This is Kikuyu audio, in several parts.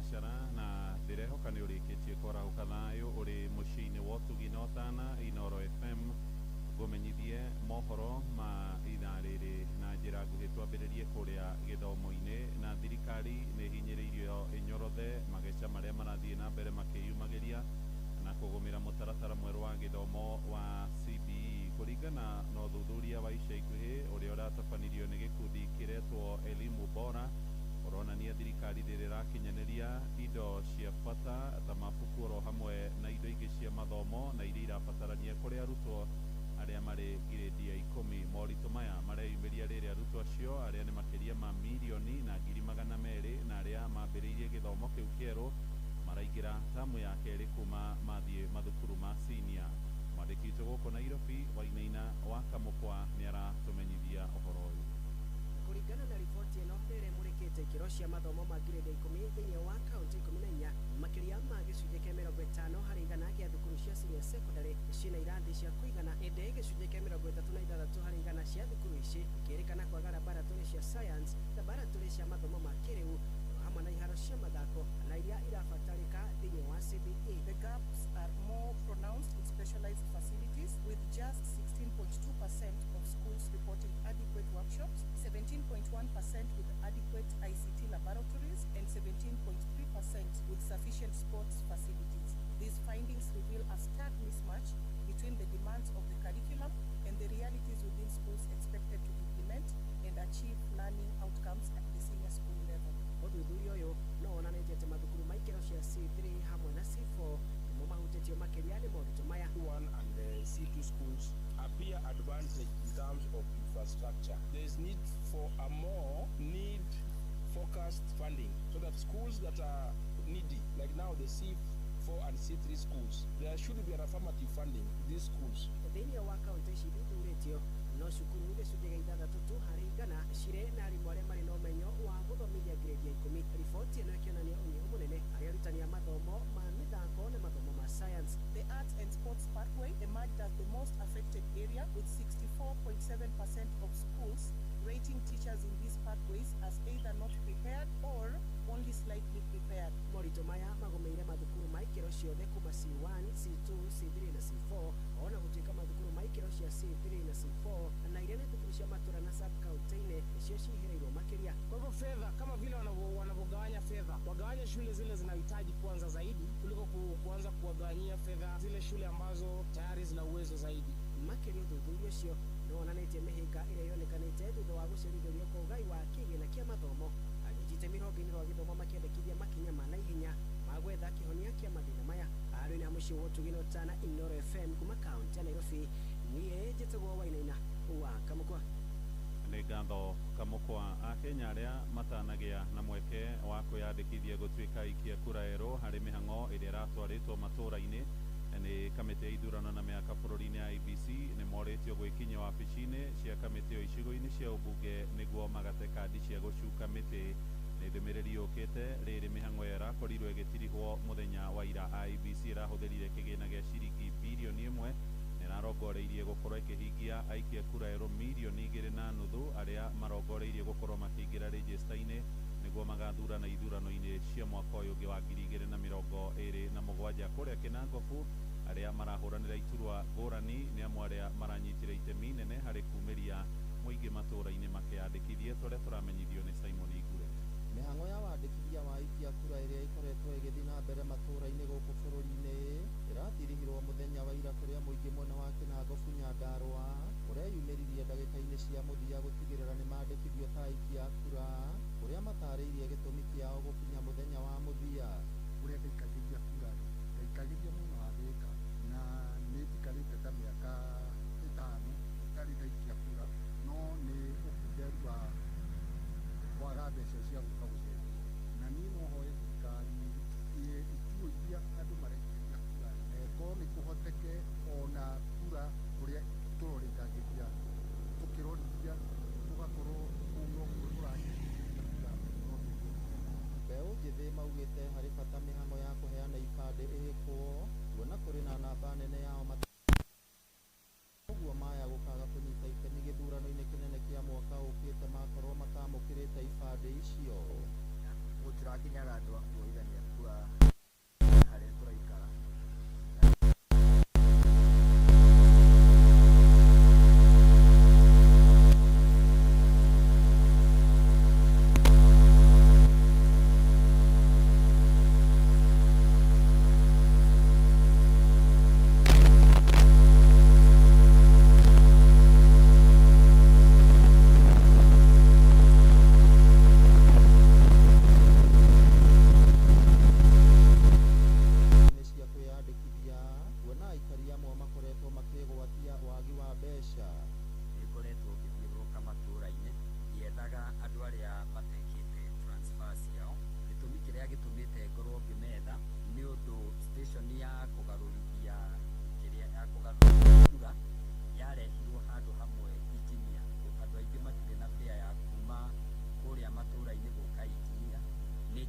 Thinacara na ndĩrehoka nĩ ũrĩkĩtie kwarahũka thayũ ũrĩ mũciĩ-inĩ wa ũtugi na ũtana Inooro FM. Ngũmenyithie mohoro ma ithaa rĩrĩ na njĩra nguhĩ. Twambĩrĩrie kũrĩa gĩthomo-inĩ, na thirikari nĩ hinyĩrĩirio ĩnyorothe mageca marĩa marathiĩ na mbere makĩyumagĩria na kũgũmĩra mũtaratara mwerũ wa gĩthomo wa CBE. Kũringana na ũthuthuria wa ica ikuhĩ ũrĩa ũratabanirio nĩ gĩkundi kĩretwo Elimu Bora, ũronania thirikari rĩrĩ ĩrakinyanĩria indo cia bata ta mabuku oro hamwe na indo ingĩ cia mathomo na iria irabatarania kũrĩ arutwo arĩa marĩ ngirĩndi ya 10. Moritũ maya mareyumĩria rĩrĩa arutwo acio, arĩa nĩ makĩria ma 1,200,000 na arĩa mambĩrĩirie gĩthomo kĩu kĩerũ, maraingĩra tamu ya kerĩ kuma mathiĩ mathukuru ma senior. Mwandĩki witũ gũkũ Nairobi, Wainaina wa Kamũkwa, nĩ aratũmenyithia ũhoro ũyũ. Kũringana na riboti ĩno ĩrĩa ĩmũrĩkĩte ikĩro cia mathomo ma ngirĩndi ya 10 thĩinĩ wa kaunti 14, makĩria ma gĩcunjĩ kĩa 50% gĩa thukuru cia senior secondary ciĩna irathi cia kũigana, ĩndĩ gĩcunjĩ kĩa 36% cia thukuru ici ikĩrĩkana kwaga laboratory cia science, laboratory cia mathomo ma kĩrĩu hamwe na iharo cia mathako na iria irabatarĩka thĩinĩ wa CBE. The gaps are more pronounced in specialized facilities, with just 16.2% of schools reporting adequate workshops, 17.1% with adequate ICT laboratories, and 17.3% with sufficient sports facilities. These findings reveal a stark mismatch between the demands of the curriculum and the realities within schools expected to implement and achieve learning outcomes at the senior school level. Ũthuthuria ũyũ no wonanĩtie atĩ mathukuru ma ikĩro cia C3 hamwe na C4 nĩmo mahutĩtio makĩria nĩ moritũ maya. C1 and the C2 schools appear advantaged in terms of infrastructure. There is need for a more need focused funding so that schools that are needy, like now the C4 and C3 schools, there should be an affirmative funding to these schools. Thĩinĩ wa kaunti ici ithuthurĩtio, no cukuru 6% tu harĩ igana cirĩ na arimũ arĩa marĩ na ũmenyo wa gũthomithia ngirĩndi ya 10, riboti ĩno ĩkĩonania ũnyihu mũnene harĩ arutani a mathomo ma mĩthako na mathomo ma science. The arts and sports pathway emerged as the most affected area, with 64.7% of schools rating teachers in these pathways as either not prepared or only slightly prepared. Moritũ maya magũmĩire mathukuru ma ikĩro ciothe kuma C1, C2, C3 na C4, ona gũtuĩka mathukuru ma ikĩro cia C3 na C4 na iria nĩ thukuru cia matũra na sub county-inĩ nĩcio cihĩrĩirwo makĩria. Kwa hivyo fedha, kama vile wanavyogawanya fedha, wagawanye shule zile zinahitaji kwanza zaidi kuliko kuanza kuwagawanyia fedha zile shule ambazo tayari zina uwezo zaidi. Makĩria, ũthuthuria ũcio nĩ wonanĩtie mĩhĩnga ĩrĩa yonekanĩte thutha wa gũcerithĩrio kwa ũgai wa kĩgĩna kĩa mathomo, anyiti itemi rũhonge-inĩ rwa gĩthomo makĩendekithia makinya ma naihenya ma gwetha kĩhonia kĩa mathĩna maya. Arĩ na mũciĩ wa ũtugi na ũtana Inooro FM, kuma kaunti ya Nairobi, niĩ njĩtagwo Wainaina wa Kamũkwa. Nĩ ngatho, Kamũkwa. Akenya arĩa matanagĩa na mweke wa kwĩyandĩkithia gũtuĩka aikia kura erũ harĩ mĩhang'o ĩrĩa ĩratwarĩtwo matũũra-inĩ nĩ kamĩtĩ ya ithurano na mĩaka bũrũri-inĩ ya IEBC nĩ morĩtio gwĩkinyia wabici-inĩ cia kamĩtĩ ĩyo icigo-inĩ cia ũmbunge nĩguo magate kandi cia gũcuka mĩtĩ. Nĩ ndũmĩrĩri yũkĩte rĩrĩ mĩhang'o ĩyo ĩrakorirwo ĩgĩtirihwo mũthenya wa ira. IEBC ĩrahũthĩrire kĩgĩna gĩa ciringi 1 birioni na ĩrarongoreirie gũkorwo ĩkĩhingia aikia kura erũ 2.5 mirioni arĩa marongoreirie gũkorwo makĩingĩra rĩnjĩsta-inĩ nĩguo magathurana ithurano-inĩ cia mwaka ũyũ ũngĩ wa 2027. Kũrĩa Kĩnangobu, arĩa marahũranĩra iturwa ngũrani nĩ amwe arĩa maranyitire itemi nene harĩ kumĩria mũingĩ matũũra-inĩ makeyandĩkithie, tũrĩa tũramenyithio nĩ Simon Igure. Mĩhang'o ya wandĩkithia wa aikia kura ĩrĩa ĩkoretwo ĩgĩthiĩ na mbere matũũra-inĩ gũkũ bũrũri-inĩ ĩratirihirwo mũthenya wa ira, kũrĩa mũingĩ mwena wa Kĩnangobu, Nyandarũa, ũreyumĩririe ndagĩka-inĩ cia mũthia gũtigĩrĩra nĩ mandĩkithio ta aikia a kura, kũrĩa matarĩirie gĩtũmi kĩao gũkinya mũthenya wa mũthia. Kũrĩa ndaikagĩria kura rĩ, ndaikagĩria mwena wa Thĩka, na nĩ njikarĩte ta mĩaka 5 itarĩ ndaikia kura, no nĩ ũkunderu wa kwaga mbeca cia gũka gũcenjia. Na niĩ no hoe thirikari ituo iria andũ maraikĩria kura, korwo nĩ kũhoteke ona kura kũrĩa tũrorithagĩria, tũkĩrorithia tũgakorwo kũu nokuo tũraikĩria kura, no tũigue. Mbeũ njĩthĩ maugĩte harĩ bata mĩhang'o ya kũheana ibandĩ ĩhĩkwo, kuona kũrĩ na namba nene yao ũguo maya gũkaga kũnyita itemi gĩthurano-inĩ kĩnene kĩa mwaka ũkĩte makorwo matamũkĩrĩte ibandĩ icio. Gũtirakinyaga andũ a kuoithania.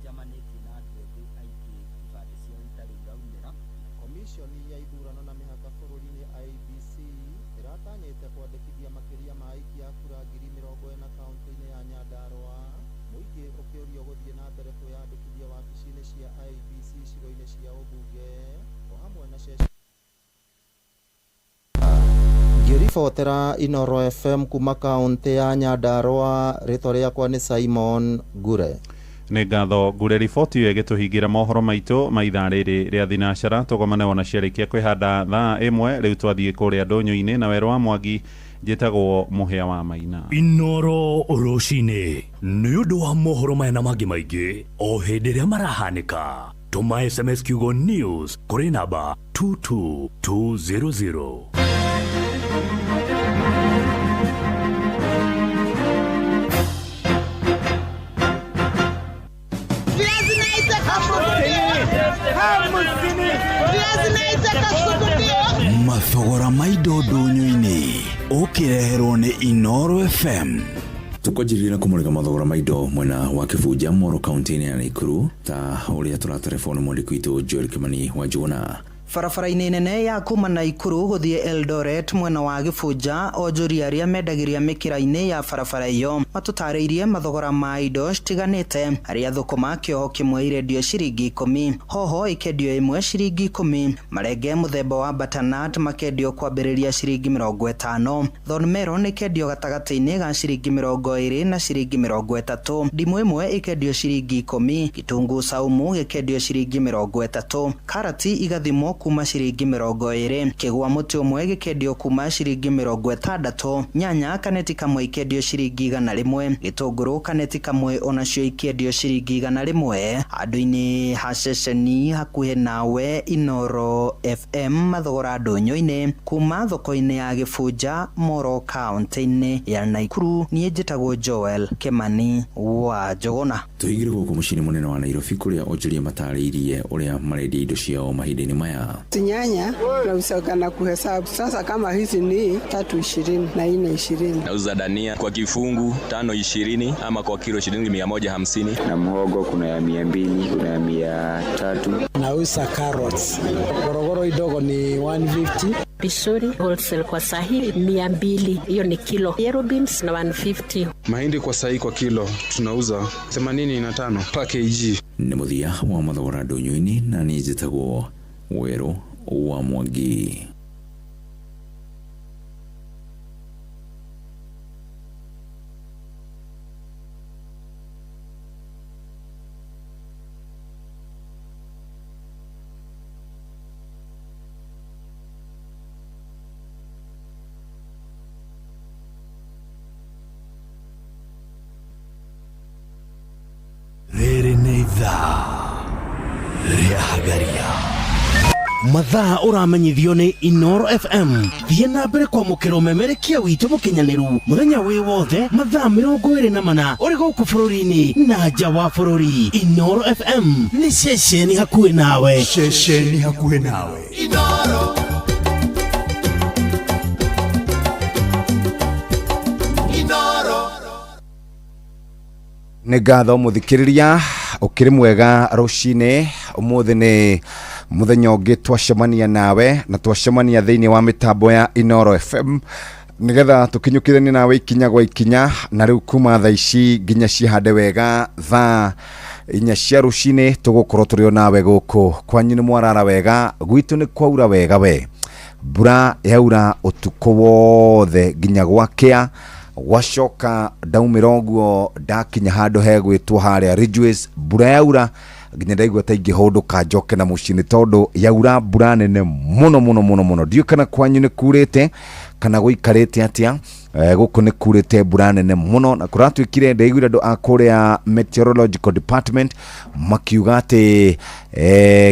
njamanĩtie na andũ ethĩ aingĩ ibandĩ ciao itarĩ iraumĩra. Komishoni ya ithurano na mĩhaka bũrũri-inĩ IEBC ĩratanyĩte kwandĩkithia makĩria ma aikia a kura 40,000 kaunti-inĩ ya Nyandarua, mũingĩ ũkĩũrio gũthiĩ na mbere kwĩyandĩkithia wabici-inĩ cia IEBC icigo-inĩ cia ũmbunge o hamwe na ceceni. Ngĩribotera Inooro FM kuma kaunti ya Nyandarua, rĩtwa rĩakwa nĩ Simon Ngure. Nĩ ngatho Ngure. Riboti ĩyo ĩgĩtũhingĩra mohoro maitũ ma ithaa rĩrĩ rĩa thinacara. Tũgomane wona ciarĩkia kwĩhanda thaa 1. Rĩu twathiĩ kũrĩa ndũnyũ-inĩ na werũ wa Mwangi. Njĩtagwo Mũhĩa wa Maina. Inoro rũcinĩ nĩ ũndũ wa mohoro maya na mangĩ maingĩ o hĩndĩ ĩrĩa marahanĩka, tũma SMS kiugo news kũrĩ namba 22200. Mathogora ma indo ndũnyũ-inĩ ũkĩreherwo nĩ Inoro FM. Tukwanjĩrĩria na kũmũrĩka mathogora ma indo mwena wa Kĩbunja Moro kaunti-inĩ ya Naikuru, ta ũrĩa tũratarebwo nĩ mwandĩki witũ Joel Kimani wa Njũgũna. Barabara-inĩ nene ya kuma Naikuru gũthiĩ Eldoret mwena wa Gĩbunja, onjoria arĩa mendagĩria mĩkĩra-inĩ ya barabara ĩyo matũtarĩirie mathogora ma indo citiganĩte, arĩa thũkũma kĩoho kĩmwe irendio ciringi 10, hoho ikendio ĩmwe ciringi 10, marenge mũthemba wa butternut makendio kwambĩrĩria ciringi 50, thorn melon ĩkendio gatagatĩ-inĩ ga ciringi 20 na ciringi 30, ndimũ ĩmwe ĩkendio ciringi 10, gĩtũngũũ saumu gĩkendio ciringi 30, karati igathimwo kuma ciringi 20, kĩgwa mũtĩ ũmwe gĩkendio kuma ciringi 60, nyanya kaneti kamwe ikendio ciringi 100, gĩtũngũrũ kaneti kamwe onacio ikendio ciringi 100. Handũ-inĩ ha ceceni hakuhĩ nawe Inoro FM, mathogora ndũnyũ-inĩ kuma thoko-inĩ ya Gĩbunja Moro kaunti-inĩ ya Naikuru. Niĩ njĩtagwo Joel Kimani wa Njũgũna. Tũhingĩre gũkũ mũciĩ-inĩ mũnene wa Nairobi, kũrĩa onjoria matarĩirie ũrĩa marendia indo ciao mahinda-inĩ maya. Nyanya nauzaga na kuhesabu. Sasa kama hizi ni 3.20 na 4.20. Nauza dania kwa kifungu 5.20 ama kwa kilo shilingi 150. Na mhogo kuna ya 200, kuna ya 300. Nauza carrots. Gorogoro idogo ni 150. Pisori wholesale kwa sahi 200, hiyo ni kilo. Yellow beans na 150. Mahindi kwa sahi kwa kilo tunauza 85 per kg. Nĩ mũthia wa mathogora ndũnyũ-inĩ, na niĩ njĩtagwo Werũ wa Mwangi. Rĩrĩ nĩ ithaa rĩa Hagaria, mathaa ũramenyithio nĩ Inoro FM. Thiĩ na mbere kwamũkĩra ũmemerekia witũ mũkinyanĩru mũthenya wĩ wothe, mathaa 24, ũrĩ gũkũ bũrũri-inĩ na nja wa bũrũri. Inoro FM nĩ ceceni hakuhĩ nawe. Ceceni hakuhĩ nawe. Inoro. Inoro. Nĩ ngatho mũthikĩrĩria, ũkĩrĩ mwega rũcinĩ. Ũmũthĩ nĩ mũthenya ũngĩ twacemania nawe na twacemania thĩinĩ wa mĩtambo ya Inoro FM nĩgetha tũkinyũkithanie nawe ikinya gwa ikinya, na rĩu kuma thaa ici nginya cihande wega thaa 4 cia rũcinĩ tũgũkorwo tũrĩ o nawe gũkũ. Kwanyu nĩ mwarara wega, gwitũ nĩ kwaura wega we. Mbura yaura ũtukũ wothe nginya gwakĩa, gwacoka ndaumĩra ũguo ndakinya handũ hegwĩtwo harĩa Ridgeways, mbura yaura nginya ndaigua ta ingĩhũndũka njoke na mũciĩ nĩ tondũ yaura mbura nene mũno mũno mũno mũno. Ndiũĩ kana kwanyu nĩ kurĩte kana gũikarĩte atĩa. Gũkũ nĩ kurĩte mbura nene mũno, na kũratuĩkire ndaiguire andũ a kũrĩa meteorological department makiuga atĩ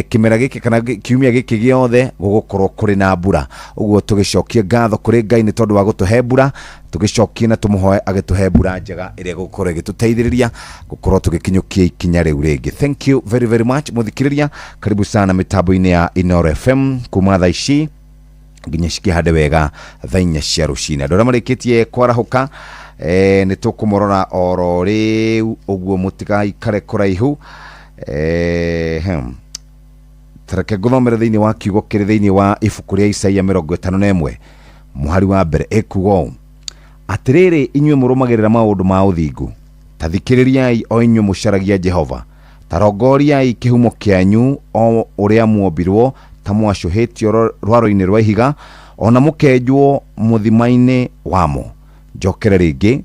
kĩmera gĩkĩ kana kiumia gĩkĩ gĩothe gũgũkorwo kũrĩ na mbura. Ũguo tũgĩcokie ngatho kũrĩ Ngai nĩ tondũ wa gũtũhe mbura, tũgĩcokie na tũmũhoe agĩtũhe mbura njega ĩrĩa ĩgũkorwo ĩgĩtũteithĩrĩria gũkorwo tũgĩkinyũkia ikinya rĩu rĩngĩ. Thank you very very much mũthikĩrĩria, karibu sana mĩtambo-inĩ ya Inoro FM kuma thaa ici nginya cikĩhande wega thaa 4 cia rũcinĩ. Andũ arĩa marĩkĩtie kwarahũka nĩ tũkũmũrora oro rĩu, ũguo mũtigaikare kũraihu. Tareke ngũthomere thĩinĩ wa kiugo kĩrĩ thĩinĩ wa ibuku rĩa Isaia 51 mũhari wa mbere, ĩkuga ũũ: atĩrĩrĩ inyuĩ mũrũmagĩrĩra maũndũ ma ũthingu, ta thikĩrĩriai o inyuĩ mũcaragia Jehova, ta rongoriai kĩhumo kĩanyu o ũrĩa muombirwo ta mwacũhĩtio rwaro-inĩ rwa ihiga, ona mũkenjwo mũthima-inĩ wamo. Njokere rĩngĩ,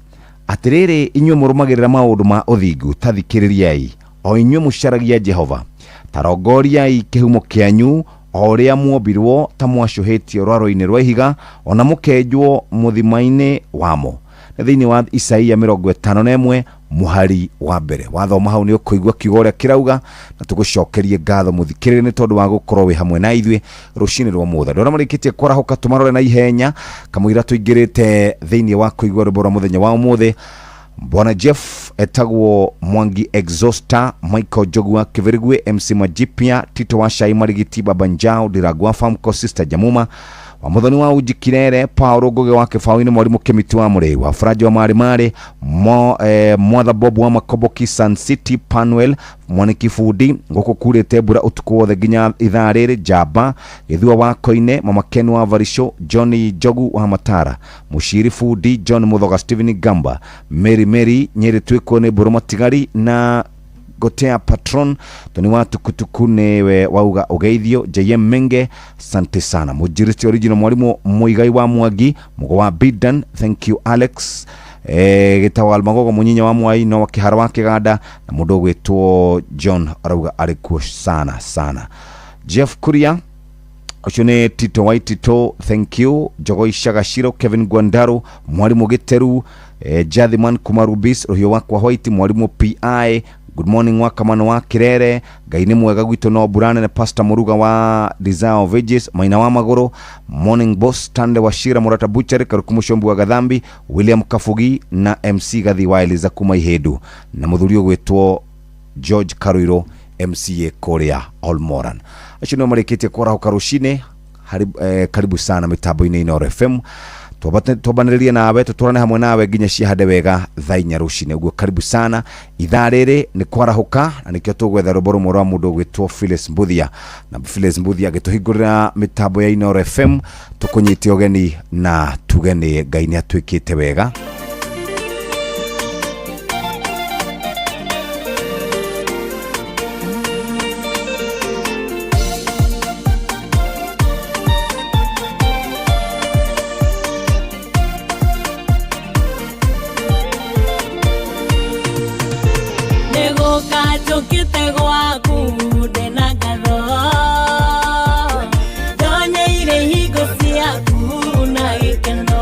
atĩrĩrĩ inyuĩ mũrũmagĩrĩra maũndũ ma ũthingu, ta thikĩrĩriai o inyuĩ mũcaragia Jehova, ta rongoriai kĩhumo kĩanyu o ũrĩa muombirwo ta mwacũhĩtio rwaro-inĩ rwa ihiga, ona mũkenjwo mũthima-inĩ wamo. Nĩ thĩinĩ wa Isaia 51 mũhari wa mbere. Wathoma hau nĩ ũkũigua kiugo ũrĩa kĩrauga, na tũgũcokerie ngatho mũthikĩrĩria nĩ tondũ wa gũkorwo wĩ hamwe na ithuĩ rũcinĩ rwa mũthĩ. Andũ arĩa marĩkĩtie kwarahũka tũmarore na ihenya kamũira tũingĩrĩte thĩinĩ wa kũigua rwĩmbo rwa mũthenya wa ũmũthĩ. Bwana Jeff etagwo Mwangi Exhauster, Michael Jogua Kivirigwe, MC Majipia, Tito wa Shai Marigiti, Baba Njao, Diragwa Famco, Sister Jamuma wa Muthoni wa Uji Kirere, Paulo Ngugi wa Kĩbaũ-inĩ, Mwarimu Kĩmiti wa Mũrĩi wa Faraji wa Marĩ Marĩ, Mwatha Bob wa Makoboki, Sun City, Panuel Mwaniki Bundi, ngũkũ kurĩte mbura ũtukũ wothe nginya ithaa rĩrĩ, Njamba Gĩthua wa Koine, Mama Ken wa Varisho, Johnny Njogu wa Matara, Mũciri Bundi, John Muthoga, Stephen Gamba, Mary Mary Nyeri twĩkwo nĩ Mbũrũ Matigari na Gotea Patron, Tony wa Tukutuku niwe wauga ugeithio, JM Menge, sante sana. Mujiristi original mwalimu Muigai wa Mwangi, Mugo wa Bidan, thank you Alex. Gĩtagwo Almagogo Munyinya wa Mwai no Kĩhara wa Kĩganda na mũndũ ũgwĩtwo John arauga arĩ kuo sana sana. Jeff Kuria ũcio nĩ Tito wa Tito, thank you. Jogoi Shagashiro, Kevin Gwandaro, Mwalimu Gĩteru, Jathiman Kumarubis, Rũhiũ wakwa White, Mwalimu PI, good morning wa Kamano wa Kirere, Ngai nĩ mwega gwitũ no mbura nene, Pastor Muruga wa Desire of Ages, Maina wa Magũrũ, Morning Boss, Tande wa Shira, Murata Butchery, Karuku Mucombi wa Gathambi, William Kabugi na MC Gathi wa Eliza kuma Ihĩndũ, na mũthuri ũgwĩtwo George Karuiro MCA kũrĩa Olmoran. Acio nĩo marĩkĩtie kwarahũka rũcinĩ. Karibu sana mĩtambo-inĩ Inooro FM. Twambanĩrĩrie nawe, tũtwarane hamwe nawe nginya cihande wega thaa inya rũcinĩ. Ũguo karibu sana. Ithaa rĩrĩ nĩ kwarahũka na nĩkĩo tũgwetha rwĩmbo rũmwe rwa mũndũ ũgwĩtwo Phyllis Mbuthia, na Phyllis Mbuthia agĩtũhingũrĩra mĩtambo ya Inooro FM, tũkũnyite ũgeni na tuge nĩ Ngai nĩ atuĩkĩte wega. Nĩgũka njũkĩte gwaku ndĩna ngatho, ndonyeire ihingo ciaku na gĩkeno.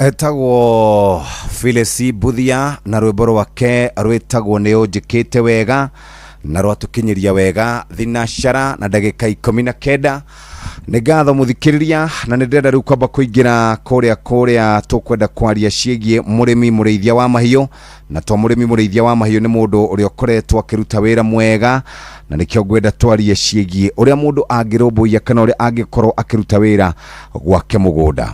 Etagwo Phyllis Mbuthia na rwĩmbo rwake rwĩtagwo nĩ ũnjĩkĩte wega na rwatũkinyĩria wega thinacara na ndagĩka 19. Nĩ ngatho mũthikĩrĩria, na nĩ ndĩrenda rĩu kwamba kũingĩra kũrĩa tũkwenda kwaria ciĩgiĩ mũrĩmi mũrĩithia wa mahiũ. Na to mũrĩmi mũrĩithia wa mahiũ, nĩ mũndũ ũrĩa ũkoretwo akĩruta wĩra mwega, na nĩkĩo ngwenda twarie ciĩgiĩ ũrĩa mũndũ angĩrũmbũiya kana ũrĩa angĩkorwo akĩruta wĩra gwake mũgũnda.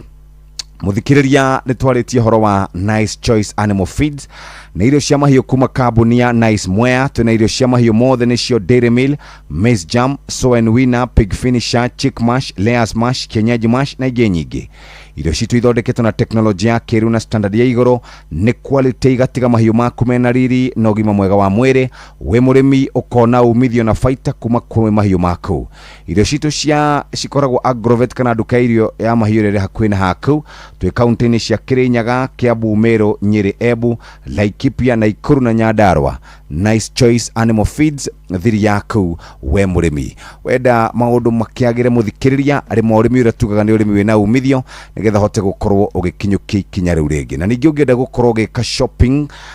Muthikiriria, nĩ twarĩtie ũhoro wa Nice Choice Animal Feeds, nĩ irio cia mahiũ kuma kambuni ya Nice Mwea. Twĩna irio cia mahiũ mothe, nĩcio Dairy Meal, Maize Jam, Sow and Winner, Pig Finisher, Chick Mash, Layers Mash, Kienyeji Mash na ingĩ nyingĩ. Irio citũ ithondeketwo na teknolojĩ ya kĩrĩu na standard ya igũrũ, nĩ quality, igatiga mahiũ maku mena riri na ũgima mwega wa mwĩrĩ. Wĩ mũrĩmi ũkona umithio na baita kuma kwĩ mahiũ maku. Irio citũ cia cikoragwo agrovet kana nduka ya irio ya mahiũ ĩrĩa ĩrĩ hakuhĩ na haku. Twĩ kaunti-inĩ cia Kirinyaga, Kiambu, Meru, Nyeri, Embu, Laikipia, Nakuru na Nyandarua. Nice Choice Animal Feeds, thiri yaku we mũrĩmi. Wenda maũndũ makĩagĩre, mũthikĩrĩria, arĩma ũrĩmi ũrĩa tugaga nĩ ũrĩmi wĩna umithio, nĩgetha hote gũkorwo ũgĩkinyũkia ikinya rĩu rĩngĩ. Na ningĩ ũngĩenda gũkorwo ũgĩka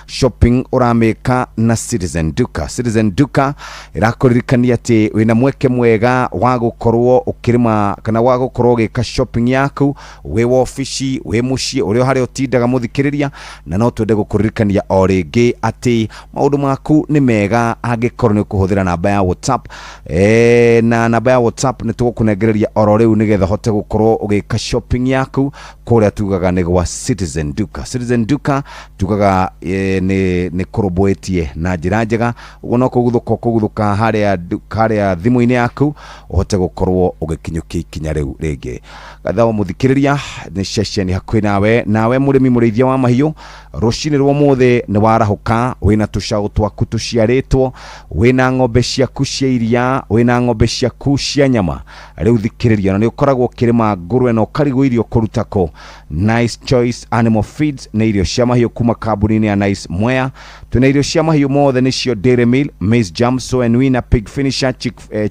shopping ũramĩka na Citizen Duka. Citizen Duka ĩrakũririkania atĩ wĩna mweke mwega wa gũkorwo ũkĩrĩma kana wa gũkorwo ũgĩka shopping yaku wĩ wobici, wĩ mũciĩ, ũrĩa harĩa ũtindaga, mũthikĩrĩria. Na no twende gũkũririkania o rĩngĩ atĩ maũndũ maku nĩ mega angĩkorwo nĩ ũkũhũthĩra namba ya WhatsApp. Na namba ya WhatsApp nĩ tũgũkũnengereria oro rĩu nĩgetha ũhote gũkorwo ũgĩka shopping yaku kũrĩa tugaga nĩ gwa Citizen Duka. Citizen Duka tugaga nĩ kũrũmbũĩtie na njĩra njega. Ũguo no kũguthũka ũkũguthũka harĩa thimũ-inĩ yaku ũhote gũkorwo ũgĩkinyũkia ikinya rĩu rĩngĩ. Gatha mũthikĩrĩria, nĩ ceceni hakuhĩ nawe mũrĩmi mũrĩithia wa mahiũ. Rũcinĩ rwa ũmũthĩ nĩ warahũka wĩna tũcaũ twaku tũciarĩtwo, wĩna ng'ombe ciaku cia iria, wĩna ng'ombe ciaku cia nyama. Rĩu thikĩrĩria, na nĩ ũkoragwo ũkĩrĩma ngũrwe na ũkarigwo irio kũruta kũ. Nice Choice Animal Feeds nĩ irio cia mahiũ kuma kambuni-inĩ ya Nice Mwea. Twĩna irio cia mahiũ mothe, nĩcio Dairy Meal, Maize Jam, Sow and Winner, Pig Finisher,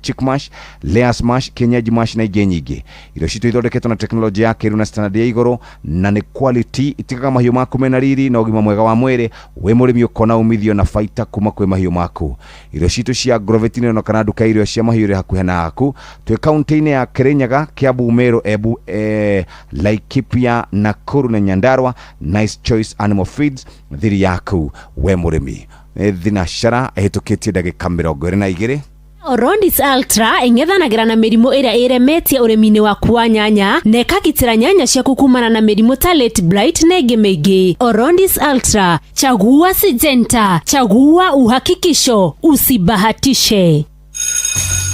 Chick Mash, Layers Mash, Kienyeji Mash na ingĩ nyingĩ. Irio citũ ithondeketwo na teknolojĩ ya kĩrĩu na standard ya igũrũ, na nĩ quality, itigaga mahiũ maku mena riri na ũgima mwega wa mwĩrĩ. Wĩ mũrĩmi ũkona umithio na baita kuma kwĩ mahiũ maku. Irio citũ cia Agrovet nĩ kana nduka ya irio cia mahiũ ĩrĩ hakuhĩ na haku. Twĩ kaunti-inĩ ya Kirinyaga, Kiambu, Meru, Embu, Laikipia, Nakuru na Nyandarua. Nice Choice Animal Feeds, thiri yaku we mũrĩmi. Thinacara ĩhĩtũkĩtie ndagĩka 22. Orondis Ultra ĩng'ethanagĩra na mĩrimũ ĩrĩa ĩremetie ũrĩmi-inĩ waku wa nyanya na ĩkagitĩra nyanya ciaku kumana na mĩrimũ ta late blight na ĩngĩ mĩingĩ. Orondis Ultra, chagua Syngenta, chagua uhakikisho, usibahatishe.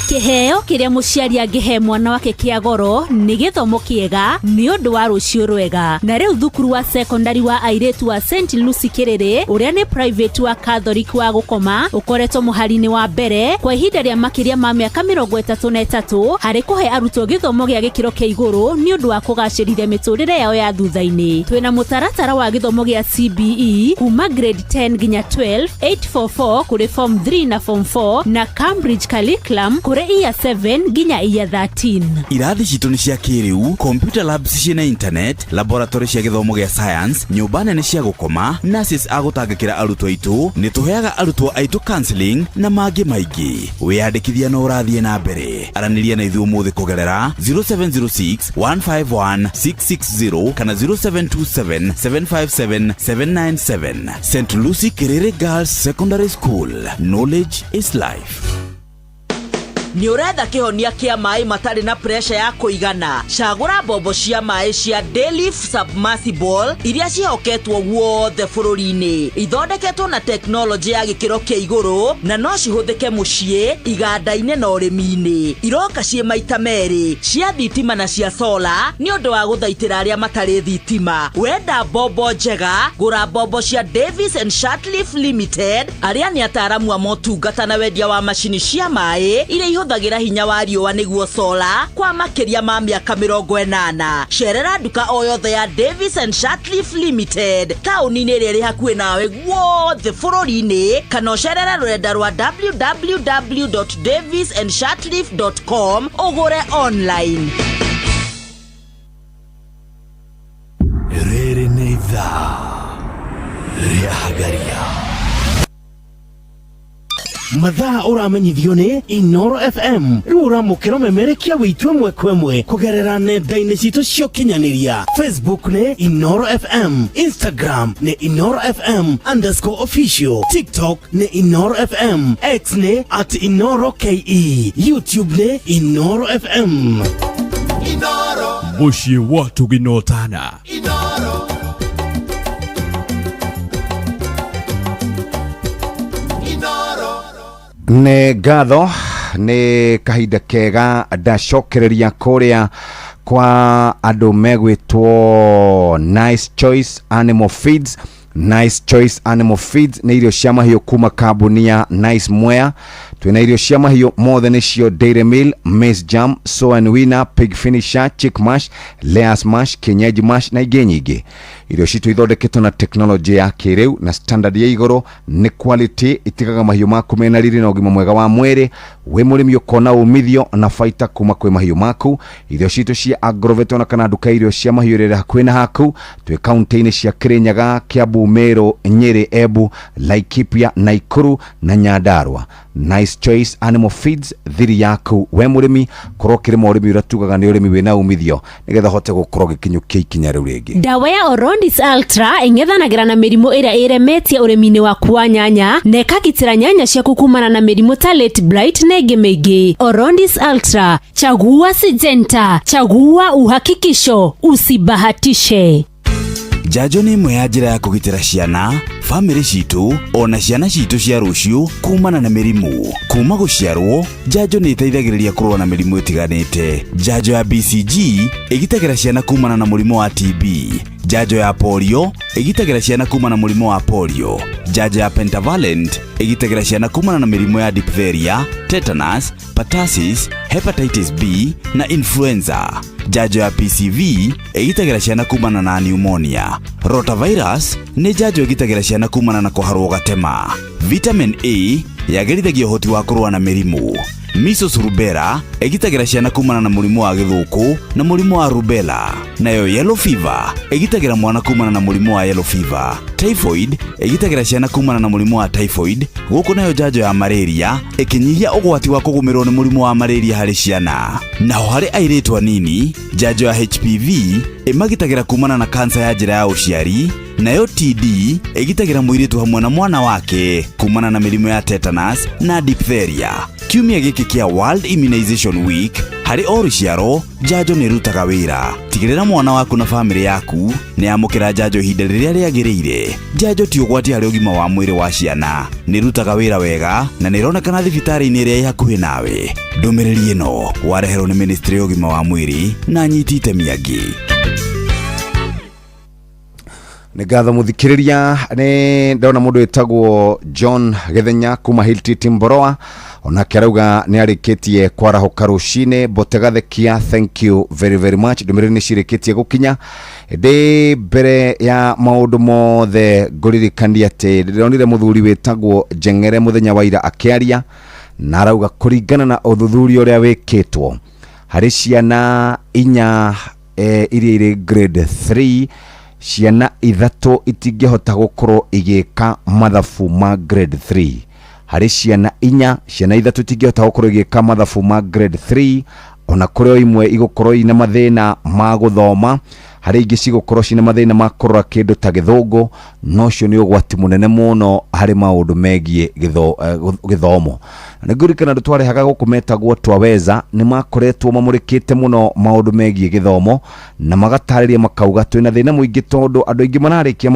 Kĩheo kĩrĩa mũciari angĩhe mwana wake kĩa goro nĩ gĩthomo kĩega nĩ ũndũ wa rũciũ rwega. Na rĩu thukuru wa secondary wa airĩtu wa St Lucy Kĩrĩrĩ, ũrĩa nĩ private wa Catholic wa gũkoma, ũkoretwo mũhari-inĩ wa mbere kwa ihinda rĩa makĩria ma mĩaka 33 harĩ kũhe arutwo gĩthomo gĩa gĩkĩro kĩa igũrũ nĩ ũndũ wa kũgacĩrithia mĩtũrĩre yao ya thutha-inĩ. Twĩna mũtaratara wa gĩthomo gĩa CBE kuma grade 10 nginya 12, 844 kũrĩ form 3 na form 4 na Cambridge curriculum kũrĩ year 7 nginya year 13. Irathi citũ nĩ cia kĩrĩu, computer labs ciĩna internet, laboratory cia gĩthomo gĩa science, nyũmba nene cia gũkoma, nurses a gũtangĩkĩra arutwo aitũ, nĩ tũheaga arutwo aitũ counseling na mangĩ maingĩ. Wĩyandĩkithia no ũrathiĩ na mbere. Aranĩria na ithuĩ ũmũthĩ kũgerera 0706 151 660 kana 0727 757 797. St Lucy Kiriri Girls Secondary School. Knowledge is life. Nĩ ũretha kĩhonia kĩa maĩ matarĩ na pressure ya kũigana? Cagũra mbombo cia maĩ cia Dayliff Submersible iria ciĩhoketwo guothe bũrũri-inĩ. Ithondeketwo na teknolojĩ ya gĩkĩro kĩa igũrũ na no cihũthĩke mũciĩ, iganda-inĩ na ũrĩmi-inĩ. Iroka ciĩ maita merĩ, cia thitima na cia sola, nĩ ũndũ wa gũthaitĩra arĩa matarĩ thitima. Wenda mbombo njega, gũra mbombo cia Davis and Shirtliff Limited, arĩa nĩ ataaramu a motungata na wendia wa macini cia maĩ iria ihũthagĩra hinya wa riũa nĩguo sola kwa makĩria ma mĩaka 80. Cerera nduka o yothe ya Davis and Shirtliff Limited taũni-inĩ ĩrĩa ĩrĩ hakuhĩ nawe guothe bũrũri-inĩ, kana ũcerere rũrenda rwa www.davisandshirtliff.com ũgũre online. Rĩrĩ nĩ Rĩhagaria. Mathaa ũramenyithio nĩ Inoro FM. Rĩu ũramũkĩra ũmemerekia witũ ĩmwe kwa ĩmwe kũgerera nenda-inĩ citũ cia ũkinyanĩria. Facebook nĩ Inoro FM, Instagram nĩ Inoro FM underscore official, TikTok nĩ Inoro FM, X nĩ at Inoro KE, YouTube nĩ Inoro FM. Inoro. Mũciĩ wa Tũginotana. Inoro. Inoro. Nĩ ngatho nĩ kahinda kega ndacokereria kũrĩa kwa andũ megwĩtwo Nice Choice Animal Feeds. Nice Choice Animal Feeds nĩ irio cia mahiũ kuma kambuni ya Nice Mwea. Twĩna irio cia mahiũ mothe nĩcio Dairy Meal, Maize Jam, Sow and Winner, Pig Finisher, Chick Mash, Layers Mash, Kienyeji Mash na ingĩ nyingĩ. Irio citũ ithondeketwo na teknolojĩ ya kĩrĩu na standard ya igũrũ, nĩ quality itigaga mahiũ maku mena riri na ũgima mwega wa mwĩrĩ. Wĩ mũrĩmi ũkona umithio na baita kuma kwĩ mahiũ maku. Irio citũ cia Agrovet ona kana nduka irio cia mahiũ ĩrĩa hakuhĩ na haku twĩ kaunti-inĩ cia Kirinyaga, Kiambu, Meru, Nyeri, Embu, Laikipia, Nakuru na Nyandarua. Nice Choice Animal Feeds, thiri yaku we mũrĩmi korwo ũkĩrĩma ũrĩmi ũrĩa tugaga nĩ ũrĩmi wĩna umithio nĩgetha ũhote gũkorwo ũgĩkinyũkia ikinya rĩu rĩngĩ. Ndawa ya Orondis Ultra ĩng'ethanagĩra na mĩrimũ ĩrĩa ĩremetie ũrĩmi-inĩ waku wa nyanya na ĩkagitĩra nyanya ciaku kumana na mĩrimũ ta late blight na ĩngĩ mĩingĩ. Orondis Ultra, chagua Syngenta, chagua uhakikisho, usibahatishe. Njanjo nĩ ĩmwe ya njĩra ya kũgitĩra ciana, bamĩrĩ citũ ona ciana citũ cia rũciũ kumana na mĩrimũ. Kuma gũciarwo, njanjo nĩ ĩteithagĩrĩria kũrũa na mĩrimũ ĩtiganĩte. Njanjo ya BCG ĩgitagĩra ciana kumana na mũrimũ wa TB. Njanjo ya polio ĩgitagĩra ciana kumana na mũrimũ wa polio. Njanjo ya pentavalent ĩgitagĩra ciana kumana na mĩrimũ ya diphtheria, tetanus, pertussis, hepatitis B na influenza. Njanjo ya PCV ĩgitagĩra ciana kumana na pneumonia. Rotavirus nĩ njanjo ĩgitagĩra ciana kumana na kũharwo gatema. Vitamin A yagĩrithagia ũhoti wa kũrũa na mĩrimũ. Measles rubella ĩgitagĩra ciana kumana na mũrimũ wa gĩthũkũ na mũrimũ wa rubella. Nayo yellow fever ĩgitagĩra mwana kumana na mũrimũ wa yellow fever. Typhoid ĩgitagĩra ciana kumana na mũrimũ wa typhoid, gũkũ nayo njanjo ya malaria ĩkĩnyihia ũgwati wa kũgũmĩrwo nĩ mũrimũ wa malaria harĩ ciana. Naho harĩ airĩtu anini, njanjo ya HPV ĩmagitagĩra kumana na kansa ya njĩra ya ũciari, nayo TD ĩgitagĩra mũirĩtu hamwe na mwana wake kumana na mĩrimũ ya tetanus na diphtheria. Kiumia gĩkĩ kĩa World Immunization Week, harĩ o rũciaro njanjo nĩ ĩrutaga wĩra. Tigĩrĩra mwana waku na bamĩrĩ yaku nĩ yamũkĩra njanjo ihinda rĩrĩa rĩagĩrĩire. Njanjo ti ũgwati harĩ ũgima wa mwĩrĩ wa ciana, nĩ ĩrutaga wĩra wega na nĩ ĩronekana thibitarĩ-inĩ ĩrĩa ĩ hakuhĩ nawe. Ndũmĩrĩri ĩno wareherwo nĩ Ministry ya ũgima wa mwĩrĩ na anyiti itemi angĩ. Nĩ ngatho mũthikĩrĩria, nĩ ndona mũndũ wĩtagwo John Gĩthenya kuma Hilltip Mboroa onake arauga nĩ arĩkĩtie kwarahũka rũcinĩ. Mbote Gathekia, thank you very very much. Ndũmĩrĩri nĩ cirĩkĩtie gũkinya. Ndĩ mbere ya maũndũ mothe ngũririkania atĩ ndĩronire mũthuri wĩtagwo Njeng'ere mũthenya wa ira akĩaria na arauga kũringana na ũthuthuria ũrĩa wĩkĩtwo harĩ ciana inya iria irĩ grade 3, ciana ithatũ itingĩhota gũkorwo igĩka mathabu ma grade 3. Harĩ ciana inya, ciana ithatũ itingĩhota gũkorwo igĩka mathabu ma grade 3, ona kũrĩ o imwe igũkorwo ina mathĩna ma gũthoma, harĩ ingĩ cigũkorwo cina mathĩna ma kũrora kĩndũ ta gĩthũngũ, na ũcio nĩ ũgwati mũnene mũno harĩ maũndũ megiĩ gĩthomo. Na nĩngũririkana andũ twarehaga gũkũ metagwo Twaweza nĩ makoretwo mamũrĩkĩte mũno maũndũ megiĩ gĩthomo na magatarĩria makauga twĩna thĩna mũingĩ tondũ andũ aingĩ mararĩkia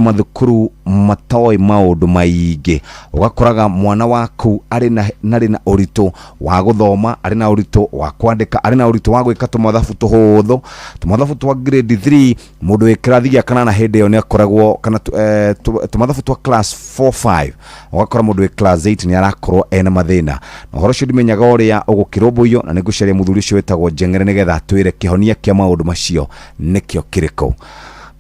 mathukuru matoĩ maũndũ maingĩ. Ũgakoraga mwana waku arĩ na ũritũ wa gũthoma, arĩ na ũritũ wa kwandĩka, arĩ na ũritũ wa gwĩka tũmathabu tũhũthũ, tũmathabu twa grade 3 mũndũ wĩ kĩrathi gĩa kanana hĩndĩ ĩyo nĩ akoragwo kana tũmathabu twa class 4 5 ũgakora mũndũ wĩ class 8 nĩ arakorwo ena mathĩna. Na ũhoro ũcio ndimenyaga ũrĩa ũgũkĩrũmbũiyo, na nĩngũcaria mũthuri ũcio wĩtagwo Njeng'ere nĩgetha atwĩre kĩhonia kĩa maũndũ macio nĩkĩo kĩrĩkũ.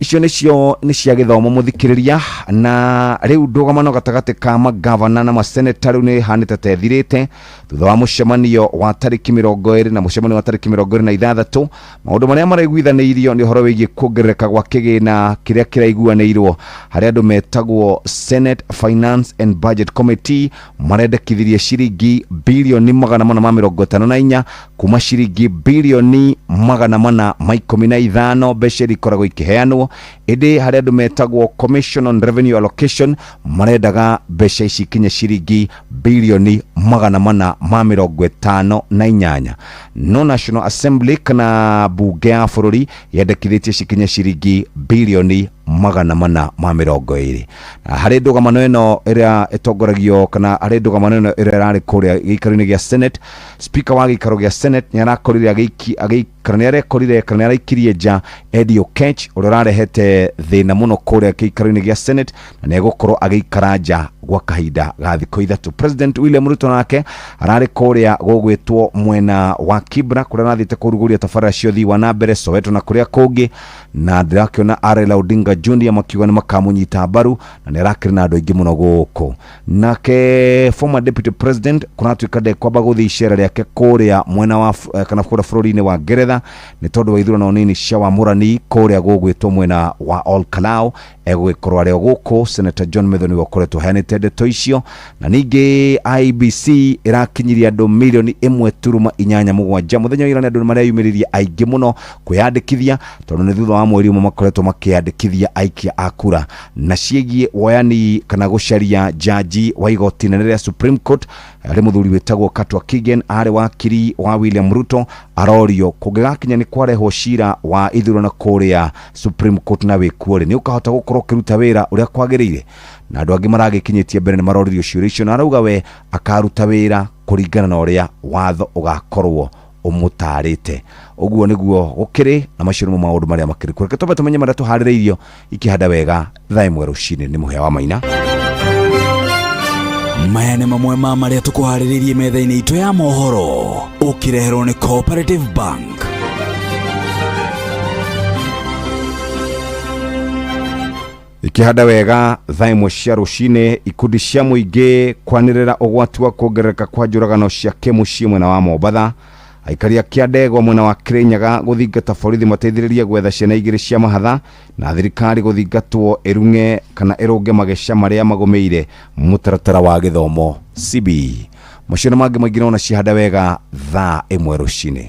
Icio nĩcio nĩ cia gĩthomo mũthikĩrĩria. Na rĩu ndũgamano gatagatĩ ka magavana na maseneta rĩu nĩ ĩhanĩte ta ĩthirĩte thutha wa mũcemanio wa tarĩki 20 na mũcemanio wa tarĩki 26. Maũndũ marĩa maraiguithanĩirio nĩ ũhoro wĩgiĩ kuongerereka gwa kĩgĩna kĩrĩa kĩraiguanĩirwo harĩa andũ metagwo Senate Finance and Budget Committee marendekithirie ciringi bilioni 454 kuma ciringi bilioni 415 mbeca iria ikoragwo ikĩheanwo. Ĩndĩ harĩa andũ metagwo Commission on Revenue Allocation marendaga mbeca ici ikinye ciringi bilioni 458. No National Assembly kana bunge ya bũrũri yendekithĩtie cikinye ciringi bilioni 420. Harĩ ndũgamano ĩno ĩrĩa ĩtongoragio kana harĩ ndũgamano ĩno ĩrĩa ĩrarĩ kũrĩa gĩikaro-inĩ gĩa Senate, speaker wa gĩikaro gĩa Senate nĩ arakorire kana nĩ arekorire kana nĩ araikirie nja Eddie Oketch ũrĩa ũrarehete thĩna mũno kũrĩa gĩikaro-inĩ gĩa Senate, na nĩ egũkorwo agĩikara nja gwa kahinda ga thikũ 3. President William Ruto nake ararĩ kũrĩa gũgwĩtwo mwena wa Kibra kũrĩa arathiĩte kũrugũria tabarĩra cia ũthii wa na mbere Soweto na kũrĩa kũngĩ, na ndĩrakĩona Raila Odinga Junior makiuga nĩ makamũnyita mbaru na nĩ arakĩrĩ na andũ aingĩ mũno gũkũ. Nake former deputy president kũratuĩka ndekwamba gũthiĩ icera rĩake kũrĩa mwena wa kana kũrĩa bũrũri-inĩ wa Ngeretha nĩ tondũ wa ithurano nini cia wamũrani kũrĩa gũgwĩtwo mwena wa Ol Kalou, egũgĩkorwo arĩ o gũkũ. Senator John Methu nĩwe ũkoretwo aheanĩte ndeto icio. Na ningĩ IEBC ĩrakinyirie andũ milioni 1.87 mũthenya wa ira. Nĩ andũ mareyumĩririe aingĩ mũno kwĩyandĩkithia tondũ nĩ thutha wa mweri ũmwe makoretwo makĩyandĩkithia aikia a kura. Na ciĩgiĩ woyani kana gũcaria jaji wa igoti inene rĩa Supreme Court arĩ mũthuri wĩtagwo Katwa Kigen, arĩ wakiri wa William Ruto, arorio kũngĩgakinya nĩ kwarehwo cira wa ithurano kũrĩa Supreme Court na wĩkuo rĩ, nĩ ũkahota gũkorwo ũkĩruta wĩra ũrĩa kwagĩrĩire. Na andũ angĩ maragĩkinyĩtie mbere nĩ maroririo ciũria icio, na arauga we akaruta wĩra kũringana na ũrĩa watho ũgakorwo ũmũtarĩte. Ũguo nĩguo gũkĩrĩ, na macio nĩmo maũndũ marĩa makĩrĩ kuo. Reke twambe tũmenye marĩa tũharĩrĩirio ikĩhanda wega thaa 1 rũcinĩ. Nĩ Mũhĩa wa Maina. Maya nĩ mamwe ma marĩa tũkũharĩrĩirie metha-inĩ itũ ya mohoro, ũkĩreherwo nĩ Cooperative Bank. Ikĩhanda wega thaa 1 cia rũcinĩ, ikundi cia mũingĩ kwanĩrĩra ũgwati wa kuongerereka kwa njũragano cia kĩmũciĩ mwena wa Mombatha. Aikari a Kĩandegwa mwena wa Kĩrĩnyaga gũthingata borithi mateithĩrĩrie gwetha ciana 2 cia mahatha, na thirikari gũthingatwo ĩrung'e kana ĩrũnge mageca marĩa magũmĩire mũtaratara wa gĩthomo CBE. Macio na mangĩ maingĩ nona cihanda wega thaa 1 rũcinĩ.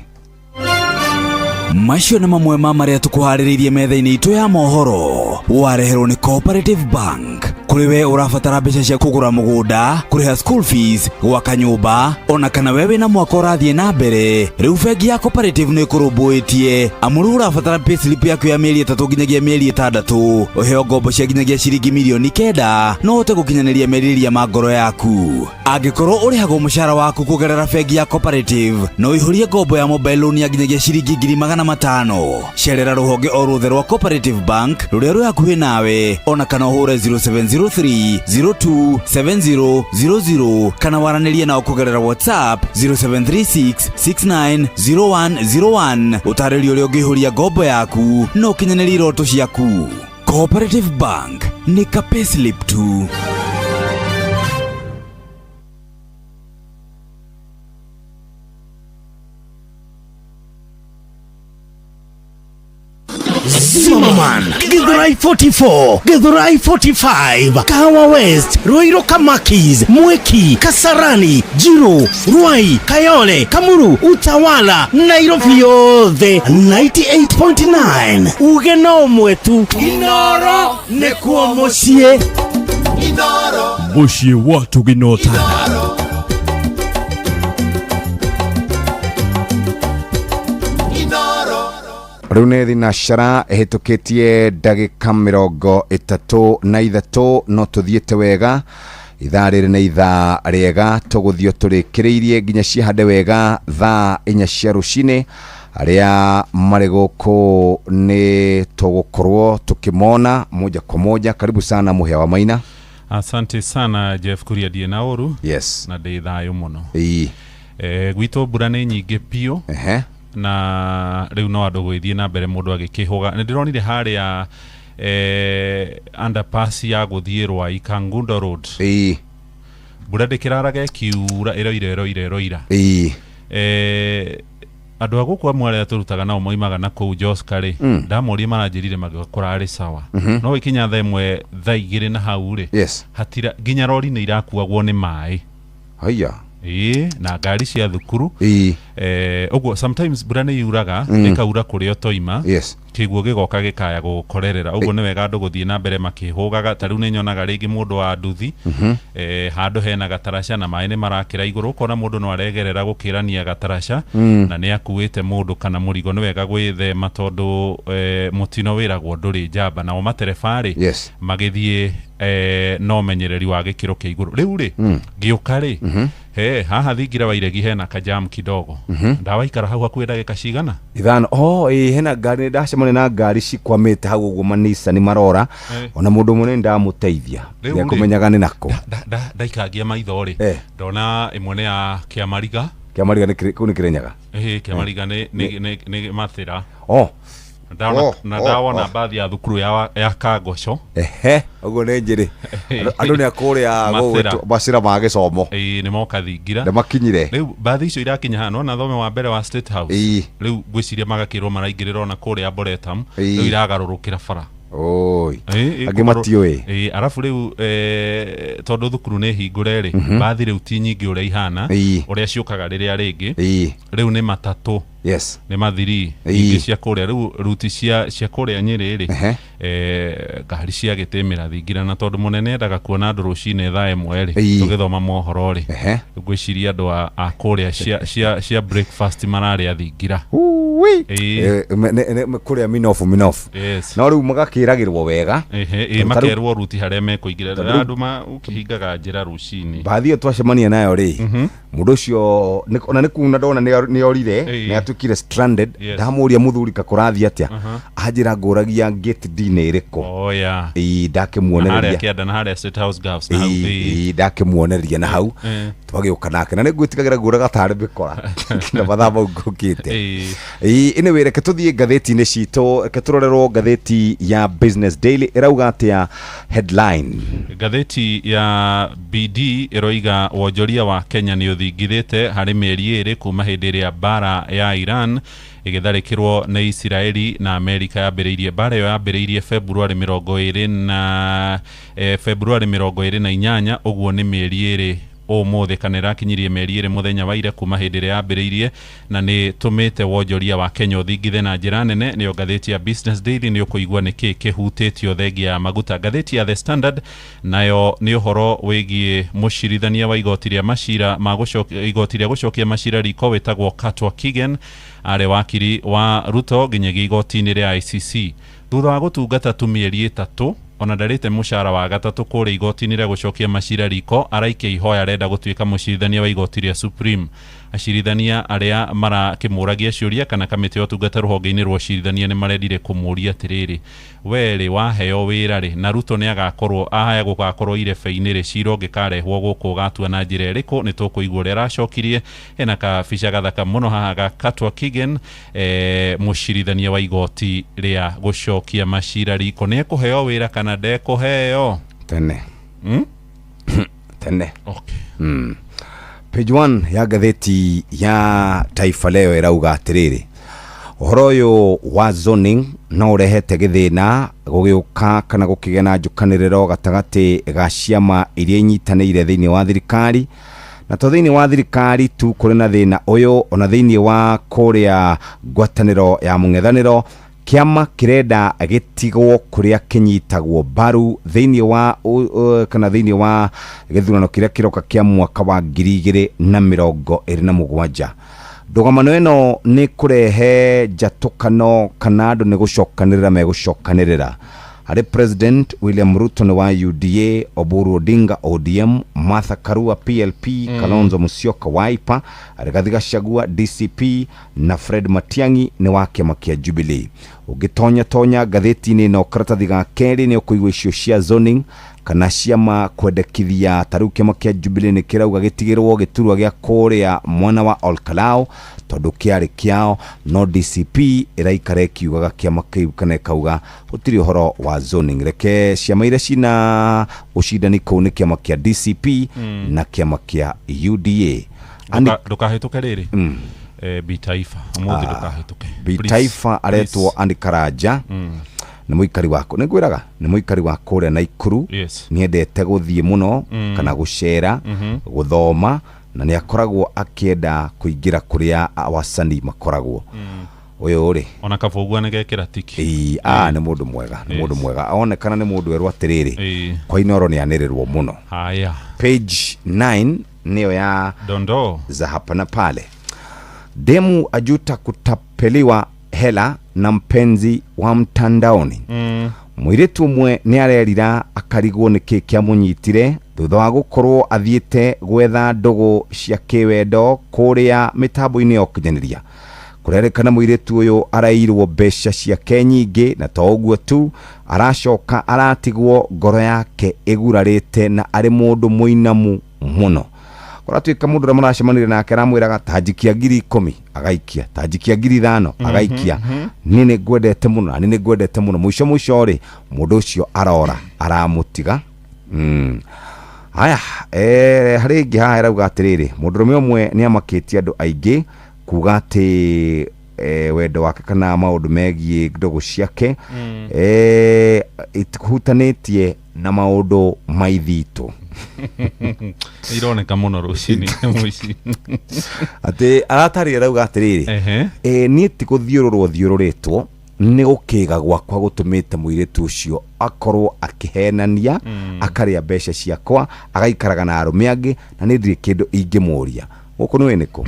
Macio nĩ mamwe ma marĩa tũkũharĩrĩirie metha-inĩ itũ ya mohoro, wareherwo nĩ Cooperative Bank. Kũrĩ we ũrabatara mbeca cia kũgũra mũgũnda, kũrĩha school fees, gwaka nyũmba, ona kana we wĩna mwaka ũrathiĩ na mbere, rĩu bengi ya Cooperative nĩ ĩkũrũmbũĩtie. Amu rĩu ũrabatara payslip yaku ya mĩeri 3 nginyagia mĩeri 6, ũheo ngombo cia nginyagia ciringi milioni 9, no ũhote gũkinyanĩria merirĩria ma ngoro yaku. Angĩkorwo ũrĩhagwo mũcara waku kũgerera bengi ya Cooperative, no ũihũrie ngombo ya mobile loan ya nginyagia ciringi 500,000. Cerera rũhonge o ruothe rwa Cooperative Bank rũrĩa rwĩ hakuhĩ nawe, ona kana ũhũre 0703 02 7000 kana waranĩrie nao kũgerera WhatsApp 0736 690101. Ũtarĩrio ũrĩa ũngĩihũria ngombo yaku na ũkinyanĩrie iroto ciaku. Cooperative Bank nĩ ka payslip tu. Zimmerman, Githurai 44, Githurai 45, Kahawa West, Ruiru Kamakis, Mwiki, Kasarani, Jiru, Ruai, Kayole, Kamuru, Utawala, Nairobi yothe 98.9. Uge no mwetu Inoro nĩkuo mũciĩ. Inoro Mũciĩ wa Tũginotana. Rĩu nĩ thinacara ĩhĩtũkĩtie ndagĩka 33, no tũthiĩte wega. Ithaa rĩrĩ nĩ ithaa rĩega, tũgũthiĩ tũrĩkĩrĩirie nginya cihande wega thaa 4 cia rũcinĩ. Arĩa marĩ gũkũ nĩ tũgũkorwo tũkĩmona moja kwa moja. Karibu sana Mũhĩa wa Maina. Asante sana Jeff Kuria, ndiĩ na ũru. Yes. Na ndĩ thayũ mũno. Ĩĩ. Gwitũ mbura nĩ nyingĩ biũ. Na rĩu no andũ gwĩthiĩ na mbere mũndũ agĩkĩhũga. Nĩ ndĩronire harĩa Underpass ya gũthiĩ Rwai Kangundo Road, mbura ndĩkĩraraga ĩkiura, ĩroira ĩroira ĩroira. Andũ a gũkũ amwe arĩa tũrutaga nao moimaga na kũu Joska rĩ, ndamorie maranjĩrire magĩũka kũrarĩ sawa, no ĩkinya thaa 1, thaa 2 na hau rĩ, hatira nginya rori nĩ irakuagwo nĩ maĩ. Haya. Ĩĩ, na ngari cia thukuru. Ũguo sometimes mbura nĩ yuraga, ĩkaura kũrĩa ũtoima, kĩguo gĩgoka gĩkaya gũgũkorerera. Ũguo nĩ wega andũ gũthiĩ na mbere makĩhũgaga. Ta rĩu nĩ nyonaga rĩngĩ mũndũ wa nduthi, handũ hena gataraca na maĩ nĩ marakĩra igũrũ, ũkona mũndũ no aregerera gũkĩrania gataraca na nĩ akuĩte mũndũ kana mũrigo. Nĩ wega gwĩthema tondũ mũtino wĩragwo ndũrĩ njamba. Nao matereba rĩ, magĩthiĩ no menyereri wa gĩkĩro kĩa igũrũ. Rĩu rĩ, ngĩũka rĩ, he haha thingira wa iregi hena kajam kidogo. Ndawaikara hau hakuhĩ ndagĩka cigana? 5. Oh, ĩĩ, hena ngari ndacemania na ngari cikwamĩte hau ũguo, manisa nĩ marora. Ona mũndũ ũmwe nĩ ndamũteithia. Rĩu rĩ, nĩekũmenyaga nĩ nako. Ndaikangia maitho rĩ, ndona ĩmwe nĩ ya Kĩamariga. Kĩamariga nĩ kũu nĩ Kĩrĩnyaga. Ĩhĩ, Kĩamariga nĩ Mathĩra. Oh. Ndona Oh, na oh, ndawona oh. mbathi ya thukuru ya Kangoco. Ehe, ũguo nĩ njĩrĩ andũ nĩ akũrĩa Macĩra. Macĩra ma gĩcomo. Ĩĩ, nĩ moka thingira. Nĩ makinyire. Rĩu mbathi icio irakinya haha nona thome wa mbere wa State House. Rĩu ngwĩciria magakĩrwo maraingĩrĩra ona kũrĩa Arboretum. Rĩu iragarũrũkĩra bara. Oi. Ĩĩ, Angĩ matiũĩ. Ĩĩ, arabu rĩu tondũ thukuru nĩ hingũre rĩ, mbathi rĩu ti nyingĩ ũrĩa ihana, ũrĩa ciũkaga rĩrĩa rĩngĩ. Rĩu nĩ matatũ. Nĩ mathiri nyingĩ cia kũrĩa rĩu ruti cia kũrĩa Nyĩrĩ rĩ, ngari cia gĩtĩmĩra thingira, na tondũ mũnene endaga kuona andũ rũcinĩ thaa 1 rĩ, tũgĩthoma mohoro rĩ, ngwĩciria andũ a kũrĩa cia breakfast mararĩa thingira. Ui. Ĩĩ. Kũrĩa minofu minofu. No rĩu magakĩragĩrwo wega. Ehe, ĩĩ, Tondũ ta rĩu- makerwo ruti harĩa mekũingĩra. Tondũ rĩu- Andũ ũkĩhingaga njĩra rũcinĩ. Mbathi ĩyo twacemania nayo rĩ, mũndũ ũcio ona nĩ kuna ndona nĩ orire, nĩ atuĩkire stranded. Ndamũria, mũthuri, kakũrathiĩ atĩa? Anjĩra, ngũragia gate D nĩ ĩrĩkũ. Oh, yeah. Ĩĩ, Na harĩa ndakĩmuonereria. kĩanda na harĩa State House Girls na hau, ĩĩ. Ĩĩ, ndakĩmuonereria na hau twagĩũka nake, na nĩ ngwĩtigagĩra ngũraga tarĩ mĩkora na mathaa mau ngũkĩte. Ĩĩ, anyway, reke tũthiĩ ngathĩti-inĩ citũ, reke tũrorerwo ngathĩti ya Business Daily ĩrauga atĩa, headline. Ngathĩti ya BD ĩroiga wonjoria wa Kenya nĩ ũthingithĩte harĩ mĩeri 2 kuma hĩndĩ ĩrĩa mbara ya Iran ĩgĩtharĩkĩrwo nĩ Isiraeli na Amerika yambĩrĩirie. Mbara ĩyo yambĩrĩirie February 28 na February 28, ũguo nĩ mĩeri 2 ũmũthĩ, kana ĩrakinyirie mĩeri 2 mũthenya wa ira kuma hĩndĩ ĩrĩa yambĩrĩirie, na nĩ tũmĩte wonjoria wa Kenya ũthingithe na njĩra nene. Nĩyo ngathĩti ya Business Daily. Nĩ ũkũigua nĩkĩ kĩhutĩtio thengia ya maguta. Ngathĩti ya The Standard nayo nĩ ũhoro wĩgiĩ mũcirithania wa igoti rĩa macira ma gũcokia, igoti rĩa gũcokia macira riko, wĩtagwo Katwa Kigen, arĩ wakiri wa Ruto nginyagia igoti-inĩ rĩa ICC thutha wa gũtungata tu mĩeri 3, ona ndarĩte mũcara wa gatatũ kũrĩa igoti-inĩ rĩa gũcokia macira riko. Araikia ihoya, arenda gũtuĩka mũcirithania wa igoti rĩa Supreme. Acirithania arĩa marakĩmũragia ciũria kana kamĩtĩ ya ũtungata rũhonge-inĩ rwa ũcirithania nĩ marendire kũmũria atĩrĩrĩ, we rĩ, waheo wĩra rĩ, na Ruto nĩ agakorwo ahaya gũgakorwo irebe-inĩ rĩ, cira ũngĩkarehwo gũkũ ũgatua na njĩra ĩrĩkũ? Nĩ tũkũigua ũrĩa aracokirie. Hena kabica gathaka mũno haha ga Katwa Kigen, mũcirithania wa igoti rĩa gũcokia macira riko. Nĩ ekũheo wĩra kana ndekũheo? Tene. Tene. Okay. Page 1 ya ngathĩti ya Taifa Leo ĩrauga atĩrĩrĩ, ũhoro ũyũ wa zoning no ũrehete gĩthĩna gũgĩũka kana gũkĩgĩa na njũkanĩrĩro gatagatĩ ga ciama iria inyitanĩire thĩinĩ wa thirikari, na to thĩinĩ wa thirikari tu kũrĩ na thĩna ũyũ, ona thĩinĩ wa kũrĩa ngwatanĩro ya mũng'ethanĩro, kĩama kĩrenda gĩtigwo kũrĩa kĩnyitagwo mbaru thĩinĩ wa kana thĩinĩ wa gĩthurano kĩrĩa kĩroka kĩa mwaka wa 2027. Ndũgamano ĩno nĩ kũrehe njatũkano kana andũ nĩ gũcokanĩrĩra megũcokanĩrĩra. Harĩ President William Ruto nĩ wa UDA, Oburu Odinga ODM, Martha Karua PLP, Kalonzo Musyoka Wiper, Rigathi Gachagua DCP na Fred Matiang'i nĩ wa kĩama kĩa Jubilee. Ũngĩtonya tonya ngathĩti-inĩ ĩno karatathi ga kerĩ nĩ ũkũigua icio cia zoning. Kana ciama kwendekithia ta rĩu kĩama kĩa Jubilee nĩ kĩrauga gĩtigĩrwo gĩturwa gĩa kũrĩa mwena wa Olkalou tondũ kĩarĩ kĩao, no DCP ĩraikara ĩkiugaga kĩama kĩu kana ĩkauga gũtirĩ ũhoro wa zoning. Reke ciama iria cina ũcindani kũu nĩ kĩama kĩa DCP na kĩama kĩa UDA. Ndũkahĩtũke rĩrĩ. Bitaifa ũmũthĩ ndũkahĩtũke. Bitaifa aretwo Andy Karanja. Nĩ mũikari wako, nĩ ngwĩraga nĩ mũikari wa kũrĩa Naikuru. Nĩendete gũthiĩ mũno kana gũcera, gũthoma, na nĩ akoragwo akĩenda kũingĩra kũrĩa wasanii makoragwo. Ũyũ rĩ ona kabũgua nĩ gekĩra tiki. Nĩ mũndũ mwega, nĩ mũndũ mwega. Onekana nĩ mũndũ werwo atĩrĩrĩ, kwa Inooro nĩ anĩrĩrwo mũno. Haya. Page 9 nĩyo ya dondoo za hapa na pale. Demu ajuta kutapeliwa hela na mpenzi wa mtandaoni. Mũirĩtu ũmwe nĩ arerira akarigwo nĩkĩ kĩamũnyitire thutha wa gũkorwo athiĩte gwetha ndũgũ cia kĩwendo kũrĩa mĩtambo-inĩ ya ũkinyanĩria. Kũrerĩkana mũirĩtu ũyũ arairwo mbeca ciake nyingĩ, na to ũguo tu, aracoka aratigwo ngoro yake ĩgurarĩte na arĩ mũndũ mũinamu mũno. Kũratuĩka mũndũ ũrĩa mũracemanirie nake aramwĩraga ta njikia 10,000 agaikia, ta njikia 5,000 agaikia. Niĩ nĩ ngwendete mũno, na niĩ nĩ ngwendete mũno. Mũico mũico rĩ, mũndũ ũcio arora aramũtiga. Haya, harĩ ĩngĩ haha ĩrauga atĩrĩrĩ, mũndũrũme ũmwe nĩ amakĩtie andũ aingĩ kuga atĩ wendo wake kana maũndũ megiĩ ndũgũ ciake itihutanĩtie na maũndũ ma ithitũ. Ironeka mũno rũcinĩ mũici. Atĩ aratarĩria arauga atĩrĩrĩ, niĩ ti gũthiũrũrwo thiũrũrĩtwo, nĩ gũkĩga gwakwa gũtũmĩte mũirĩtu ũcio akorwo akĩhenania, akarĩa mbeca ciakwa, agaikaraga na arũme angĩ, na nĩ ndirĩ kĩndũ ingĩmũria. Gũkũ nĩ nĩkũ?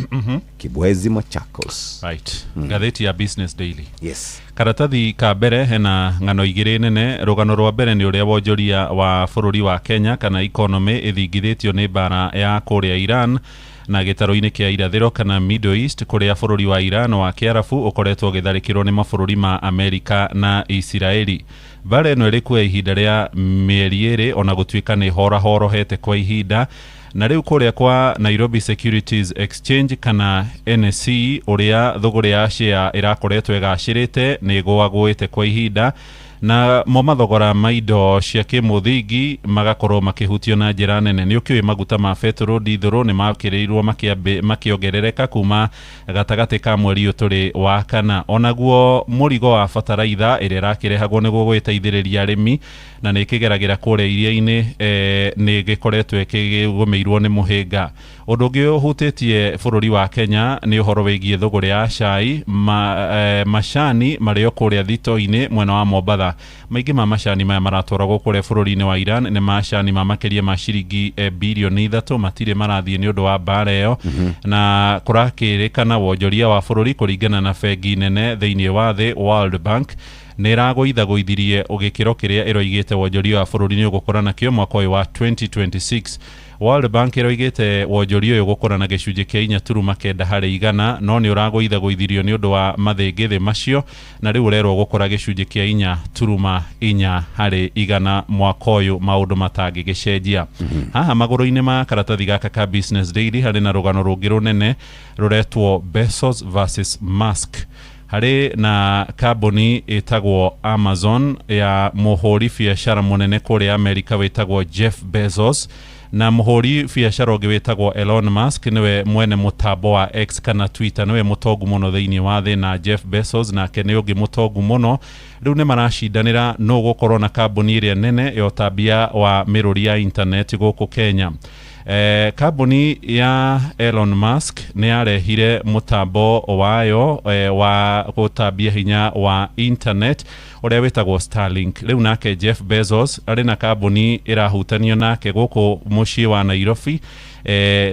Kibwezi, Machakos. Right. Ngathĩti ya Business Daily. Yes. Karatathi ka mbere hena ng'ano igĩrĩ nene. Rũgano rwa mbere nĩ ũrĩa wonjoria wa bũrũri wa Kenya kana economy ĩthingithĩtio nĩ mbara ya kũrĩa Iran na gĩtarũ-inĩ kĩa irathĩro kana Middle East, kũrĩa bũrũri wa Iran wa Kĩarabu ũkoretwo ũgĩtharĩkĩrwo nĩ mabũrũri ma Amerika na Isiraeli. Mbara ĩno ĩrĩ kuoya ihinda rĩa mĩeri 2 ona gũtuĩka nĩ horahorohete kwa ihinda. Na rĩu kũrĩa kwa Nairobi Securities Exchange kana NSE, ũrĩa thũgũrĩ ya share ĩrakoretwo ĩgacĩrĩte nĩ ĩgũagũĩte kwa ihinda, na mo mathogora ma indo cia kĩmũthingi magakorwo makĩhutio na njĩra nene. Nĩ ũkĩũĩ maguta ma betũrũ ndithũrũ nĩ makĩrĩirwo makĩongerereka kuma gatagatĩ ka mweri ũyũ tũrĩ wa kana. Onaguo mũrigo wa bataraitha ĩrĩa ĩrakĩrehagwo nĩguo gwĩteithĩrĩria arĩmi na nĩ ĩkĩgeragĩra kũrĩa iria-inĩ nĩ ĩgĩkoretwo ĩkĩgũmĩirwo nĩ mũhĩnga. Ũndũ ũngĩ ũhutĩtie bũrũri wa Kenya nĩ ũhoro wĩgiĩ thũgũrĩ ya cai. Macani marĩo kũrĩa thito-inĩ mwena wa Mombatha. Maingĩ ma macani maya maratwaragwo kũrĩa bũrũri-inĩ wa Iran nĩ macani ma makĩria ma ciringi bilioni 3, matirĩ marathiĩ nĩ ũndũ wa mbara ĩyo. Na kũrakĩrĩkana wonjoria wa bũrũri kũringana na bengi nene thĩinĩ wa thĩ World Bank nĩ ĩragũithagũithirie gĩkĩro kĩrĩa ĩroigĩte wonjoria wa bũrũri nĩ ũgũkũra nakĩo mwaka ũyũ wa 2026. World Bank ĩroigĩte wonjoria ũyũ gũkũra na gĩcunjĩ kĩa 4.9 harĩ igana, no nĩ ũragũithagũithirio nĩ ũndũ wa mathĩngĩthĩ macio, na rĩu ũrerwo gũkũra gĩcunjĩ kĩa 4.4 harĩ igana mwaka ũyũ maũndũ matangĩgĩcenjia. Haha magũrũ-inĩ ma karatathi gaka ka Business Daily harĩ na rũgano rũngĩ rũnene rũretwo Bezos versus Musk. Harĩ na kambuni ĩtagwo Amazon ya mũhũri biacara mũnene kũrĩa Amerika wĩtagwo Jeff Bezos, na mũhũri biacara ũngĩ wĩtagwo Elon Musk, nĩwe mwene mũtambo wa X kana Twitter, nĩwe mũtongu mũno thĩinĩ wa thĩ, na Jeff Bezos nake nĩ ũngĩ mũtongu mũno. Rĩu nĩ maracindanĩra nũ gũkorwo na kambuni ĩrĩa nene ya ũtambia wa mĩrũri ya internet gũkũ Kenya. Kambuni ya Elon Musk nĩ yarehire mũtambo wayo wa gũtambia hinya wa internet ũrĩa wĩtagwo Starlink. Rĩu nake Jeff Bezos arĩ na kambuni ĩrahutanio nake gũkũ mũciĩ wa Nairobi,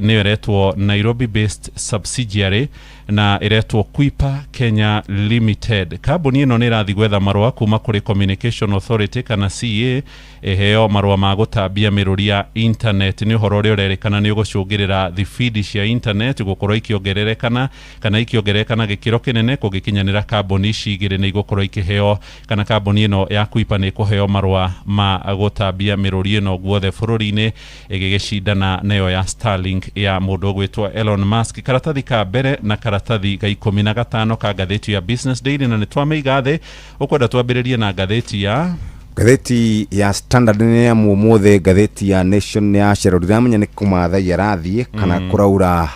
nĩyo ĩretwo Nairobi based subsidiary na ĩretwo Kuiper Kenya Limited. Kambuni ĩno nĩ ĩrathiĩ gwetha marũa kuma kũrĩ Communication Authority kana CA ĩheo marũa ma gũtambia mĩrũri ya internet. Nĩ ũhoro ũrĩa ũrerĩkana nĩ ũgũcũngĩrĩra thibindi cia internet gũkorwo ikĩongererekana kana ikĩongerereka na gĩkĩro kĩnene kũngĩkinyanĩra kambuni ici igĩrĩ nĩ igũkorwo ikĩheo kana Kana kambuni ĩno ya Kuiper nĩ ĩkũheo marũa ma gũtambia mĩrũri ĩno guothe bũrũri-inĩ ĩgĩgĩcindana nayo ya Starlink ya mũndũ ũgwĩtwo Elon Musk. Karatathi ka mbere na karatathi ga 15 ka ngathĩti ya Business Daily, na nĩ twamĩiga thĩ. Ũkwenda twambĩrĩrie na ngathĩti ya Ngathĩti ya Standard nĩ ya mũmũthĩ. Ngathĩti ya Nation nĩ ya cerero, ndiramenya nĩ kũmathaia rathiĩ kana kũraura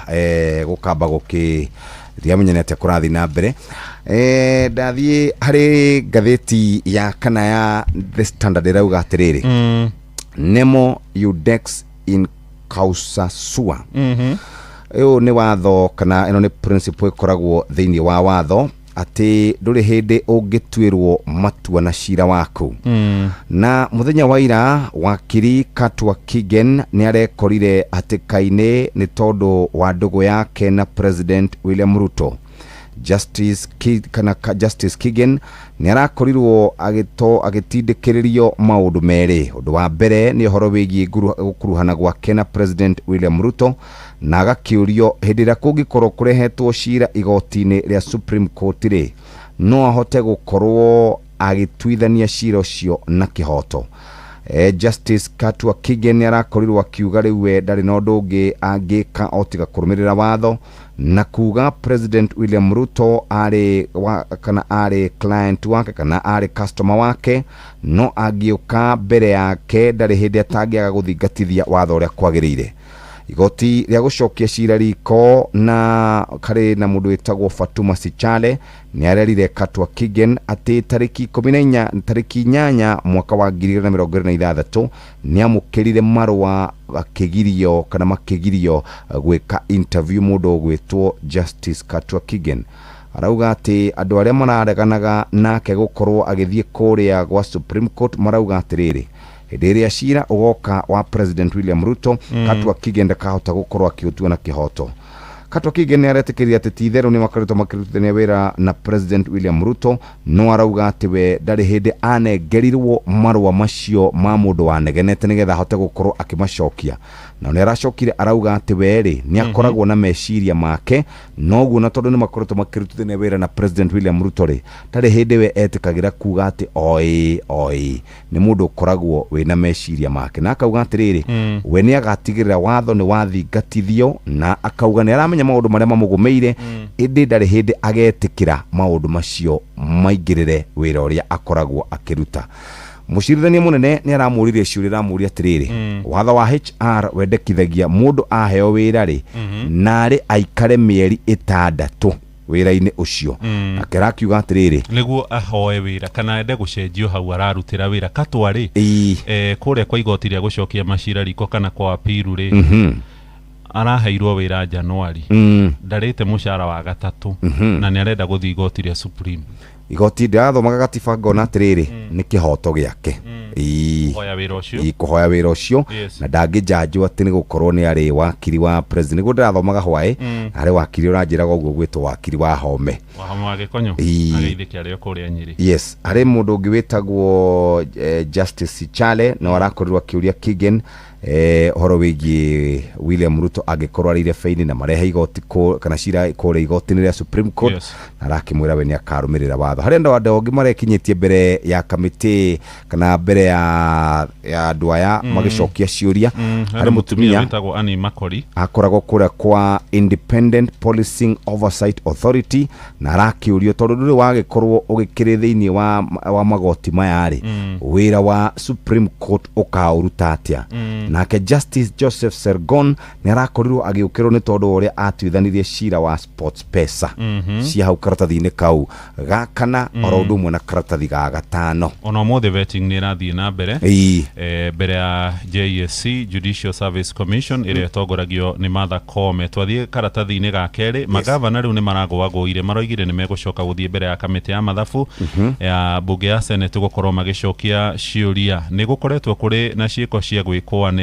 gũkamba gũkĩ, ndiramenya nĩ atĩa kũrathiĩ na mbere. Ndathiĩ harĩ ngathĩti ya kana ya The Standard, ĩrauga atĩrĩrĩ, Nemo Iudex in causa sua. Ũyũ nĩ watho kana ĩno nĩ principle ĩkoragwo thĩinĩ wa watho atĩ ndũrĩ hĩndĩ ũngĩtuĩrwo matua na cira waku. Na mũthenya wa ira wakiri Katwa Kigen nĩ arekorire hatĩka-inĩ nĩ tondũ wa ndũgũ yake na President William Ruto. Justice kana Justice Kigen nĩ arakorirwo agĩtindĩkĩrĩrio maũndũ merĩ. Ũndũ wa mbere nĩ ũhoro wĩgiĩ gũkuruhana gwake na President William Ruto, na agakĩũrio hĩndĩ ĩrĩa kũngĩkorwo kũrehetwo cira igoti-inĩ rĩa Supreme Court rĩ, no ahote gũkorwo agĩtuithania cira ũcio na kĩhoto. Justice Katwa Kigen nĩ arakorirwo akiuga rĩu we ndarĩ na ũndũ ũngĩ angĩka o tiga kũrũmĩrĩra watho, na kuga President William Ruto arĩ wa, kana arĩ client wake kana arĩ customer wake, no angĩũka mbere yake ndarĩ hĩndĩ atangĩaga gũthingatithia watho ũrĩa kwagĩrĩire. Igoti rĩa gũcokia cira riko na karĩ na mũndũ wĩtagwo Fatuma Sichale nĩ arerire Katwa Kigen atĩ tarĩki 14, tarĩki 8 mwaka wa 2026 nĩ amũkĩrire marũa akĩgirio kana makĩgirio gwĩka interview mũndũ ũgwĩtwo Justice Katwa Kigen. Arauga atĩ andũ arĩa marareganaga nake gũkorwo agĩthiĩ kũrĩa gwa Supreme Court marauga atĩrĩrĩ, hĩndĩ ĩrĩa cira ũgoka wa President William Ruto, Katwa Kigen ndakahota gũkorwo akĩũtua na kĩhoto. Katwa Kigen nĩ aretĩkĩria atĩ ti itherũ nĩ makoretwo makĩrutithania wĩra na President William Ruto, no arauga atĩ we ndarĩ hĩndĩ anengerirwo marũa macio ma mũndũ wanegenete nĩgetha ahote gũkorwo akĩmacokia. Na nĩ aracokire arauga atĩ we rĩ nĩ akoragwo na meciria make, noguo na tondũ nĩ makoretwo makĩrutithania wĩra na President William Ruto rĩ, ndarĩ hĩndĩ we etĩkagĩra kuga atĩ oĩ oĩ nĩ mũndũ ũkoragwo wĩna meciria make. Na akauga atĩrĩrĩ, we nĩ agatigĩrĩra watho nĩ wathingatithio, na akauga nĩ aramenya maũndũ marĩa mamũgũmĩire, ĩndĩ ndarĩ hĩndĩ agetĩkĩra maũndũ macio maingĩrĩre wĩra ũrĩa akoragwo akĩruta. Mũcirithania mũnene nĩ aramũririe ciũria, aramũria atĩrĩrĩ, watho wa HR wendekithagia mũndũ aheo wĩra rĩ, narĩ aikare mĩeri 6 wĩra-inĩ ũcio. Nake arakiuga atĩrĩrĩ, nĩguo ahoe wĩra kana ende gũcenjio hau ararutĩra wĩra. Katwa rĩ, kũrĩa kwa igoti rĩa gũcokia macira riko kana kwa apiru rĩ, araheirwo wĩra Januari, ndarĩte mũcara wa 3, na nĩ arenda gũthiĩ igoti rĩa Supreme. Igoti ndirathomaga gatiba ngona atĩrĩrĩ, nĩ kĩhoto gĩake kũhoya wĩra ũcio, kũhoya wĩra ũcio, na ndangĩnjanjwo atĩ nĩ gũkorwo nĩ arĩ wakiri wa president. Nĩguo ndĩrathomaga hwaĩ, arĩ wakiri ũranjĩraga ũguo gwĩtwo wakiri wa Home, wa Home wa Gĩkonyo, ageithĩke arĩ o kũrĩa Nyĩrĩ. Yes, harĩ mũndũ ũngĩ wĩtagwo Justice Sichale, no arakorirwo akĩũria Kigen ũhoro wĩgiĩ William Ruto angĩkorwo arĩire baini na marehe igoti kana cira kũrĩa igoti-inĩ rĩa Supreme Court, na arakĩmwĩra we nĩ akarũmĩrĩra watho. Harĩ andũ angĩ marekinyĩtie mbere ya kamĩtĩ kana mbere ya andũ aya magĩcokia ciũria. Harĩ mũtumia wĩtagwo Annie Makori, akoragwo kũrĩa kwa Independent Policing Oversight Authority, na arakĩũrio tondũ ndũrĩ wagĩkorwo ũgĩkĩrĩ thĩinĩ wa magoti maya rĩ, wĩra wa Supreme Court ũkaũruta atĩa. Nake Justice Joseph Sergon nĩ arakorirwo agĩũkĩrwo nĩ tondũ wa ũrĩa atuithanirie cira wa Sports Pesa cia hau karatathi-inĩ kau ga kana, oro ũndũ ũmwe na karatathi ga 5. Ona ũmũthĩ vetting nĩ ĩrathiĩ na mbere mbere ya JSC, Judicial Service Commission, ĩrĩa ĩtongoragio nĩ Martha Koome. Twathiĩ karatathi-inĩ ga kerĩ, magavana rĩu nĩ maragũagũire, maroigire nĩ megũcoka gũthiĩ mbere ya kamĩtĩ ya mathabu ya mbunge ya Senate gũkorwo magĩcokia ciũria. Nĩ gũkoretwo kũrĩ na ciĩko cia gwĩkũanĩra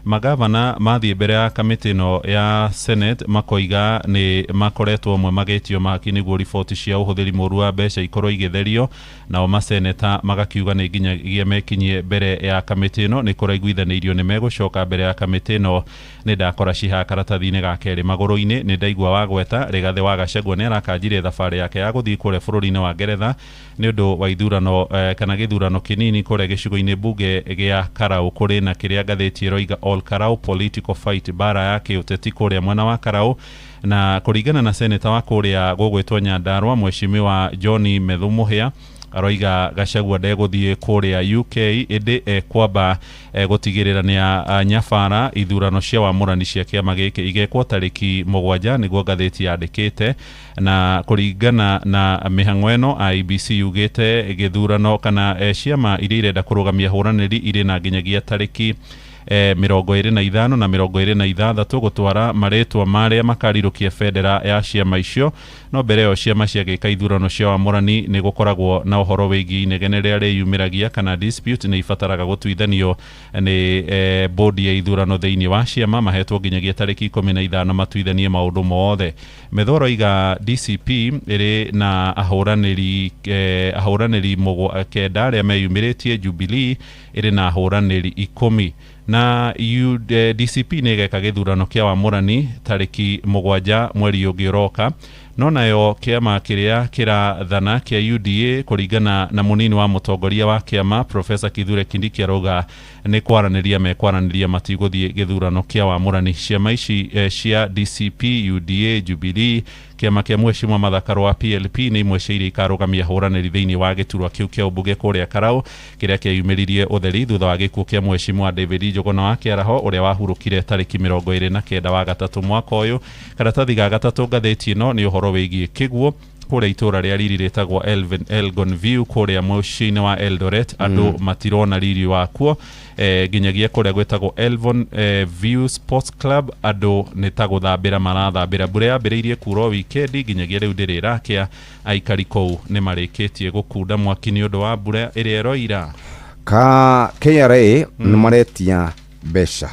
Magavana mathiĩ mbere ya kamĩtĩ ĩno ya Senate makoiga nĩ makoretwo amwe magĩtio mahaki nĩguo riboti cia ũhũthĩri mũru wa mbeca ikorwo igĩtherio, nao maseneta magakiuga nĩ nginyagia mekinyie mbere ya kamĩtĩ ĩno. Nĩ kũraiguithanĩirio nĩ megũcoka mbere ya kamĩtĩ ĩno. Nĩ ndakora ciha karatathi-inĩ ga kerĩ magũrũ-inĩ. Nĩ ndaigua wagweta Rigathĩ wa Gachagua nĩ arakanjire thabarĩ yake ya gũthiĩ kũrĩa bũrũri-inĩ wa Ngeretha nĩ ũndũ wa ithurano kana gĩthurano kĩnini kũrĩa gĩcigo-inĩ mbunge gĩa Karau. Kũrĩ na kĩrĩa ngathĩti ĩroiga All Karau political fight, bara ya kĩũteti kũrĩa mwena wa Karau, na kũringana na seneta wa kũrĩa gũgwĩtwo Nyandarua Mheshimiwa John Methu Mũhĩa aroiga Gachagua ndegũthiĩ kũrĩa UK, ĩndĩ ekwamba gũtigĩrĩra nĩ nyabara ithurano cia wamũrani cia kĩama gĩkĩ igekwo tarĩki 7, nĩguo ngathĩti yandĩkĩte. Na kũringana na mĩhang'o ĩno, IEBC yugĩte gĩthurano kana ciama iria irenda kũrũgamia hũranĩri irĩ na nginyagia tarĩki 25 na 26 gũtwara marĩtwa marĩa makarirũkia bendera ya ciama icio. No mbere ĩyo ciama ciagĩka ithurano cia wamũrani nĩ gũkoragwo na ũhoro wĩgiĩ inegene rĩrĩa rĩyumĩragia kana dispute, nĩ ibataraga gũtuithanio nĩ bodi ya ithurano thĩinĩ wa ciama. Mahetwo nginyagia tarĩki 15 matuithanie maũndũ mothe. Methoro iga DCP ĩrĩ na ahũranĩri 9 arĩa meyumĩrĩtie, Jubilee ĩrĩ na ahũranĩri 10, na DCP nĩ ĩgeka gĩthurano kĩa wamũrani tarĩki 7 mweri ũngĩ ũroka. No nayo kĩama kĩrĩa kĩrathana kĩa UDA kũringana na mũnini wa mũtongoria wa kĩama Professor Kithure Kindiki arauga nĩ kwaranĩria mekwaranĩria matigũthiĩ gĩthurano kĩa wamũrani. Ciama ici cia DCP, UDA, Jubilee, kĩama kĩa Mheshimiwa Martha Karua PLP nĩ imwe cia iria ikarũgamia hũranĩri thĩinĩ wa gĩturwa kĩu kĩa ũmbunge kũrĩa Karau kĩrĩa kĩeyumĩririe ũtheri thutha wa gĩkuũ kĩa Mheshimiwa David Njuguna wa Kĩaraho ũrĩa wahurũkire tarĩki 29 wa gatatũ mwaka ũyũ. Karatathi ga gatatũ ngathĩti ĩno nĩ ũhoro wĩgiĩ kĩguũ kũrĩa itũra rĩa riri rĩtagwo Elgon View kũrĩa mũciĩ-inĩ wa Eldoret. Andũ matirona riri wakuo nginyagia kũrĩa gwĩtagwo Elgon View Sports Club. Andũ nĩ ta gũthambĩra marathambĩra. Mbura yambĩrĩirie kura wikendi nginyagia rĩu ndĩrĩ ĩrakĩa. Aikari kũu nĩ marĩkĩtie gũkunda mwaki nĩ ũndũ wa mbura ĩrĩa ĩroira. Ka KRA nĩ maretia mbeca,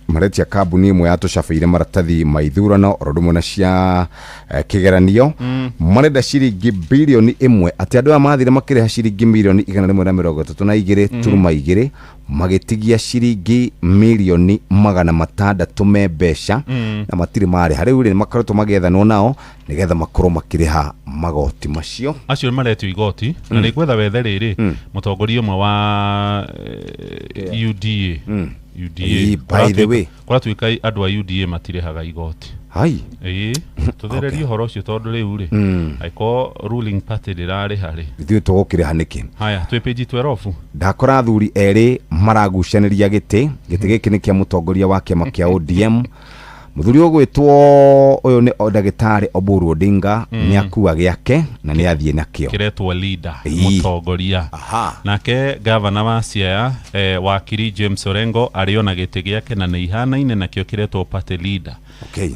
maretia kambuni ĩmwe yatũcabĩire maratathi ma ithurano oro ũndũ ũmwe na cia kĩgeranio. Marenda ciringi bilioni 1, atĩ andũ aya mathire makĩrĩha ciringi milioni 132 turuma 2, magĩtigia ciringi milioni 600 me mbeca na matirĩ marĩha. Rĩu rĩ makoretwo magĩethanwo nao nĩgetha makorwo makĩrĩha magoti macio. Acio maretio igoti na nĩ gwetha wethe rĩrĩ mũtongoria ũmwe wa UDA UDA by the way kũratuĩka andũ a UDA matirĩhaga igoti. Hai tũthererie ũhoro ũcio tondũ rĩu rĩ angĩkorwo ruling party ndĩrarĩha rĩ ithuĩ tũgũkĩrĩha nĩkĩ? Haya, twĩ page 12. Ndakora athuri erĩ maragucanĩria gĩtĩ. Gĩtĩ gĩkĩ nĩ kĩa mũtongoria wa kĩama kĩa ODM. Mũthuri ũgwĩtwo ũyũ nĩ ndagĩtarĩ Oburu Odinga, nĩ akua gĩake na nĩ athiĩ nakĩo. Kĩretwo leader, mũtongoria. Nake gavana wa Siaya wakiri James Orengo arĩ ona gĩtĩ gĩake na nĩ ihanaine nakĩo kĩretwo party leader.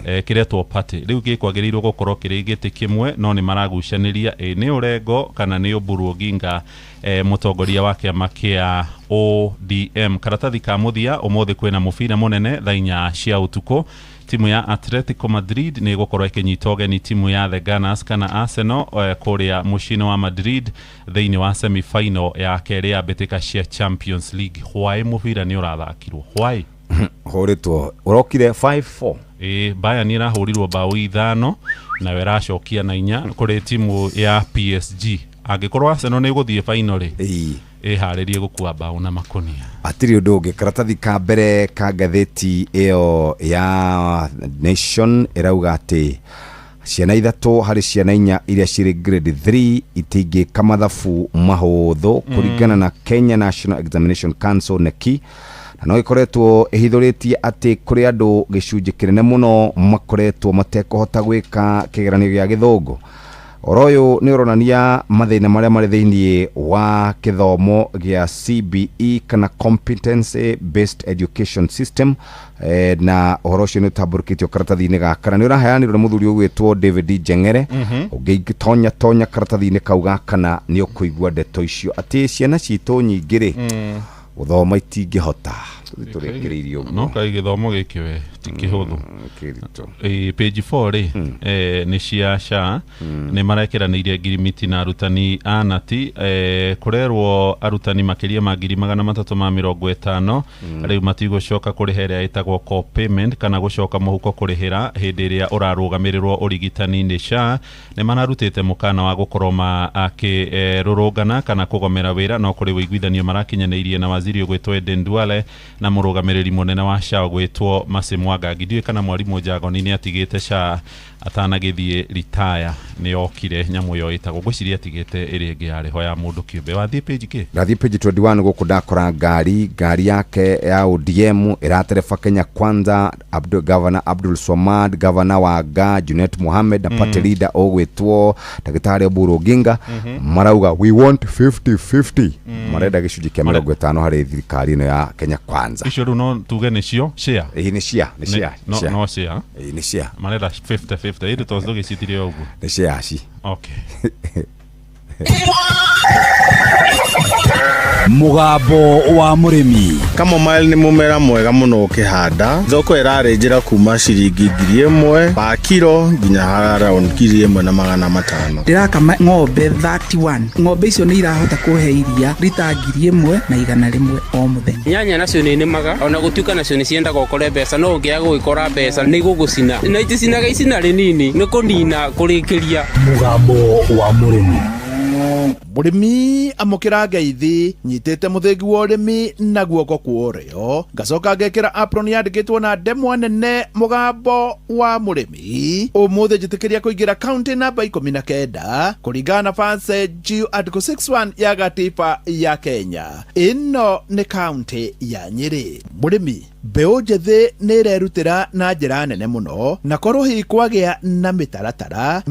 Kĩretwo party. Rĩu gĩkwagĩrĩirwo gũkorwo kĩrĩ gĩtĩ kĩmwe, no nĩ maragucanĩria nĩ Orengo kana nĩ Oburu Oginga mũtongoria wa kĩama kĩa ODM. Karatathi ka mũthia, ũmũthĩ kwĩna mũbira mũnene thaa 4 cia ũtukũ. Timu ya Atletico Madrid nĩ ĩgũkorwo ĩkĩnyita ũgeni timu ya The Gunners kana Arsenal kũrĩa mũciĩ-inĩ wa Madrid thĩinĩ wa semi-final ya kerĩ ya mbĩtĩka cia Champions League. Hwaĩ mũbira nĩ ũrathakirwo hwaĩ hũrĩtwo ũrokire 5-4. Bayern ĩrahũrirwo bao 5 nayo ĩracokia na 4 kũrĩ timu ya PSG. Angĩkorwo Arsenal nĩ ĩgũthiĩ final rĩ ĩharĩrie gũkua bao na makonia. Hatirĩ ũndũ ũngĩ. Karatathi ka mbere ka ngathĩti ĩyo ya Nation ĩrauga atĩ ciana 3 harĩ ciana 4 iria cirĩ grade 3 itingĩka mathabu mahũthũ kũringana na Kenya National Examination Council NECI, na no ĩkoretwo ĩhithũrĩtie atĩ kũrĩ andũ gĩcunjĩ kĩnene mũno makoretwo matekũhota gwĩka kĩgeranio gĩa gĩthũngũ. Ũhoro ũyũ nĩ ũronania mathĩna marĩa marĩ thĩinĩ wa kĩthomo gĩa CBE kana Competency Based Education System, na ũhoro ũcio nĩ ũtambũrũkĩtio karatathi-inĩ gaka na nĩ ũraheanirwo nĩ mũthuri ũgwĩtwo David Njeng'ere. Ũngĩtonya tonya karatathi-inĩ kau gaka na nĩ ũkũigua ndeto icio atĩ ciana citũ nyingĩ rĩ gũthoma itingĩhota. Tũrĩkĩrĩirie ũguo. No kaĩ gĩthomo gĩkĩ we ti kĩhũthũ. Kĩritũ. Page 4 rĩ, nĩ cia SHA, nĩ marekĩranĩirie ngirimiti na arutani a nati. Kũrerwo arutani makĩria ma 350,000 rĩu matigũcoka kũrĩha ĩrĩa ĩtagwo co-payment kana gũcoka mũhuko kũrĩhĩra hĩndĩ ĩrĩa ũrarũgamĩrĩrwo ũrigitani-inĩ. SHA nĩ mararutĩte mũkana wa gũkorwo makĩrũrũngana kana kũgomera wĩra, no kũrĩ ũiguithanio marakinyanĩirie na waziri ũgwĩtwo Eden Duale na mũrũgamĩrĩri mũnene wa SHA ũgwĩtwo Mercy Mwangangi. Ndiũĩ kana mwarimũ Njagoni nĩ atigĩte SHA atanagĩthiĩ ritaya, nĩ okire nyamũ ĩyo ĩtagwo, ngwĩciria atigĩte ĩrĩa ĩngĩ yarĩ ho ya mũndũ kĩũmbe. Wathiĩ page kĩ? Ndathiĩ page 21 gũkũ ndakora ngari yake ya ODM ĩratereba Kenya Kwanza, Abdul, Governor Abdul Swamad, Governor wa Ga Junet Mohammed na party leader ũgwĩtwo Ndagĩtarĩ Oburu Oginga. Marauga we want 50-50, marenda gĩcunjĩ kĩa 50 harĩ thirikari ĩno ya Kenya Kwanza. Icio rĩu no tuge nĩcio share. Ĩĩ, nĩ share, nĩ share. No, share. No share. Ĩĩ, nĩ share. Marenda 50-50 ĩndĩ to tũgĩcitirie ũguo. Nĩ share ci. Okay. Mũgambo wa mũrĩmi. Chamomile nĩ mũmera mwega mũno ũkĩhanda. Thoko ĩrarĩ njĩra kuma ciringi 1000 pa kiro nginya around 1500. Ndĩrakama ng'ombe 31. Ng'ombe icio nĩ irahota kũhe iria rita 1100 o mũthenya. Nyanya nacio nĩ nĩmaga ona gũtuĩka nacio nĩ ciendaga ũkore mbeca, no ũngĩaga gũgĩkora mbeca nĩ igũgũcina na iticinaga icina rĩnini nĩ kũnina kũrĩkĩria. Mũgambo wa mũrĩmi. Mũrĩmi amũkĩra ngeithi, nyitĩte mũthĩgi wa ũrĩmi na guoko kwa ũrĩo, ngacoka ngekĩra apron yandĩkĩtwo na ndemwa nene mũgambo wa mũrĩmi. Ũmũthĩ njĩtĩkĩria kũingĩra kaunti namba 19 kũringana na Verse G Article 61 ya gatiba ya Kenya. Ĩno nĩ kaunti ya Nyĩrĩ. Mũrĩmi, mbeũ njĩthĩ nĩ ĩrerutĩra na njĩra nene mũno, na korwo hihi kwagĩa na mĩtaratara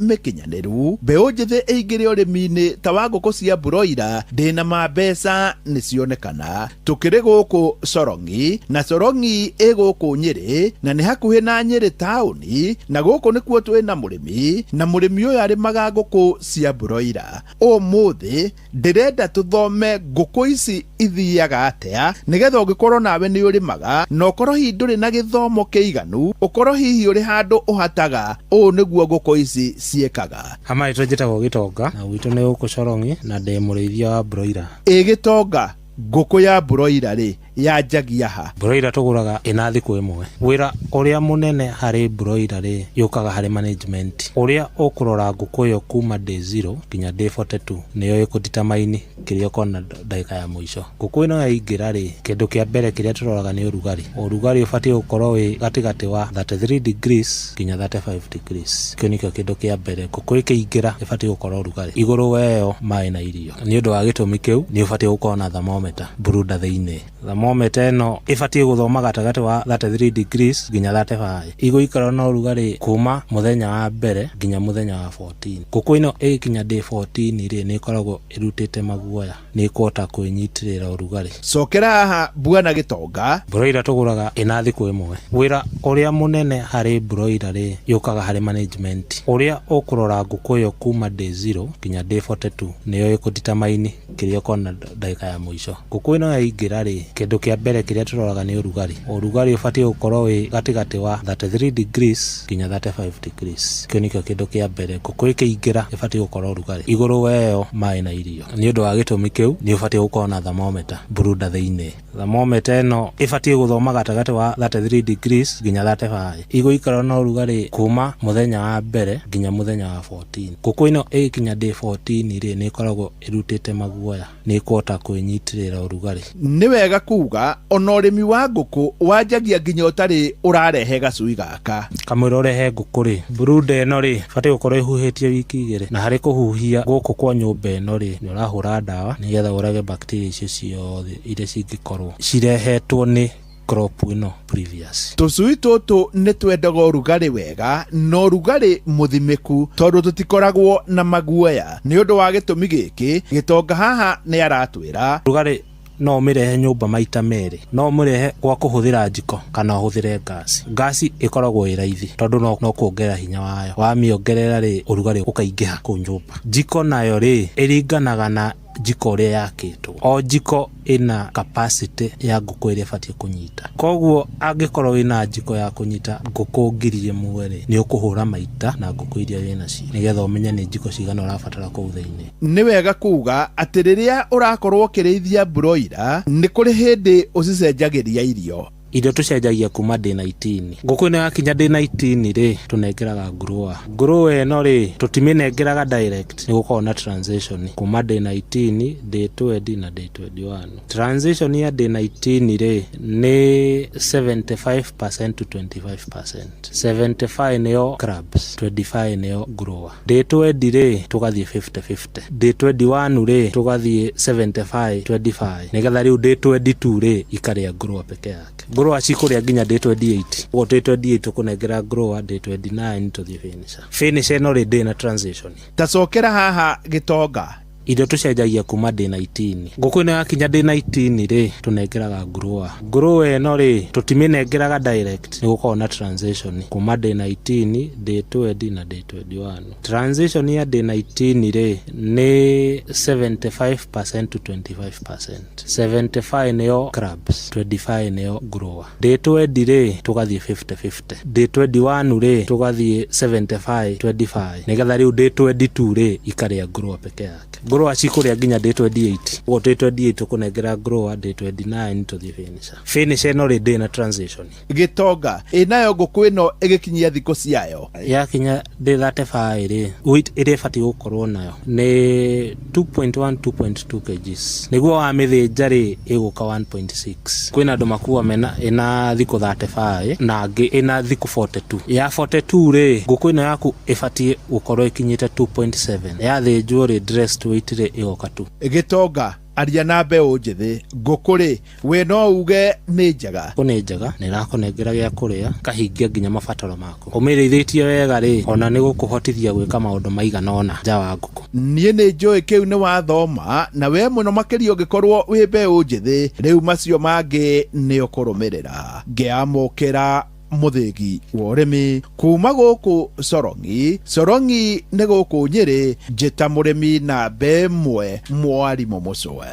mĩkinyanĩru, mbeũ njĩthĩ ĩingĩre ũrĩmi-inĩ ta wa ngũkũ cia broiler, ndĩna ma mbeca nĩ cionekana. Tũkĩrĩ gũkũ Corongi, na Corongi ĩ gũkũ Nyĩrĩ, na nĩ hakuhĩ na Nyĩrĩ taũni, na gũkũ nĩkuo twĩna mũrĩmi, na mũrĩmi ũyũ arĩmaga ngũkũ cia broiler. Ũmũthĩ ndĩrenda tũthome ngũkũ ici ithiaga atĩa, nĩgetha ũngĩkorwo nawe nĩ ũrĩmaga na ũkorwo hihi ndũrĩ na gĩthomo kĩiganu, ũkorwo hihi ũrĩ handũ ũhataga, ũũ nĩguo ngũkũ ici ciĩkaga. Hamarĩtwa njĩtagwo Gĩtonga na gwitũ nĩ gũkũ Corongi na ndĩ mũrĩithia wa broiler. Ĩ Gĩtonga, ngũkũ ya broiler rĩ yanjagia ha? Broiler tũgũraga ĩna thikũ ĩmwe. Wĩra ũrĩa mũnene harĩ broiler rĩ yũkaga harĩ management. Ũrĩa ũkũrora ngũkũ ĩyo kuma day 0 nginya day 42 nĩyo ĩkũdetermine kĩrĩa ũkona ndagĩka ya mũico. Ngũkũ ĩno yaingĩra rĩ, kĩndũ kĩa mbere kĩrĩa tũroraga nĩ ũrugarĩ. Ũrugarĩ ũbatiĩ gũkorwo wĩ gatagatĩ wa 33 degrees nginya 35 degrees. Kĩu nĩkĩo kĩndũ kĩa mbere. Ngũkũ ĩkĩingĩra ĩbatiĩ gũkorwo ũrugarĩ igũrũ weyo maĩ na irio. Nĩ ũndũ wa gĩtũmi kĩu nĩ ũbatiĩ gũkorwo na thermometer brooder thĩinĩ. Thermometer ĩno ĩbatiĩ gũthoma gatagatĩ wa 33 degrees nginya 35. Ĩgũikara na ũrugarĩ kuma mũthenya wa mbere nginya mũthenya wa 14. Ngũkũ ĩno ĩgĩkinya day 14 rĩ, nĩ ĩkoragwo ĩrutĩte maguoya, nĩ ĩkũhota kwĩnyitĩrĩra ũrugarĩ. Cokera haha bwana Gĩtonga. Broiler tũgũraga ĩna thikũ ĩmwe. Wĩra ũrĩa mũnene harĩ broiler rĩ yũkaga harĩ management. Ũrĩa ũkũrora ngũkũ ĩyo kuma day 0 nginya day 42 nĩyo ĩkũdetermine kĩrĩa ũkona ndagĩka ya mũico. Ngũkũ ĩno yaingĩra rĩ, kĩndũ kĩa mbere kĩrĩa tũroraga nĩ ũrugarĩ. Ũrugarĩ ũbatiĩ gũkorwo wĩ gatagatĩ wa 33 degrees nginya 35 degrees. Kĩu nĩkĩo kĩndũ kĩa mbere. Ngũkũ ĩkĩingĩra ĩbatiĩ gũkorwo ũrugarĩ igũrũ weyo maĩ na irio. Nĩ ũndũ wa gĩtũmi kĩu nĩ ũbatiĩ gũkorwo na thermometer brooder thĩinĩ. Thermometer ĩno ĩbatiĩ gũthoma gatagatĩ wa 33 degrees nginya 35. Ĩgũikara na ũrugarĩ kuma mũthenya wa mbere nginya mũthenya wa 14. Ngũkũ ĩno ĩgĩkinya day 14 rĩ, nĩ ĩkoragwo ĩrutĩte maguoya, nĩ ĩkũhota kwĩnyitĩrĩra ũrugarĩ. Nĩ wega kuga ona ũrĩmi wa ngũkũ wanjagia nginya ũtarĩ ũrarehe gacui gaka. Kamũira ũrehe ngũkũ rĩ, brooder ĩno rĩ ĩbatiĩ gũkorwo ĩhuhĩtie wiki 2, na harĩ kũhuhia gũkũ kwa nyũmba ĩno rĩ, nĩ ũrahũra ndawa nĩgetha ũrage bacteria icio ciothe iria cingĩkorwo cirehetwo nĩ crop ĩno previous. Tũcui tũtũ nĩ twendaga ũrugarĩ wega na ũrugarĩ mũthimĩku tondũ tũtikoragwo na maguoya. Nĩ ũndũ wa gĩtũmi gĩkĩ, Gĩtonga haha nĩ aratwĩra ũrugarĩ no ũmĩrehe nyũmba maita merĩ, no ũmĩrehe gwa kũhũthĩra njiko kana ũhũthĩre ngasi. Ngasi ĩkoragwo ĩ raithi tondũ no kuongerera hinya wayo, wamĩongerera rĩ ũrugarĩ ũkaingĩha kũu nyũmba. Njiko nayo rĩ ĩringanaga na Njiko ũrĩa yakĩtwo, o njiko ĩna capacity ya ngũkũ ĩrĩa ĩbatiĩ kũnyita. Koguo angĩkorwo wĩna njiko ya kũnyita ngũkũ 1000 rĩ, nĩ ũkũhũra maita na ngũkũ iria wĩnacio nĩgetha ũmenye nĩ njiko cigana ũrabatara kũu thĩinĩ. Nĩ wega kuga atĩ rĩrĩa ũrakorwo ũkĩrĩithia broiler nĩ kũrĩ hĩndĩ ũcicenjagĩria irio. Irio tũcenjagia kuma day 19. Ngũkũ ĩno yakinya day 19 rĩ, tũnengeraga grower. Grower ĩno rĩ, tũtimĩnengeraga direct, nĩ gũkoragwo na transition kuma day 19, day 20 na day 21. Transition ya day 19 rĩ, nĩ 75% to 25%. 75 nĩyo crabs, 25 nĩyo grower. Day 20 rĩ, tũgathiĩ 50-50. Day 21 rĩ, tũgathiĩ 75 25, nĩgetha rĩu day 22 rĩ, ikarĩa grower peke yake. Grower cikũrĩa nginya day 28. Ũguo day 28 tũkũnengera grower, day 29 tũthiĩ finisher. Finisher ĩno rĩ, ndĩ na transition. Tacokera haha Gĩtonga. Irio tũcenjagia kuma day 19. Ngũkũ ĩno yakinya day 19 rĩ, tũnengeraga grower. Grower ĩno rĩ, tũtimĩnengeraga direct, nĩ gũkoragwo na transition kuma day 19, day 20 na day 21. Transition ya day 19 rĩ, nĩ 75% to 25%. 75 nĩyo crabs, 25 nĩyo grower. Day 20 rĩ, tũgathiĩ 50-50. Day 21 rĩ, tũgathiĩ 75 25, nĩgetha rĩu day 22 rĩ, ikarĩa grower peke yake. Grower cikũrĩa nginya day 28. Ũguo day 28 tũkũnengera grower, day 29 tũthiĩ finisher. Finisher ĩno rĩ, ndĩ na transition. Gĩtonga, ĩnayo ngũkũ ĩno ĩgĩkinyia thikũ ciayo? Yakinya day 35 rĩ, weight ĩrĩa ĩbatiĩ gũkorwo nayo nĩ 2.1 2.2 kgs. Nĩguo wamĩthĩnja rĩ, ĩgũka 1.6. Kwĩna andũ makua mena ĩna thikũ 35 na angĩ ĩna thikũ 42. Ya 42 rĩ, ngũkũ ĩno yaku ĩbatiĩ gũkorwo ĩkinyĩte 2.7. Yathĩnjwo rĩ, dressed weight rĩ, ĩgoka 2. Gĩtonga, aria na mbeũ njĩthĩ, ngũkũ rĩ, we no uge nĩ njega? Ngũkũ nĩ njega, nĩ ĩrakũnengera gĩa kũrĩa, kahingia nginya mabataro maku. Ũmĩrĩithĩtie wega rĩ, ona nĩ gũkũhotithia gwĩka maũndũ maigana ũna nja wa ngũkũ. Niĩ nĩ njũĩ kĩu nĩ wathoma, na we mũno makĩria ũngĩkorwo wĩ mbeũ njĩthĩ, rĩu macio mangĩ nĩ ũkũrũmĩrĩra. Ngĩamũkĩra mũthĩgi wa ũrĩmi kuma gũkũ Corongi. Corongi nĩ gũkũ Nyĩrĩ, njĩta mũrĩmi namba ĩmwe, mwarimũ Mũcwe.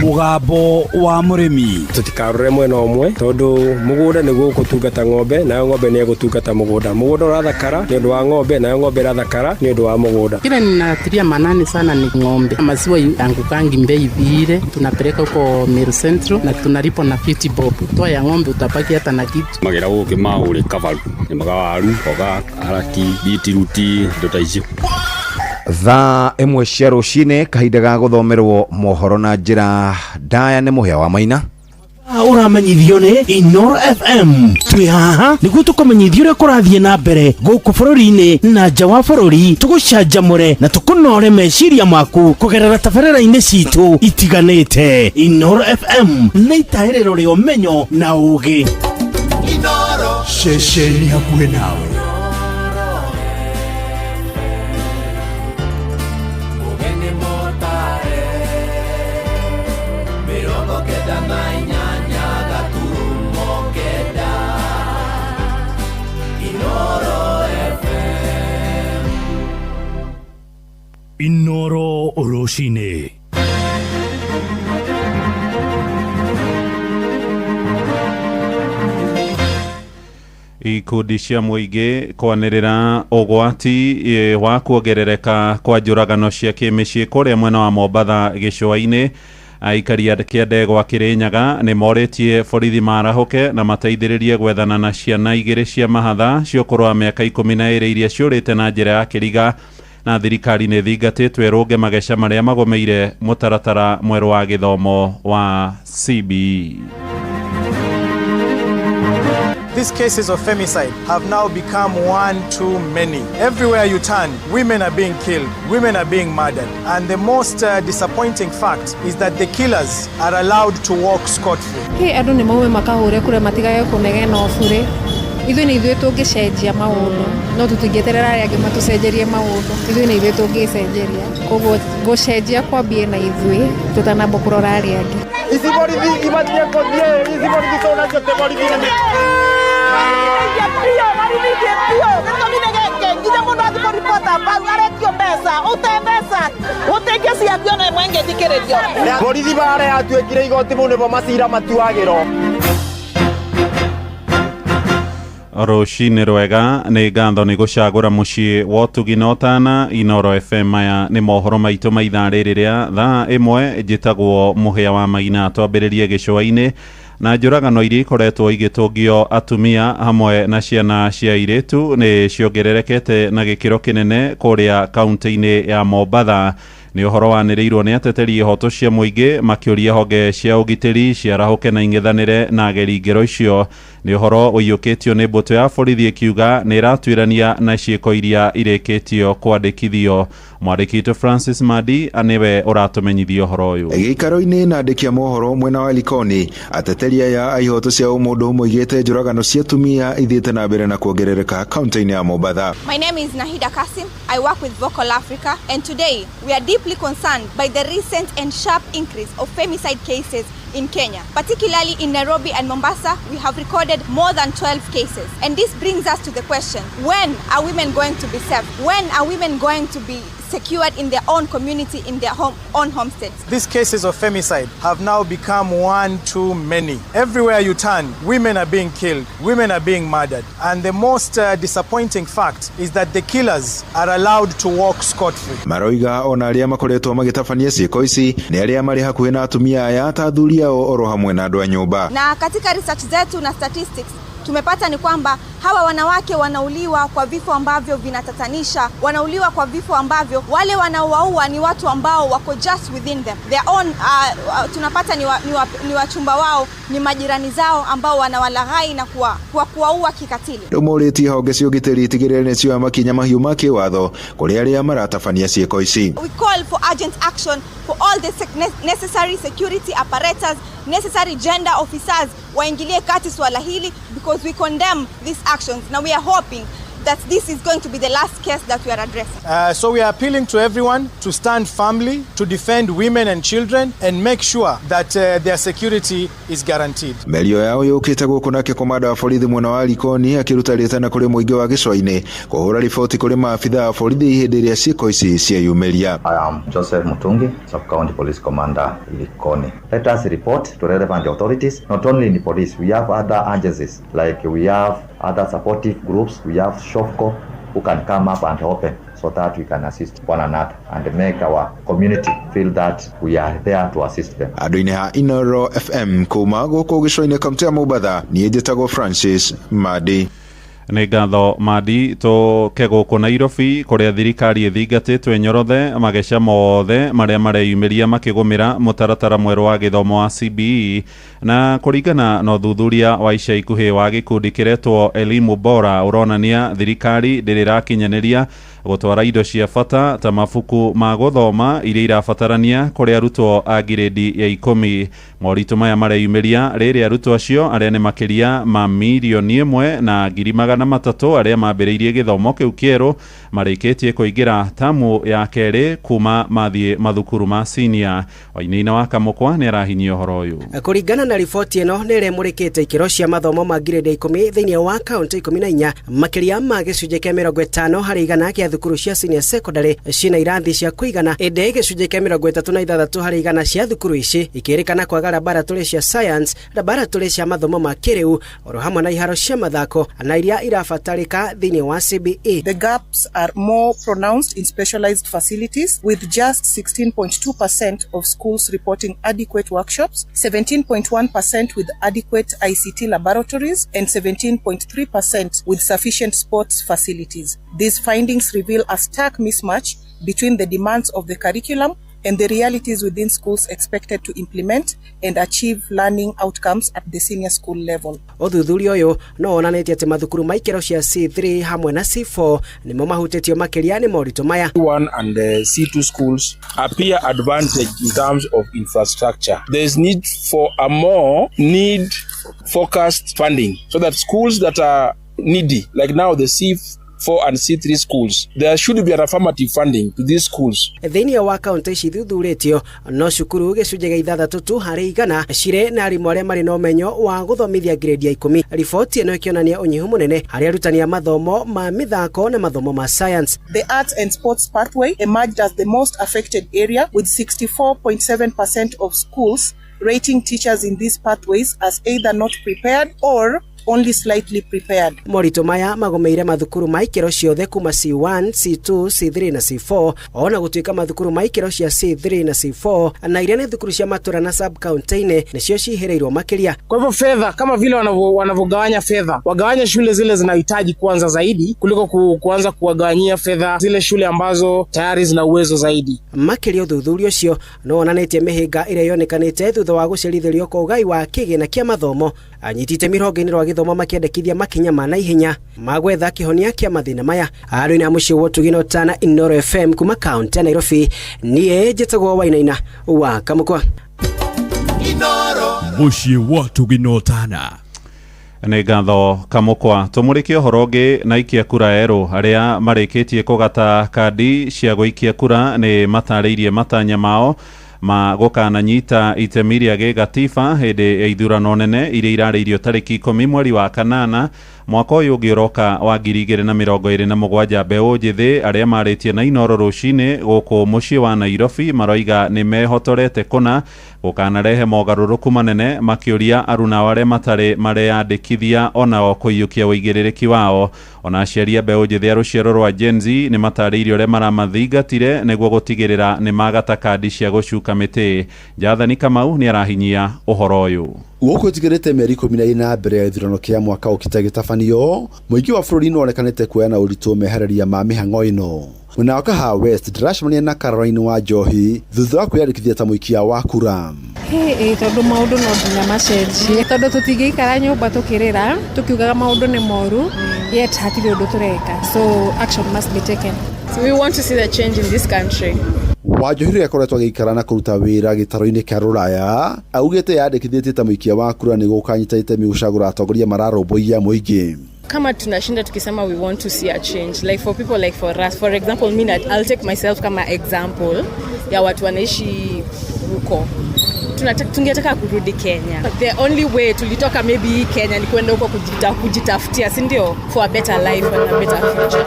Mũgambo wa mũrĩmi. Tũtikarore mwena ũmwe tondũ mũgũnda nĩguo ũgũtungata ng'ombe, nayo ng'ombe nĩ ĩgũtungata mũgũnda. Mũgũnda ũrathakara nĩ ũndũ wa ng'ombe, nayo ng'ombe ĩrathakara nĩ ũndũ wa mũgũnda. Kile ninatilia manani sana ni ng'ombe. Maziwa yangukangi bei vile, tunapeleka huko Meru Central na tunalipwa na 50 bob. Toa ya ng'ombe utabaki hata na kitu. Magera gũkĩ maũrĩ kabaru, nĩmaga waru, mboga, karati, bitiruti, indo ta icio. Thaa 1 cia rũcinĩ, kahinda ga gũthomerwo mohoro na njĩra ndaya nĩ Mũhĩa wa Maina. Ũramenyithio nĩ Inoro FM. Twĩ haha nĩguo tũkũmenyithie ũrĩa kũrathiĩ na mbere gũkũ bũrũri-inĩ na nja wa bũrũri, tũgũcanjamũre na tũkũnore meciria maku kũgerera tabarĩra-inĩ citũ itiganĩte. Inoro FM nĩ itaĩrĩro rĩa ũmenyo na ũũgĩ. Ceceni hakuhĩ nawe. Inoro rũcinĩ. Ikundi cia mũingĩ kwanĩrĩra ũgwati wa kuongerereka kwa njũragano cia kĩmĩciĩ kũrĩa mwena wa Mombatha gĩcũa-inĩ. Aikari a kĩandegwa Kĩrĩnyaga nĩ morĩtie borithi marahũke na mateithĩrĩrie gwethana na ciana 2 cia mahatha cia ũkũrũ wa mĩaka 12 iria ciũrĩte na njĩra ya kĩriga. Na thirikari nĩ thingatĩtwo ĩrũnge mageca marĩa magomeire mũtaratara mwerũ wa gĩthomo wa CBE. These cases of femicide have now become one too many. Everywhere you turn, women are being killed, women are being murdered. And the most disappointing fact is that the killers are allowed to walk scot-free. Hey, andũ nĩ maume makahũre kura matigage kũnegena o bure. Ithuĩ nĩ ithuĩ tũngĩcenjia maũndũ, no tũtingĩeterera arĩa angĩ matũcenjerie maũndũ. Ithuĩ nĩ ithuĩ tũngĩcenjeria, koguo gũcenjia kwambie na ithuĩ tũtanamba kũrora arĩa angĩ. Ici borithi ibatiĩ kũthiĩ, ici borithi tũnacio ti borithi nĩ mathabau aretio mbeca ute mbeca gũtingĩ ciaku ona ĩmwe ĩngĩthikĩrĩrio. Borithi bare yatuĩkire igoti mau nĩmo macira matuagĩrwo. Rũcinĩ rwega, nĩ ngatho nĩ gũcagũra mũciĩ wa ũtugi na ũtana Inoro FM. Maya nĩ mohoro maitũ ma ithaa rĩrĩ rĩa thaa 1. Njĩtagwo Mũhĩa wa Maina. Twambĩrĩrie gĩcũa-inĩ na njũragano iria ikoretwo igĩtũngio atumia hamwe na ciana cia airĩtu nĩ ciongererekete na gĩkĩro kĩnene kũrĩa kaunti-inĩ ya Mombatha. Nĩ ũhoro wanĩrĩirwo nĩ ateteri ihoto cia mũingĩ makĩũria honge cia ũgitĩri ciarahũke na ing'ethanĩre na ageri ngero icio. Nĩ ũhoro ũiyũkĩtio nĩ mbũtũ ya borithi ĩkiuga nĩ ĩratuĩrania na ciĩko iria irĩkĩtio kwandĩkithio. Mwandĩki witũ Francis Madi nĩwe ũratũmenyithia ũhoro ũyũ. Gĩikaro-inĩ na andĩki a mohoro mwena wa Likoni, ateteri aya a ihoto cia ũmũndũ moigĩte njũragano cia atumia ithiĩte na mbere na kuongerereka kaunti-inĩ ya Mombatha. My name is Nahida Kasim. I work with Vocal Africa, and today we are deeply concerned by the recent and sharp increase of femicide cases in Kenya. Particularly in Nairobi and Mombasa, we have recorded more than 12 cases. And this brings us to the question, when are women going to be safe? When are women going to be secured in their own community, in their own homesteads? These cases of femicide have now become one too many. Everywhere you turn, women are being killed, women are being murdered. And the most disappointing fact is that the killers are allowed to walk scot-free. Maroiga ona arĩa makoretwo magĩtabania ciĩko ici nĩ arĩa marĩ hakuhĩ na atumia aya ta athuri ao oro hamwe na andũ a nyũmba. Na katika research zetu na statistics tumepata ni kwamba hawa wanawake wanauliwa kwa vifo ambavyo vinatatanisha, wanauliwa kwa vifo ambavyo wale wanaowaua ni watu ambao wako just within them. Their own, tunapata ni wachumba wao, ni majirani zao ambao wanawalaghai na kuwaua kikatili. Rĩu morĩtie honge cia ũgitĩri itigĩrĩre nĩ cioya makinya mahiũ ma kĩwatho kũrĩ arĩa maratabania ciĩko ici. We call for urgent action for all the necessary security apparatus, necessary gender officers waingilie kati swala hili, because we condemn these actions. Now we are hoping that this is going to be the last case that we are addressing. So we are appealing to everyone to stand firmly, to defend women and children, and make sure that their security is guaranteed. Mĩario yao yũkĩte gũkũ nake komanda wa borithi mwena wa Likoni akĩruta rĩtana kũrĩ mũingĩ wa gĩcũa-inĩ kũhũra riboti kũrĩ maabitha a borithi hĩndĩ ĩrĩa ciĩko ici cieyumĩria. I am Joseph Mutungi, Sub-County Police Commander, Likoni. Let us report to relevant authorities, not only in the police, we have other agencies, like we have other supportive groups, we have Shofco who can come up and open so that we can assist one another and make our community feel that we are there to assist them. Andũ-inĩ ha Inoro FM kuma gũkũ gĩcũa-inĩ kaunti ya Mombatha, niĩ njĩtagwo Francis Madi. Nĩ ngatho Madi. Tũke gũkũ Nairobi kũrĩa thirikari ĩthingatĩtwo ĩnyorothe mageca mothe marĩa mareyumĩria makĩgũmĩra mũtaratara mwerũ wa gĩthomo wa CBE, na kũringana na ũthuthuria wa ica ikuhĩ wa gĩkundi kĩretwo Elimu Bora ũronania thirikari ndĩrĩ ĩrakinyanĩria gũtwara indo cia bata ta mabuku ma gũthoma iria irabatarania kũrĩ arutwo a ngirĩndi ya 10. Moritũ maya mareyumĩria rĩrĩa arutwo acio arĩa nĩ makĩria ma 1,300,000 arĩa mambĩrĩirie gĩthomo kĩu kĩerũ marĩkĩtie kũingĩra tamu ya kerĩ kuma mathiĩ mathukuru ma senior. Wainaina wa Kamũkwa nĩ arahinyia ũhoro ũyũ. Kũringana na riboti ĩno nĩ ĩremũrĩkĩte ikĩro cia mathomo ma ngirĩndi ya 10 thĩinĩ wa kaunti 14, makĩria ma gĩcunjĩ kĩa 50 harĩ igana kĩa thukuru cia senior secondary cina irathi cia kũigana, ĩndĩ gĩcunjĩ kĩa 36 harĩ igana cia thukuru ici ikĩrĩkana kwaga laboratory cia science, laboratory cia mathomo ma kĩrĩu oro hamwe na iharo cia mathako na iria irabatarĩka thĩinĩ wa CBE. The gaps are more pronounced in specialized facilities, with just 16.2% of schools reporting adequate workshops, 17.1% with adequate ICT laboratories, and 17.3% with sufficient sports facilities. These findings reveal a stark mismatch between the demands of the curriculum and the realities within schools expected to implement and achieve learning outcomes at the senior school level. Ũthuthuria ũyũ no wonanĩtie atĩ mathukuru ma ikĩro cia C3 hamwe na C4 nĩmo mahutĩtio makĩria nĩ moritũ maya. C1 and C2 schools appear advantaged in terms of infrastructure. There is need for a more need-focused funding so that schools that are needy, like now the C4 C4 and C3 schools. There should be an affirmative funding to these schools. Thĩinĩ wa kaunti ici ithuthurĩtio no cukuru gĩcunjĩ gĩa 6 tu harĩ igana cirĩ na arimũ arĩa marĩ na ũmenyo wa gũthomithia grade ya 10. Riboti ĩno ĩkĩonania ũnyihu mũnene harĩ arutani a mathomo ma mĩthako na mathomo ma science. The arts and sports pathway emerged as the most affected area, with 64.7% of schools rating teachers in these pathways as either not prepared or only slightly prepared. Moritũ maya magomeire mathukuru ma ikĩro ciothe kuma C1, C2, C3 na C4, ona gũtuĩka mathukuru ma ikĩro cia C3 na C4 na iria nĩ thukuru cia matũra na sub county-inĩ nĩcio cihĩrĩirwo makĩria. Kwa hivyo fedha kama vile wanavyogawanya fedha, wagawanye shule zile zinahitaji kwanza zaidi kuliko kuanza kuwagawanyia fedha zile shule ambazo tayari zina uwezo zaidi. Makĩria ũthuthuria ũcio no wonanĩtie mĩhĩnga ĩrĩa yonekanĩte thutha wa gũcerithĩrio kwa ũgai wa kĩgĩna kĩa mathomo. Anyiti itemi rũhonge-inĩ rwa gĩthomo makĩendekithia makinya ma naihenya ma gwetha kĩhonia kĩa mathĩna maya. Arĩ na mũciĩ wa ũtugi na ũtana Inooro FM kuma kaunti ya Nairobi, niĩ njĩtagwo Wainaina wa Kamũkwa. Mũciĩ wa ũtugi na ũtana. Nĩ ngatho Kamũkwa. Tũmũrĩke ũhoro ũngĩ na ikia kura erũ arĩa marĩkĩtie kũgata kandi cia gũikia kura nĩ matarĩirie matanya mao ma gũkananyita itemi rĩa gĩgatiba hĩndĩ ya ithurano nene iria irarĩirio tarĩki 10 mweri wa 8 mwaka ũyũ ũngĩ ũroka wa 2027. Mbeũ njĩthĩ arĩa marĩtie na Inooro rũcinĩ gũkũ mũciĩ wa Nairobi maroiga nĩ mehotorete kũna gũkanarehe mogarũrũku manene, makĩũria arunao arĩa matarĩ mareyandĩkithia onao kũiyũkia ũigĩrĩrĩki wao. Ona aciari a mbeũ njĩthĩ a rũciaro rwa Gen Z nĩ matarĩirie ũrĩa maramathingatire nĩguo gũtigĩrĩra nĩ magata kandi cia gũcuka mĩtĩ. Jathani Kamau nĩ arahinyia ũhoro ũyũ. Gũkũ ĩtigĩrĩte mĩeri 14 mbere ya gĩthurano kĩa mwaka ũkĩte gĩtabanio, mũingĩ wa bũrũri nĩwonekanĩte kuoya na ũritũ meharĩria ma mĩhang'o ĩno. Mwena wa Kahawa West ndĩracemania na Caroline wa Njohi thutha wa kwĩyandĩkithia ta mũikia wa kura. Ĩĩ, tondũ maũndũ no nginya macenjie, tondũ tũtingĩikara nyũmba tũkĩrĩra tũkiugaga maũndũ nĩ moru, yet hatirĩ ũndũ tũreka, so action must be taken. So we want to see the change in this country. Wanjohi ũrĩa akoretwo agĩikara na kũruta wĩra gĩtaro-inĩ kĩa Rũraya augĩte yandĩkithĩtie ta mũikia wa kura nĩguo gũkanyita itemi gũcagũra atongoria mararũmbũiya mũingĩ. Kama tunashinda tukisema we want to see a change, like for people like for us, for example, me, I'll take myself kama example ya watu wanaishi huko. Tungetaka kurudi Kenya. The only way tulitoka maybe Kenya ni kwenda huko kujitafutia, si ndio? For a better life and a better future.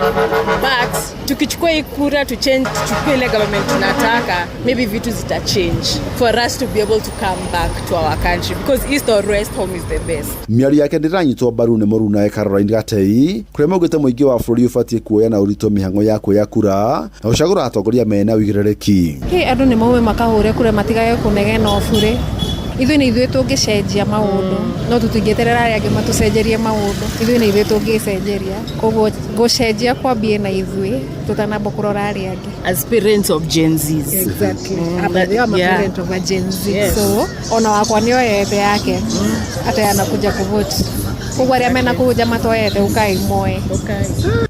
But tukichukua hii kura to change, tuchukue ile government tunataka, maybe vitu zita change for us to be able to come back to our country, because east or west, home is the best. Mĩario yake ndĩranyitwo mbaru nĩ mũrunawe Caroline Gatei kũrĩa maugĩte mũingĩ wa bũrũri ũbatiĩ kuoya na ũritũ mĩhang'o ya kuoya kura na gũcagũra atongoria mena ũigĩrĩrĩki. Andũ nĩ maume makahũre kura matigage kũnegena o bure. Ithuĩ nĩ ithuĩ tũngĩcenjia maũndũ, no tũtingĩeterera arĩa angĩ matũcenjerie maũndũ. Ithuĩ nĩ ithuĩ tũngĩcenjeria, koguo gũcenjia kwambie na ithuĩ tũtanamba kũrora arĩa angĩ. As parents of Gen Zs. Exactly. I'm a parent of a Gen Z. Yes. So ona wakwa nĩoyete yake hata anakuja kuvote. Koguo arĩa mena kũhunja matoyete ũkai moe.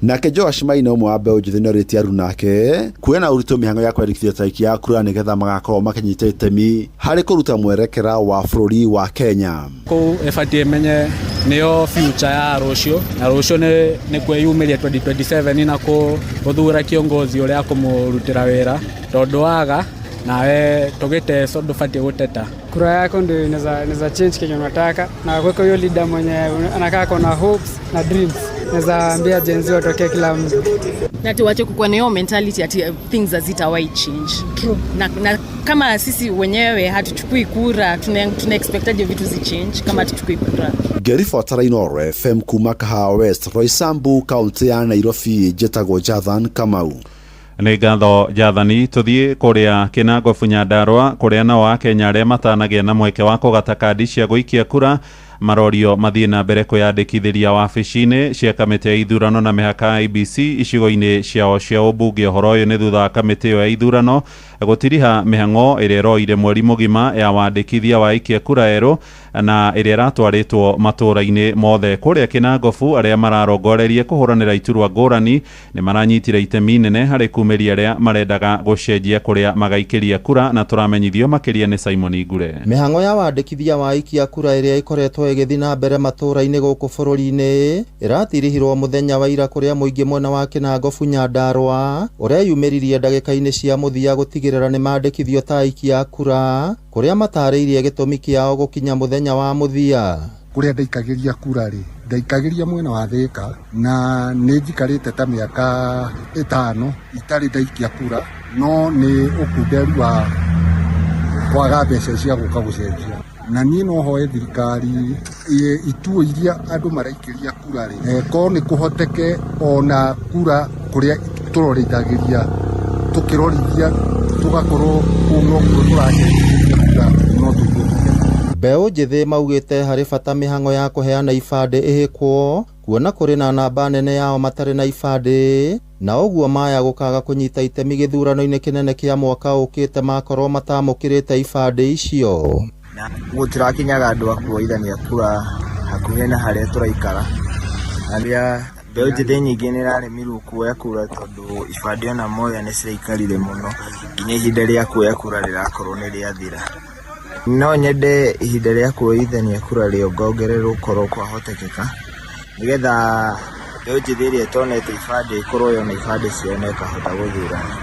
Nake Joash Maina ũmwe wa mbeũ njĩthĩ nĩorĩtie arunake kuoya na ũritũ mĩhang'o ya kwandĩkithia tarĩki ya kura nĩgetha magakorwo makĩnyita itemi harĩ kũruta mwerekera wa bũrũri wa Kenya. Kũu ĩbatiĩ ĩmenye nĩyo future ya rũciũ, na rũciũ nĩ kwĩyumĩria 2027 na gũthura kiongozi ũrĩa akũmũrutĩra wĩra, tondũ waga nawe tũgĩteco ndũbatiĩ gũteta. Kura yako ndio inaweza change kenye unataka, na kuweka huyo leader mwenye anakaa kona hopes na dreams. Naweza ambia Gen Z watokee kila mtu. Na tuache kukuwa na hiyo mentality ati things hazitawahi change. True. Na kama sisi wenyewe hatuchukui kura, tuna expectaje vitu zi change kama hatuchukui kura? Ngĩribotera Inooro FM kuma Kahawa West, Roysambu, kaunti ya Nairobi, njĩtagwo Jathan Kamau. Nĩ ngatho Jathani. Tũthiĩ kũrĩa Kĩnangobu Nyandarũa kũrĩa nao Akenya arĩa matanagĩa na mweke wa kũgata kandi cia gũikia kura marorio mathiĩ na mbere kwĩyandĩkithĩria wabici-inĩ cia kamĩtĩ ya ithurano na mĩhaka ya IEBC icigo-inĩ ciao cia ũmbunge. Ũhoro ũyũ nĩ thutha wa kamĩtĩ ĩyo ya ithurano Gũtiriha mĩhang'o ĩrĩa ĩroire mweri mũgima ya wandĩkithia wa aikia kura erũ na ĩrĩa ĩratwarĩtwo matũũra-inĩ mothe. Kũrĩa Kĩnangobu, arĩa mararongorerie kũhũranĩra iturwa ngũrani nĩ maranyitire itemi nene harĩ kumĩria arĩa marendaga gũcenjia kũrĩa magaikĩria kura, na tũramenyithio makĩria nĩ Simon Ngure. Mĩhang'o ya wandĩkithia wa aikia kura ĩrĩa ĩkoretwo ĩgĩthiĩ na mbere matũũra-inĩ gũkũ bũrũri-inĩ ĩratirihirwo mũthenya wa ira kũrĩa mũingĩ mwena wa Kĩnangobu Nyandarũa ũreyumĩririe ndagĩka-inĩ cia mũthia gũtigĩrĩra nĩ mandĩkithio ta aikia kura, kũrĩa matarĩirie gĩtũmi kĩao gũkinya mũthenya wa mũthia. Kũrĩa ndaikagĩria kura rĩ, ndaikagĩria mwena wa Thĩka, na nĩ njikarĩte ta mĩaka 5 itarĩ ndaikia kura, no nĩ ũkunderu wa kwaga mbeca cia gũka gũcenjia. Na niĩ no hoe thirikari ituo iria andũ maraikĩria kura rĩ, korwo nĩ kũhoteke ona kura kũrĩa tũrorithagĩria tũkĩrorithia tũgakorwo kũu nokuo tũracenjia kura, no tũigue tũkene. Mbeũ njĩthĩ maugĩte harĩ bata mĩhang'o ya kũheana ibandĩ ĩhĩkwo, kuona kũrĩ na namba nene yao matarĩ na ibandĩ, na ũguo maya gũkaga kũnyita itemi gĩthurano-inĩ kĩnene kĩa mwaka ũkĩte makorwo matamũkĩrĩte ibandĩ icio. Gũtirakinyaga andũ a kuoithania kura hakuhĩ na harĩa tũraikara, arĩa mbeũ njĩthĩ nyingĩ nĩ ĩraremirwo kuoya kura tondũ ibandĩ ona moya nĩ ciraikarire mũno nginya ihinda rĩa kuoya kura rĩrakorwo nĩ rĩathira. No nyende ihinda rĩa kuoithania kura rĩongongererwo korwo kwahotekeka, nĩgetha mbeũ njĩthĩ ĩrĩa ĩtonete ibandĩ ĩkorwo yona ibandĩ ciao na ĩkahota gũthurana.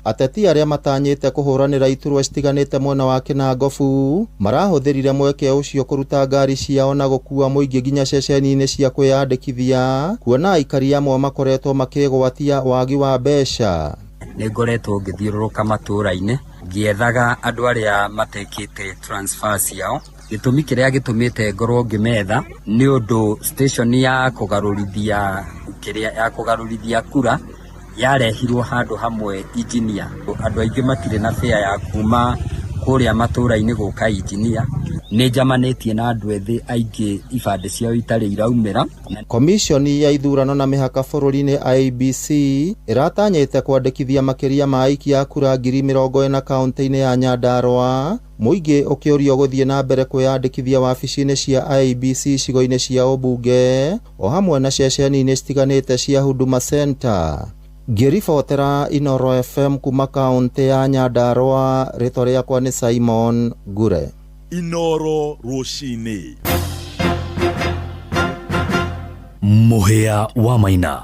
Ateti arĩa matanyĩte kũhũranĩra iturwa citiganĩte mwena wa Kĩnangobu marahũthĩrire mweke ũcio kũruta ngari ciao na gũkua mũingĩ nginya ceceni-inĩ cia kwĩyandĩkithia, kuona aikari amwe makoretwo makĩgwatia wagi wa mbeca. Nĩ ngoretwo ngĩthiũrũrũka matũũra-inĩ ngĩethaga andũ arĩa matekĩte transfer ciao. Gĩtũmi kĩrĩa gĩtũmĩte ngorwo ngĩmetha nĩ ũndũ station ya kũgarũrithia kĩrĩa ya kũgarũrithia kura yarehirwo handũ hamwe engineer. Andũ aingĩ matirĩ na fare ya kuma kũrĩa matũũra-inĩ gũka engineer. Nĩ njamanĩtie na andũ ethĩ aingĩ ibandĩ ciao itarĩ iraumĩra. Komishoni ya ithurano na mĩhaka bũrũri-inĩ IEBC ĩratanyĩte kwandĩkithia makĩria ma aikia a kura 40,000 kaunti-inĩ ya Nyandarũa, mũingĩ ũkĩũrio gũthiĩ na mbere kwĩyandĩkithia wabici-inĩ cia IEBC icigo-inĩ cia ũmbunge o hamwe na ceceni-inĩ citiganĩte cia Huduma Center. Ngĩribotera Inooro FM kuma kaunti ya Nyandarũa, rĩtwa rĩakwa nĩ Simon Ngure. Inooro rũcinĩ. Mũhĩa wa Maina.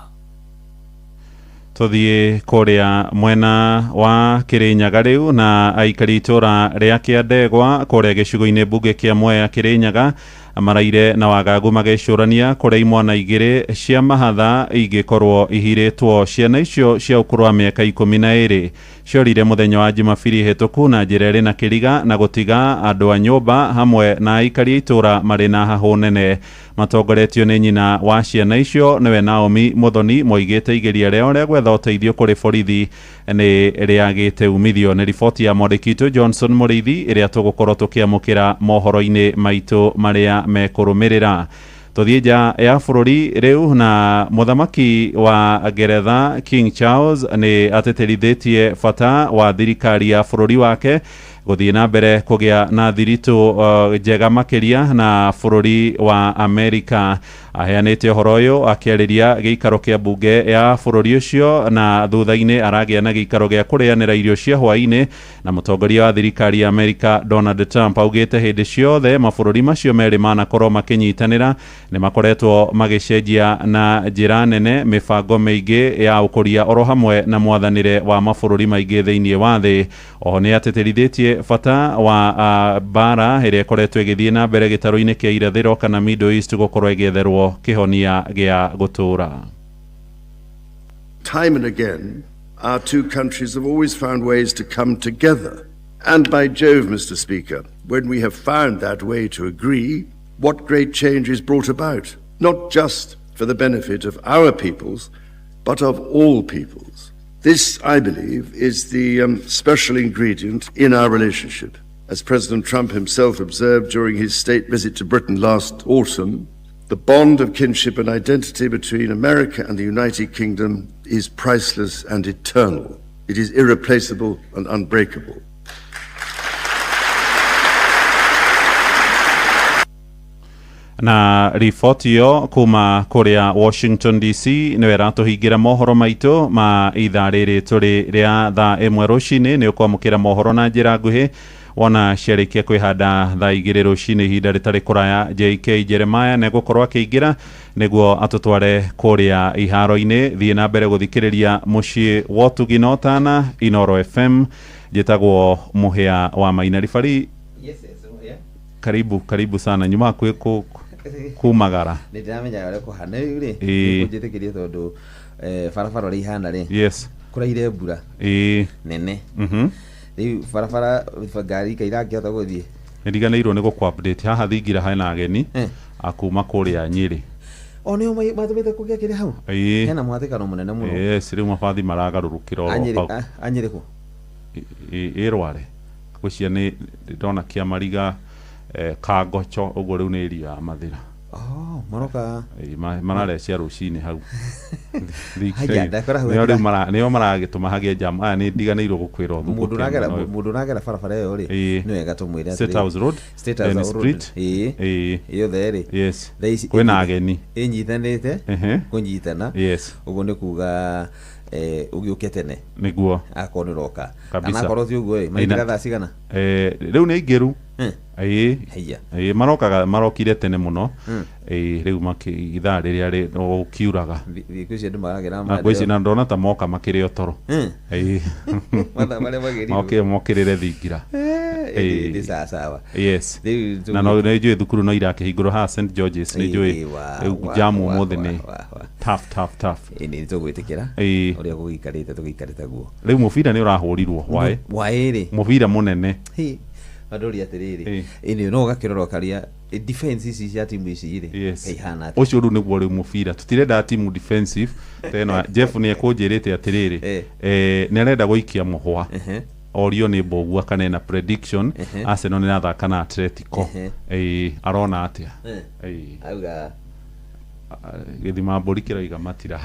Tũthiĩ kũrĩa mwena wa Kĩrĩnyaga rĩu na aikari itũra rĩa Kĩandegwa kũrĩa gĩcigo-inĩ mbunge kĩa Mwea Kĩrĩnyaga maraire na wagagu magĩcũrania kũrĩa imwana igĩrĩ cia mahatha ingĩkorwo ihirĩtwo. Ciana icio cia ũkũrũ wa mĩaka 12 ciorire mũthenya wa Jumabiri hĩtũku na njĩra ĩrĩ na kĩriga na gũtiga andũ a nyũmba hamwe na aikari a itũra marĩ na hahũ nene. Matongoretio nĩ nyina wa ciana icio nĩwe Naomi Muthoni moigĩte igeria rĩao rĩa gwetha ũteithio kũrĩ borithi nĩ rĩagĩte umithio. Nĩ riboti ya mwandĩki witũ Johnson Mũrĩithi ĩrĩa tũgũkorwo tũkĩamũkĩra mohoro-inĩ maitũ marĩa mekũrũmĩrĩra. Tũthiĩ nja ya bũrũri rĩu na mũthamaki wa Ngeretha King Charles nĩ atĩtĩrithĩtie bata wa thirikari ya bũrũri wake gũthiĩ na mbere kũgĩa na thiritũ njega makĩria na bũrũri wa Amerika. Aheanĩte ũhoro ũyũ akĩarĩria gĩikaro kĩa mbunge ya bũrũri ũcio na thutha-inĩ aragĩa na gĩikaro gĩa kũrĩanĩra irio cia hwaĩ-inĩ na mũtongoria wa thirikari ya Amerika Donald Trump. Augĩte hĩndĩ ciothe mabũrũri macio merĩ manakorwo makĩnyitanĩra nĩ makoretwo magĩcenjia na njĩra nene mĩbango mĩingĩ ya ũkũria oro hamwe na mwathanĩre wa mabũrũri maingĩ thĩinĩ wa thĩ. Oho nĩ atĩtĩrithĩtie bata wa mbara ĩrĩa ĩkoretwo ĩgĩthiĩ na mbere gĩtarũ-inĩ kĩa irathĩro kana Middle East gũkorwo ĩgĩetherwo kĩhonia gĩa gũtũũra. Time and again, our two countries have always found ways to come together. And by Jove, Mr. Speaker, when we have found that way to agree, what great change is brought about, not just for the benefit of our peoples, but of all peoples. This, I believe, is the special ingredient in our relationship. As President Trump himself observed during his state visit to Britain last autumn, the bond of kinship and identity between America and the United Kingdom is priceless and eternal. It is irreplaceable and unbreakable. Na riboti ĩyo kuma kũrĩa Washington DC nĩyo ĩratũhingĩra mohoro maitũ ma ithaa rĩrĩ tũrĩ rĩa thaa 1 rũcinĩ. Nĩ ũkwamũkĩra mohoro na njĩra nguhĩ wona ciarĩkia kwĩhanda thaa 2 rũcinĩ, ihinda rĩtarĩ kũraya. JK Jeremiah nĩegũkorwo akĩingĩra nĩguo atũtware kũrĩa iharo-inĩ. Thiĩ na mbere gũthikĩrĩria mũciĩ wa ũtugi na ũtana, Inoro FM. Njĩtagwo Mũhĩa wa Maina. Ribari, karibu karibu sana, nyuma hakuhĩ kumagara. Nĩ ndĩramenya ũrĩa kũhana rĩu rĩ. Ĩĩ. Nĩkũnjĩtĩkĩrie tondũ barabara ũrĩa ihana rĩ, kũraire mbura nene. Rĩu barabara ngari kairangĩhota gũthiĩ. Nĩndiganĩirwo nĩ gũkũ update haha thingira hena ageni akuma kũrĩa Nyĩrĩ. O nĩo matũmĩte kũgĩa kĩrĩ hau. Hena mũhatĩkano mũnene mũno. Yes, rĩu mabathi maragarũrũkĩra oro hau. Anyĩrĩ kũ? Ĩrware ngwĩciria nĩ ndona Kĩamariga, Kangocho ũguo rĩu nĩ area ya Mathĩra. Oh, maroka. Ĩĩ, mararecia rũcinĩ hau. Haya, ndakora hau. Nĩo rĩu nĩo maragĩtũma hagĩe jam. Aya nĩ ndiganĩirwo gũkwĩra ũthukũ. Mũndũ ũragera, mũndũ ũragera barabara ĩyo rĩ, nĩ wega tũmwĩre State House Road, State House Dennis Road. Street. Ĩĩ. Yothe rĩ. Yes. Thaa ici Kwĩna ageni. Ĩnyitanĩte kũnyitana. Yes. Ũguo nĩ kuga ũgĩũke tene. Nĩguo. Akorwo nĩ ũroka. Kabisa. Kana akorwo ti ũguo rĩ, maingĩra thaa cigana? Rĩu nĩ aingĩru. Ĩĩ. Haiya. Ĩĩ, marokaga marokire tene mũno. Ĩĩ, rĩu ithaa rĩrĩa gũkiuraga. Thikũ ici andũ maragera Na ngwĩciria na ndona ta moka makĩrĩ o toro. Ĩĩ. Mathaa marĩa magĩrĩirwo. Mokĩrĩre thingira. Ĩĩ, sawa sawa. Yes. Rĩu Na no nĩ njũĩ thukuru no irakĩhingũrwo haha St George's, nĩ njũĩ rĩu jamu ũmũthĩ nĩ tough tough tough. Ĩĩ, nĩ tũgwĩtĩkĩra. Ĩĩ. Ũrĩa gũgĩikarĩte tũgĩikarĩte guo. Rĩu mũbira nĩ ũrahũrirwo hwaĩ. Hwaĩ rĩ. Mũbira mũnene. Hĩ, andũria atĩrĩrĩ, ĩnĩ no ũgakĩrora ũkaria defense ici cia timu ici rĩ, ihana atĩa? Ũcio rĩu nĩguo rĩu mũbira tũtirenda timu defensive teno. Jeff nĩ ekũnjĩrĩte atĩrĩrĩ, nĩ arenda gũikia mũhwa orio nĩ Mbogua kana ena prediction. Arsenal nĩ ĩrathaka na Atletico. Ĩĩ, arona atĩa? Ĩĩ. Auga Gĩthima mbũri kĩroiga matirarĩ.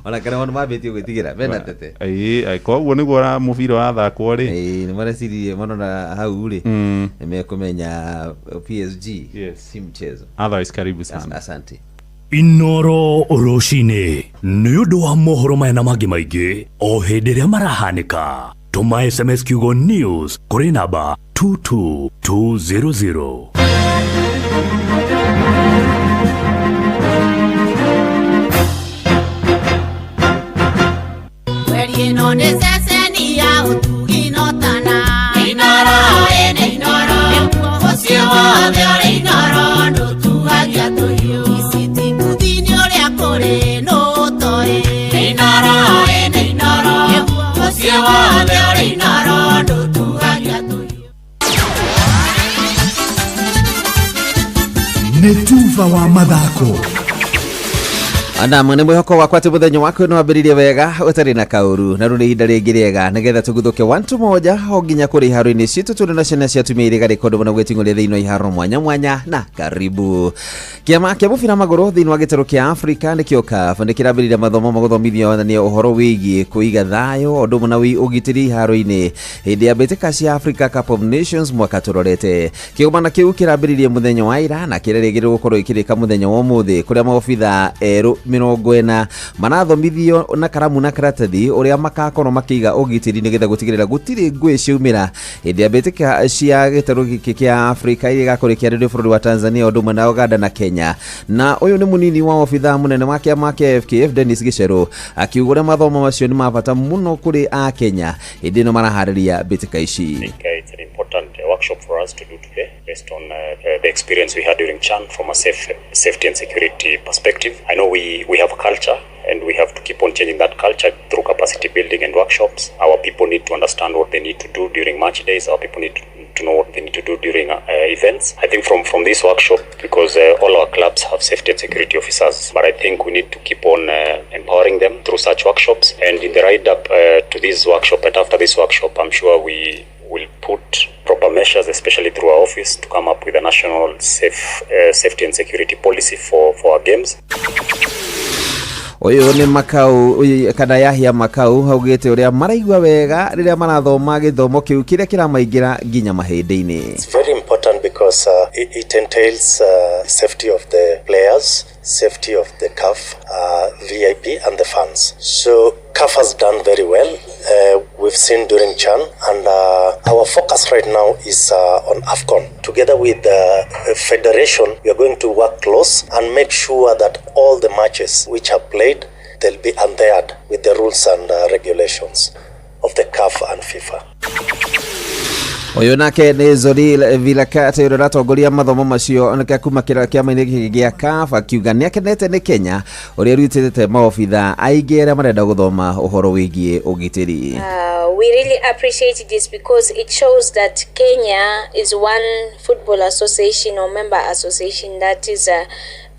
Ona kana ona mambĩtie gwĩtigĩra mena tete. Ĩĩ, koguo nĩguo mũbira ũrathakwo rĩ. Ĩĩ, nĩ mareciririe marona hau rĩ, nĩ mekũmenya PSG si mchezo. Otherwise karibu sana. Asante. Inoro rũcinĩ nĩ ũndũ wa mohoro maya na mangĩ maingĩ o hĩndĩ ĩrĩa marahanĩka, tũma SMS kiugo news kũrĩ namba 22200. Mweri ĩno nĩ ceceni ya ũtugi na ũtana. Inoro, ĩ nĩ Inoro. Mũciĩ wothe ũrĩ Inoro, ndũtuagia tũhiũ. Iciti kuthini ũrĩa kũrĩ nũ ũtoĩ. Inoro, ĩ nĩ Inoro. Mũciĩ wothe ũrĩ Inoro, ndũtuagia tũhiũ. Nĩ tuba wa mathako. Nam nĩ mwĩhoko wakwa atĩ mũthenya waku nĩ wambĩrĩirie wega ũtarĩ na kaũru, na rĩu nĩ ihinda rĩngĩ rĩega nĩgetha tũguthũke wantu moja o nginya kũrĩ iharo-inĩ citũ tũrĩ na ciana cia atumia irĩ garĩkondo mũno gwĩting'ũria thĩinĩ wa iharo mwanya mwanya. Na karibu kĩama kĩa mũbira magũrũ thĩinĩ wa gĩtarũ kĩa Afrika nĩkĩo CAF nĩ kĩrambĩrĩria mathomo ma gũthomithio nĩ ũhoro wĩgiĩ kũiga thayũ o ũndũ ũmwe na ũgitĩri iharo-inĩ hĩndĩ ya mbĩtĩka cia Africa Cup of Nations mwaka tũrorete. Kĩgomano kĩu kĩrambĩrĩirie mũthenya wa ira na kĩrerĩgĩrĩrwo gũkorwo gĩkĩrĩka mũthenya wa ũmũthĩ, kũrĩa maobitha erũ 40 marathomithio na karamu na karatathi ũrĩa makakorwo makĩiga ũgitĩri nĩgetha gũtigĩrĩra gũtirĩ ngũĩ ciaumĩra hĩndĩ ya mbĩtĩka cia gĩtarũ gĩkĩ kĩa Afrika iria igakorwo ikĩarĩrio bũrũri wa Tanzania ũndũ ũmwe na Uganda na Kenya. Na ũyũ nĩ mũnini wa obitha mũnene wa kĩama kĩa FKF Dennis Gicheru akiuga ũrĩa mathomo macio nĩ ma bata mũno kũrĩ a Kenya hĩndĩ ĩno maraharĩria mbĩtĩka ici. It's an important workshop for us to do today based on the experience we had during CHAN from a safety and security perspective. I know we have a culture and we have to keep on changing that culture through capacity building and workshops. Our people need to understand what they need to do during match days. Our people need to know what they need to do during events. I think from this workshop, because all our clubs have safety and security officers, but I think we need to keep on empowering them through such workshops. And in the ride up to this workshop and after this workshop, I'm sure we will put proper measures, especially through our office, to come up with a national safety and security policy for our games. Ũyũ nĩ Makau kana Yahya Makau augĩte ũrĩa maraigua wega rĩrĩa marathoma gĩthomo kĩu kĩrĩa kĩramaingĩra nginya mahĩndĩ-inĩ. It's very important because it entails safety of the players, safety of the CAF, VIP and the fans. So CAF has done very well. We've seen during CHAN, and our focus right now is on AFCON. Together with the federation, we are going to work close and make sure that all the matches which are played, they'll be adhered with the rules and regulations of the CAF and FIFA. Ũyũ nake nĩ Zoril Vilakate ũrĩa ũratongoria mathomo macio nĩka kuma kĩama-inĩ gĩkĩ gĩa CAF, akiuga nĩ akenete nĩ Kenya ũrĩa ĩrutĩte maobitha aingĩ arĩa marenda gũthoma ũhoro wĩgiĩ ũgitĩri. We really appreciate this because it shows that Kenya is one football association or member association that is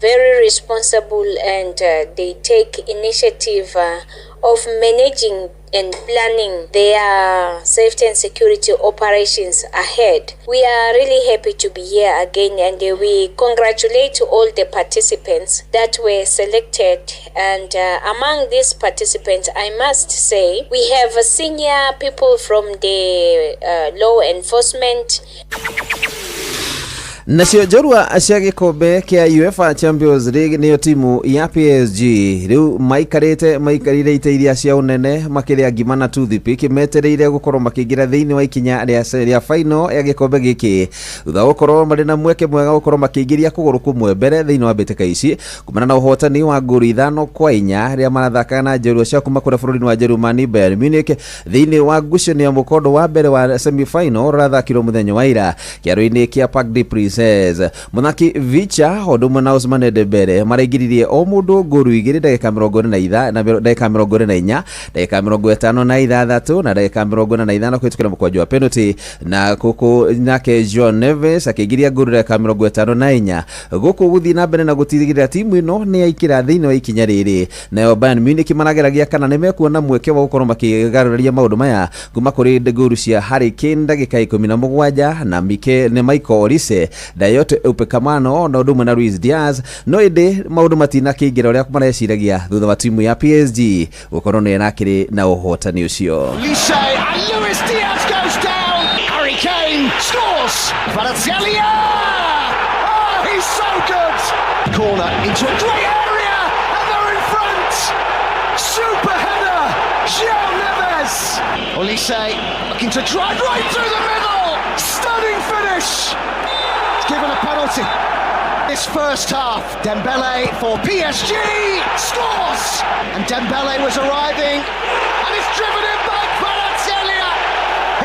very responsible, and they take initiative of managing and planning their safety and security operations ahead. We are really happy to be here again, and we congratulate all the participants that were selected. And among these participants, I must say, we have senior people from the law enforcement. Nacio njorua cia gĩkombe kĩa UEFA Champions League nĩyo timu ya PSG rĩu maikarĩte maikarĩire itĩ iria cia ũnene makĩrĩa ngima na toothpick, metereire gũkorwo makĩingĩra thĩinĩ wa ikinya rĩa final ya gĩkombe gĩkĩ, thutha wa gũkorwo marĩ na mweke mwega gũkorwo makĩingĩria kũgũrũ kũmwe mbere thĩinĩ wa mbĩtĩka ici kumana na ũhotani wa ngũru 5-4 rĩrĩa marathakaga na njorua cia kuma kũrĩa bũrũri-inĩ wa Jerumani Bayern Munich thĩinĩ wa ngucanio ya mũkondo wa mbere wa semi final ũrathakirwo mũthenya wa ira kĩaro-inĩ kĩa Parc des Princes. Mũthaki Vicha ũndũ ũmwe na Ousmane Dembele maraingĩririe o mũndũ ngũru 2 ndagĩka 44 na ndagĩka 44, ndagĩka 56 na ndagĩka 45 kũhĩtũkĩra mũkwanjũ wa penalty, na kũkũ nake Joao Neves akĩingĩria ngũru ndagĩka 54 gũkũ gũthiĩ na mbere na gũtigĩrĩra timu ĩno nĩ yaingĩra thĩinĩ wa ikinya rĩrĩ. Nayo Bayern Munich marageragia kana nĩ mekuona mweke wa gũkorwo makĩgarũrĩria maũndũ maya kuma kũrĩ ngũru cia Harry Kane ndagĩka 17 na Michael Olise, Dayot Upamecano na ũndũ ũmwe na Luis Diaz, no ĩndĩ maũndũ matinakĩingĩra ũrĩa mareciragia thutha wa timu ya PSG gũkorwo nĩ ĩrakĩrĩ na ũhotani ũcio. Olise and Luis Diaz goes down. Harry Kane scores. Kvaratskhelia! Oh, he's so good. Corner into a great area, and they're in front. Super header, João Neves. Olise looking to drive right through the middle. Stunning finish. He's given a penalty. This first half, Dembele for PSG scores, and Dembele was arriving, and it's driven in by Kvaratskhelia.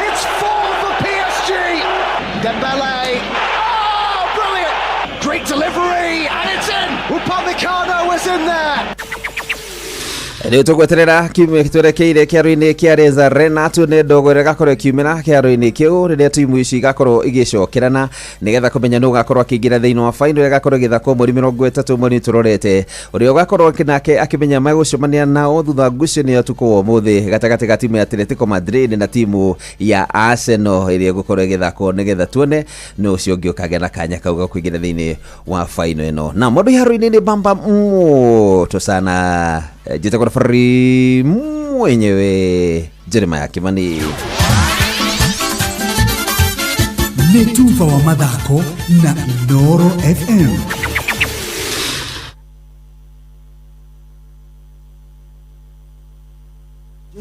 It's 4 for PSG. Dembele, oh, brilliant! Great delivery, and it's in. Upamecano was in there. Rĩu tũgweterera kiumia twerekeire kĩaro-inĩ kĩa Allianz Arena tuone ndogo ĩrĩa ĩgakorwo ĩkiumĩra kĩaro-inĩ kĩu rĩrĩa timu ici igakorwo igĩcokerana nĩgetha kũmenya nũ ũgakorwo akĩingĩra thĩinĩ wa final ĩrĩa ĩgakorwo ĩgĩthakwo mweri 30 mweri tũrorete, ũrĩa ũgakorwo nake akĩmenya megũcemania nao thutha wa ngucanio ya ũtukũ wa ũmũthĩ gatagatĩ ga timu ya Atletico Madrid na timu ya Arsenal ĩrĩa ĩgũkorwo ĩgĩthakwo nĩgetha tuone nũ ũcio ũngĩ ũkagĩa na kanya kau ga kũingĩra thĩinĩ wa final ĩno. Na mũndũ iharo-inĩ nĩ bamba moto sana, njĩtagwo referee mwenyewe Jeremiah Kimani. Nĩ tuba wa mathako na Inooro FM.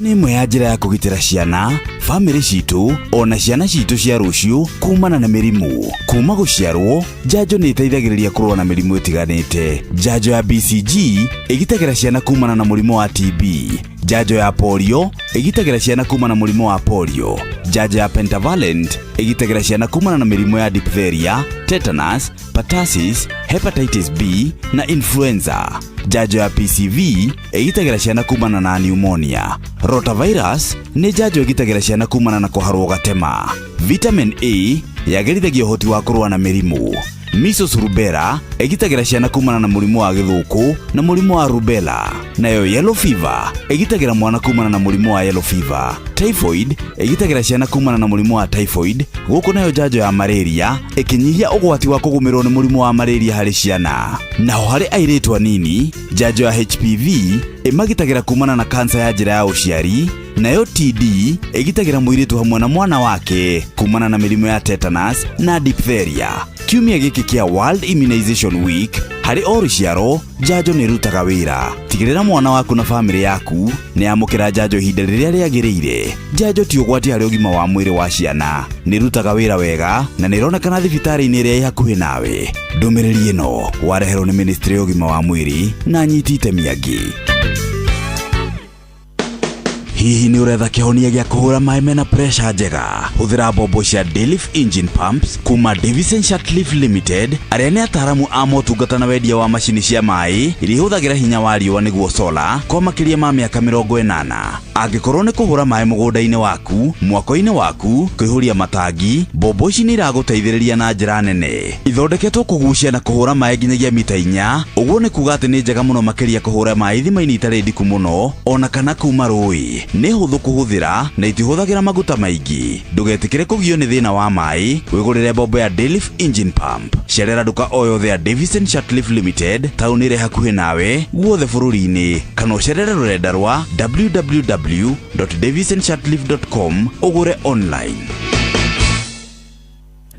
Nĩ ĩmwe ya njĩra ya kũgitĩra ciana, bamĩrĩ citũ ona ciana citũ cia rũciũ kumana na mĩrimũ. Kuma gũciarwo, njanjo nĩ ĩteithagĩrĩria kũrũa na mĩrimũ ĩtiganĩte. Njanjo ya BCG ĩgitagĩra ciana kumana na mũrimũ wa TB. Njanjo ya polio ĩgitagĩra ciana kumana na mũrimũ wa polio. Njanjo ya pentavalent ĩgitagĩra ciana kumana na mĩrimũ ya diphtheria, tetanus, pertussis, hepatitis B na influenza. Njanjo ya PCV ĩgitagĩra ciana kumana na pneumonia. Rotavirus nĩ njanjo ĩgitagĩra ciana kumana na kũharwo gatema. Vitamin A yagĩrithagia ũhoti wa kũrũa na mĩrimũ. Measles rubella ĩgitagĩra ciana kumana na mũrimũ wa gĩthũkũ na mũrimũ wa rubella. Nayo yellow fever ĩgitagĩra mwana kumana na mũrimũ wa yellow fever. Typhoid ĩgitagĩra ciana kumana na mũrimũ wa typhoid, gũkũ nayo njanjo ya malaria ĩkĩnyihia ũgwati wa kũgũmĩrwo nĩ mũrimũ wa malaria harĩ ciana. Naho harĩ airĩtu anini, njanjo ya HPV ĩmagitagĩra kumana na kansa ya njĩra ya ũciari, nayo TD ĩgitagĩra mũirĩtu hamwe na mwana wake kumana na mĩrimũ ya tetanus na diphtheria. Kiumia gĩkĩ kĩa World Immunization Week, harĩ o rũciaro njanjo nĩ ĩrutaga wĩra. Tigĩrĩra mwana waku na bamĩrĩ yaku nĩ yamũkĩra njanjo ihinda rĩrĩa rĩagĩrĩire. Njanjo ti ũgwati harĩ ũgima wa mwĩrĩ wa ciana, nĩ ĩrutaga wĩra wega na nĩ ĩronekana thibitarĩ-inĩ ĩrĩa ĩ hakuhĩ nawe. Ndũmĩrĩri ĩno wareherwo nĩ Ministry ya ũgima wa mwĩrĩ na anyiti itemi angĩ. Hihi nĩ ũretha kĩhonia gĩa kũhũra maĩ mena pressure njega? Hũthĩra mbombo cia Dayliff Engine Pumps kuma Davison Shatliff Limited, arĩa nĩ ataaramu a motungata na wendia wa macini cia maĩ iria ihũthagĩra hinya wa riũa nĩguo solar kwa makĩria ma mĩaka 80. Angĩkorwo nĩ kũhũra maĩ mũgũnda-inĩ waku, mwako-inĩ waku, kũihũria matangi, mbombo ici nĩ iragũteithĩrĩria na njĩra nene. Ithondeketwo kũgucia na kũhũra maĩ nginyagia mita 4, ũguo nĩ kuga atĩ nĩ njega mũno makĩria kũhũra maĩ ithima-inĩ itarĩ ndiku mũno ona kana kuma rũĩ. Nĩ hũthũ kũhũthĩra na itihũthagĩra maguta maingĩ. Ndũgetĩkĩre kũgio nĩ thĩna wa maĩ, wĩgũrĩre mbombo ya Dayliff Engine Pump. Cerera nduka o yothe ya Davison Shatliff Limited taũni ĩrĩa hakuhĩ nawe guothe bũrũri-inĩ, kana ũcerere rũrenda rwa www.davisonshatliff.com ũgũre online.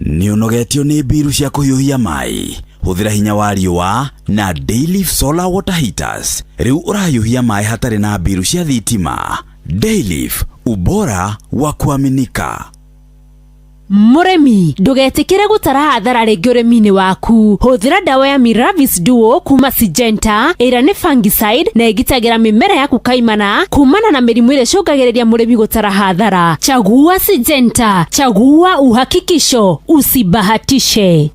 Nĩ ũnogetio nĩ mbiru cia kũhiũhia maĩ? Hũthĩra hinya wa riũa na Dayliff Solar Water Heaters. Rĩu ũrahiũhia maĩ hatarĩ na mbiru cia thitima. Dayliff, ubora wa kuaminika. Mũrĩmi, ndũgetĩkĩre gũtara hathara rĩngĩ ũrĩmi-inĩ waku. Hũthĩra ndawa ya Miravis Duo kuma Syngenta, ĩrĩa nĩ fungicide na ĩgitagĩra mĩmera yaku kaimana kumana na mĩrimũ ĩrĩa ĩcũngagĩrĩria mũrĩmi gũtara hathara. Chagua Syngenta, chagua uhakikisho, usibahatishe.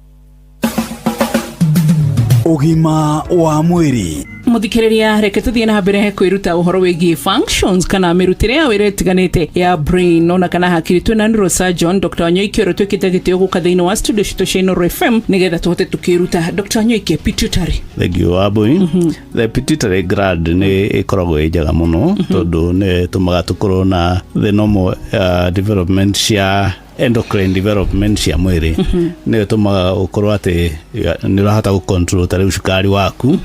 Ũgima wa mwĩrĩ. Muthikiriria, reke tuthie na mbere kwiruta uhoro wigie functions kana mirutire ya wira itiganite ya brain ona kana hakiri. Twina neurosurgeon Dr. Wanyoike, uria twikite gitio guka thiini wa studio citu cia Inooro FM nigetha tuhote tukiruta. Dr. Wanyoike, pituitary. Thank you, Abui. The pituitary gland nĩ ĩkoragwo ĩ njega mũno tondũ nĩ ĩtũmaga tũkorwo na the normal development cia endocrine development cia mwĩrĩ. Nĩ ĩtũmaga ũkorwo atĩ nĩ ũrahota gũ control ta rĩu cukari waku.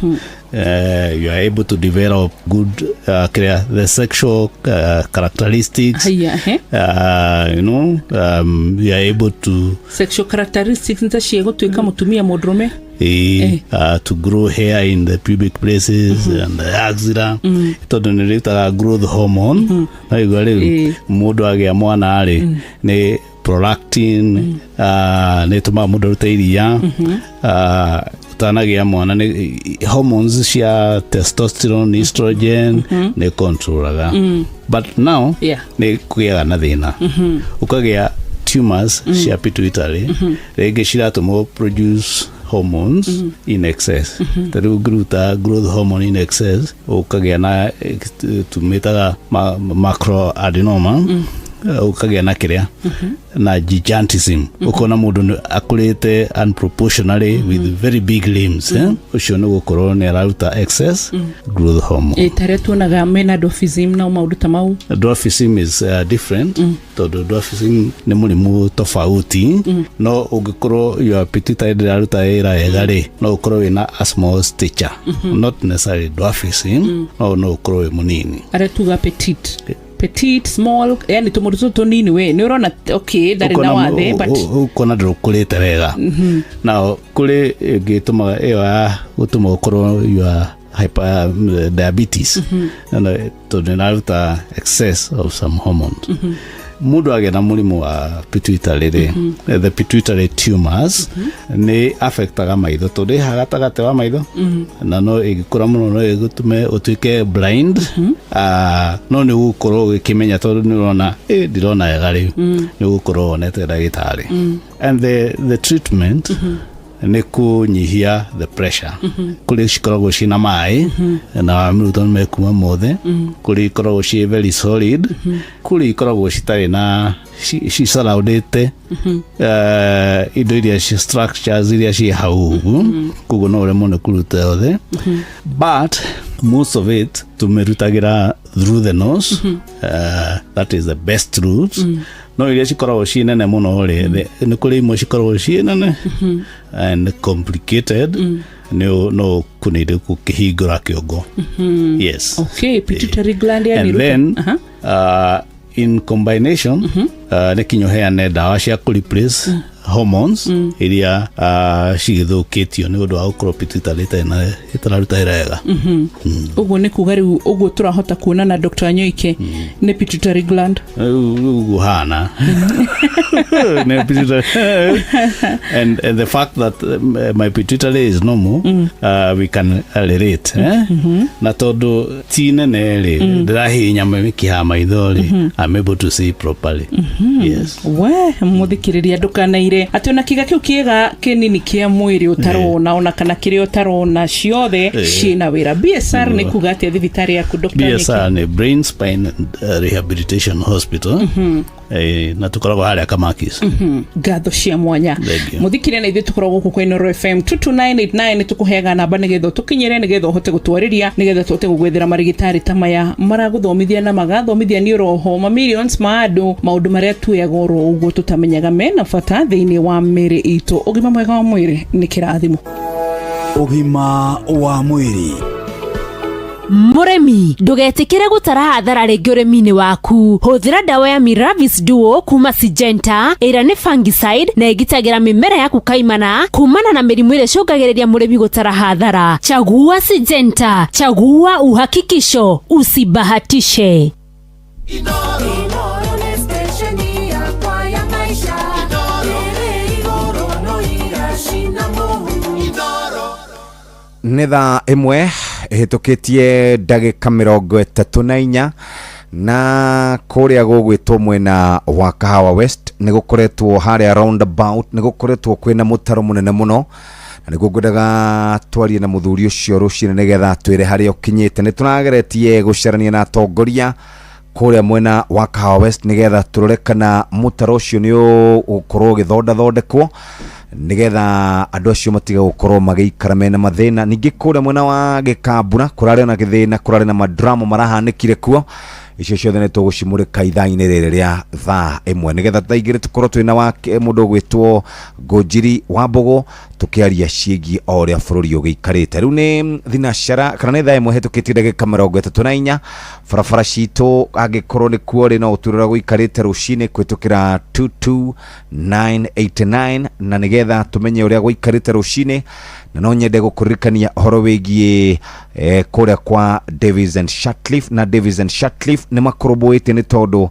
You are able to develop good clear the sexual characteristics. Haya, he. You are able to Sexual characteristics nĩ ta cia gũtuĩka mũtumia, mũndũrũme. To grow hair in the pubic places and the axilla, tondũ nĩ rĩrutaga growth hormone. Na igua rĩu mũndũ agĩa mwana rĩ, nĩ prolactin, nĩ ĩtũmaga mũndũ arute iria. Ũtanagĩa mwana nĩ hormones cia testosterone, estrogen nĩ controlaga. But now nĩ kũgĩaga na thĩna, ũkagĩa tumors cia pituitary, rĩngĩ ciratũma produce hormones in excess. Ta rĩu ũngĩruta growth hormone in excess, ũkagĩa na tumĩtaga macroadenoma, ũkagĩa na kĩrĩa na gigantism, ũkona mũndũ nĩ akũrĩte unproportionally with very big limbs, eh? Ũcio nĩ gũkorwo nĩ araruta excess growth hormone. Ĩ tarĩa tuonaga mena dwarfism na maũndũ ta mau. Dwarfism is different, tondũ dwarfism nĩ mũrimũ tofauti. No ũngĩkorwo your pituitary ndĩraruta wĩra wega rĩ, no ũkorwo wĩna a small stature, not necessarily dwarfism, no ũkorwo wĩ mũnini. Arĩa tuga petite, petite, small, yani tũmũndũ tũtũ tũnini, we nĩ ũrona okay, ndarĩ na wathe, but Ũkona ndũkũrĩte wega. Now kũrĩ ĩngĩ ĩtũmaga ĩyo ya gũtũma ũkorwo you are hyper diabetes. Na tondũ nĩraruta excess of some hormones. Mũndũ agĩa na mũrimũ wa pituitary rĩ, the pituitary tumors nĩ affectaga maitho, tondũ ĩ haha gatagatĩ wa maitho, na no ĩngĩkũra mũno no ĩgũtũme ũtuĩke blind. No nĩ ũgũkorwo ũgĩkĩmenya, tondũ nĩ ũrona ĩ ndirona wega rĩu, nĩ ũgũkorwo wonete ndagĩtarĩ. And the treatment Nĩ kũnyihia the pressure. Kũrĩ cikoragwo ciĩna maĩ na wamĩruta nĩ mekuma mothe. Kũrĩ ikoragwo ciĩ very solid. Kũrĩ ikoragwo citarĩ na ci surroundĩte indo iria structures iria ciĩ hau ũguo, koguo no ũremwo nĩ kũruta yothe, but most of it tũmĩrutagĩra through the nose. That is the best route. No iria cikoragwo ciĩ nene mũno rĩ, nĩ kũrĩ imwe cikoragwo ciĩ nene and complicated, nĩ no kũnĩndĩ gũkĩhingũra kĩongo. Yes. Okay, pituitary gland ya And then in combination nĩ kinya ũheane ndawa cia kũ replace hormones iria cigĩthũkĩtio nĩ ũndũ wa gũkorwo pituitary ĩtararuta wĩra wega. Ũguo nĩ kuga rĩu ũguo tũrahota kuona na Dr. Nyoike nĩ pituitary gland. Rĩu ũguo hana nĩ pituitary, and the fact that my pituitary is normal, we can relate, eh? Na tondũ ti nene rĩ, ndĩrahihinya mĩkiha ya maitho rĩ, I'm able to see properly. Yes. We mũthikĩrĩria, ndũkanaire atĩ ona kĩga kĩu kĩega kĩnini kĩa mwĩrĩ ũtarona ona kana kĩrĩa ũtarona, ciothe ciĩna wĩra. BSR nĩ kuga atĩa thibitarĩ yaku, Dr. Nyoike? BSR nĩ Brain Spine and Rehabilitation Hospital. Na tũkoragwo harĩa Kamakis. Ngatho cia mwanya. Thank you. Mũthikĩrĩria, na ithuĩ tũkoragwo gũkũ kwa Inooro FM 22989. Nĩ tũkũheaga namba nĩgetha ũtũkinyĩre, nĩgetha ũhote gũtwarĩria, nĩgetha tũhote gũgwethera marigitari ta maya maragũthomithia na magathomithia nĩ oroho ma millions ma andũ maũndũ marĩa tuoyaga oro ũguo tũtamenyaga mena bata thĩinĩ wa mĩrĩ itũ. Ũgima mwega wa mwĩrĩ nĩ kĩrathimo. Ũgima wa mwĩrĩ. Mũrĩmi, ndũgetĩkĩre gũtara hathara rĩngĩ ũrĩmi-inĩ waku. Hũthĩra ndawa ya Miravis Duo kuma Syngenta, ĩrĩa nĩ fungicide na ĩgitagĩra mĩmera yaku kaimana kumana na mĩrimũ ĩrĩa ĩcũngagĩrĩria mũrĩmi gũtara hathara. Chagua Syngenta, chagua uhakikisho, usibahatishe. Inooro nĩ stesheni yakwa ya maisha ĩrĩ igũrũ no iracina mũhu. Nĩ thaa 1 ĩhĩtũkĩtie ndagĩka 34, na kũrĩa gũgwĩtwo mwena wa Kahawa West nĩ gũkoretwo harĩa roundabout nĩ gũkoretwo kwĩna mũtaro mũnene mũno, na nĩguo ngwendaga twarie na mũthuri ũcio rũcinĩ nĩgetha twĩre harĩa ũkinyĩte. Nĩ tũrageretie gũcarania na atongoria kũrĩa mwena wa Kahawa West nĩgetha tũrore kana mũtaro ũcio nĩ ũgũkorwo ũgĩthondathondekwo nĩgetha andũ acio matige gũkorwo magĩikara mena mathĩna. Ningĩ kũrĩa mwena wa Gĩkambura kũrarĩ na gĩthĩna, kũrarĩ na madrama marahanĩkire kuo. Icio ciothe nĩ tũgũcimũrĩka ithaa-inĩ rĩrĩ rĩa thaa 1, nĩgetha thaa 2 tũkorwo twĩna wa mũndũ ũgwĩtwo Ngũnjiri wa Mbũgũ tũkĩaria ciĩgiĩ o ũrĩa bũrũri ũgĩikarĩte. Rĩu nĩ thinacara kana nĩ thaa 1 hĩtũkĩtie ndagĩka 34. Barabara citũ, angĩkorwo nĩ kuo rĩ, no ũtwĩre ũrĩa gũikarĩte rũcinĩ kũhĩtũkĩra 22989, na nĩgetha tũmenye ũrĩa gũikarĩte rũcinĩ. Na no nyende gũkũririkania ũhoro wĩgiĩ kũrĩa kwa Davis and Shatcliffe, na Davis and Shatcliffe nĩ makũrũmbũĩtie nĩ tondũ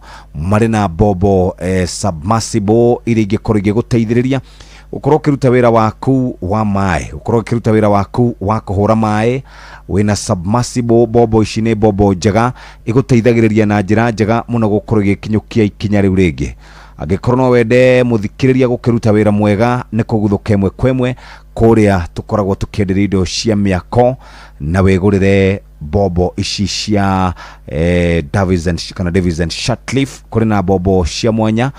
marĩ na mbombo submersible iria ingĩkorwo igĩgũteithĩrĩria ũkorwo ũkĩruta wĩra waku wa maĩ, ũkorwo ũkĩruta wĩra waku wa kũhũra maĩ wĩna submersible. Mbombo ici nĩ mbombo njega igũteithagĩrĩria na njĩra njega mũno gũkorwo igĩkinyũkia ikinya rĩu rĩngĩ. Angĩkorwo no wende, mũthikĩrĩria, gũkĩruta wĩra mwega, nĩ kũguthũka ĩmwe kwa ĩmwe kũrĩa tũkoragwo tũkĩenderia indo cia mĩako na wĩgũrĩre mbombo ici cia Davis and, kana Davis and Shatcliffe. Kũrĩ na mbombo cia mwanya,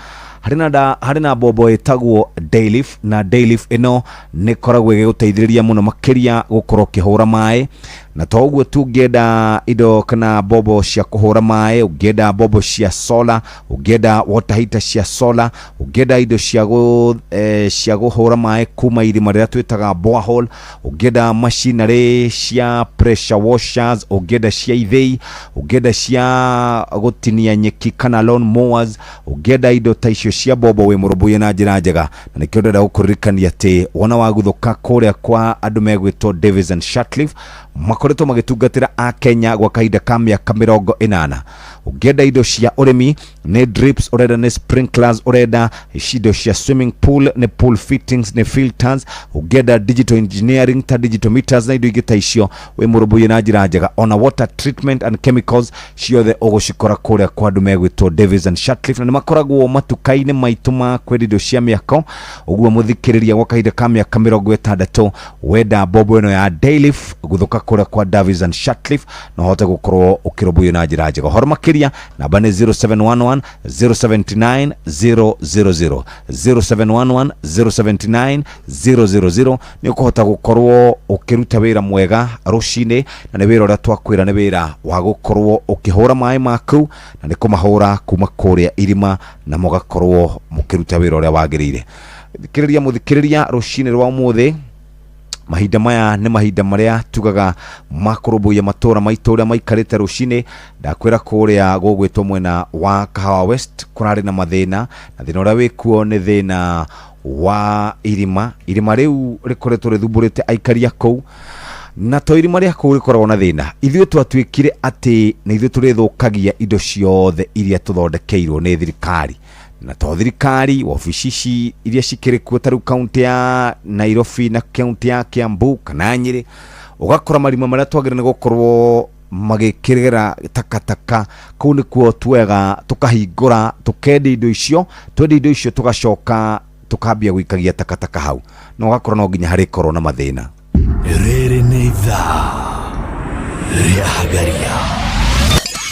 harĩ na mbombo ĩtagwo Dayliff, na Dayliff ĩno nĩ ĩkoragwo ĩgĩgũteithĩrĩria mũno makĩria gũkorwo ũkĩhũra maĩ. Na to ũguo tu, ũngĩenda indo kana mbombo cia kũhũra maĩ, ũngĩenda mbombo cia solar, ũngĩenda water heater cia solar, ũngĩenda indo cia kũhũra maĩ kuma irima rĩrĩa twĩtaga borehole, ũngĩenda machinery cia pressure washers, ũngĩenda cia ithĩi, ũngĩenda cia gũtinia nyeki kana lawn mowers, ũngĩenda indo ta icio cia mbombo, wĩ mũrũmbũiye na njĩra njega. Na nĩkĩo ndĩrenda gũkũririkania atĩ wona waguthũka kũrĩa kwa andũ megwĩtwo Davis and Shatcliffe. Makoretwo magĩtungatĩra a Kenya gwa kahinda ka mĩaka 80. Ũngĩenda indo cia ũrĩmi, nĩ drips ũrenda, nĩ sprinklers ũrenda, indo cia swimming pool, nĩ pool fittings, nĩ filters, ũngĩenda digital engineering ta digital meters na indo ingĩ ta icio, wĩ mũrũmbũiye na njĩra njega. Ona water treatment and chemicals ciothe ũgũcikora kũrĩa kwa andũ megwĩtwo Davis and Shatcliffe, na nĩ makoragwo matuka-inĩ maitũ ma kwendia indo cia mĩako. Ũguo mũthikĩrĩria, gwa kahinda ka mĩaka 60, wenda mbombo ĩno ya Dayliff, gũthũka kũrĩa kwa Davis and Shatcliffe na ũhote gũkorwo ũkĩrũmbũiyo na njĩra njega. Ũhoro makĩria, namba nĩ 0711 079 000, 0711 079 000. Nĩ ũkũhota gũkorwo ũkĩruta wĩra mwega rũcinĩ, na nĩ wĩra ũrĩa twakwĩra nĩ wĩra wa gũkorwo ũkĩhũra maĩ maku, na nĩ kũmahũra kuma kũrĩa irima, na mũgakorwo mũkĩruta wĩra ũrĩa wagĩrĩire. Thikĩrĩria, mũthikĩrĩria, rũcinĩ rwa ũmũthĩ, mahinda maya nĩ mahinda marĩa tugaga makũrũmbũiya matũra maitũ ũrĩa maikarĩte rũcinĩ. Ndakwĩra kũrĩa gũgwĩtwo mwena wa Kahawa West kũrarĩ na mathĩna, na thĩna ũrĩa wĩkuo nĩ thĩna wa irima. Irima rĩu rĩkoretwo rĩthumbũrĩte aikari a kũu, na to irima rĩa kũu rĩkoragwo na thĩna, ithuĩ twatuĩkire atĩ nĩ ithuĩ tũrĩthũkagia indo ciothe iria tũthondekeirwo nĩ thirikari. Na to thirikari, wabici ici iria cikĩrĩ kuo ta rĩu kaunti ya Nairobi na kaunti ya Kiambu kana Nyĩrĩ, ũgakora marima marĩa twagĩrĩire nĩ gũkorwo magĩkĩrĩra takataka kũu nĩkuo tuoyaga tũkahingũra, tũkendia indo icio, twendia indo icio tũgacoka tũkambia gũikagia takataka hau, na ũgakora no nginya harĩkorwo na mathĩna. Rĩrĩ nĩ ithaa rĩa Hagaria.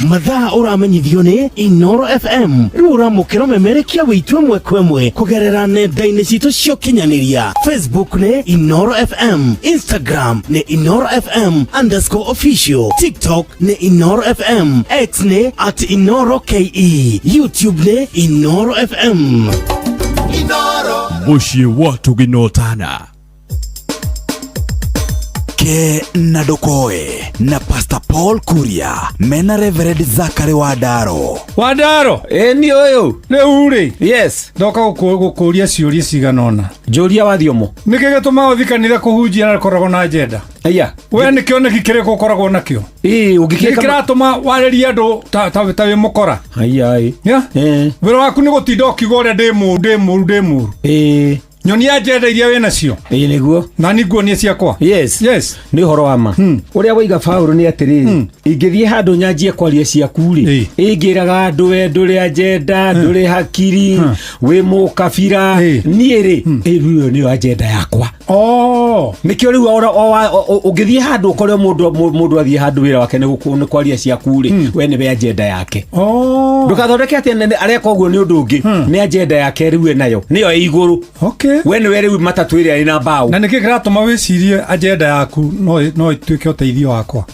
Mathaa ũramenyithio nĩ Inoro FM. Rĩu ũramũkĩra ũmemerekia witũ ĩmwe kwa ĩmwe kũgerera nenda-inĩ citũ cia ũkinyanĩria. Facebook nĩ Inoro FM, Instagram nĩ Inoro FM underscore official, TikTok nĩ Inoro FM, X nĩ at Inoro KE, YouTube nĩ Inoro FM. Mũciĩ wa Tũginotana. Ke na ndũkoe na Pastor Paul Kuria mena Reverend Zachary Wandaro. Wandaro. Ĩ ni ũyũ. Rĩu rĩ. Yes. Ndoka gũkũria ciũria cigana ũna. Njũria wa thiomo. Nĩkĩ gĩtũmaga ũthiĩ kanitha kũhunjia na ũkoragwo na agenda? Aya. We nĩ kĩoneki kĩrĩkũ ũkoragwo nakĩo? Ĩ ũngĩkĩka. Nĩkĩ kĩratũma warĩrie andũ ta wĩ mũkora? Aya ĩ. Yeah? Wĩra waku nĩ gũtinda ũkiuga ũrĩa ndĩ mũru, ndĩ mũru, ndĩ mũru. Ĩ. Nyonia agenda iria wĩ nacio. Ĩ nĩguo. Na ni nguonie ciakwa. Yes. Yes. Nĩ ũhoro wa ma. Ũrĩa waiga Paũlũ nĩ atĩrĩrĩ, ingĩthiĩ handũ nyanjie kwaria ciaku rĩ, ĩngĩraga andũ we ndũrĩ agenda, ndũrĩ hakiri, wĩ mũkabira, niĩ rĩ, ĩ rĩu ĩyo nĩyo agenda yakwa. Oh. Nĩkĩo rĩu ũngĩthiĩ handũ ũkore mũndũ athiĩ handũ wĩra wake nĩ kwaria ciaku rĩ, we nĩwe agenda yake. Oh. Ndũgathondeke atĩ areka ũguo nĩ ũndũ ũngĩ, nĩ agenda yake rĩu ĩnayo, nĩyo ĩ igũrũ. Okay. We nĩwe rĩu matatũ ĩrĩa ĩna mbaũ. Na nĩkĩ kĩratũma wĩcirie agenda yaku no ĩtuĩke ũteithio wakwa?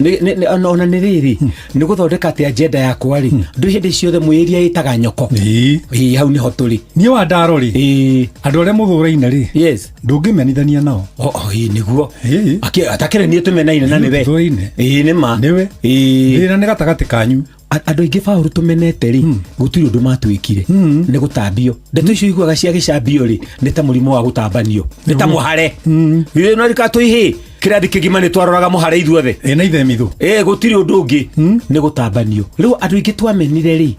Ona nĩ rĩrĩ, nĩ gũthondeka atĩ agenda yakwa rĩ, ndũ hĩndĩ ciothe mwĩria ĩtaga nyoko. Ĩĩ hau nĩho tũrĩ. Niĩ Wandaro rĩ, andũ arĩa mũthũraine rĩ, yes, ndũngĩmenithania nao. Ĩĩ nĩguo. Atakĩrĩ niĩ tũmenaine na nĩwe. Tũthũraine. Ĩĩ nĩ ma. Nĩwe. Ĩĩ. Thĩna nĩ gatagatĩ kanyu. Andũ aingĩ Paũlũ tũmenete rĩ, gũtirĩ ũndũ matwĩkire, nĩ gũtambio. Ndeto icio iguaga cia gĩcambio rĩ, nĩ ta mũrimũ wa gũtambanio, nĩ ta mũhare. Githĩ no rika twĩhĩ kĩrathi kĩgima nĩ twaroraga mũhare ithuothe. Ĩ na ithemithũ. Ĩ gũtirĩ ũndũ ũngĩ, nĩ gũtambanio. Rĩu andũ aingĩ twamenire rĩ,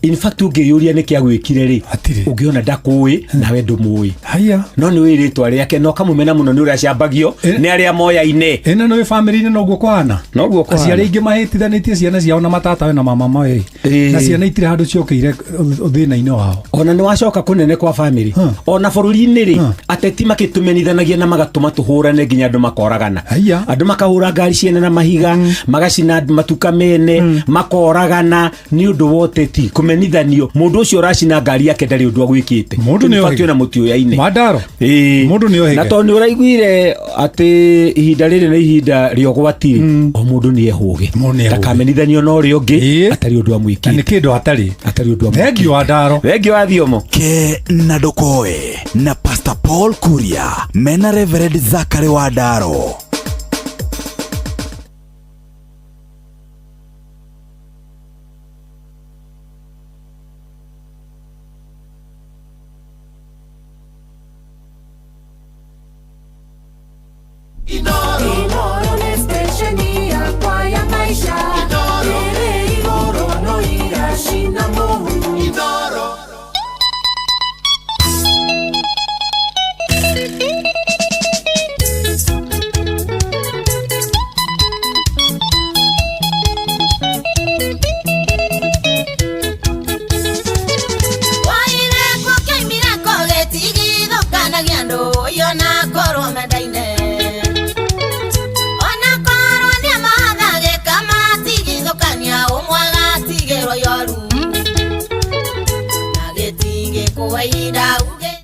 in fact ũngĩyũria nĩ kĩagwĩkire rĩ, ũngĩona ndakũĩ nawe ndũmũĩ. Haya. No nĩ ũĩ rĩtwa rĩake na ũkamũmena mũno nĩ ũrĩa acambagio nĩ arĩa moyaine. Ĩno nĩ family-inĩ noguo kũhana. Noguo kũhana. Aciari aingĩ mahĩtithanĩtie ciana ciao na matatawe na mama mao. Na ciana itirĩ handũ ciokĩire thĩna-inĩ wao. Ona nĩ wacoka kũnene kwa family. Ona bũrũri-inĩ rĩ, ateti makĩtũmenithanagia na magatũma tũhũrane nginya andũ makoragana. Andũ makahũra ngari ciene na mahiga, magacina matuka mene, makoragana nĩ ũndũ wa ũteti kũmenithanio. Mũndũ ũcio ũracina ngari yake ndarĩ ũndũ agwĩkĩte. Mũndũ nĩ In fact, ona mũtiũyaine. Wandaro. Mũndũ nĩ ohĩge. Na tondũ nĩ ũraiguire atĩ ihinda rĩrĩ nĩ ihinda rĩa ũgwati rĩ, o mũndũ nĩ ehũge. Ndakamenithanio na ũrĩa ũngĩ atarĩ ũndũ amwĩkĩte. Na nĩ kĩndũ atarĩ. Atarĩ ũndũ amwĩkĩte. Thengiũ Wandaro. Thengiũ wa Thiomo. Ke na ndũkoe na Pastor Paul Kuria mena Reverend Zachary Wandaro. Inoro nĩ station ya Kwa ihinda uge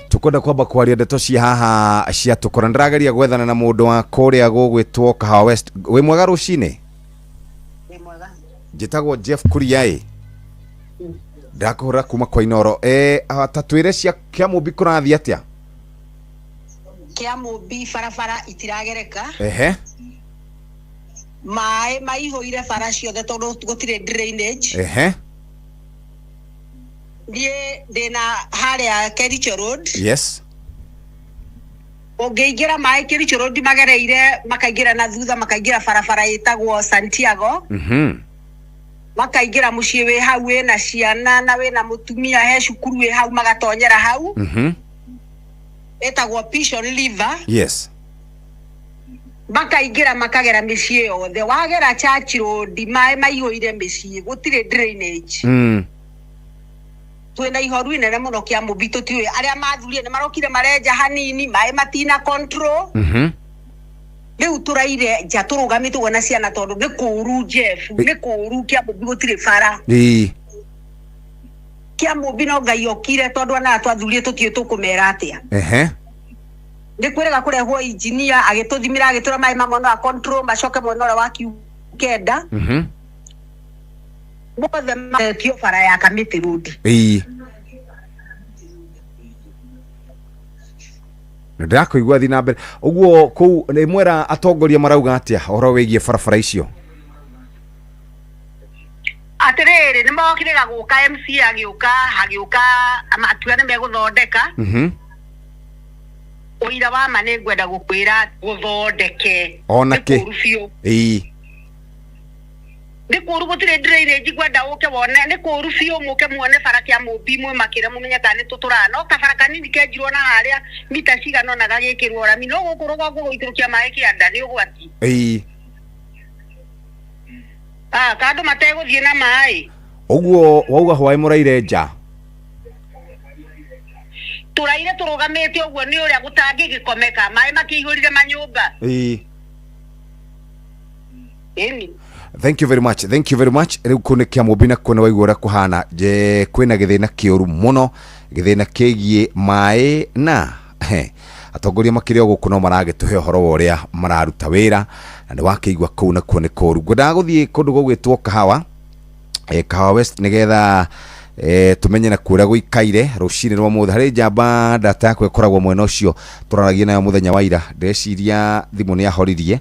Tukwenda kwamba kwaria ndeto cia haha cia tukora. Ndĩrageria gwethana na mũndũ wa kũrĩa gũgwĩtwo Kahawa West. Wĩ mwega rũcinĩ? Njĩtagwo Jeff Kuriaĩ, ndakũhũra kuma kwa Inoro. Ta twĩre cia Kĩamũmbi kũrathiĩ atĩa? Kĩamũmbi barabara itiragereka. Ehe. Maĩ maihũire bara ciothe tondũ gũtirĩ drainage. Ehe. Niĩ ndĩna harĩa Kericho Road. Yes. Ũngĩingĩra maĩ Kericho Road magereire makaingĩra na thutha, makaingĩra barabara ĩtagwo Santiago. Makaingĩra mũciĩ wĩ hau wĩna ciana na wĩna mũtumia, he cukuru wĩ hau, magatonyera hau. Ĩtagwo Pishon River. Yes. Makaingĩra makagera mĩciĩ yothe. Wagera Church Road maĩ maihũire mĩciĩ, gũtirĩ drainage. Twĩna ihoru inene mũno Kĩamũmbi, tũtiũĩ arĩa mathurire nĩ marokire marenja hanini maĩ matina control. Rĩu tũraire nja tũrũgamĩte ũguo na ciana tondũ nĩ kũũru, Jeff, nĩ kũũru Kĩamũmbi, gũtirĩ bara. Ĩĩ. Kĩamũmbi no Ngai okire tondũ anaya twathurire tũtiũĩ tũkũmera atĩa. Ehe. Nĩ kwĩrĩga kũrehwo engineer agĩtũthimĩra agĩtũra maĩ ma mwena wa control macoke mwena ũrĩa wa Kiu kenda. Mothe maretio bara ya Kamĩtĩ Road. Ĩĩ, ndĩrakũigua, thiĩ na mbere ũguo. Kũu nĩ mwera atongoria marauga atĩa ũhoro wĩgiĩ barabara icio? Atĩrĩrĩ, nĩ mokire gũka MC agĩũka agĩũka akiuga nĩ megũthondeka. Ũira wa ma nĩ ngwenda gũkwĩra gũthondeke Ona nĩ kĩ? kũũru biũ. Ĩĩ. Nĩ kũũru, gũtirĩ drainage. Ngwenda ũke wone nĩ kũũru biũ, mũke muone bara Kĩamũmbi mwĩmakĩre mũmenye kana nĩ tũtũraga no kabara kanini kenjirwo na harĩa mita cigana ũna gagĩkĩrwo rami, no gũkũ rũgongo gũikũrũkia maĩ kĩanda nĩ ũgwati. Ĩĩ. Ah, ka andũ mategũthiĩ na maĩ. Ũguo wauga hwaĩ mũraire nja? Tũraire tũrũgamĩte ũguo nĩ ũrĩa gũtangĩgĩkomeka, maĩ makĩihũrire manyũmba. Ĩĩ. Ĩni. Thank you very much, thank you very much. Rĩu kũu nĩ Kĩamũmbi na kuo nĩ waigua ũrĩa kũhana. Je, kwĩna gĩthĩna kĩũru mũno, gĩthĩna kĩgiĩ maĩ na he, atongoria makĩrĩ o gũkũ no maragĩtũhe ũhoro wa ũrĩa mararuta wĩra na nĩ wakĩigua kũu nakuo nĩ kũũru. Ngwendaga gũthiĩ kũndũ gũgwĩtwo Kahawa, Kahawa West, nĩgetha tumenye na kũrĩa gũikaire rũcinĩ rwa mũthĩ. Harĩ njamba ndata yakwa ĩkoragwo mwena ũcio tũraragia nayo mũthenya wa ira. Ndĩreciria thimũ nĩ ahoririe,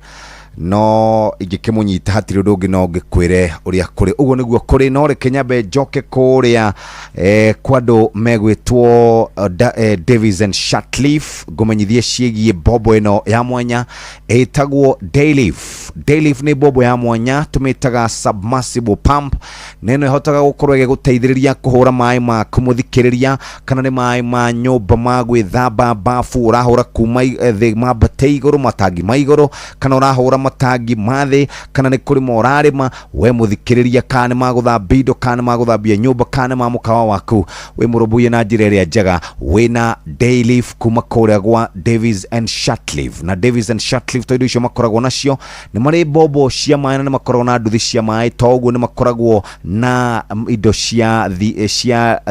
no ingĩkĩmũnyita hatirĩ ũndũ ũngĩ no ngĩkwĩre ũrĩa kũrĩ. Ũguo nĩguo kũrĩ, no reke nyambe njoke kũrĩa kwa andũ megwĩtwo Davis and Shatcliffe, ngũmenyithie ciĩgiĩ mbombo ĩno ya mwanya ĩtagwo Dayleaf. Dayleaf nĩ mbombo ya mwanya tũmĩtaga submersible pump, na ĩno ĩhotaga gũkorwo ĩgĩgũteithĩrĩria kũhũra maĩ maku mũthikĩrĩria, kana nĩ maĩ ma nyũmba ma gwĩthamba bafu ũrahũra kuma thĩ mambate igũrũ matangi ma igũrũ, kana ũrahũra matangi ma thĩ, kana nĩ kũrĩma ũrarĩma we mũthikĩrĩria, kana nĩ magũthambia indo, kana nĩ magũthambia nyũmba, kana nĩ ma mũkawa waku, wĩ mũrũmbũiye na njĩra ĩrĩa njega wĩna Dayleaf kuma kũrĩa gwa Davis and Shatcliffe. Na Davis and Shatcliffe to indo icio makoragwo nacio, nĩ marĩ mbombo cia maĩ na nĩ makoragwo na nduthi cia maĩ, to ũguo nĩ makoragwo na indo cia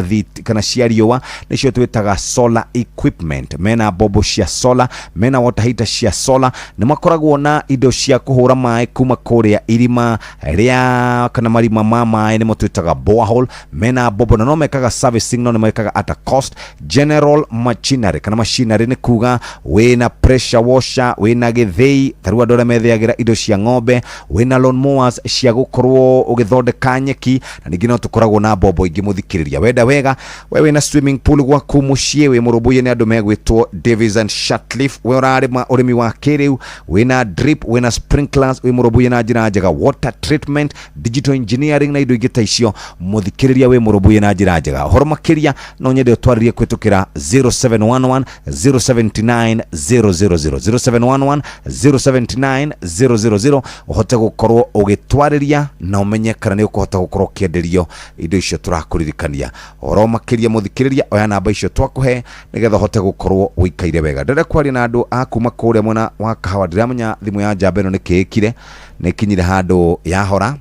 thi kana cia riũa, nĩcio twĩtaga solar equipment. Mena mbombo cia solar, mena water heater cia solar, nĩ makoragwo na indo cia kũhũra maĩ kuma kũrĩa irima rĩa kana marima ma maĩ nĩmo twĩtaga borehole. Mena mbombo na no mekaga servicing, no nĩ mekaga at a cost. General machinery kana machinery nĩ kuga wĩna pressure washer, wĩna gĩthĩi, ta rĩu andũ arĩa methĩagĩra indo cia ng'ombe, wĩna lawn mowers cia gũkorwo ũgĩthondeka nyeki, na ningĩ no tũkoragwo na mbombo ingĩ mũthikĩrĩria. Wenda wega we wĩna swimming pool gwaku mũciĩ, wĩ mũrũmbũiye nĩ andũ megwĩtwo Davis and Shatcliffe. We ũrarĩma ũrĩmi wa kĩrĩu, wĩna drip, wĩna Sprinklers wĩ mũrũmbũiye na njĩra njega, water treatment, digital engineering na indo ingĩ ta icio. Mũthikĩrĩria wĩ mũrũmbũiye na njĩra njega. Ũhoro makĩria no nyende ũtwarĩrie kũhĩtũkĩra 0711 079 000, 0711 079 000, ũhote gũkorwo ũgĩtwarĩria na ũmenye kana nĩ ũkũhota gũkorwo ũkĩenderio indo icio tũrakũririkania. Ũhoro makĩria mũthikĩrĩria, oya namba icio twakũhe nĩgetha ũhote gũkorwo ũikaire wega. Ndĩrenda kwaria na andũ a kuma kũrĩa mwena wa Kahawa. Ndiramenya thimũ ya njamba ĩno nĩ kĩĩkire, nĩ ĩkinyire handũ yahora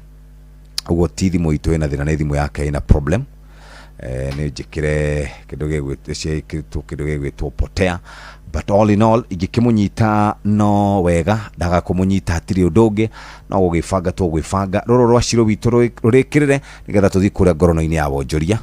ũguo. Ti thimũ itũ ĩna thĩna, nĩ thimũ yake ĩna problem. Nĩ njĩkĩre kĩndũ gĩgwĩtwo, kĩndũ gĩgwĩtwo potea. But all in all, ingĩkĩmũnyita no wega, ndaga kũmũnyita hatirĩ ũndũ ũngĩ, no gũgĩbanga tũgwĩbanga rũrũ rwa ciro witũ rũrĩkĩrĩre nĩgetha tũthiĩ kũrĩa ngorono-inĩ ya wonjoria.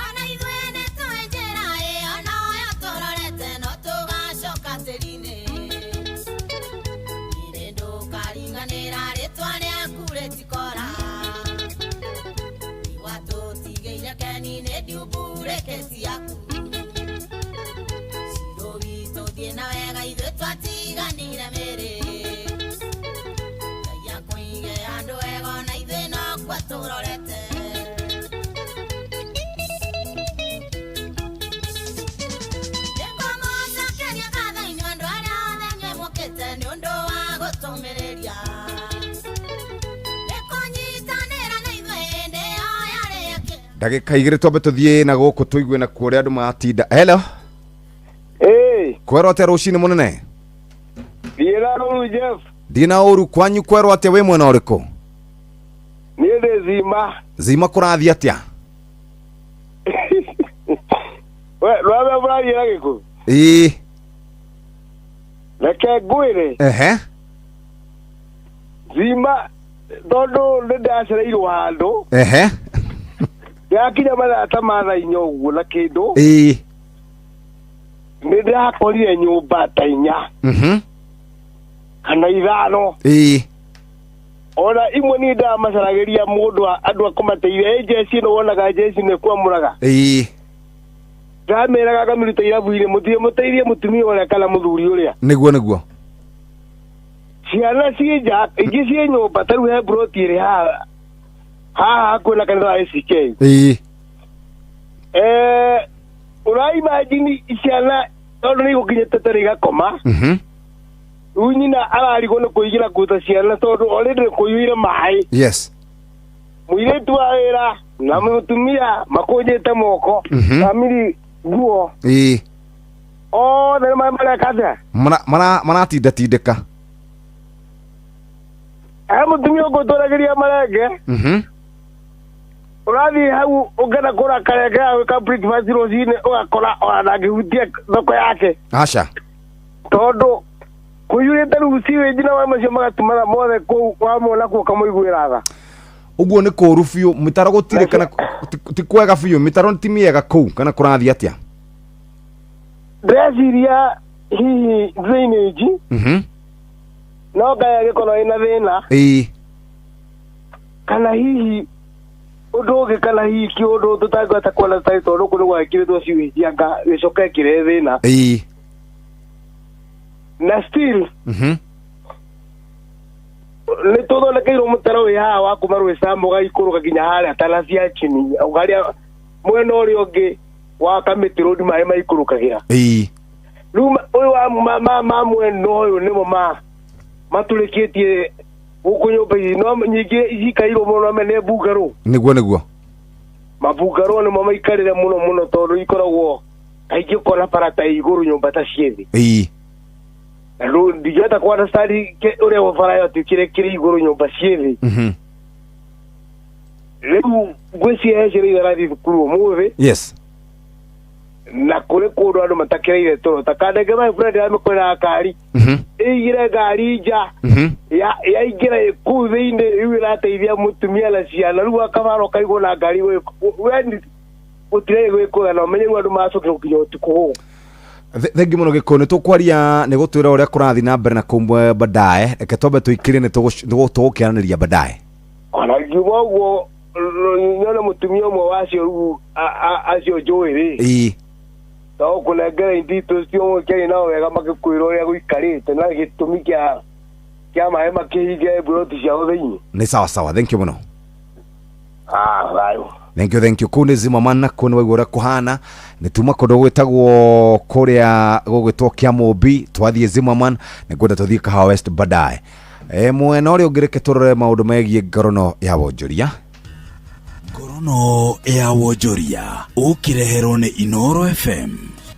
Ona ithuĩ nĩ tũĩ njĩra ĩyo noyo tũrorete no tũgacoka tĩri-inĩ. ciaku Ciro witũ thiĩ na wega ithuĩ twatiganire mĩrĩ Ngai akũige handũ wega ona ithuĩ no kwa tũrorete Nĩngũmũcokeria ngatho inyuĩ andũ arĩa othe inyuĩ mũkĩte nĩ ũndũ wa gũtũmĩrĩria Nĩkũnyitanĩra na ithuĩ hĩndĩ ĩyo yarĩ ya Ndagĩka igĩrĩ twambe tũthiĩ na gũkũ tũigue na kuo ũrĩa andũ matinda. Hello. Kwerwo atĩa rũcinĩ mũnene? Thiĩ na rũru Jeff. Ndina ũru kwanyu kwerwo atĩa wĩ mwena ũrĩkũ? Niĩ ndĩ Zima. Zima kũrathiĩ atĩa? We rwame mũrathiĩ na gĩkũ? Ĩĩ. Reke ngwĩre. Ehe. Zima tondũ nĩ ndacereirwo handũ. Ehe. Ndĩrakinya mathaa ta ma thaa inya ũguo na kĩndũ. Ĩĩ. Nĩ ndĩrakorire nyũmba ta inya kana ithano. Ĩĩ. Ona imwe niĩ ndamacaragĩria mũndũ andũ a kũmateithia ĩ njeci ĩno wonaga njeci nĩ kwamũraga. Ĩĩ. Ndameraga ngamĩruta irabu-inĩ mũthiĩ mũteithie mũtumia ũrĩa kana mũthuri ũrĩa. Nĩguo nĩguo. Ciana ciĩ nja ingĩ ciĩ nyũmba ta rĩu he mburoti ĩrĩ haha haha hakuhĩ na kanitha wa ACK. Ĩĩ. Ũraimagine ciana tondũ nĩ igũkinyĩte tene igakoma. Rĩu nyina ararigwo nĩ kũigĩra kũruta ciana tondũ already kũiyũire maĩ. Yes. Mũirĩtu wa wĩra na mũtumia makũnjĩte moko. Family nguo. Ĩĩ. Othe nĩ mareka atĩa? Maratindatindĩka. He mũtumia ũngũtũragĩria marenge. Ũrathiĩ hau ũngĩenda kũgũra karenge ga gwĩka breakfast rũcinĩ ũgakora ona ndangĩhutia thoko yake. Aca. Tondũ kũiyũrĩte rĩu sewage na maĩ macio magatumana mothe kũu wamona kuo ũkamũiguĩra tha. Ũguo nĩ kũũru biũ mĩtaro gũtirĩ kana ti kwega biũ mĩtaro ti mĩega kũu kana kũrathiĩ atĩa? Ndĩreciria hihi drainage no ngai agĩkorwo ĩna thĩna. Ĩĩ. Kana hihi ũndũ ũngĩ kana hihi kĩũndũ tũtangĩhota kuona tũtarĩ tondũ kũu nĩ gwekĩrĩtwo sewage anga gĩcoke kĩrehe thĩna. Ĩĩ. Na still nĩ tũthondekeirwo mũtaro wĩ haha wa kuma Rwĩcambo ũgaikũrũka nginya harĩa tana cia chini harĩa mwena ũrĩa ũngĩ wa Kamĩtĩ Road maĩ maikũrũkagĩra. Ĩĩ. Rĩu ũyũ wa ma mwena ũyũ nĩmo matũrĩkĩtie gũkũ nyũmba ici no nyingĩ cikairwo mũno na nĩ mbungarũ. Nĩguo nĩguo. Mabungarũ nĩmo maikarĩre mũno mũno tondũ ikoragwo kaingĩ ũkona bara ta igũrũ nyũmba ta ciĩ thĩ. Ĩĩ. Na rĩu ndingĩhota kũ understand ũrĩa bara ĩyo ĩtuĩkire kĩrĩ igũrũ nyũmba ciĩ thĩ. Rĩu ngwĩciria he ciana irathiĩ thukuru ũmũthĩ. Yes. Na kũrĩ kũndũ andũ matakĩrĩire toro ta kandenge my friend amĩkorera ngari ĩigire ngari nja yaingĩra kũu thĩinĩ rĩu ĩrateithia mũtumia na ciana rĩu akabara ũkaigwo na ngari gũtirĩ gwĩkũga na ũmenye rĩu andũ macokire gũkinya ũtukũ gũkũ. Thengi mũno Gĩkũyũ nĩ tũkwaria nĩ gũtwĩra ũrĩa kũrathiĩ na mbere na kũu baadaye reke twambe tũikĩrie nĩ tũgũkĩaranĩria baadaye. Ona ngiuga ũguo nyone mũtumia ũmwe wacio rĩu acio njũĩ rĩ. Ĩĩ. No kũnengera indito cio mũkĩaria nao wega makĩkwĩra ũrĩa gũikarĩte na gĩtũmi kĩa maĩ makĩhinge mburoti ciao thĩinĩ. Nĩ sawa sawa, thank you mũno. Thayũ. Thank you, thank you. Kũu nĩ Zimmerman na kũu nĩ waigua ũrĩa kũhana nĩ tuma kũndũ gwĩtagwo kũrĩa gũgwĩtwo Kĩamũmbi twathiĩ Zimmerman nĩ ngwenda tũthiĩ Kahawa West baadaye. Mwena ũrĩa ũngĩ reke tũrore maũndũ megiĩ ngorono ya wonjoria. Ngorono ya wonjoria ũkĩreherwo nĩ Inoro FM.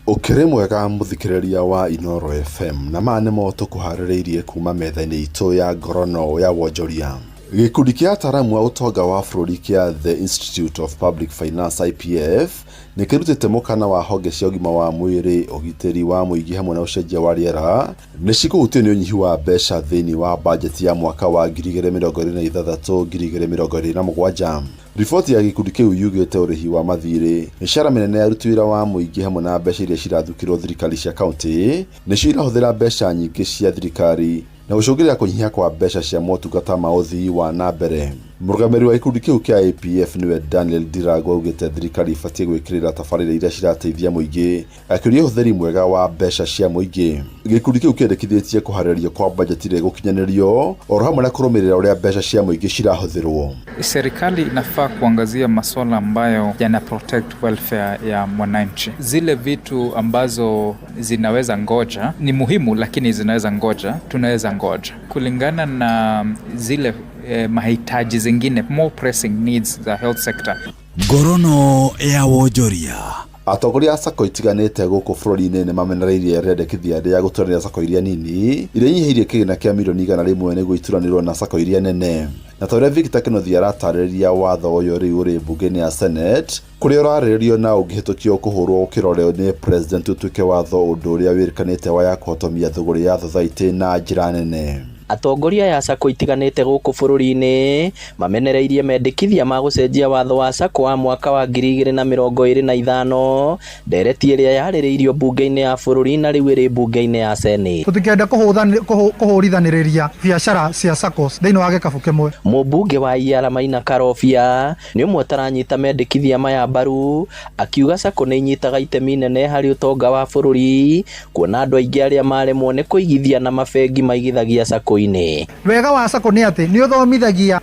Ũkĩrĩ mwega mũthikĩrĩria wa Inoro FM na maya nĩmo tũkũharĩrĩirie kuma metha-inĩ itũ ya ngorono ya wonjoria. Gĩkundi kĩa ataaramu a ũtonga wa bũrũri kĩa The Institute of Public Finance IPF nĩ kĩrutĩte mũkana wa honge cia ũgima wa mwĩrĩ, ũgitĩri wa mũingĩ hamwe na ũcenjia wa rĩera nĩ cikũhutio nĩ ũnyihu wa mbeca thĩinĩ wa bajeti ya mwaka wa 2026 2027. Riboti ya gĩkundi kĩu yugĩte ũrĩhi wa mathirĩ, mĩcara mĩnene ya aruti wĩra wa mũingĩ hamwe na mbeca iria cirathukĩrwo thirikari cia kaunti nĩcio irahũthĩra mbeca nyingĩ cia thirikari na gũcũngĩrĩria kũnyiha kwa mbeca cia motungata ma ũthii wa na mbere. Mũrũgamĩrĩri wa gĩkundi kĩu kĩa APF nĩwe Daniel Ndirango augĩte thirikari ĩbatiĩ gwĩkĩrĩra tabarĩra iria cirateithia mũingĩ, akĩũria ũhũthĩri mwega wa mbeca cia mũingĩ. Gĩkundi kĩu kĩendekithĩtie kũharĩrĩrio kwa bajeti ĩrĩa ĩgũkinyanĩrio oro hamwe na kũrũmĩrĩra ũrĩa mbeca cia mũingĩ cirahũthĩrwo. Serikali inafaa kuangazia masuala ambayo yana protect welfare ya mwananchi. Zile vitu ambazo zinaweza ngoja ni muhimu, lakini zinaweza ngoja, tunaweza ngoja kulingana na zile mahitaji zingine, more pressing needs za health sector. Ngorono ya wonjoria. Atongoria a sacco itiganĩte gũkũ bũrũri-inĩ nĩ mamenereirie rĩendekithia rĩa gũturanĩra sacco iria nini iria inyihĩirie kĩgĩna kĩa mirioni 100 nĩguo ituranĩrwo na sacco iria nene. Na ta ũrĩa Victor Kĩnuthia aratarĩria, watho ũyũ rĩu ũrĩ mbunge-inĩ ya Senate kũrĩa ũrarĩrĩrio na ũngĩhĩtũkio kũhũrwo kĩrore nĩ president ũtuĩke watho, ũndũ ũrĩa wĩrĩkanĩte waya kũhotomia thũgũrĩ ya thothaitĩ na njĩra nene. Atongoria aya a sacco itiganĩte gũkũ bũrũri-inĩ mamenereirie mendekithia ma gũcenjia watho wa sacco wa mwaka wa 2025, ndereti ĩrĩa yarĩrĩirio mbunge-inĩ ya bũrũri na rĩu ĩrĩ mbunge-inĩ ya Senate. Tũtikenda kũhũrithanĩrĩria biacara cia SACCOS thĩinĩ wa gĩkabũ kĩmwe. Mũmbunge wa Iara Maina Karobia nĩ ũmwe ũtaranyita mendekithia maya mbaru, akiuga sacco nĩ inyitaga itemi inene harĩ ũtonga wa bũrũri, kuona andũ aingĩ arĩa maremwo nĩ kũigithia na mabengi maigithagia sacco-inĩ. Wega wa sacco nĩ atĩ nĩ ũthomithagia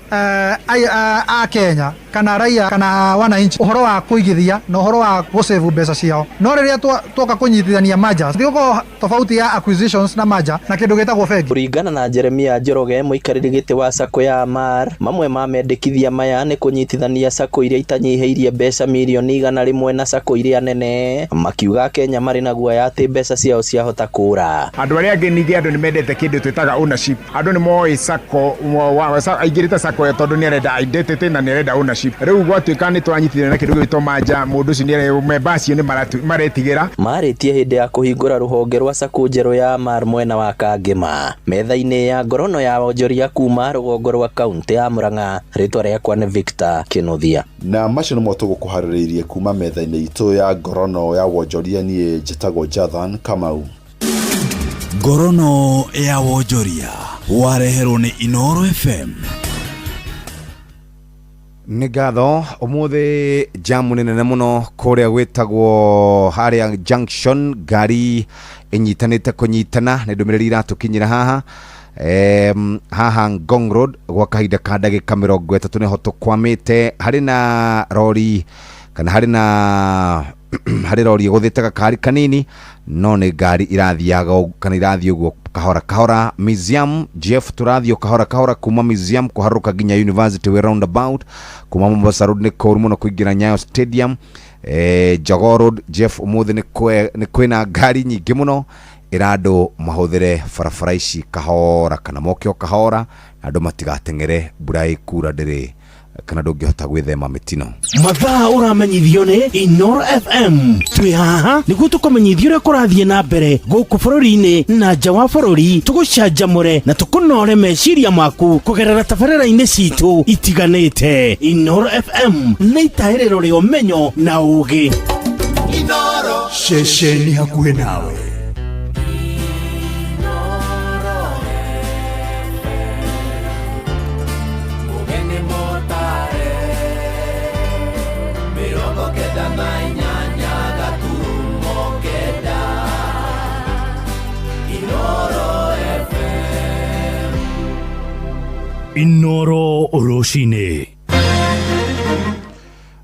a Kenya kana raia kana wananchi ũhoro wa kũigithia na ũhoro wa gũsave mbeca ciao. No rĩrĩa twoka kũnyitithania mergers, ndigũkorwo tofauti ya acquisitions na merger na kĩndũ gĩtagwo bengi. Kũringana na Jeremia Njoroge, mũikarĩri gĩtĩ wa sacco ya Amar, mamwe ma mendekithia maya nĩ kũnyitithania sacco iria itanyihĩirie mbeca mirioni 100 na sacco iria nene, makiuga Kenya marĩ na guoya atĩ mbeca ciao ciahota kũra. Andũ arĩa angĩ ningĩ andũ nĩ mendete kĩndũ twĩtaga ownership. Andũ nĩ moĩ sacco, aingĩrĩte sacco ĩyo tondũ nĩ arenda identity na nĩ arenda ownership. Rĩu gwatuĩka nĩ twanyitithania na kĩndũ gĩgwĩtwo manja, mũndũ ũcio nĩ memba acio nĩ maretigĩra. Marĩtie hĩndĩ ya kũhingũra rũhonge rwa sacco njerũ ya Amar mwena wa Kangema, metha-inĩ ya ngorono ya wonjoria kuma rũgongo rwa kaunti ya Murang'a. Rĩtwa rĩakwa nĩ Victor Kĩnuthia. Na macio nĩmo tũgũkũharĩrĩirie kuma metha-inĩ itũ ya ngorono ya wonjoria. Niĩ njĩtagwo Jathan Kamau. Ngorono ya wonjoria wareherwo nĩ Inooro FM. Nĩ ngatho. Ũmũthĩ jamu nĩ nene mũno kũrĩa gwĩtagwo harĩa junction, ngari ĩnyitanĩte kũnyitana. Nĩ ndũmĩrĩri iratũkinyĩra haha haha Ngong Road gwa kahinda ka ndagĩka 30 nĩho tũkwamĩte. Harĩ na rori kana harĩ na harĩ rori ĩgũthĩte gakari kanini, no nĩ ngari irathiaga kana irathiĩ ũguo kahora kahora. Museum Jeff, tũrathiĩ o kahora kahora kuma Museum kũharũka nginya University way roundabout. Kuma Mombasa Road nĩ kũru mũno kũingĩra Nyayo Stadium. Jogoo Road Jeff, ũmũthĩ nĩ kwĩna ngari nyingĩ mũno, ĩra andũ mahũthĩre barabara ici kahora kana moke o kahora na andũ matigateng'ere, mbura ĩkura ndĩrĩ kana ndũngĩhota gwĩthema mĩtino. Mathaa ũramenyithio nĩ Inooro FM. Twĩ haha nĩguo tũkũmenyithia ũrĩa kũrathiĩ na mbere gũkũ bũrũri-inĩ na nja wa bũrũri, tũgũcanjamũre na tũkũnore meciria maku kũgerera tabarĩra-inĩ citũ itiganĩte. Inooro FM nĩ itahĩrĩro rĩa ũmenyo na ũũgĩ. Ceceni hakuhĩ nawe. Inooro rũcinĩ.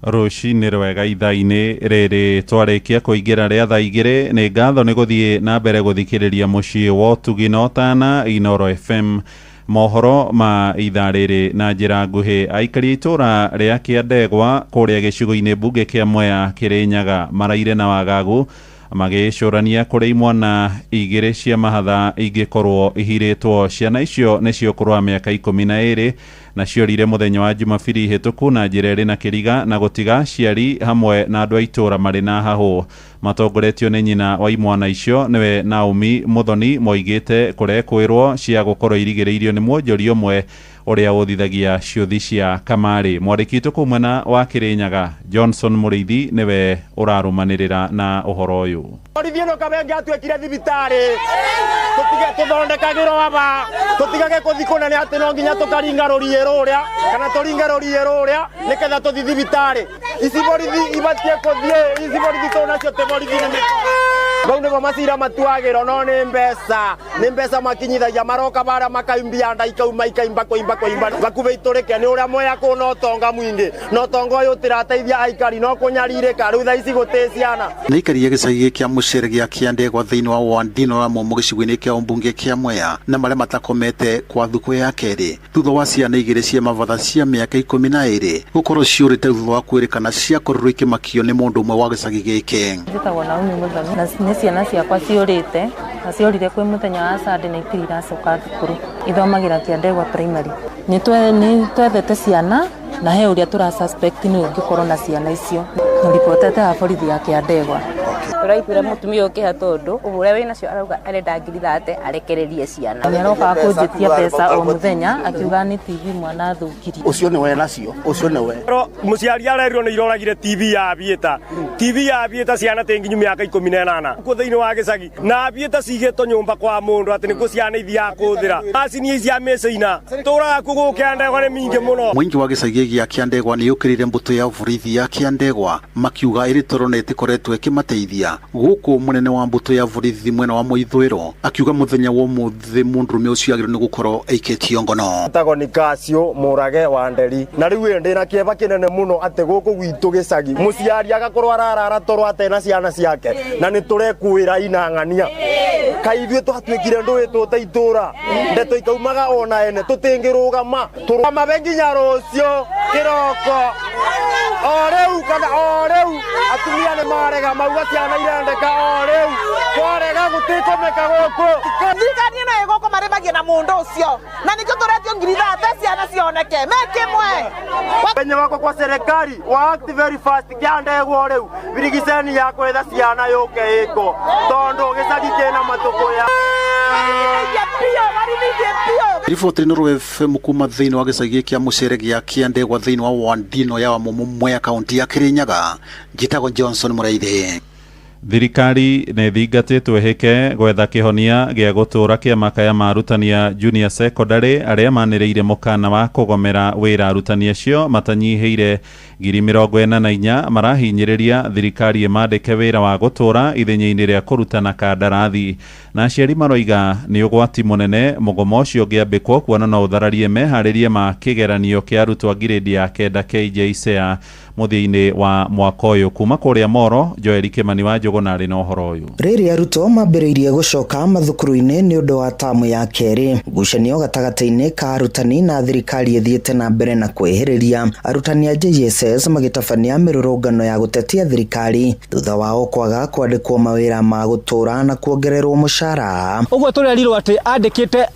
Rũcinĩ rwega ithaa-inĩ rĩrĩ twarĩkia kũingĩra rĩa thaa 2. Nĩ ngatho nĩ gũthiĩ na mbere gũthikĩrĩria mũciĩ wa ũtugi na ũtana Inooro FM. Mohoro ma ithaa rĩrĩ na njĩra nguhĩ. Aikari a itũra rĩa Kĩandegwa kũrĩa gĩcigo-inĩ mbunge kĩa Mwea Kĩrĩnyaga maraire na wagagu magĩcũrania kũrĩa imwana 2 cia mahatha ingĩkorwo ihirĩtwo. Ciana icio nĩ cia ũkũrũ wa mĩaka 12 na ciorire mũthenya wa Jumabiri hĩtũku na njĩra ĩrĩ na kĩriga na gũtiga aciari hamwe na andũ a itũra marĩ na hahũ. Matongoretio nĩ nyina wa imwana icio nĩwe Naomi Muthoni, moigĩte kũrekwĩrwo cia gũkorwo irigĩrĩirio nĩ mwonjoria ũmwe Ũrĩa ũthithagia ciũthi cia kamarĩ. Mwandĩki witũ kũu mwena wa Kĩrĩnyaga Johnson Mũrĩithi nĩwe ũrarũmanĩrĩra na ũhoro ũyũ. Borithi ĩno Kamenge atuĩkire thibitarĩ, tũtige tũthondekagĩrwo aba, tũtigage kũthi kũnene atĩ no nginya tũkaringa rũriĩ rũrĩa kana tũringe rũriĩ rũrĩa nĩgetha tũthi thibitarĩ. Ici borithi ibatie kũthiĩ, ici borithi tũ nacio tĩ borithi nĩ mĩkora. Bau nĩbo macira matuagĩrwo no nĩ mbeca, nĩ mbeca makinyithagia, maroka bara makaimbia nda ikauma ikaimba kũimba kũimba bakubĩ itũrĩke nĩ ũrĩa mwea kũ na ũtonga mũingĩ, na ũtonga ũyũ ũtĩrateithia aikari no kũnyarirĩka rĩu thaa ici gũtĩ ciana. Nĩ aikaria gĩcagi kĩa Mũcere gĩa Kĩandegwa thĩinĩ wa Wandino wa Mũmũ gĩcigo-inĩ kĩa ũmbunge kĩa Mwea na marĩa matakomete kwa thukũ ya kerĩ thutha wa ciana igĩrĩ cia mabatha cia mĩaka 12 gũkorwo ciũrĩte thutha wa kwĩrĩkana ciakorirwo ikĩmakio nĩ mũndũ ũmwe wa gĩcagi gĩkĩ. Njĩtagwo Naomi Mũthoni na nĩ ciana ciakwa ciũrĩte na ciorire kwĩ mũthenya wa Sunday na itirĩ iracoka thukuru. Ithomagĩra Kĩandegwa primary. Nĩ twethete ciana na he ũrĩa tũra suspect nĩ ũngĩkorwo na ciana icio. Ribotete ha borithi ya Kĩandegwa. Tũraiguire mũtumia ũkĩha tondũ ũrĩa wĩnacio arauga arenda ngiri 30 arekererie ciana. Nĩ arokaga kũnjĩtia mbeca o mũthenya akiuga nĩ TV mwana athũkirie. Ũcio nĩwe nacio, ũcio nĩwe. Mũciari arerirwo nĩ iroragire TV ya Aviator. TV ya Aviator ciana tĩ nginyu mĩaka 18 kuo thĩinĩ wa gĩcagi, na Aviator cigĩtwo nyũmba kwa mũndũ atĩ nĩkuo ciana ithiaga kũhũthĩra. Macini ici cia mĩcina tũraga kuo gũkũ Kĩandegwa nĩ mingĩ mũno. Mũingĩ wa gĩcagi gĩa Kĩandegwa nĩ yũkĩrĩire mbũtũ ya borithi ya Kĩandegwa makiuga ĩrĩ toro na ĩtĩkoretwo ĩkĩmateithia. Gũkũ mũnene wa mbũtũ ya borithi mwena wa Mũithũĩro akiuga mũthenya wa ũmũthĩ mũndũrũme ũcio agĩrĩirwo nĩ gũkorwo aikĩtio ngono. Etagwo Nicasio Mũrage wa Nderi, na rĩu ndĩ na kĩeva kĩnene mũno atĩ gũkũ gwitũ gĩcagi mũciari agakorwo ararara toro atena ciana ciake na nĩ tũrekuĩra inang'ania. Kaĩ ithuĩ twatuĩkire ndũĩ tũte itũra, ndeto ikaumaga ona ene tũtingĩrũgama, tũrũgamabe nginya rũciũ kĩroko o rĩu kana o rĩu atumia nĩ marega mauga ciana irendeka o rĩu kwarega gũtikomeka gũkũ. Thirikari ĩno ĩ gũkũ marĩmagie na mũndũ ũcio na nĩkĩo tũretio ngiri 30 ciana cioneke me kĩmwe. Wenye wako kwa serikali wa act very fast Kĩandegwa rĩu birigiceni ya kwetha ciana yũke ĩko tondũ gĩcagi kĩna matũkũya. Riboti Inooro FM kuma thĩinĩ wa gĩcagi kĩa Mũcere gĩa Kĩandegwa thĩinĩ wa Wandino ya Wamumu Mwea kaunti ya Kĩrĩnyaga. Njĩtagwo Johnson Mũraithi. Thirikari nĩ thingatĩtwo ĩhĩke gwetha kĩhonia gĩa gũtũũra kĩa makaya ma arutani a junior secondary arĩa manĩrĩire mũkana wa kũgomera wĩra. Arutani acio matanyihĩire 44,000 marahinyĩrĩria thirikari ĩmandĩke wĩra wa gũtũũra ithenya-inĩ rĩa kũrutana kandarathi, na aciari maroiga nĩ ũgwati mũnene mũgomo ũcio ũngĩambĩkwo kuona no ũthararie meharĩrie ma kĩgeranio kĩa arutwo a ngirĩndi ya 9 KJSEA mũthia-inĩ wa mwaka ũyũ. Kuma kũrĩa Moro, Joel Kĩmani wa Njũgũna arĩ na ũhoro ũyũ. Rĩrĩa arutwo mambĩrĩirie gũcoka mathukuru-inĩ nĩ ũndũ wa tamu ya kerĩ, ngucanio gatagatĩ-inĩ ka arutani na thirikari ĩthiĩte na mbere na kwĩhĩrĩria. Arutani a JSS magĩtabania mĩrũrũngano ya gũtetia thirikari thutha wao kwaga kwandĩkwo mawĩra ma gũtũũra na kuongererwo mũcara. Ũguo tũrerirwo atĩ andĩkĩte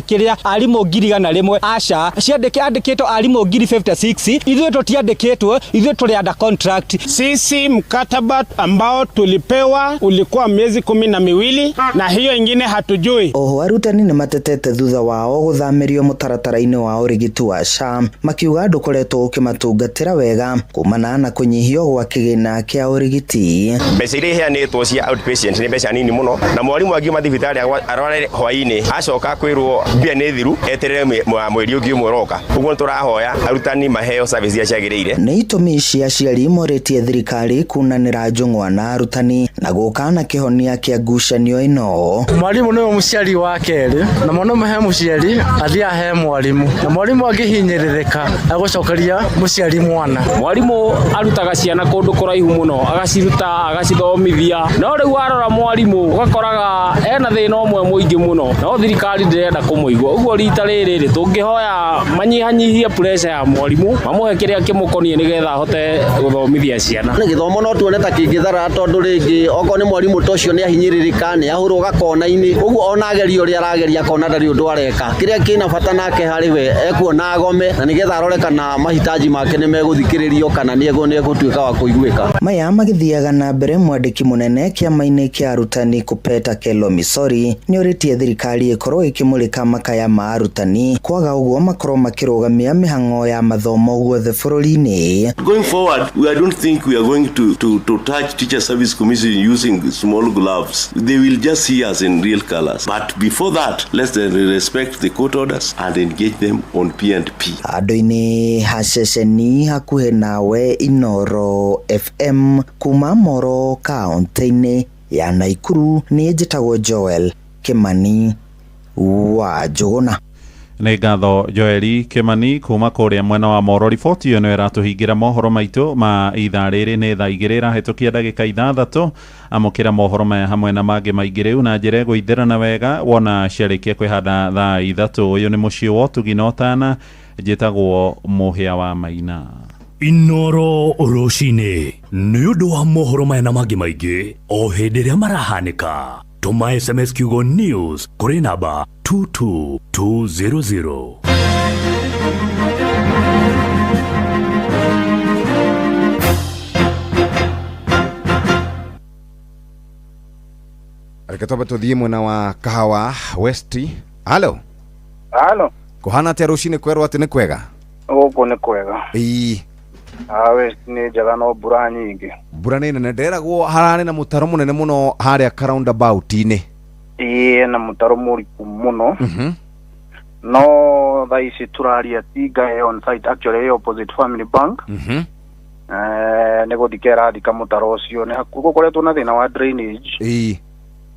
kĩrĩa arimũ 100,000 aca ciandĩkĩtwo arimũ 56,000 ithuĩ tũtiandĩkĩtwo, ithuĩ tũrĩ under contract. Sisi mkataba ambao tulipewa ulikuwa miezi 12 na hiyo ingine hatujui. Oho arutani nĩ matetete thutha wao gũthamĩrio mũtaratara-inĩ wa ũrigiti wa SHA makiuga ndũkoretwo ũkĩmatungatĩra wega kumana na kũnyihio gwa kĩgĩna kĩa ũrigiti. Mbeca iria iheanĩtwo cia outpatient nĩ mbeca nini mũno, na mwarimũ angiuma thibitarĩ arware hwaĩ-inĩ acoka kwĩrwo mbia nĩ thiru eterere mweri ũngĩ ũmwe ũroka. Ũguo nĩtũrahoya arutani maheo service iria ciagĩrĩire. Nĩ itũmi cia aciari morĩtie thirikari kunanĩra njũng'wa na arutani na gũka na kĩhonia kĩa ngucanio ĩno. Mwarimu nĩwe mũciari wa kerĩ, na mwana ũmwe he mũciari athiaga he mwarimu, na mwarimu angĩhinyĩrĩrĩka agũcokeria mũciari mwana. Mwarimu arutaga ciana kũndũ kũraihu mũno, agaciruta agacithomithia, no rĩu warora mwarimu ũgakoraga ena thĩna ũmwe mũingĩ mũno, no thirikari ndĩrenda kũmũigua. Ũguo rita rĩrĩ rĩ tũngĩhoya manyihanyihie pressure ya mwarimu, mamũhe kĩrĩa kĩmũkoniĩ nĩgetha nĩgetha ahote gũthomithia ciana. Nĩ gĩthomo no tuone ta kĩngĩtharara tondũ rĩngĩ okorwo nĩ mwarimũ ta ũcio nĩ ahinyĩrĩrĩka, nĩ ahũrwo gakona-inĩ, ũguo ona ageria ũrĩa arageria akona ndarĩ ũndũ areka. Kĩrĩa kĩna bata nake harĩ we ekuona agome na nĩgetha arore kana mahitaji make nĩ megũthikĩrĩrio kana nĩ egũtuĩka wa kũiguĩka. Maya magĩthiaga na mbere, mwandĩki mũnene kĩama-inĩ kĩa arutani Kupeta Kelo Misori nĩorĩtie thirikari ĩkorwo ĩkĩmũrĩka makaya ma arutani, kwaga ũguo makorwo makĩrũgamia mĩhang'o ya mathomo guothe bũrũri-inĩ. Going forward, I don't think we are going to touch Teacher Service Commission using small gloves. They will just see us in real colors. But before that, let's then respect the court orders and engage them on P&P. Handũ-inĩ ha ceceni hakuhĩ nawe, Inoro FM, kuma Moro kaunti-inĩ ya Naikuru, niĩ njĩtagwo Joel Kimani wa Njũgũna. Nĩ ngatho Joeli Kimani kuma kũrĩa mwena wa Moro. Riboti ĩyo nĩyo ĩratũhingĩra mohoro maitũ ma ithaa rĩrĩ. Nĩ thaa 2 ĩrahĩtũkia ndagĩka 6. Amũkĩra mohoro maya hamwe na mangĩ maingĩ rĩu na njĩra ĩgũithĩrana wega wona ciarĩkia kwĩhanda thaa 3. Ũyũ nĩ mũciĩ wa ũtugi na ũtana, njĩtagwo Mũhĩa wa Maina. Inoro rũcinĩ nĩ ũndũ wa mohoro maya na mangĩ maingĩ o hĩndĩ ĩrĩa marahanĩka, tũma SMS kiugo news kũrĩ namba 22200. Reke twambe tũthiĩ mwena wa Kahawa West. Halo. Halo. Kũhana atĩa rũcinĩ? Kwerwo atĩ nĩ kwega. Gũkũ nĩ kwega. Ĩĩ. West nĩ njega no mbura nyingĩ. Mbura nĩ nene, ndĩreragwo hararĩ na mũtaro mũnene mũno harĩa ka roundabout-inĩ. Ĩĩ, na mũtaro mũriku mũno. No thaa ici tũraria tinga ĩ on site, actually ĩ opposite Family Bank. Nĩ gũthika ĩrathika mũtaro ũcio, nĩ hakuhĩ gũkoretwo na thĩna wa drainage.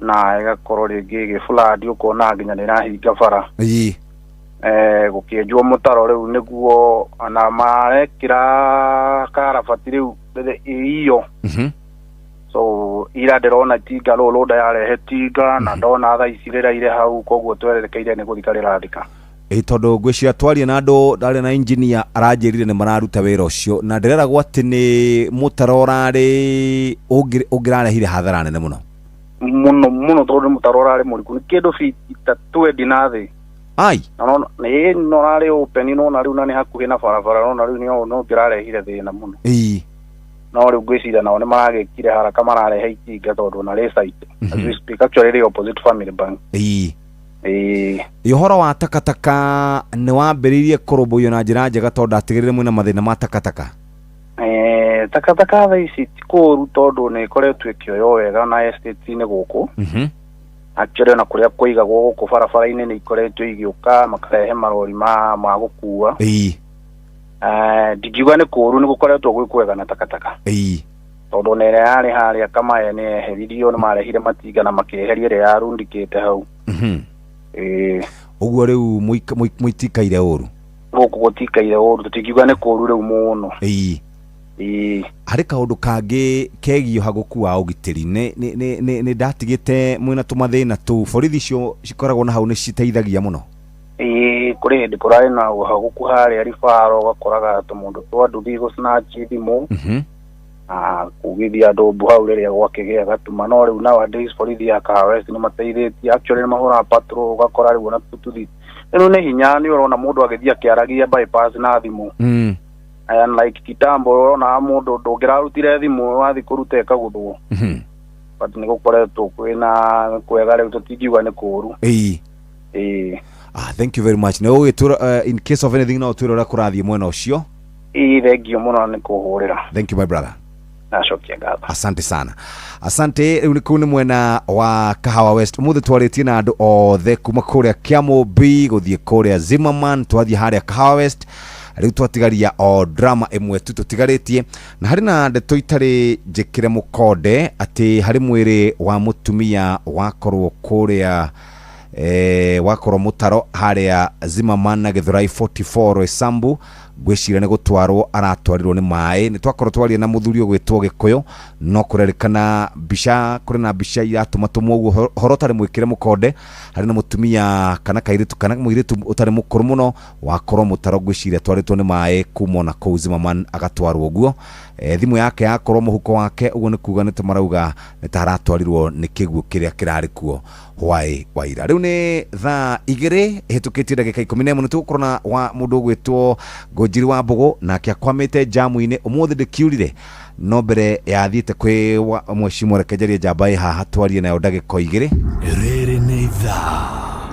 Na ĩgakorwo rĩngĩ ĩgĩ flood, ũkona nginya nĩ ĩrahinga bara. Gũkĩenjwo mũtaro rĩu nĩguo ona marekĩra karabati rĩu iyo. So ira ndĩrona tinga rũrũ rũnda yarehe tinga na ndona thaa ici rĩraire hau, koguo twerekeire nĩ gũthika rĩrathika. Ĩ, tondũ ngwĩciria twaria na andũ, ndarĩ na engineer aranjĩrire nĩ mararuta wĩra ũcio, na ndĩreragwo atĩ nĩ mũtaro ũrarĩ ũngĩrarehire hathara nene mũno. Mũno mũno, tondũ nĩ mũtaro ũrarĩ mũriku, nĩ kĩndũ fiti ta 20 na thĩ. Ai. Na no nĩ no ũrarĩ open, no na rĩu na nĩ hakuhĩ na barabara, no na rĩu nĩ no ũngĩrarehire thĩna mũno. No rĩu ngwĩciria nao nĩ maragĩkire haraka, mararehe itinga tondũ na rĩ site. As we speak, actually rĩ opposite Family Bank. Ĩĩ. Ĩ, ũhoro wa takataka nĩ wambĩrĩirie kũrũmbũiyo na njĩra njega, tondũ ndatigĩrĩre mwĩna mathĩna ma takataka? Takataka thaa ici ti kũũru, tondũ nĩ ĩkoretwo ĩkĩoywo wega na estate-inĩ gũkũ. Actually ona kũrĩa kũigagwo gũkũ barabara-inĩ nĩ ikoretwo igĩũka, makarehe marori ma gũkua. Ndingiuga nĩ kũũru, nĩ gũkoretwo gwĩ kwega na takataka. Tondũ ona ĩrĩa yarĩ harĩa Kamae nĩ yeheririo, nĩ marehire matinga na makĩeheria ĩrĩa yarundikĩte hau. Ĩĩ. Ũguo rĩu mũitikaire ũru? Gũkũ gũtikaire ũru, tũtingiuga nĩ kũũru rĩu mũno. Ĩĩ. Harĩ kaũndũ kangĩ kegiĩ ũhagũku wa ũgitĩri, nĩ ndatigĩte mwĩna tũmathĩna tũu, borithi icio cikoragwo na hau nĩ citeithagia mũno? Ĩĩ, kũrĩ hĩndĩ kũrarĩ na ũhagũku harĩa Ribaro, ũgakoraga tũmũndũ twa nduthi gũ snatch thimũ na kugithia andũ mbu hau rĩrĩa gwakĩgĩa gatuma. No rĩu nowadays borithi ya Kahawa West nĩ mateithĩtie, actually nĩ mahũraga patrol, ũgakora rĩu ona tũtuthi rĩu nĩ hinya, nĩ ũrona mũndũ agĩthiĩ akĩaragia bypass na thimũ. Unlike kitambo, ũrona mũndũ ndũngĩrarutire thimũ, wathiĩ kũruta ĩkagũthwo. But nĩ gũkoretwo kwĩna kwega rĩu, tũtingiuga nĩ kũũru. Ĩĩ. Ah, thank you very much. Nĩ ũgĩtwĩra in case of anything, no ũtwĩre ũrĩa kũrathiĩ mwena ũcio. Ĩĩ, thank you mũno nĩ kũhũrĩra. Thank you, my brother. Nacokia ngatho. Asante sana, asante. Rĩu nĩ kũu nĩ mwena wa Kahawa West. Ũmũthĩ twarĩtie na andũ othe kuma kũrĩa Kĩamũmbi gũthiĩ kũrĩa Zimmerman, twathiĩ harĩa Kahawa West, rĩu twatigaria o drama ĩmwe tu tũtigarĩtie, na harĩ na ndeto itarĩ njĩkĩre mũkonde atĩ harĩ mwĩrĩ wa mũtumia wakorwo kũrĩa wakorwo mũtaro harĩa Zimmerman na Githurai 44 Roysambu. Ngwĩciria nĩ gũtwarwo aratwarirwo nĩ maĩ. Nĩ twakorwo twaria na mũthuri ũgwĩtwo Gĩkũyũ, no kũrerĩkana mbica, kũrĩ na mbica iratũmatũmwo ũguo horo ũtarĩ mwĩkĩre mũkonde. Harĩ na mũtumia kana kairĩtu kana mũirĩtu ũtarĩ mũkũrũ mũno wakorwo mũtaro, ngwĩciria atwarĩtwo nĩ maĩ kuma ona kũu Zimmerman agatwarwo ũguo. Thimũ yake yakorwo mũhuko wake, ũguo nĩ kuga nĩ ta marauga nĩ ta aratwarirwo nĩ kĩguũ kĩrĩa kĩrarĩ kuo hwaĩ wa ira. Rĩu nĩ thaa 2 ĩhĩtũkĩtie ndagĩka 11. Nĩ tũgũkorwo na wa mũndũ ũgwĩtwo Ngũnjiri wa Mbũgũ, nake akwamĩte jamu-inĩ ũmũthĩ ndĩkiurire, no mbere yathiĩte kwĩ mheshimiwa. Reke njarie njamba ĩ haha twarie nayo ndagĩka 2. Rĩrĩ nĩ ithaa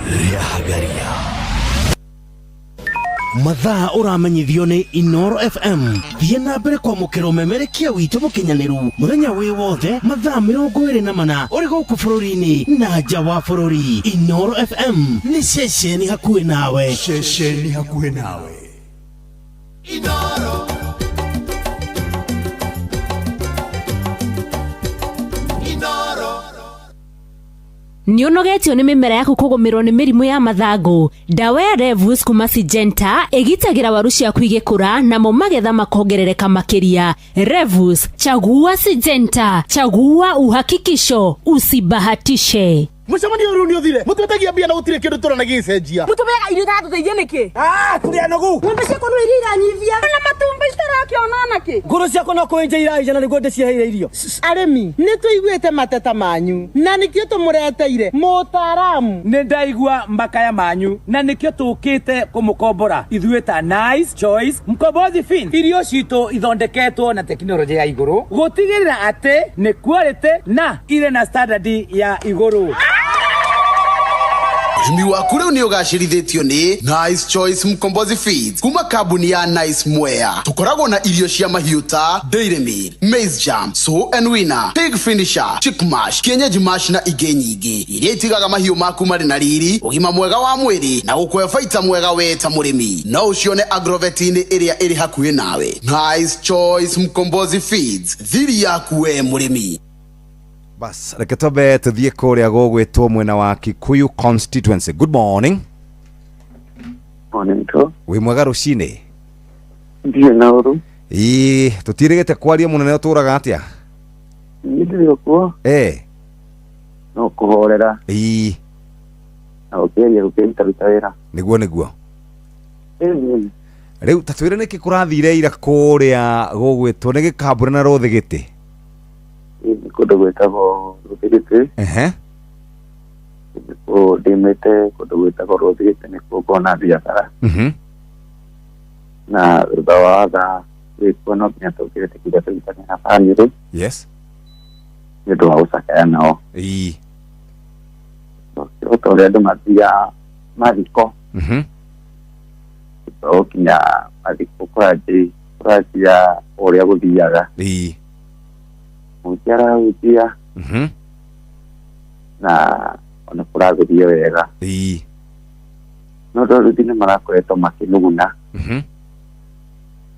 rĩa Hagaria. Mathaa ũramenyithio nĩ Inoro FM. Thiĩ na mbere kwamũkĩra ũmemerekia witũ mũkinyanĩru mũthenya wĩ wothe mathaa 24 ũrĩ gũkũ bũrũri-inĩ na nja wa bũrũri. Inoro FM nĩ ceceni hakuhĩ nawe. Ceceni hakuhĩ nawe. Inoro. Inoro. Nĩ ũnogetio nĩ mĩmera yaku kũgũmĩrwo nĩ mĩrimũ ya mathangũ. Ndawa ya Revus kuma Syngenta ĩgitagĩra waru ciaku igĩkũra, namo magetha makongerereka makĩria. Revus, chagua Syngenta, chagua uhakikisho, usibahatishe. Mũcemanio ũyũ nĩ ũthire, mũtwetagia mbia na gũtirĩ kĩndũ tũrona gĩgĩcenjia. Mũtũbeaga irio itatũteithia nĩkĩ? Tũrĩ anogu. Ng'ombe ciakwa no iria iranyivia na matumbĩ citarakĩona nakĩ. Ngũrũ ciakwa no kũenja iraija na nĩguo ndĩciheire irio. Arĩmi, nĩ tũiguĩte mateta manyu na nĩkĩo tũmũreteire mũtaaramu. Nĩ ndaigua makaya manyu na nĩkĩo tũkĩte kũmũkombora ithuĩ ta Nice Choice Mkombozi Fin. Irio citũ ithondeketwo na tekinoronjĩ ya igũrũ gũtigĩrĩra atĩ nĩ quality na irĩ na standard ya igũrũ. Ũrĩmi waku rĩu nĩ ũgacĩrithĩtio nĩ Nice Choice Mkombozi Feeds kuma kambuni ya Nice Mwea. Tũkoragwo na irio cia mahiũ ta Dairy Meal, Maize Jam, Sow and Winner, Pig Finisher, Chick Mash, Kienyeji Mash na ingĩ nyingĩ iria itigaga mahiũ maku marĩ na riri, ũgima mwega wa mwĩrĩ na gũkũhe baita mwega we ta mũrĩmi. No ũcione agrovet-inĩ ĩrĩa ĩrĩ hakuhĩ nawe. Nice Choice Mkombozi Feeds, thiri yaku we mũrĩmi. Bas, reke twambe tũthiĩ kũrĩa gũgwĩtwo mwena wa Kikuyu constituency. Good morning. Morning tu. Wĩ mwega rũcinĩ? Ndirĩ na ũru. Ĩĩ, tũtirĩgĩte kwaria mũnene, ũtũraga atĩa? Niĩ ndĩrĩ okuo. No kũhorera. Ĩĩ. Na gũkĩgeria gũkĩrutaruta wĩra. Nĩguo nĩguo. Rĩu ta twĩre nĩkĩ kũrathire ira kũrĩa gũgwĩtwo nĩ gĩkambũre na rũthĩgĩtĩ? Nĩ kũndũ gwĩtagwo Rũthĩgĩtĩ. Ndĩmĩte kũndũ gwĩtagwo Rũthĩgĩtĩ nĩkuo ngona biacara. Na thutha wa thaa gwĩkwo no nginya tũkĩrĩtĩkire tũnyitane na bamĩrĩ. Yes. Nĩ ũndũ wa gũcakaya nao. Ĩĩ. O ta ũrĩa andũ mathiaga mathiko. Gũkinya mathiko kũranjia ũrĩa gũthiaga. Ĩĩ. Mũhunjia arahunjia. Na ona kũragũthiĩ wega. Ĩĩ. No andũ nĩ marakoretwo makĩnuguna.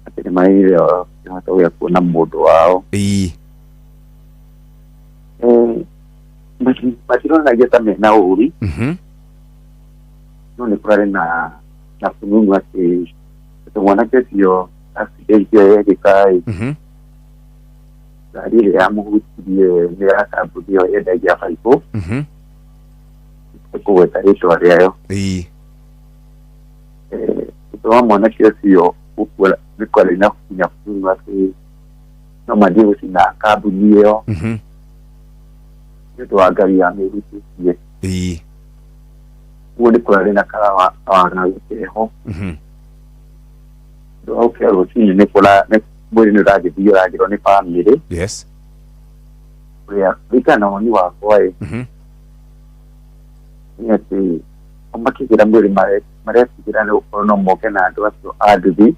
Atĩ nĩ marĩire kĩhoto gĩa kuona mũndũ wao. Ĩĩ. Matironanagia ta mena ũru. No nĩ kũrarĩ na fununu atĩ mwanake ũcio accident ĩyo yekĩka ĩ, ngari ĩrĩa yamũhutirie nĩ ya kambuni ĩyo yendagia baibũ. Kũgweta rĩtwa rĩayo. Ĩĩ. Thutha wa mwanake ũcio gũkua nĩ kwarĩ na kinya fununu atĩ no mathiĩ gũcina kambuni ĩyo nĩ ũndũ wa ngari yamĩhutĩtie. Ĩĩ. Ũguo nĩ kũrarĩ na kawagagu keho. Thutha wa gũkĩra rũcinĩ nĩ mwĩrĩ nĩ ũragĩthiĩ ũragĩrwo nĩ bamĩrĩ. Yes. Ũrĩa kũringana na woni wakwa ĩ, nĩ atĩ o makĩgĩra mwĩrĩ maretigĩra nĩ gũkorwo no moke na andũ acio a nduthi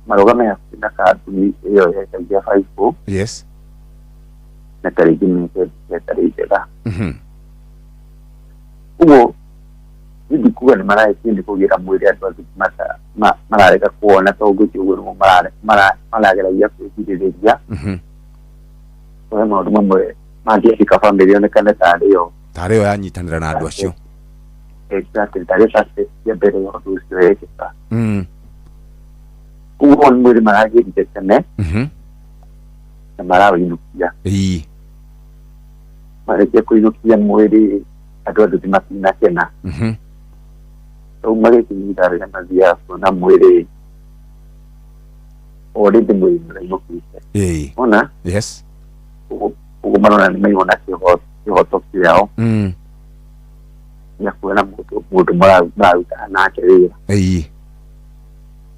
marũgame hakuhĩ na kambuni ĩyo yendagia baibũ. Yes. Na ta rĩngĩ meke mbica ĩtarĩ njega. Ũguo niĩ ndikuga nĩ marahĩtia nĩ kũgĩra mwĩrĩ andũ angĩ mararega kuona tondũ ngwĩciria ũguo nĩguo marageragia kwĩgirĩrĩria. Kũhe maũndũ mamwe mangĩandĩka bamĩrĩ yonekane tarĩ yo. Tarĩ yo yanyitanĩra na andũ acio. Exactly ndarĩ suspect ya mbere ya ũndũ ũcio wekĩka. Koguo nĩ mwĩrĩ maragĩrire tene na marawĩinũkia. Marĩkia kũinũkia mwĩrĩ andũ a nduthi matinakena. Rĩu magĩkinyia rĩrĩa mathiaga kuona mwĩrĩ already mwĩrĩ nĩũrainũkĩte. Ona ũguo marona nĩ maigua kĩhoto kĩao gĩa kuona mũndũ mararutaga nake wĩra.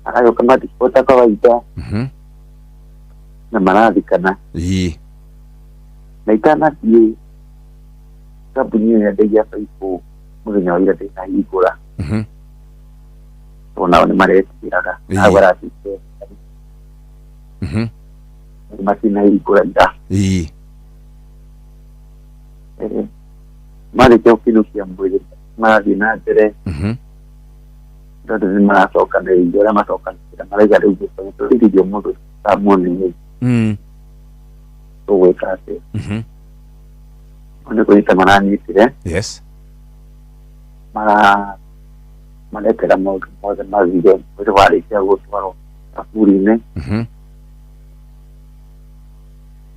Maragĩũka mathiko ta kawaida na marathikana. Na itanathiĩ kambuni ĩyo yendagia baibũ mũthenya wa ira ndĩnahingũra. Tondũ nao nĩ maretigĩraga. Hau harathiĩte matinahingũra ira. Marĩkia gũkinyũkia mwĩrĩ marathiĩ na mbere tondũ nĩ maracokanĩrĩria ũrĩa macokanĩrĩria maraiga rĩu tũrigithio mũndũ tamuoni tũgwĩka atĩa. Nĩ kũnyita maranyitire. Maretera maũndũ mothe mathire mwĩrĩ warĩkia gũtwarwo kaburi-inĩ.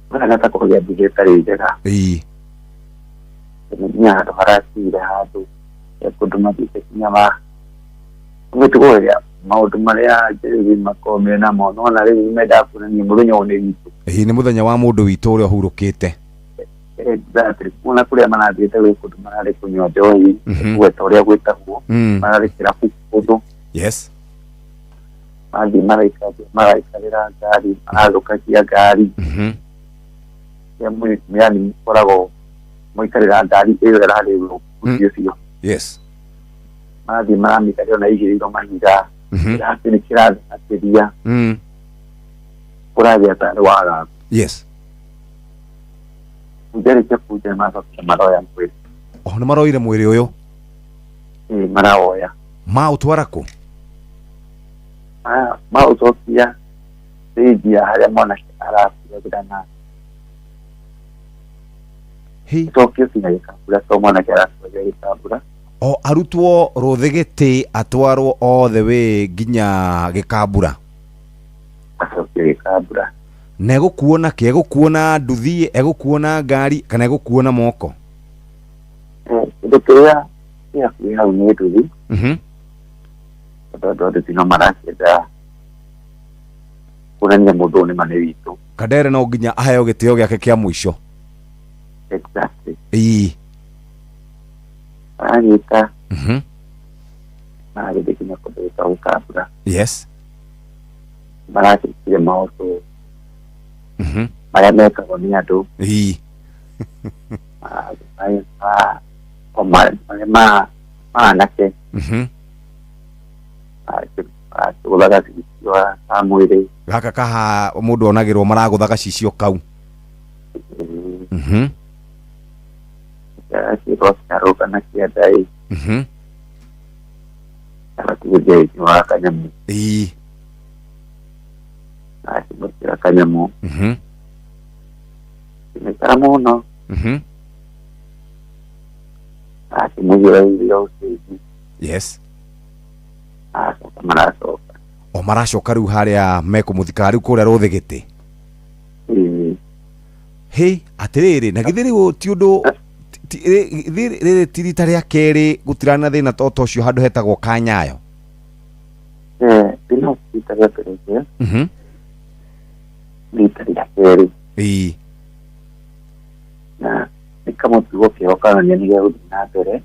Marana ta kũgĩa mbica ĩtarĩ njega. Nginya handũ harakire handũ kũndũ mathiĩte kinya ma mĩtugo ĩrĩa maũndũ marĩa njĩrĩ makoragwo me namo nona rĩu mendaga kuonania mũthenya ũyũ nĩ witũ. Nĩ mũthenya wa mũndũ witũ ũrĩa ũhurũkĩte. Exactly. Kuona kũrĩa marathiĩte gwĩ kũndũ mararĩ kũnyua njohi gweta ũrĩa gwĩtagwo mararĩ kĩrabu kũndũ. Mathiĩ maraikarĩra ngari marathũkagia ngari. Yani mũkoragwo mũikarĩra ngari ĩyo ĩrarĩ mũciĩ ũcio. Marathiĩ maramĩikarĩra ona igĩrĩirwo mahiga. Kĩrathi nĩ kĩrathi makĩria. Kũragĩa tarĩ wagagu. Njarĩkia kunja nĩ macokire maroya mwĩrĩ. Nĩ maroire mwĩrĩ ũyũ? Ĩĩ marawoya. Maũtwara kũ? Maũcokia stage ya harĩa mwanake arakuagĩra na cokio kinya gĩkambura to mwanake arakuagĩra gĩkambura. O arutwo rũthĩgĩtĩ atwarwo all the way nginya gĩkambura. Acokio gĩkambura. Na egũkuo na kĩ? Egũkuo na nduthi, egũkuo na ngari kana egũkuo na moko? Kĩndũ kĩrĩa kĩ hakuhĩ hau nĩ nduthi. Tondũ andũ a nduthi no marakĩenda kuonania mũndũ ũyũ nĩ ma nĩ witũ. Kandere no nginya aheo gĩtĩo gĩake kĩa mũico. Exactly. Maranyita. Maragĩthiĩ nginya kũndũ gwĩtagwo gĩkambura. Marakĩkire maũndũ marĩa mekagwo nĩ andũ. Marĩa ma anake. Marakĩgũthaga cicio wa mwĩrĩ. Gaka kaha mũndũ onagĩrwo maragũthaga cicio kau. Kĩrwo kĩarũga na kĩanda ĩ. Arakĩgũthia wa kanyamũ. Akĩmũkĩra kanyamũ. Kĩmĩkara mũno. Akĩmũgĩra irio ũcĩngi. Acoka maracoka. O maracoka rĩu harĩa mekũmũthika rĩu kũrĩa rũthĩgĩtĩ. Hĩ atĩrĩrĩ na githĩ rĩu ti ũndũ rĩrĩ ti rita rĩa kerĩ gũtirana na thĩna ta ũcio handũ hetagwo Kanyayo. Rĩno ti rita rĩa mbere. Rita rĩa kerĩ. Na nĩ kamũtugo keo karonania nĩ gegũthiĩ na mbere.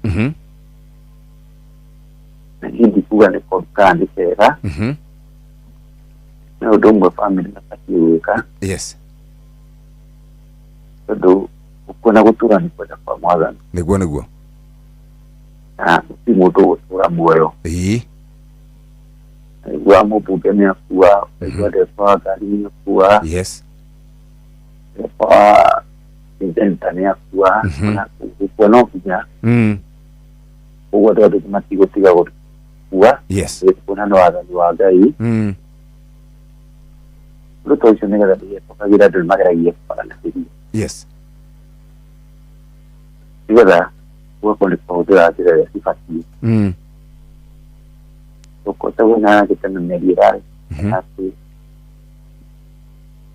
Na niĩ ndikuga nĩ koru kana nĩ kega. Nĩ ũndũ ũmwe bamĩrĩ mabatiĩ gwĩka. Tondũ gũkua na gũtũra nĩ kwenda kwa mwathani. Nĩguo nĩguo. Na ti mũndũ gũtũra muoyo. Aigua mũmbunge nĩ akua, aigua ndereba wa ngari nĩ akua. Ndereba wa Syngenta nĩ akua. Ona gũkua no nginya. Ũguo andũ andũ matigũtiga gũkua. Kuona nĩ wathani wa Ngai. Ũndũ ta ũcio nĩgetha ndĩgetũkagĩra andũ nĩ mageragia kwaranĩria. Nĩgetha Gũgakorwo nĩ kũhũthĩra njĩra ĩrĩa cibatiĩ. Tũkote wĩna gĩtene mĩario ĩrarĩ atĩ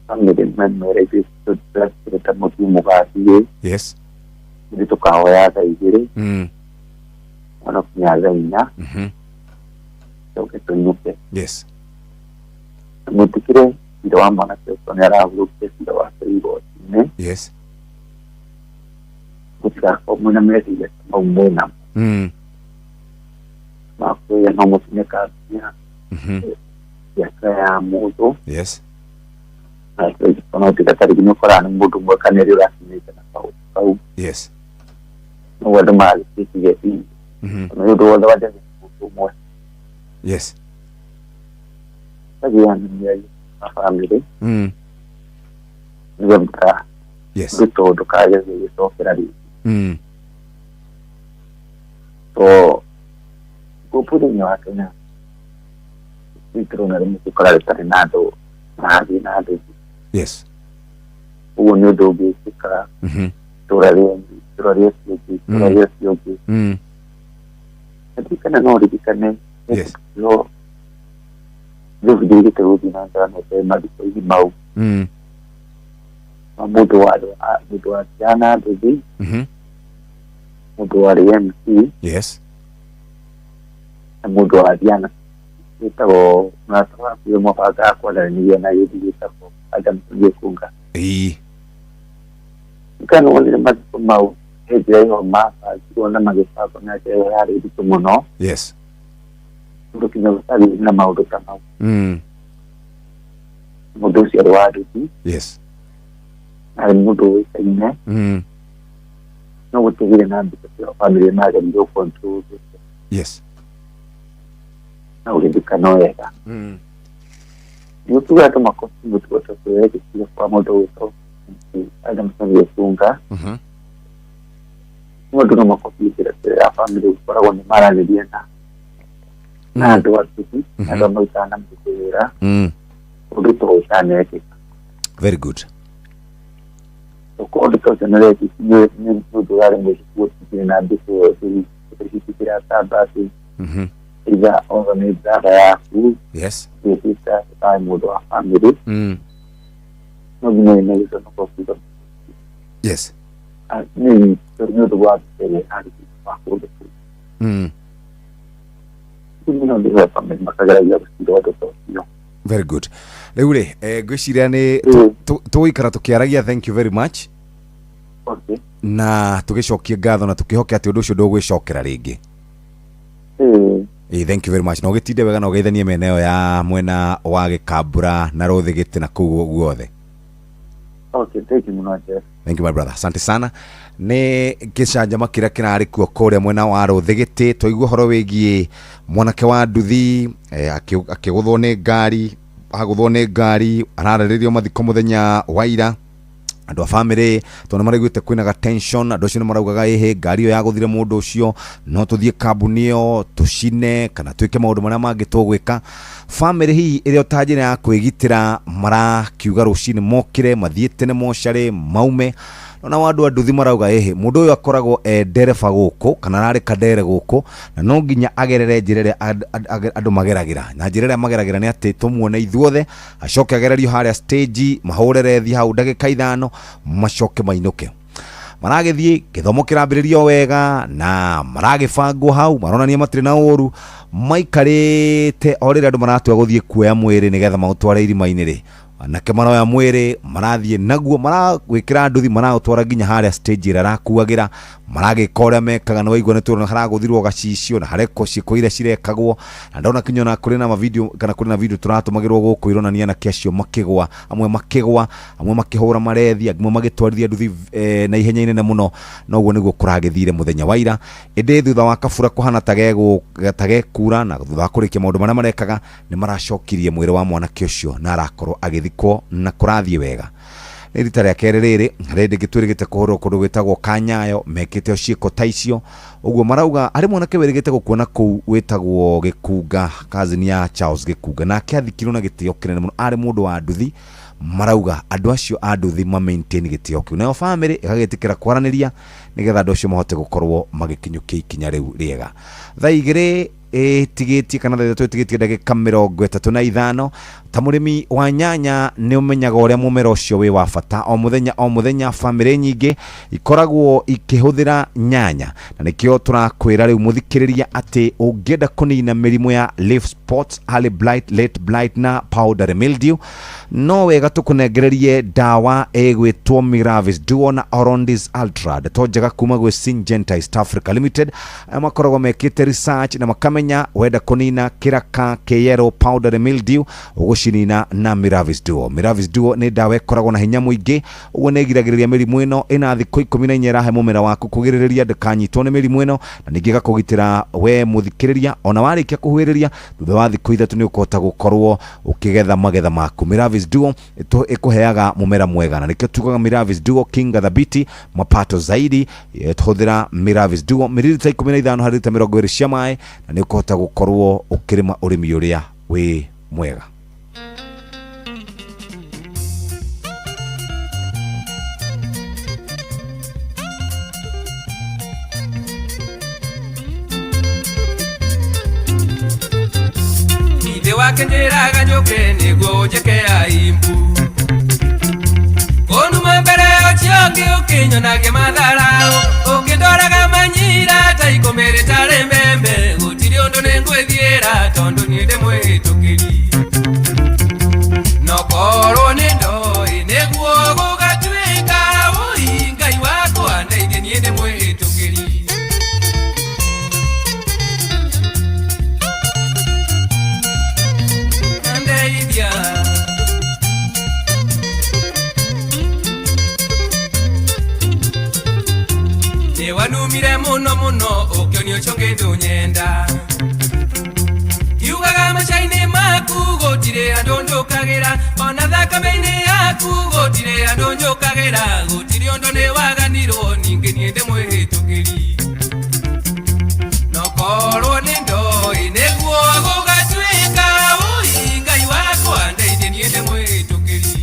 bamĩrĩ memere ithuĩ tũrekĩrĩte mũthiĩ mũgathiĩ. Yes. Ithuĩ tũkahoya thaa 2 ona kinya thaa 4 tũke tũinũke. Yes. Mwĩtĩkĩre cira wa mwanake ũcio nĩ arahurũkire cira wake igoti-inĩ. Yes. Mũtigakorwo mwĩna meciria ta mau mwĩnamo makwĩra no mũtune kambia biacara ya mũndũ. Yes. Na tiga tarĩngĩ nĩ ũkoraga nĩ mũndũ ũmwe kana ũrĩa ũrakinyĩte na kaũndũ kau. Yes. Noguo andũ maragĩciria nĩ ũndũ wothe wanjagia mũndũ ũmwe. Yes. Kagĩa na mĩario na bamĩrĩ nĩgetha Yes. ũndũ ta ũyũ ndũkage gũgĩcokera rĩngĩ. To gũkũ thĩinĩ wa Kenya itũrona rĩmwe tũkora rĩtarĩ na andũ marathiĩ na andũ. Yes. Ũguo nĩ ũndũ ũngĩkĩka itũra rĩanyu, itũra rĩa ũcio ũngĩ, itũra rĩa ũcio ũngĩ. Ndirikana no ririkane Yes. no rĩu njĩrĩgĩte gũthiĩ na mbere na mbere mathiko-inĩ mau ma mũndũ mũndũ wa ciana nduthi, mũndũ warĩ MC Yes. na mũndũ wa Diana wĩtagwo mũrata waku ũrĩa mwabangaga kwaranĩria na gĩthi gĩtagwo Adam Gĩkunga. Ĩĩ. Kana wonire mathiko mau he njĩra ĩyo mabangirwo na magĩbangwo na njĩra ĩyo yarĩ nditũ mũno. Yes. Ũndũ kinya gũtarĩ na maũndũ ta mau. Mũndũ ũcio arĩ wa nduthi. Yes. Arĩ mũndũ ũĩkaine. No gũtigire na mbica cia bamĩrĩ mageririe gũ-control ũndũ ũcio. Yes. Na ũgĩthikana wega. Nĩ ũtuga andũ makobi mũtugo ta ũcio wekĩkire kwa mũndũ ũgwĩtwo Adam Gĩkunga. Mũndũ no makobi njĩra ĩrĩa ya bamĩrĩ gũkoragwo nĩ maranĩria na andũ a nduthi, andũ a marutaga na mũndũ wĩra, ũndũ ta ũyũ ũtanekĩka. Very good. Ũkorwo ũndũ ta ũcio nĩ wekĩkire nĩ ũndũ ũrarĩ mũritũ gũtigire na mbica ĩyo ĩratamba atĩ either oga nĩ brother yaku. Yes. Nĩ sister, arĩ mũndũ wa bamĩrĩ. No nginya wĩna gĩconoko kuga. Yes. Nĩ ũndũ wa mbica ĩrĩa ĩrarĩ wa kũndũ kũu. Rĩu no ndĩhoe bamĩrĩ makageragia gũcira ũndũ ta ũcio. Very good. Rĩu rĩ, ngwĩciria nĩ tũgũikara tũkĩaragia. Thank you very much. Okay. Na tũgĩcokie ngatho na tũkĩhoke atĩ ũndũ ũcio ndũgwĩcokera rĩngĩ. Thank you very much. Na ũgĩtinde wega na ũgeithanie mĩena ĩyo ya mwena wa Gĩkambura na Rũthĩgĩtĩ na kũu guothe. Okay, thank you mũno Jeff. Thank you my brother. Asante sana. Nĩ gĩcanjama kĩrĩa kĩrarĩ kuo kũrĩa mwena wa Rũthĩgĩtĩ. Twaigua ũhoro wĩgiĩ mwanake wa nduthi akĩgũthwo nĩ ngari, agũthwo nĩ ngari, ararĩrĩrio mathiko mũthenya wa ira. Andũ a bamĩrĩ tondũ nĩmaraiguĩte kwĩna ga tension, andũ acio nĩmaraugaga ĩhĩ ngari ĩyo yagũthire mũndũ ũcio, no tũthiĩ kambuni ĩyo tũcine kana twĩke maũndũ marĩa mangĩ tũgwĩka. Bamĩrĩ hihi ĩrĩa ta njĩra ya kwĩgitĩra marakiuga rũcinĩ mokĩre mathiĩ tene mocarĩ maume. Nona andũ a nduthi marauga ĩhĩ mũndũ ũyũ akoragwo e ndereba gũkũ kana ararĩ kandere gũkũ na no nginya agerere njĩra ĩrĩa andũ mageragĩra, na njĩra ĩrĩa mageragĩra nĩ atĩ tũmuone ithuothe acoke agererio harĩa stage mahũre rethi hau ndagĩka 5 macoke mainũke. Maragĩthiĩ gĩthomo kĩrambĩrĩrio wega na maragĩbangwo hau maronania matirĩ na ũru maikarĩte o rĩrĩa andũ maratua gũthiĩ kuoya mwĩrĩ nĩgetha maũtware irima-inĩ rĩ, anake maroya mwĩrĩ marathiĩ naguo maragwĩkĩra nduthi maraũtwara nginya harĩa stage ĩrĩa arakuagĩra, maragĩka ũrĩa mekaga. Nĩ waigua nĩ tũrona haragũthirwo gacicio na harekwo ciĩko iria cirekagwo, na ndona kinya ona kũrĩ na mavideo kana kũrĩ na video tũratũmagĩrwo gũkũ ironania anake acio makĩgwa, amwe makĩgwa, amwe makĩhũra marethi, amwe magĩtwarithia nduthi na ihenya inene mũno. Na ũguo nĩguo kũragĩthire mũthenya wa ira. Ĩndĩ thutha wa kabura kũhana ta gekura na thutha wa kũrĩkia maũndũ marĩa marekaga nĩ maracokirie mwĩrĩ wa mwanake ũcio na arakorwo agĩthikwo na kũrathiĩ wega. Nĩ rita rĩa kerĩ rĩrĩ rĩndĩ gĩtwĩrĩgĩte kũhũrwo kũndũ gwĩtagwo Kanyayo, mekĩte o ciĩko ta icio. Ũguo marauga harĩ mwanake wĩrĩgĩte gũkuona kũu wĩtagwo Gĩkunga, cousin ya Charles Gĩkunga, nake athikirwo na gĩtĩo kĩnene mũno, arĩ mũndũ wa nduthi. Marauga andũ acio a nduthi ma maintain gĩtĩo kĩu, nayo family ĩgagĩtĩkĩra kwaranĩria nĩgetha andũ acio mahote gũkorwo magĩkinyũkia ikinya rĩu rĩega. Thaa 2 ĩtigĩtie kana thaa 3 ĩtigĩtie ndagĩka 35. Ta mũrĩmi wa nyanya nĩ ũmenyaga ũrĩa mũmera ũcio wĩ wa bata. O mũthenya o mũthenya bamĩrĩ nyingĩ ikoragwo ikĩhũthĩra nyanya, na nĩkĩo tũrakwĩra rĩu mũthikĩrĩria atĩ ũngĩenda kũnina mĩrimũ ya leaf spots, early blight, late blight na powdery mildew, no wega tũkũnengererie ndawa ĩgwĩtwo Miravis Duo na Orondis Ultra, ndeto njega kuma gwĩ Syngenta East Africa Limited. Aya makoragwo mekĩte research na makamenya wenda kũnina kĩraka kĩyero powdery mildew ũgũcinina na Miravis Duo. Miravis Duo nĩ ndawa ĩkoragwo na hinya mũingĩ, ũguo nĩ ĩgiragĩrĩria mĩrimũ ĩno. Ĩna thikũ 14 ĩrahe mũmera waku kũgirĩrĩria ndũkanyitwo nĩ mĩrimũ ĩno, na ningĩ ĩgakũgitĩra we mũthikĩrĩria. Ona warĩkia kũhuhĩrĩria thutha wa thikũ 3 nĩ ũkũhota gũkorwo ũkĩgetha magetha maku. Miravis Duo ĩkũheaga mũmera mwega, na nĩkĩo tugaga Miravis Duo kinga thabiti mapato zaidi. Hũthĩra Miravis Duo mililita 15 harĩ lita 20 cia maĩ, na nĩ ũkũhota gũkorwo ũkĩrĩma ũrĩmi ũrĩa wĩ mwega. Ithe wake njĩraga njũke nĩguo njĩke aimbu kũnuma mbere ũcio ũngĩ ũkĩnyonagia matharau ũkĩndoraga manyira ta ikũmbĩ rĩtarĩ mbembe gũtirĩ ũndũ nĩngwĩthiĩra tondũ niĩ ndĩ mwĩtũkĩri no korwo nĩ ndoĩ nĩguo gũgatuĩka wũi Ngai wakwa ndeithie niĩ ndĩ mwĩtũkĩri. Ndeithia nĩwanumire mũno mũno ũkĩonio ũcio ngĩthũnyenda yugaga macainĩ maku gũtirĩ andũ njũkagĩra ona thakame-inĩ yaku gũtirĩ andũ njũkagĩra gũtirĩ ũndũ nĩwaganirwo ningĩ niĩ ndĩ mwĩhĩtũkĩri no korwo nĩ ndoĩ nĩguo gũgatuĩka wũi Ngai wakwa ndeithie niĩ ndĩ mwĩhĩtũkĩri.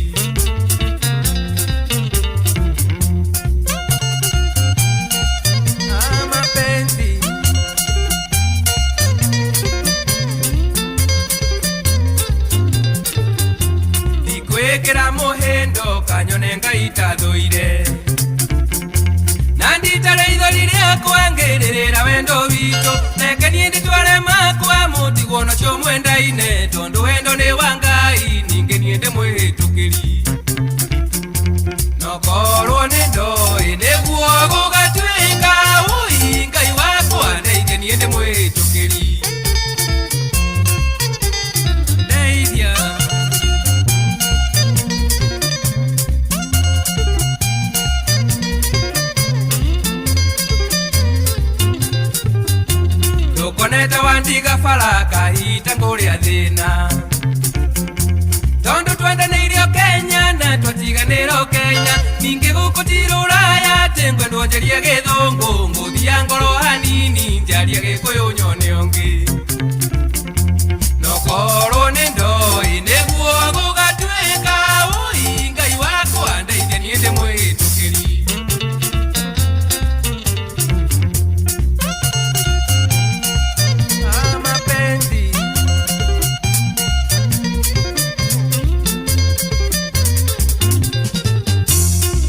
Mapenzi ndikwĩkĩra mũhĩndo kanyone Ngai tathũire na nditare ithori rĩakwa ngĩrĩrĩra wendo witũ reke niĩ ndĩtware makwa mũtigwo nacio mwendaine tondũ wendo nĩ wa Ngai ningĩ niĩ ndĩ mwĩhĩtũkĩri no korwo nĩ ndoĩ nĩguo gũgatuĩka wũi Ngai wakwa ndeithie niĩ ndĩ mwĩhĩtũkĩri. Ndeithia ndũkonete wandiga bara kahinda ngũrĩa thĩna tondũ twendanĩirio Kenya na twatiganĩrwo Kenya ningĩ gũkũ ti rũraya atĩ ngwendwo njarie gĩthũngũ ngũthia ngoro hanini njarie gĩkũyũ nyone ũngĩ no korwo nĩ ndoĩ nĩguo gũgatuĩka wũi Ngai wakwa ndeithie niĩ ndĩ mwĩhĩtũkĩri. Mapenzi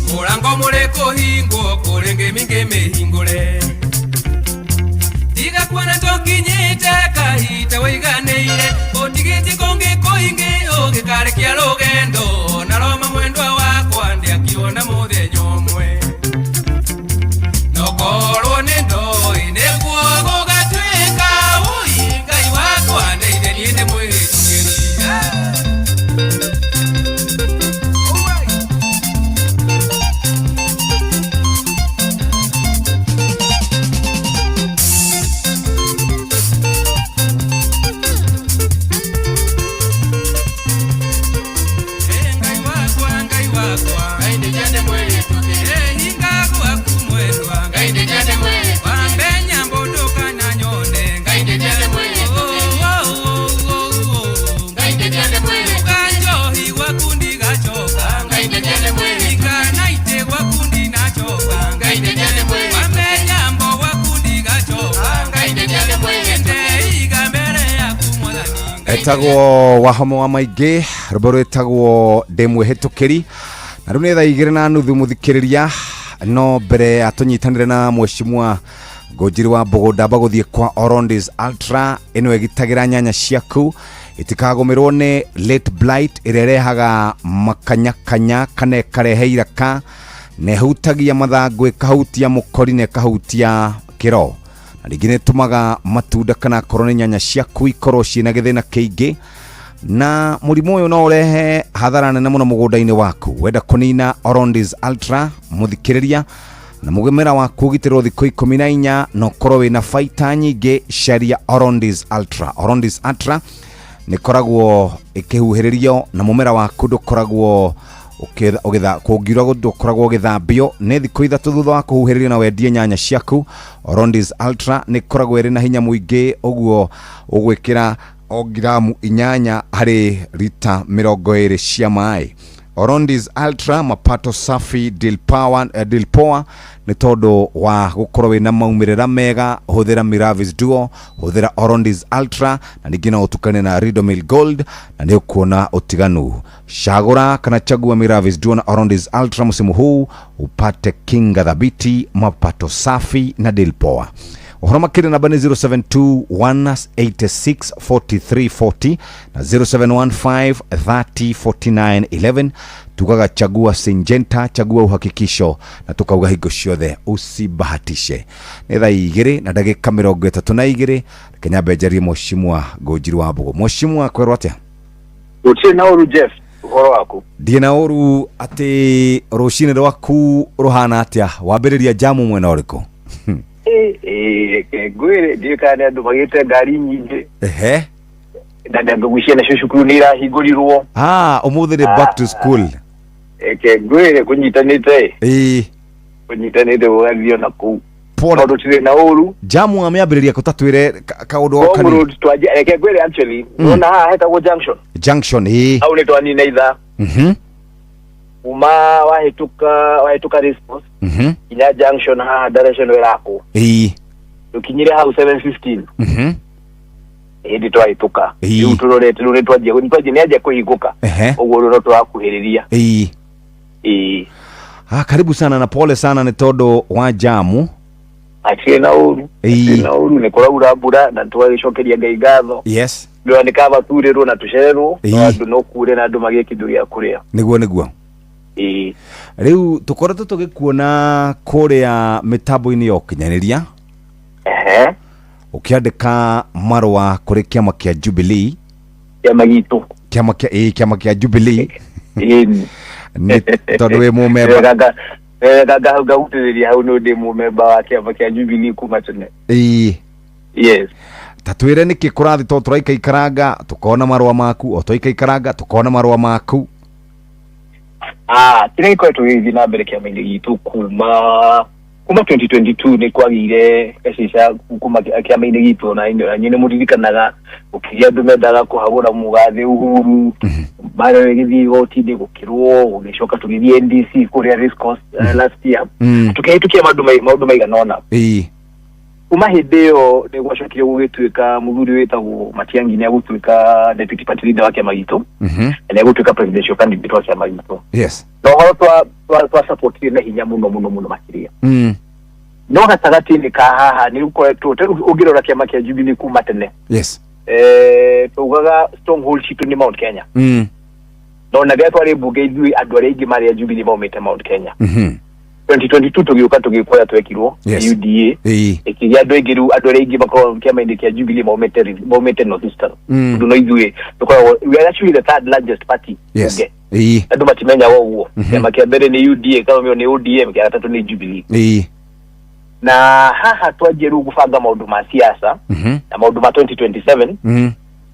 mũrango mũrĩ kũhingwo kũrĩ ngĩmĩ ngĩmĩhingũre tiga kuona tũkinyĩte kahinda wĩiganĩire ũtigĩtie kũngĩ kũingĩ ũgĩkarĩkia rũgendo na Roma mwendwa wakwa ndĩakiona mũthenya ũmwe no korwo nĩ ndoĩ nĩguo gũgatuĩka wũi Ngai wakwa ndeithie niĩ ndĩ mwĩhĩtũkĩri. Ngai wakwa Ngai wakwa Ngai ndĩjende mwĩhĩtũkĩri hinga gwaku mwendwa Ngai ndĩjende mwĩhĩtũkĩri wambe nyambo ndũkananyone Ngai ndĩjende mwĩhĩtũkĩri Ngai ndĩjende mwĩhĩtũkĩri kanjohi gwaku ndigacoka Wĩtagwo Wahoma wa Maingĩ, rwĩmbo rwĩtagwo Ndĩ Mwĩhĩtũkĩri. Na rĩu nĩ 2:30 mũthikĩrĩria, no mbere ya tũnyitanĩre na mweshimwa Ngũnjiri wa Mbũgũ, ndamba gũthiĩ kwa Orondis Ultra. Ĩno ĩgitagĩra nyanya ciaku itikagũmĩrwo nĩ late blight ĩrĩa ĩrehaga makanyakanya kana ĩkarehe iraka, na ĩhutagia mathangũ, ĩkahutia mũkori na ĩkahutia kĩro, na rĩngĩ nĩ ĩtũmaga matunda kana akorwo nĩ nyanya ciaku ikorwo ciĩna gĩthĩna kĩingĩ. Na mũrimũ ũyũ no ũrehe hathara nene mũno mũgũnda-inĩ waku. Wenda kũnina Orondis Ultra, mũthikĩrĩria, na mũmera waku ũgitĩrwo thikũ 14 na ũkorwo wĩna baita nyingĩ, caria Orondis Ultra. Orondis Ultra nĩ ĩkoragwo ĩkĩhuhĩrĩrio na mũmera waku ndũkoragwo kũngiura, ndũkoragwo ũgĩthambio. Nĩ thikũ 3 thutha wa kũhuhĩrĩrio na wendie nyanya ciaku. Orondis Ultra nĩ ĩkoragwo ĩrĩ na hinya mũingĩ, ũguo ũgwĩkĩra o giramu 8 harĩ rita 20 cia maĩ. Orondis Ultra, mapato safi, deal power, deal power nĩ tondũ wa gũkorwo wĩna maumĩrĩra mega. Hũthĩra Miravis Duo, hũthĩra Orondis Ultra, na ningĩ no ũtukane na Ridomil Gold na nĩ ũkuona ũtiganu. Cagũra kana chagua Miravis Duo na Orondis Ultra msimu huu upate kinga thabiti, mapato safi na deal poa. Ũhoro makĩria namba nĩ 0721864340 na 0715304911. Tugaga chagua Syngenta, chagua uhakikisho, na tukauga hingo ciothe usibahatishe. Nĩ 2:32. Reke nyambe njarie mweshimwa Ngũnjiri wa Mbũgũ. Mweshimwa, kwerwo atĩa? Gũtirĩ na ũru, Jeff, ũhoro waku? Ndiĩ na ũru. Atĩ rũcinĩ rwaku rũhana atĩa? Wambĩrĩria jamu mwena ũrĩkũ? Reke ngwĩre, ndiũĩ kana nĩ andũ magĩte ngari nyingĩ na ndangĩgucia nacio cukuru nĩ irahingũrirwo. Ah, ũmũthĩ nĩ back to school. Reke ngwĩre, kũnyitanĩte kũnyitanĩte gũgathiĩ ona kũu. Pole. No tũtirĩ na ũru. Jamu wamĩambĩrĩria kũtatwĩre kaũndũ o Ngong kanini. Road twanjia, reke ngwĩre, actually nona haha hetagwo junction. Junction, ĩĩ. Hau nĩ twanina ithaa kuma wahĩtũka race course nginya junction haha direction ĩrakũ. Tũkinyire hau 7:15 hĩndĩ twahĩtũka. Rĩu tũrorete, rĩu nĩ twanjia nĩ anjia kũhingũka. Ũguo rĩu no tũrakuhĩrĩria. Ĩĩ. Ah, karibu sana na pole sana nĩ tondũ wa jamu. Hatirĩ na ũru. Hatirĩ na ũru, nĩ kũraura mbura na tũgagĩcokeria Ngai ngatho. Ndĩrona nĩ kaba turĩrwo na tũcererwo, no andũ no kure na andũ magĩe kĩndũ gĩa kũrĩa. Nĩguo. Rĩu tũkoretwo tũgĩkuona kũrĩa mĩtambo-inĩ ya ũkinyanĩria ũkĩandĩka marũa kũrĩ kĩama kĩa Jubilee. Kĩama gitũ. Kĩama kĩa Jubilee. Nĩ tondũ wĩ mũmemba. Wega, ngahutĩrĩria hau, nĩ ndĩ mũmemba wa kĩama kĩa Jubilee kuma tene. Yes. Ta twĩre nĩkĩ kũrathiĩ, tondũ tũraikaikaranga tũkona marũa maku, o twaikaikaranga tũkona marũa maku. Ah, kĩrĩa gĩkoretwo gĩgĩthiĩ na mbere kĩama-inĩ gitũ kuma 2022, nĩ kwagĩire gacica kuma kĩama-inĩ gitũ, na inyuĩ nĩ mũririkanaga gũkĩgĩa andũ mendaga kũhagũra mũgathe Uhuru, mara ĩgĩthiĩ igoti-inĩ, gũkĩrwo, gũgĩcoka tũgĩthiĩ NDC kũrĩa race course last year. Tũkĩhĩtũkia maũndũ maigana ũna. Kuma hĩndĩ ĩyo nĩ gwacokire gũgĩtuĩka mũthuri wĩtagwo Matiang'i nĩ agũtuĩka deputy party leader wa kĩama gitũ na nĩ agũtuĩka presidential candidate wa kĩama gitũ. Na ũhoro twa supportire na hinya mũno mũno mũno makĩria. No gatagatĩ-inĩ ka haha nĩ gũkoretwo ta rĩu ũngĩrora kĩama kĩa Jubilee kuma tene, tugaga stronghold citũ nĩ Mount Kenya. No na rĩrĩa twarĩ mbunge, ithuĩ andũ arĩa aingĩ marĩ a Jubilee maumĩte Mount Kenya. 2022 tũgĩũka tũgĩkora twekirwo UDA ĩkĩgĩa andũ aingĩ. Rĩu andũ arĩa aingĩ makoragwo kĩama-inĩ kĩa Jubilee maumĩte North Eastern. Tondũ no ithuĩ tũkoragwo, we are actually the third largest party bunge. Andũ matimenyaga ũguo. Kĩama kĩa mbere nĩ UDA, kĩamio nĩ ODM, kĩa gatatũ nĩ Jubilee. Na haha twanjie rĩu gũbanga maũndũ ma siasa na maũndũ ma 2027,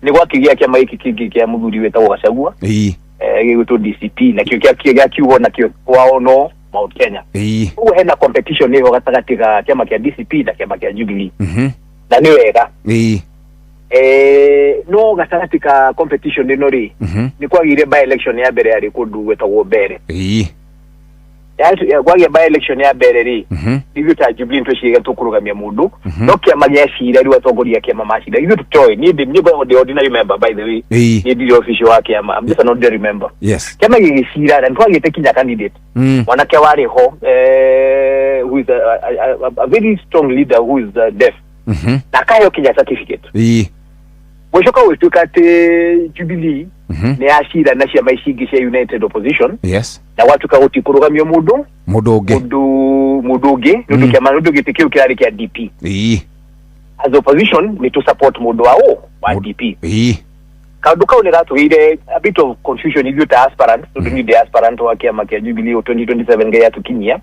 nĩ gwakĩgĩa kĩama gĩkĩ kĩngĩ kĩa mũthuri wĩtagwo Gachagua, gĩgwĩtwo DCP, nakĩo gĩakiugo nakĩo kwao no Mount Kenya. Ũguo hena competition ĩho gatagatĩ ga kĩama kĩa DCP na kĩama kĩa Jubilee, na nĩ wega. No gatagatĩ ka competition ĩno rĩ, nĩ kwagĩire by election ya mbere yarĩ kũndũ gwĩtagwo Mbere. Gwagĩa by election ya mbere rĩ, ithuĩ ta Jubilee tweciria tũkũrũgamia mũndũ, no kĩama gĩa cira rĩu atongoria a kĩama macira ithuĩ tũtoĩ. Niĩ niĩ ngoragwo ndĩ ordinary member, by the way. Niĩ ndirĩ official wa kĩama, I'm just an ordinary member. Kĩama gĩgĩcira na nĩtwagĩte kinya candidate, mwanake warĩ ho, who is a very strong leader who is deaf, na akaheo kinya certificate. Gũcoka gũtuĩka atĩ Jubilee nĩ yacira na ciama ici ingĩ cia United Opposition, na gwatuĩka gũtikũrũgamio mũndũ Mũndũ ũngĩ. Mũndũ ũngĩ nĩ ũndũ kĩama, nĩ ũndũ gĩtĩ kĩu kĩrarĩ kĩa DP. As opposition nĩ tũ support mũndũ wa ũ wa DP. Kaũndũ kau nĩ gatũgĩire a bit of confusion ithuĩ ta aspirant, tondũ niĩ ndĩ aspirant wa kĩama kĩa Jubilee 2027, Ngai atũkinyia.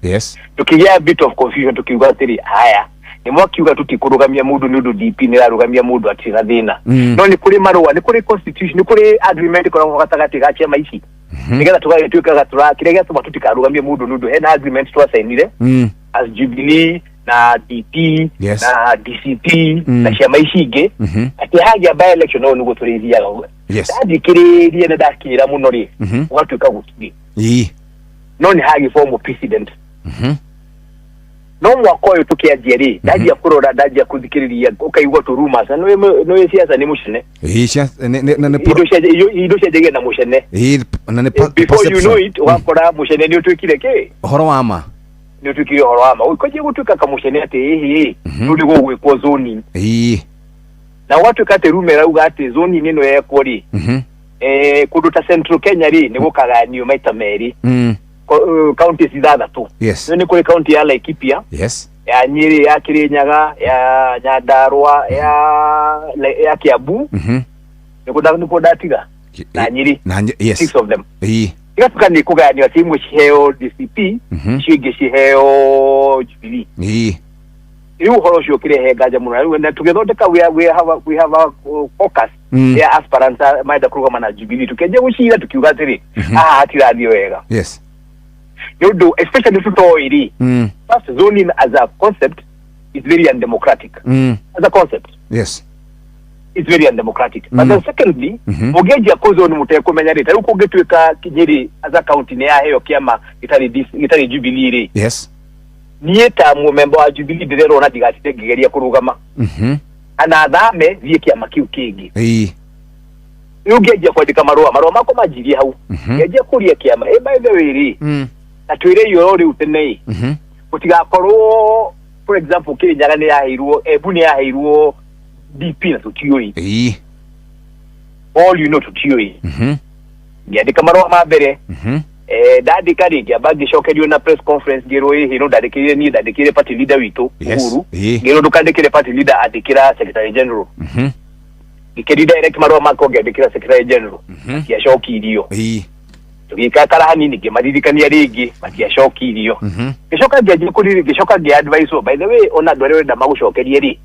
Tukĩgĩa a bit of confusion, tukiuga atĩrĩ, haya, nĩ mwakiuga tũtikũrũgamia mũndũ nĩ ũndũ DP nĩ ĩrarũgamia mũndũ atirĩ na thĩna, no nĩ kũrĩ marũa, nĩ kũrĩ constitution, nĩ kũrĩ agreement ĩkoragwo gatagatĩ ga ciama ici, nĩgetha tũgagĩtuĩkaga tũra kĩrĩa gĩatũma tũtikarũgamie mũndũ nĩ ũndũ hena agreement twacainire as Jubilee na DP na DCP na ciama ici ingĩ, atĩ hagĩa by election ũũ nĩguo tũrĩthiaga. Ndathikĩrĩria na ndakinyĩra mũno rĩ, gũgatuĩka gũtirĩ, no nĩ hagĩ form president. No mwaka ũyũ tũkĩanjia rĩ, ndanjia kũrora, ndanjia kũthikĩrĩria, ũkaigua tũ rumors, na nĩwĩ siasa nĩ mũcene. Indo cianjagia na mũcene. Na nĩ Before you know perception. it, ũgakora mũcene nĩ ũtuĩkire kĩ? Ũhoro wa ma. Nĩ ũtuĩkire ũhoro wa ma, ũkwanjia gũtuĩka kamũcene atĩ ĩhĩ, rĩu nĩ gũgwĩkwo zoning, na ũgatuĩka atĩ rume ĩrauga atĩ zoning ĩno yekwo rĩ, kũndũ ta Central Kenya rĩ, nĩ gũkagayanio maita merĩ, counties ithathatũ. Nĩ kũrĩ county ya Laikipia, ya Nyĩrĩ, ya Kirinyaga, ya Nyandarua, ya Kiambu, nĩkuo ndatiga, na Nyĩrĩ. Na yes. Six of them. Igatuĩka nĩ kũgayanio atĩ imwe ciheo DCP, icio ingĩ ciheo Jubilee. Rĩu ũhoro ũcio ũkĩrehe nganja mũno. Rĩu na tũgĩthondeka, we have a caucus ya aspirants marenda kũrũgama na Jubilee, tũkĩanjia gũcira, tukiuga atĩrĩ, haha hatirathiĩ wega, nĩ ũndũ especially tũtoĩ rĩ, first, zoning as a concept is very undemocratic. As a concept, it's very undemocratic. But then secondly, mũngĩanjia kũzone mũtekũmenya rĩ, ta rĩu kũngĩtuĩka Nyĩrĩ as a county nĩ yaheo kĩama gĩtarĩ Jubilee rĩ, niĩ ta mũmemba wa Jubilee ndĩrerwo na ndigatinde ngĩgeria kũrũgama, ana thame thiĩ kĩama kĩu kĩngĩ. Rĩu ngĩanjia kwandĩka marũa makwa manjirie hau, ngĩanjia kũria kĩama, ĩ by the way rĩ, na twĩre ioro rĩu tene ĩ, gũtigakorwo, for example, Kĩrĩnyaga nĩ yaheirwo, Embu nĩ yaheirwo DP na tũtiũĩ. All you know, tũtiũĩ. Ngĩandĩka marũa ma mbere, ndandĩka rĩ, ngĩamba ngĩcokerio na press conference, ngĩrwo ĩhĩ, no ndandĩkĩire niĩ, ndandĩkĩire party leader witũ, Uhuru. Ngĩrwo ndũkandĩkĩre party leader, andĩkĩra secretary general. Ngĩkĩri direct marũa makwa ngĩandĩkĩra secretary general, matiacokirio. Tũgĩikara hanini, ngĩmaririkania rĩngĩ, matiacokirio. Ngĩcoka ngĩanjia kũriri, ngĩcoka ngĩ advise, by the way, ona andũ arĩa ũrenda magũcokerie rĩ,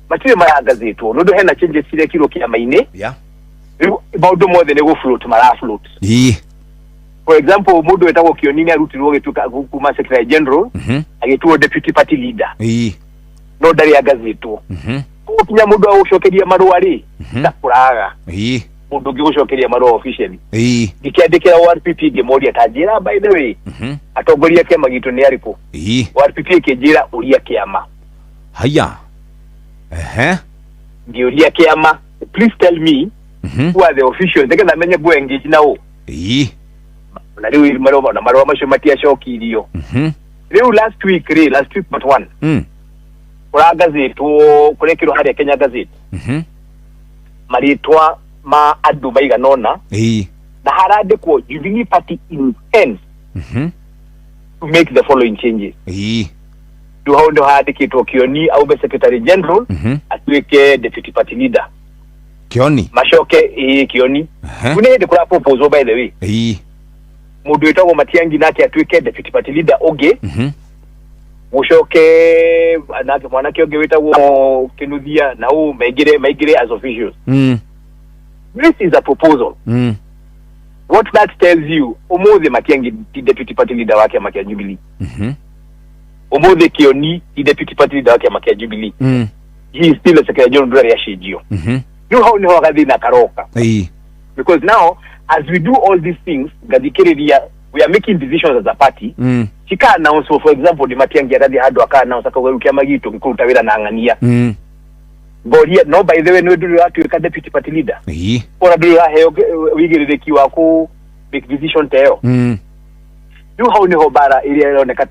matirĩ marangazĩtwo nĩ ũndũ hena changes cirekirwo kĩama-inĩ. Rĩu maũndũ mothe nĩ gũ float mara float. For example, mũndũ wĩtagwo Kĩoni nĩ arutirwo gĩtuĩka kuma secretary general, agĩtuo deputy party leader, no ndarĩ angazĩtwo. Koguo kinya mũndũ wa gũcokeria marũa rĩ, ndakũraga mũndũ ũngĩ gũcokeria marũa officially. Ngĩkĩandĩkĩra ORPP, ngĩmoria, ta njĩra, by the way, atongoria a kĩama gitũ nĩ arĩkũ? ORPP ĩkĩnjĩra ũria kĩama. Haya, ehe. Ngĩũria kĩama, please tell me who are the officials, nĩgetha menye ngũ engage na ũ. Na rĩu marũa, na marũa macio matiacokirio. Rĩu last week rĩ, last week but one, kũrangazĩtwo, kũrekĩrwo harĩa Kenya Gazette marĩtwa ma andũ maigana ũna, na harandĩkwo Jubilee Party intends to make the following changes. Rĩu hau nĩho handĩkĩtwo Kĩoni aume secretary general, atuĩke deputy party leader. Kĩoni? Macoke, ĩĩ, Kĩoni. Rĩu nĩ hĩndĩ kũra proposal, by the way, mũndũ wĩtagwo Matiang'i nake atuĩke deputy party leader ũngĩ, gũcoke nake mwanake ũngĩ wĩtagwo Kĩnuthia na ũ maingĩre as officials. This is a proposal. What that tells you, ũmũthĩ Matiang'i ti deputy party leader wa kĩama kĩa Jubilee. Ũmũthĩ Kĩoni ti deputy party leader wa kĩama kĩa Jubilee. He is still a secretary general, ndũrĩa acenjio. Rĩu hau nĩho gathĩna karoka, because now as we do all these things, ngathikĩrĩria. We are making decisions as a party. Cika announce, for example, nĩ Matiang'i arathiĩ handũ aka announce akauga rĩu kĩama gitũ gĩkũruta wĩra na ng'ania. Ngoria no, by the way, nĩ ndũrĩ ũratuĩka deputy party leader, ona ndũrĩ ũraheo wĩigĩrĩrĩki wa kũ make decision ta ĩyo. Rĩu hau nĩho mbara ĩrĩa ĩroneka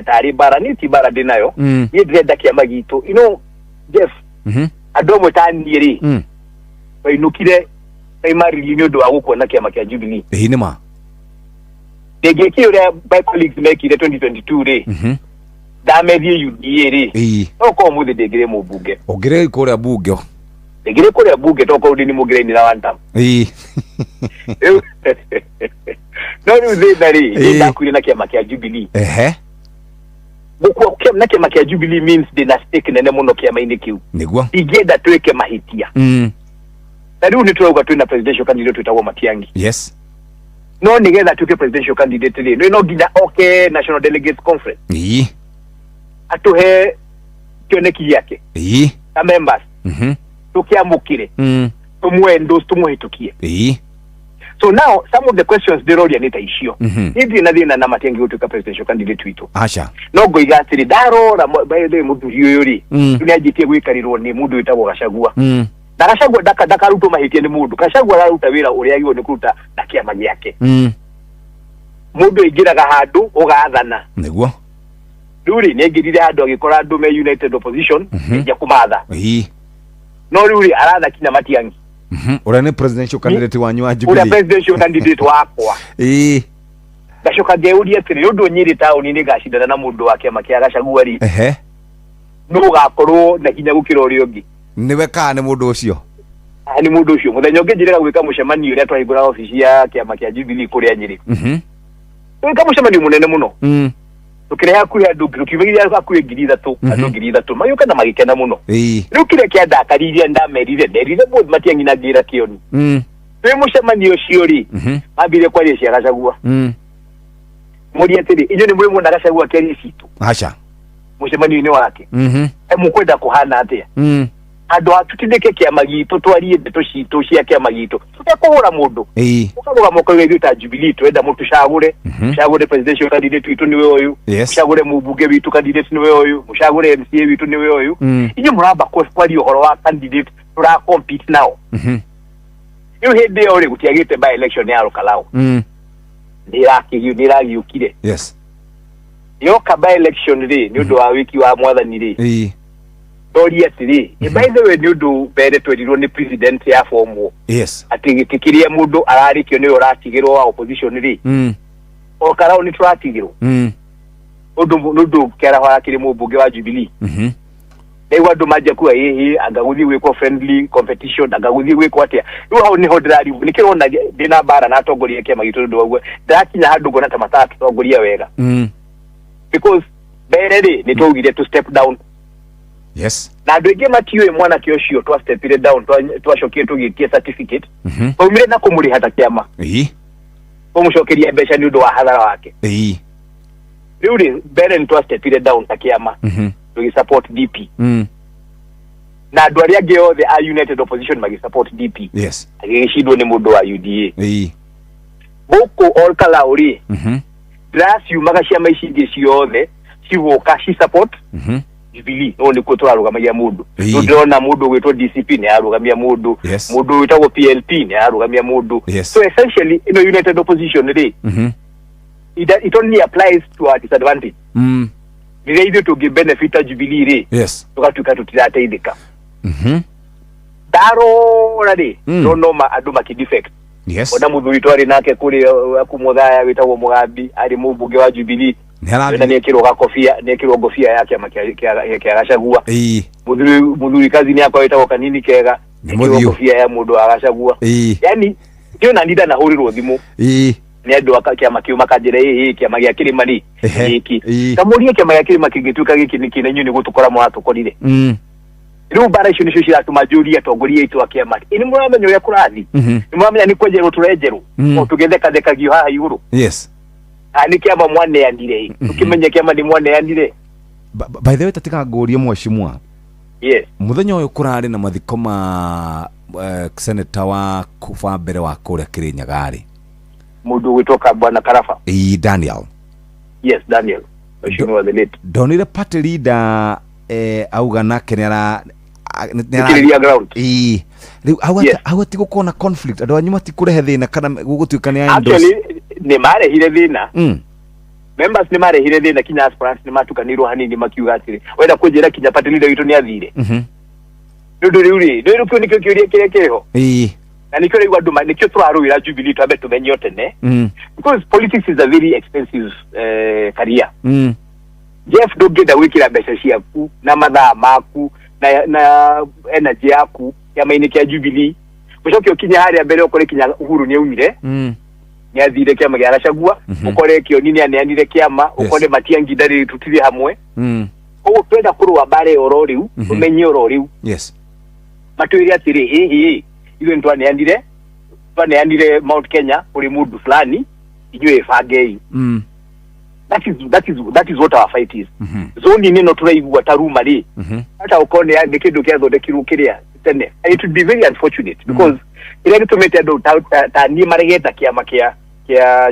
tarĩ mbara, niĩ ti mbara ndĩ nayo. Niĩ ndĩrenda kĩama gitũ, Jeff, andũ amwe ta niĩ rĩ, twainũkire primarily nĩ ũndũ wa gũkuona kĩama kĩa Jubilee. Ĩĩ, nĩ ma. Ndĩngĩkire ũrĩa my colleagues mekire 2022 rĩ, ndamethiĩ UDA rĩ, no korwo mũthĩ ndĩngĩrĩ mũmbunge. Ũngĩrĩ kũrĩa bunge. Ndĩngĩrĩ kũrĩa bunge, tokorwo ndĩ nĩ mũngĩrainĩra one term. No rĩu thĩna rĩ, niĩ ndakuire na kĩama kĩa Jubilee. Gũkua na kĩama kĩa Jubilee means ndĩna stake nene mũno kĩama-inĩ kĩu. Ingĩenda twĩke mahĩtia. Na rĩu nĩ tũrauga twĩna presidential candidate twĩtagwo Matiang'i. No nĩgetha atuĩke presidential candidate rĩ, nĩ no nginya oke National Delegates Conference, atũhe kĩoneki gĩake na members, tũkĩamũkĩre, tũmwendorse, tũmũhĩtũkie. So now some of the questions ndĩroria nĩ ta icio. Niĩ ndirĩ na thĩna na Matiang'i gũtuĩka presidential candidate witũ, Aca. No ngoiga atĩrĩ, ndarora by the way, mũthuri ũyũ rĩ, rĩu nĩanjĩtie gwĩkarĩrwo nĩ mũndũ wĩtagwo Gachagua, na Gachagua ndakarutwo mahĩtia nĩ mũndũ. Gachagua araruta wĩra ũrĩa agĩrĩirwo nĩ kũruta na kĩama gĩake. Mũndũ aingĩraga handũ ũgathana. Rĩu rĩ, nĩaingĩrire handũ agĩkora andũ me united opposition, enjia kũmatha. No rĩu rĩ, aratha kinya Matiang'i, Ũrĩa nĩ presidential candidate wanyu wa ũrĩa Jubilee. Presidential candidate wakwa. Ngacoka ngeuria atĩrĩ, nĩ ũndũ Nyĩrĩ taũni-inĩ ngacindana na mũndũ wa kĩama kĩa Gachagua rĩ, nũ ũgakorwo na hinya gũkĩra ũrĩa ũngĩ? Nĩwe kana nĩ mũndũ ũcio? Ah, nĩ mũndũ ũcio. Mũthenya ũngĩ njĩrĩga gwĩka mũcemanio ũrĩa twahingũra obici ya kĩama kĩa Jubilee kũrĩa Nyĩrĩ, twĩka mũcemanio mũnene mũno, tũkĩrehe hakuhĩ andũ, tũkiumĩria hakuhĩ 3,000. Andũ 3,000 magĩũka na magĩkena mũno. Rĩu kĩrĩa kĩandakaririe, ndamerire, nderire both Matiang'i na ngĩra Kĩoni, twĩ mũcemanio ũcio rĩ, mambire kwaria cia Gachagua. Mũrie atĩrĩ, inyuĩ nĩ mũrĩ muona Gachagua akĩaria citũ Aca. Mũcemanio-inĩ wake? E mũkwenda kũhana atĩa? Handũ ha tutindĩke kĩama gitũ, twarie ndeto citũ cia kĩama gitũ tũtekũhũra mũndũ, ũkarũgama ũkauga ithuĩ ta Jubilee twenda mũtũcagũre, mũcagũre presidential candidate witũ nĩwe ũyũ, mũcagũre mũmbunge witũ candidate nĩwe ũyũ, mũcagũre MCA witũ nĩwe ũyũ. Inyuĩ mũramba kwaria ũhoro wa candidate tũra compete nao. Rĩu hĩndĩ ĩyo rĩ, gũtiagĩte by election ya Olkalou, nĩ ĩragiũkire. Yoka by election rĩ, nĩ ũndũ wa wiki wa mwathani rĩ, ndoria atĩrĩ, by the way, nĩ ũndũ mbere twerirwo nĩ president ya formwo atĩ gĩtĩ kĩrĩa mũndũ ararĩkio nĩwe ũratigĩrwo wa opposition rĩ, Olkalou nĩ tũratigĩrwo, ũndũ nĩ ũndũ kĩaraho arakĩrĩ mũmbunge wa Jubilee. Ndaigua andũ manjia kuga ĩhĩ, anga gũthiĩ gwĩkwo friendly competition, anga gũthiĩ gwĩkwo atĩa. Rĩu hau nĩho ndĩrarigwo, nĩkĩrona ndĩna mbara na atongoria a kĩama gitũ, nĩ ũndũ wa ũguo ndĩrakinya handũ ngona ta matatũtongoria wega, because mbere rĩ, nĩ twaugire to step down, na andũ aingĩ matiũĩ mwanake ũcio twastepire down, twacokire tũgĩtie certificate, twaumire na kũmũrĩha ta kĩama, kũmũcokeria mbeca nĩ ũndũ wa hathara wake. Rĩu rĩ, mbere nĩ twastepire down ta kĩama, tũgĩsupport DP, na andũ arĩa angĩ othe a united opposition magĩsupport DP, agĩgĩcindwo nĩ mũndũ wa UDA. Gũkũ Olkalou rĩ, ndĩraciumaga ciama ici ingĩ ciothe cigũka ci support Jubilee, no nĩkuo tũrarũgamagia mũndũ. Rĩu ndĩrona mũndũ ũgwĩtwo DCP nĩ ararũgamia mũndũ, mũndũ wĩtagwo PLP nĩ ararũgamia mũndũ. So essentially ĩno united opposition rĩ, it only applies to our disadvantage. Rĩrĩa ithuĩ tũngĩ benefit Jubilee rĩ, tũgatuĩka tũtirateithĩka. Ndarora rĩ, ndona andũ makĩdefect. Ona mũthuri twarĩ nake kũrĩa kũmũthaya wĩtagwo Mũgambi, arĩ mũmbunge wa Jubilee, Nĩ arathiĩ. na nĩekĩrwo gakobia, nĩekĩrwo ngobia ya kĩama kĩa Gachagua. Mũthuri kazini yakwa wĩtagwo Kanini Kega, Nĩ ekĩrwo mũthiũ. ngobia ya mũndũ wa Gachagua. Yani ndiona ndanahũrĩrwo thimũ nĩ andũ a kĩama kĩu makanjĩra, ĩ kĩama gĩa kĩrĩma rĩ, gĩkĩ kamũrie kĩama gĩa kĩrĩma kĩngĩtuĩka gĩkĩ nĩkĩ, na inyuĩ nĩ gũtũkora mũratũkorire. Rĩu mbara icio nĩcio ciratũma njũrie atongoria aitũ a kĩama, ĩ nĩ mũramenya ũrĩa kũrathiĩ? Nĩ mũramenya nĩ kwenjerwo tũrenjerwo, o tũgĩthekathekagio haha igũrũ? Kana nĩ kĩama mwaneanire? Tũkĩmenye kĩama nĩ mwaneanire. By the way, tatiga ngũrie mheshimiwa. Yes. Mũthenya ũyũ kũrarĩ na mathiko ma senator wa mbere wa kũrĩa Kĩrĩnyaga rĩ, Mũndũ ũgwĩtwo Bwana Karaba. Ii, Daniel. Yes, Daniel, mheshimiwa the late. Ndonire party leader auga nake nĩ ara Gũkirĩria ground. Ii. Rĩu hau hau hatigũkorwo na conflict, andũ anyu matikũrehe thĩna kana gũgũtuĩka nĩ a endorse? Actually nĩ marehire thĩna. Members nĩ marehire thĩna, kinya aspirants nĩ matukanĩirwo hanini, makiuga atĩrĩ, wenda kũnjĩra kinya party leader witũ nĩ athire? Nĩ ũndũ rĩu rĩ, nĩ rĩu nĩkĩo kĩũria kĩrĩa kĩho. Na nĩkĩo rĩu andũ nĩkĩo tũrarũĩra Jubilee twambe tũmenye o tene, because politics is a very expensive career. Jeff, ndũngĩenda gwĩkĩra mbeca ciaku na mathaa maku na energy yaku kĩama-inĩ kĩa Jubilee, ũcoke ũkinye harĩa mbere ũkore kinya Uhuru nĩ aumire, nĩ athire kĩama gĩa Gachagua, ũkore Kĩoni nĩ aneanire kĩama, ũkore Matiang'i ndarĩ, tũtirĩ hamwe. Koguo twenda kũrũa mbara ĩyo oro rĩu, tũmenye oro rĩu. Matwĩre atĩrĩ, hĩhĩ, ithuĩ nĩ twaneanire Mount Kenya kũrĩ mũndũ fulani, inyuĩ ĩbangei. That is what our fight is. Zone-inĩ ĩno tũraigua ta ruma rĩ, hata ũkorwo nĩ kĩndũ kĩathondekirwo kĩrĩa tene. And it would be very unfortunate, because kĩrĩa gĩtũmĩte andũ ta niĩ maregeta kĩama kĩa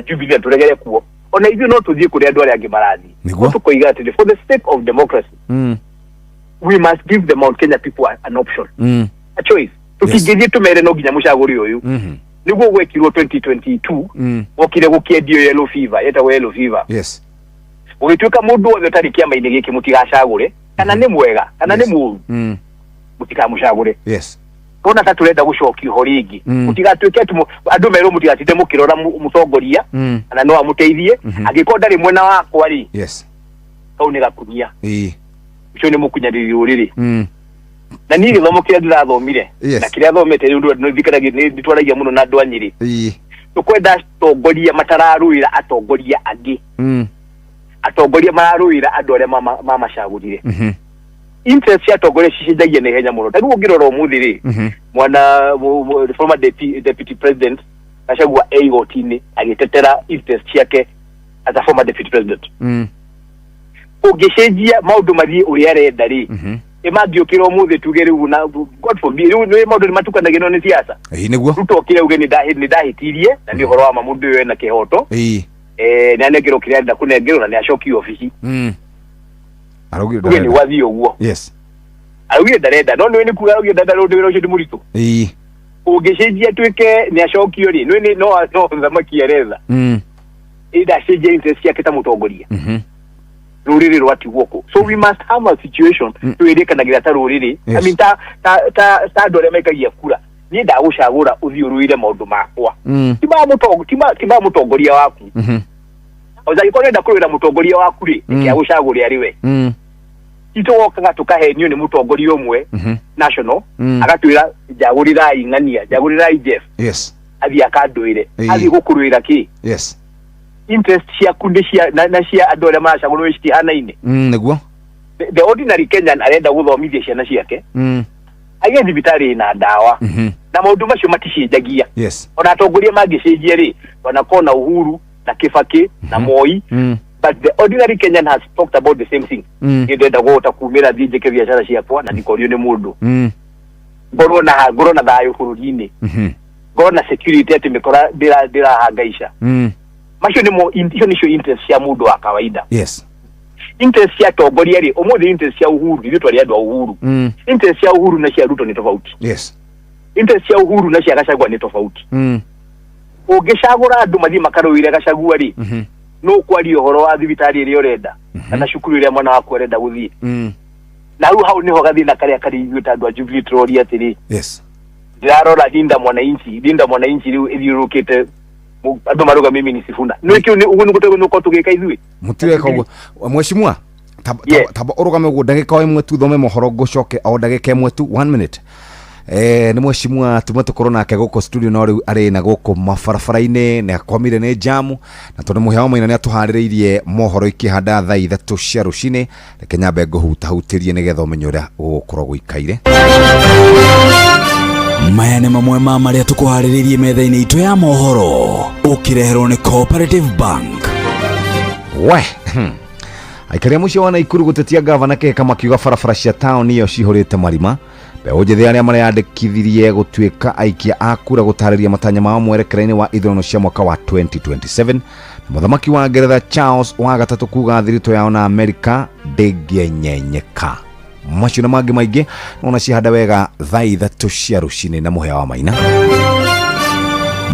Jubilee, tũregere kuo, ona ithuĩ no tũthiĩ kũrĩa andũ arĩa angĩ marathiĩ. Tũkoiga atĩrĩ, for the sake of democracy, we must give the Mount Kenya people an option, a choice. Tũtingĩthiĩ tũmere no nginya mũcagũre ũyũ. Nĩguo gwekirwo 2022. Gokire gũkĩendio yellow fever, yetagwo yellow fever. Gũgĩtuĩka mũndũ wothe ũtarĩ kĩama-inĩ gĩkĩ mũtigacagũre, kana nĩ mwega kana nĩ mũũru, mũtikamũcagũre. Tona ta tũrenda gũcokia ho rĩngĩ. Mũtigatuĩke atĩ andũ merwo mũtigatinde mũkĩrora mũtongoria kana no amũteithie. Angĩkorwo ndarĩ mwena wakwa rĩ, kau nĩ gakunia. Ũcio nĩ mũkunyanĩri rũrĩrĩ. Na niĩ gĩthomo kĩrĩa ndĩrathomire na kĩrĩa thomete rĩu nĩ twaragia mũno na andũ a Nyĩrĩ, tũkwenda atongoria matararũĩra atongoria angĩ, atongoria mararũĩra andũ arĩa mamacagũrire. Interest cia atongoria cicenjagia na ihenya mũno. Ta rĩu ũngĩrora ũmũthĩ rĩ, mwana former deputy president Gachagua e igoti-inĩ agĩtetera interest ciake as a former deputy president. Ũngĩcenjia maũndũ mathiĩ ũrĩa arenda rĩ, ĩ mangĩũkĩra ũmũthĩ tuge rĩu, na God forbid, rĩu nĩ maũndũ nĩ matukanagio nĩ siasa. Ĩĩ, nĩguo. Ruto okire uge nĩ ndahĩtirie, na nĩ ũhoro wa ma, mũndũ ũyũ ena kĩhoto, nĩ anengerwo kĩrĩa arenda kũnengerwo na nĩ acokio obici. Araugire Tuge nĩ ndarenda. gwathiĩ ũguo. Araugire ndarenda, no nĩwe nĩ kuga araugire ndarenda rĩu wĩra ũcio nĩ mũritũ. Ũngĩcenjia tuĩke nĩ acokio rĩ, nĩwe nĩ no thamaki aretha. Ĩndacenjia interest ciake ta mũtongoria, rũrĩrĩ rwatigwo kũ? So we must have a situation twĩrĩkanagĩra ta rũrĩrĩ. I mean, ta andũ arĩa maikagia kura, niĩ ndagũcagũra ũthiĩ ũrũĩre maũndũ makwa, ti ma mũtongoria waku. Oza angĩkorwo ũrenda kũrũĩra mũtongoria waku rĩ, reke agũcagũre arĩ we. Titũgokaga tũkahenio nĩ mũtongoria ũmwe national, agatwĩra njagũrĩrai ng'ania, njagũrĩrai Jeff, athiĩ akandũĩre. Athiĩ gũkũrũĩra kĩ? Interest ciaku nĩ cia na cia andũ arĩa maracagũrwo citihanaine. Nĩguo. The ordinary Kenyan arenda gũthomithia ciana ciake, agĩe thibitarĩ na ndawa, na maũndũ macio maticenjagia. Ona atongoria mangĩcenjia rĩ, wanakorwo na Uhuru na Kibaki na Moi, but the ordinary Kenyan has talked about the same thing. Niĩ ndĩrenda kũhota kumĩra thiĩ njĩke biacara ciakwa na ndikorio nĩ mũndũ, ngorwo na thayũ bũrũri-inĩ, ngorwo na security atĩ mĩkora ndĩrahangaica. Macio nĩmo icio nĩcio interest cia mũndũ wa kawaida. Interest cia atongoria rĩ, ũmũthĩ interest cia Uhuru, ithuĩ twarĩ andũ a Uhuru, interest cia Uhuru na cia Ruto nĩ tofauti. Interest cia Uhuru na cia Gachagua nĩ tofauti. Ũngĩcagũra andũ mathiĩ makarũĩre Gachagua rĩ, no kwaria ũhoro wa thibitarĩ ĩrĩa ũrenda kana cukuru ĩrĩa mwana waku arenda gũthiĩ? Na rĩu hau nĩho gathĩna karĩa karĩ ithuĩ ta andũ a Jubilee tũroria atĩrĩ, ndĩrarora Linda Mwananchi, Linda Mwananchi rĩu ĩthiũrũrũkĩte, andũ marauga mimi ni Sifuna. Nĩ kĩu nĩ ũguo nĩguo tũgũkorwo tũgĩka ithuĩ. Mũtireka ũguo, mheshimiwa. Tamba ũrũgame ũguo ndagĩka o ĩmwe tu, thome mohoro, ngũcoke o ndagĩka ĩmwe tu, one minute. Nĩ mheshimiwa tuma tũkorwo nake gũkũ studio, no rĩu arĩ na gũkũ mabarabara-inĩ, nĩ akwamire nĩ jamu, na tondũ mũhĩa wa maina nĩ atũharĩrĩirie mohoro ikĩhanda thaa 3 cia rũcinĩ, reke nyambe ngũhutahutĩrie nĩgetha ũmenye ũrĩa gũgũkorwo gũikaire. Maya nĩ mamwe ma marĩa tũkũharĩrĩirie metha-inĩ itũ ya mohoro, ũkĩreherwo nĩ Cooperative Bank. We. Aikari a mũciĩ wa Naikuru gũtetia gavana Kĩhĩka makiuga barabara cia taũni ĩyo cihũrĩte marima. Mbeũ njĩthĩ arĩa mareyandĩkithirie gũtuĩka aikia a kura gũtarĩria matanya mao mwerekera-inĩ wa ithurano cia mwaka wa 2027. Na mũthamaki wa Ngeretha Charles wa gatatũ kuga thiritũ yao na Amerika ndĩngĩenyenyeka. Macio na mangĩ maingĩ nona cihanda wega thaa 3 cia rũcinĩ na mũhĩa wa Maina.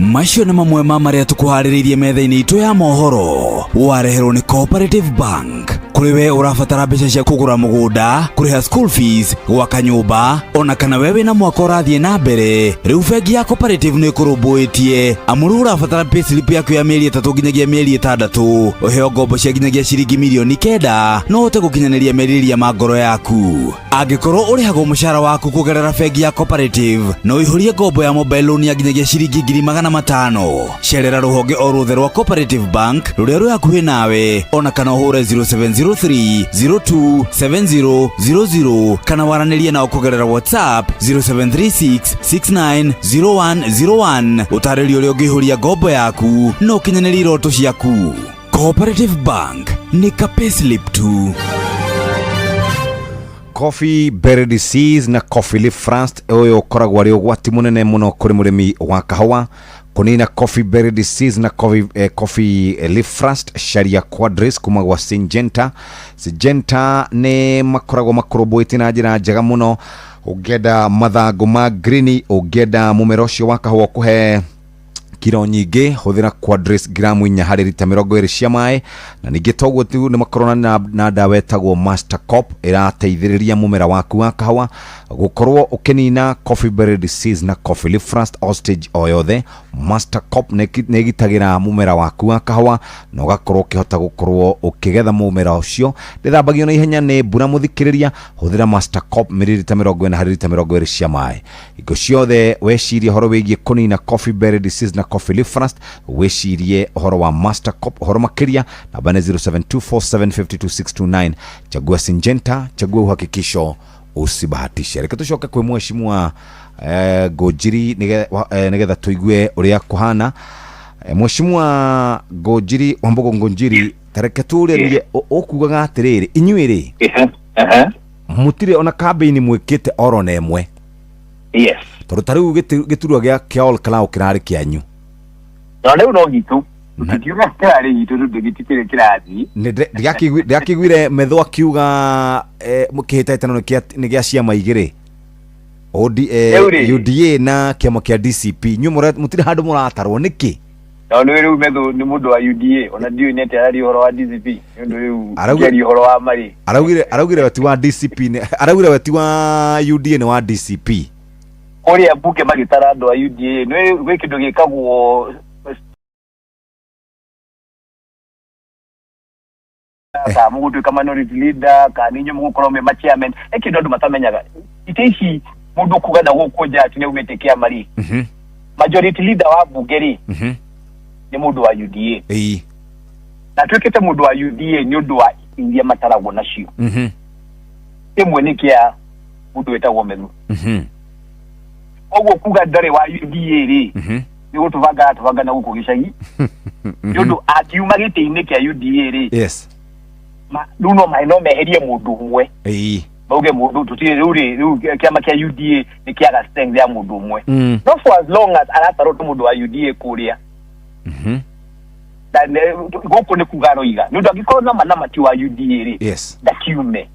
Macio nĩ mamwe ma marĩa tũkũharĩrĩirie metha-inĩ itũ ya mohoro. Wareherwo nĩ Cooperative Bank. Kũrĩ we ũrabatara mbeca cia kũgũra mũgũnda, kũrĩha school fees, gwaka nyũmba, ona kana we wĩna mwaka ũrathiĩ na mbere, rĩu bengi ya Cooperative nĩ ĩkũrũmbũĩtie. Amu rĩu ũrabatara payslip yaku ya mĩeri 3 nginyagia mĩeri 6, ũheo ngombo cia nginyagia ciringi mirioni 9, no ũhote gũkinyanĩria merirĩria ma ngoro yaku. Angĩkorwo ũrĩhagwo mũcara waku kũgerera bengi ya Cooperative, no ũihũrie ngombo ya mobile loan ya nginyagia ciringi 500,000. Cerera rũhonge o ruothe rwa Cooperative Bank rũrĩa rwĩ hakuhĩ nawe, ona kana ũhũre 0703 027000 kana waranĩrie nao kũgerera WhatsApp 0736 690101. Ũtarĩrio ũrĩa ũngĩihũria ngombo yaku na ũkinyanĩrie iroto ciaku. Cooperative Bank nĩ ka payslip tu. Coffee berry disease na coffee leaf rust ũyũ ũkoragwo arĩ ũgwati mũnene mũno kũrĩ mũrĩmi wa kahũa. Kũnina coffee berry disease na coffee leaf rust, caria Quadris kuma gwa Syngenta. Syngenta nĩ makoragwo makũrũmbũĩtie na njĩra njega mũno. Ũngĩenda mathangũ ma green, ũngĩenda mũmera ũcio wa kahũa ũkũhe kiro nyingĩ, hũthĩra Quadris gramu 4 harĩ rita 20 cia maĩ. Na ningĩ toguo tu nĩ makorwo na ndawa ĩtagwo Master Cop ĩrateithĩrĩria mũmera waku wa kahũa gũkorwo ũkĩnina coffee berry disease na coffee leaf rust o stage o yothe. Master Cop nĩ ĩgitagĩra mũmera waku wa kahũa na ũgakorwo ũkĩhota gũkorwo ũkĩgetha mũmera ũcio. Ndĩthambagio na ihenya nĩ mbura mũthikĩrĩria, hũthĩra Master Cop mililita 40 harĩ rita 20 cia maĩ. Hingo ciothe wecirie ũhoro wĩgiĩ kũnina coffee berry disease na coffee leaf rust, wĩcirie ũhoro wa Master Cop. Ũhoro makĩria namba nĩ 0724752629. Chagua Syngenta, chagua uhakikisho, usibahatishe. Reke tũcoke kwĩ mheshimiwa Ngũnjiri nĩgetha tũigue ũrĩa kũhana. Mheshimiwa Ngũnjiri Wambugu Ngũnjiri, tareke tũrĩrie ũkugaga atĩrĩrĩ, inyuĩ rĩ mũtirĩ ona kambĩini mwĩkĩte oro na ĩmwe? Yes. Tondũ ta rĩu gĩturwa gĩa Ol Kalou kĩrarĩ kĩanyu. Na rĩu no gitũ. Tũtiuga kĩrarĩ gitũ tondũ gĩtikĩrĩ kĩrathiĩ. Ndĩrakĩiguire Methu akiuga kĩhĩtahĩtano nĩ gĩa ciama igĩrĩ. UDA na kĩama kĩa DCP. Inyuĩ mũtirĩ handũ mũratarwo nĩkĩ? No nĩ rĩu Methu nĩ mũndũ wa UDA, ona ndiũĩ nĩ atĩa araria ũhoro wa DCP, nĩ ũndũ rĩu akĩaria ũhoro wa marĩ. Araugire we ti wa DCP, araugire we ti wa UDA nĩ wa DCP. Kũrĩa mbunge magĩtara andũ a UDA, nĩ gwĩ kĩndũ gĩkagwo kana mũgũtuĩka minority leader, kana inyuĩ mũgũkorwo me ma chairman, nĩ kĩndũ andũ matamenyaga. Itĩ ici mũndũ kuga na gũkũ nja atĩ nĩaumĩte kĩama rĩ, majority leader wa mbunge rĩ, nĩ mũndũ wa UDA. Na atuĩkĩte mũndũ wa UDA nĩ ũndũ wa itĩ iria mataragwo nacio. Kĩmwe nĩ kĩa mũndũ wĩtagwo Methu. Koguo kuga ndarĩ wa UDA rĩ, nĩ gũtũbanga aratũbanga na gũkũ gĩcagi. Nĩ ũndũ akiuma gĩtĩ-inĩ kĩa UDA rĩ, rĩu no meherie mũndũ ũmwe. Mauge mũndũ tũtirĩ rĩu rĩ, rĩu kĩama kĩa UDA nĩ kĩaga strength ya mũndũ ũmwe. No for as long as aratarwo ta mũndũ wa UDA kũrĩa, gũkũ nĩ kuga aroiga. Nĩ ũndũ angĩkorwo nama nama ti wa UDA rĩ, ndakiume.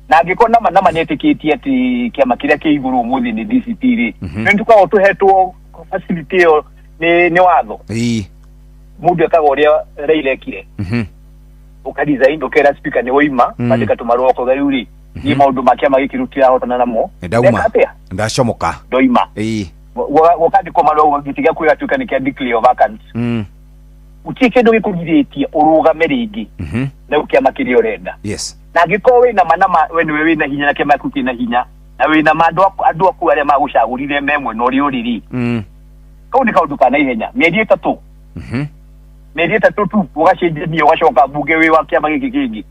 Na angĩkorwo nama nama nĩetĩkĩtie atĩ kĩama kĩrĩa kĩ igũrũ ũmũthĩ nĩ DCP rĩ, nĩ tũkoragwo tũhetwo facility ĩyo nĩ watho. Mũndũ ekaga ũrĩa Raila ekire. Ũka resign, ũkera speaker nĩ woima, bandĩka tũmarũa ũkauga rĩu rĩ, niĩ maũndũ ma kĩama gĩkĩ rĩu tirahotana namo. Nĩ ndauma. Ndeka atĩa? Ndacomoka. Ndoima. Gũkandĩkwo marũa gĩtĩ gĩaku gĩgatuĩka nĩ kĩa declare vacant. Gũtirĩ kĩndũ gĩkũgirĩtie ũrũgame rĩngĩ. Na kĩama kĩrĩa ũrenda. Na angĩkorwo wĩna ma nama, we nĩwe wĩna hinya na kĩama gĩaku kĩna hinya, na wĩna ma andũ aku arĩa magũcagũrire me mwena ũrĩa ũrĩ rĩ, kau nĩ kaũndũ ka naihenya. Mĩeri 3. Mĩeri 3 tu ũgacenjania ũgacoka mbunge wĩ wa kĩama gĩkĩ kĩngĩ.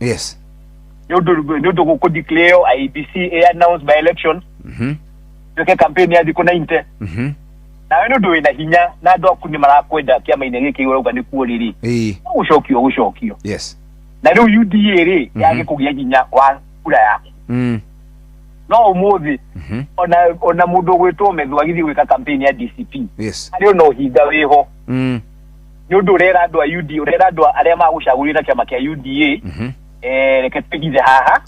Nĩ ũndũ gũkũ declare IEBC announce by election. Tuĩke campaign ya thikũ 90. Nawe nĩ ũndũ wĩna hinya na andũ aku nĩ marakwenda kĩama-inĩ gĩkĩ ũrauga nĩ kuo rĩrĩ. Ũgũcokio, ũgũcokio. Na rĩu UDA rĩ yage kũgĩa hinya wa kura yaku. No ũmũthĩ ona mũndũ ũgwĩtwo Methu agĩthiĩ gwĩka campaign ya DCP, harĩ ona ũhinga wĩho, nĩ ũndũ ũrera andũ a UDA, ũrera andũ arĩa magũcagũrire na kĩama kĩa UDA, reke twĩhithe haha,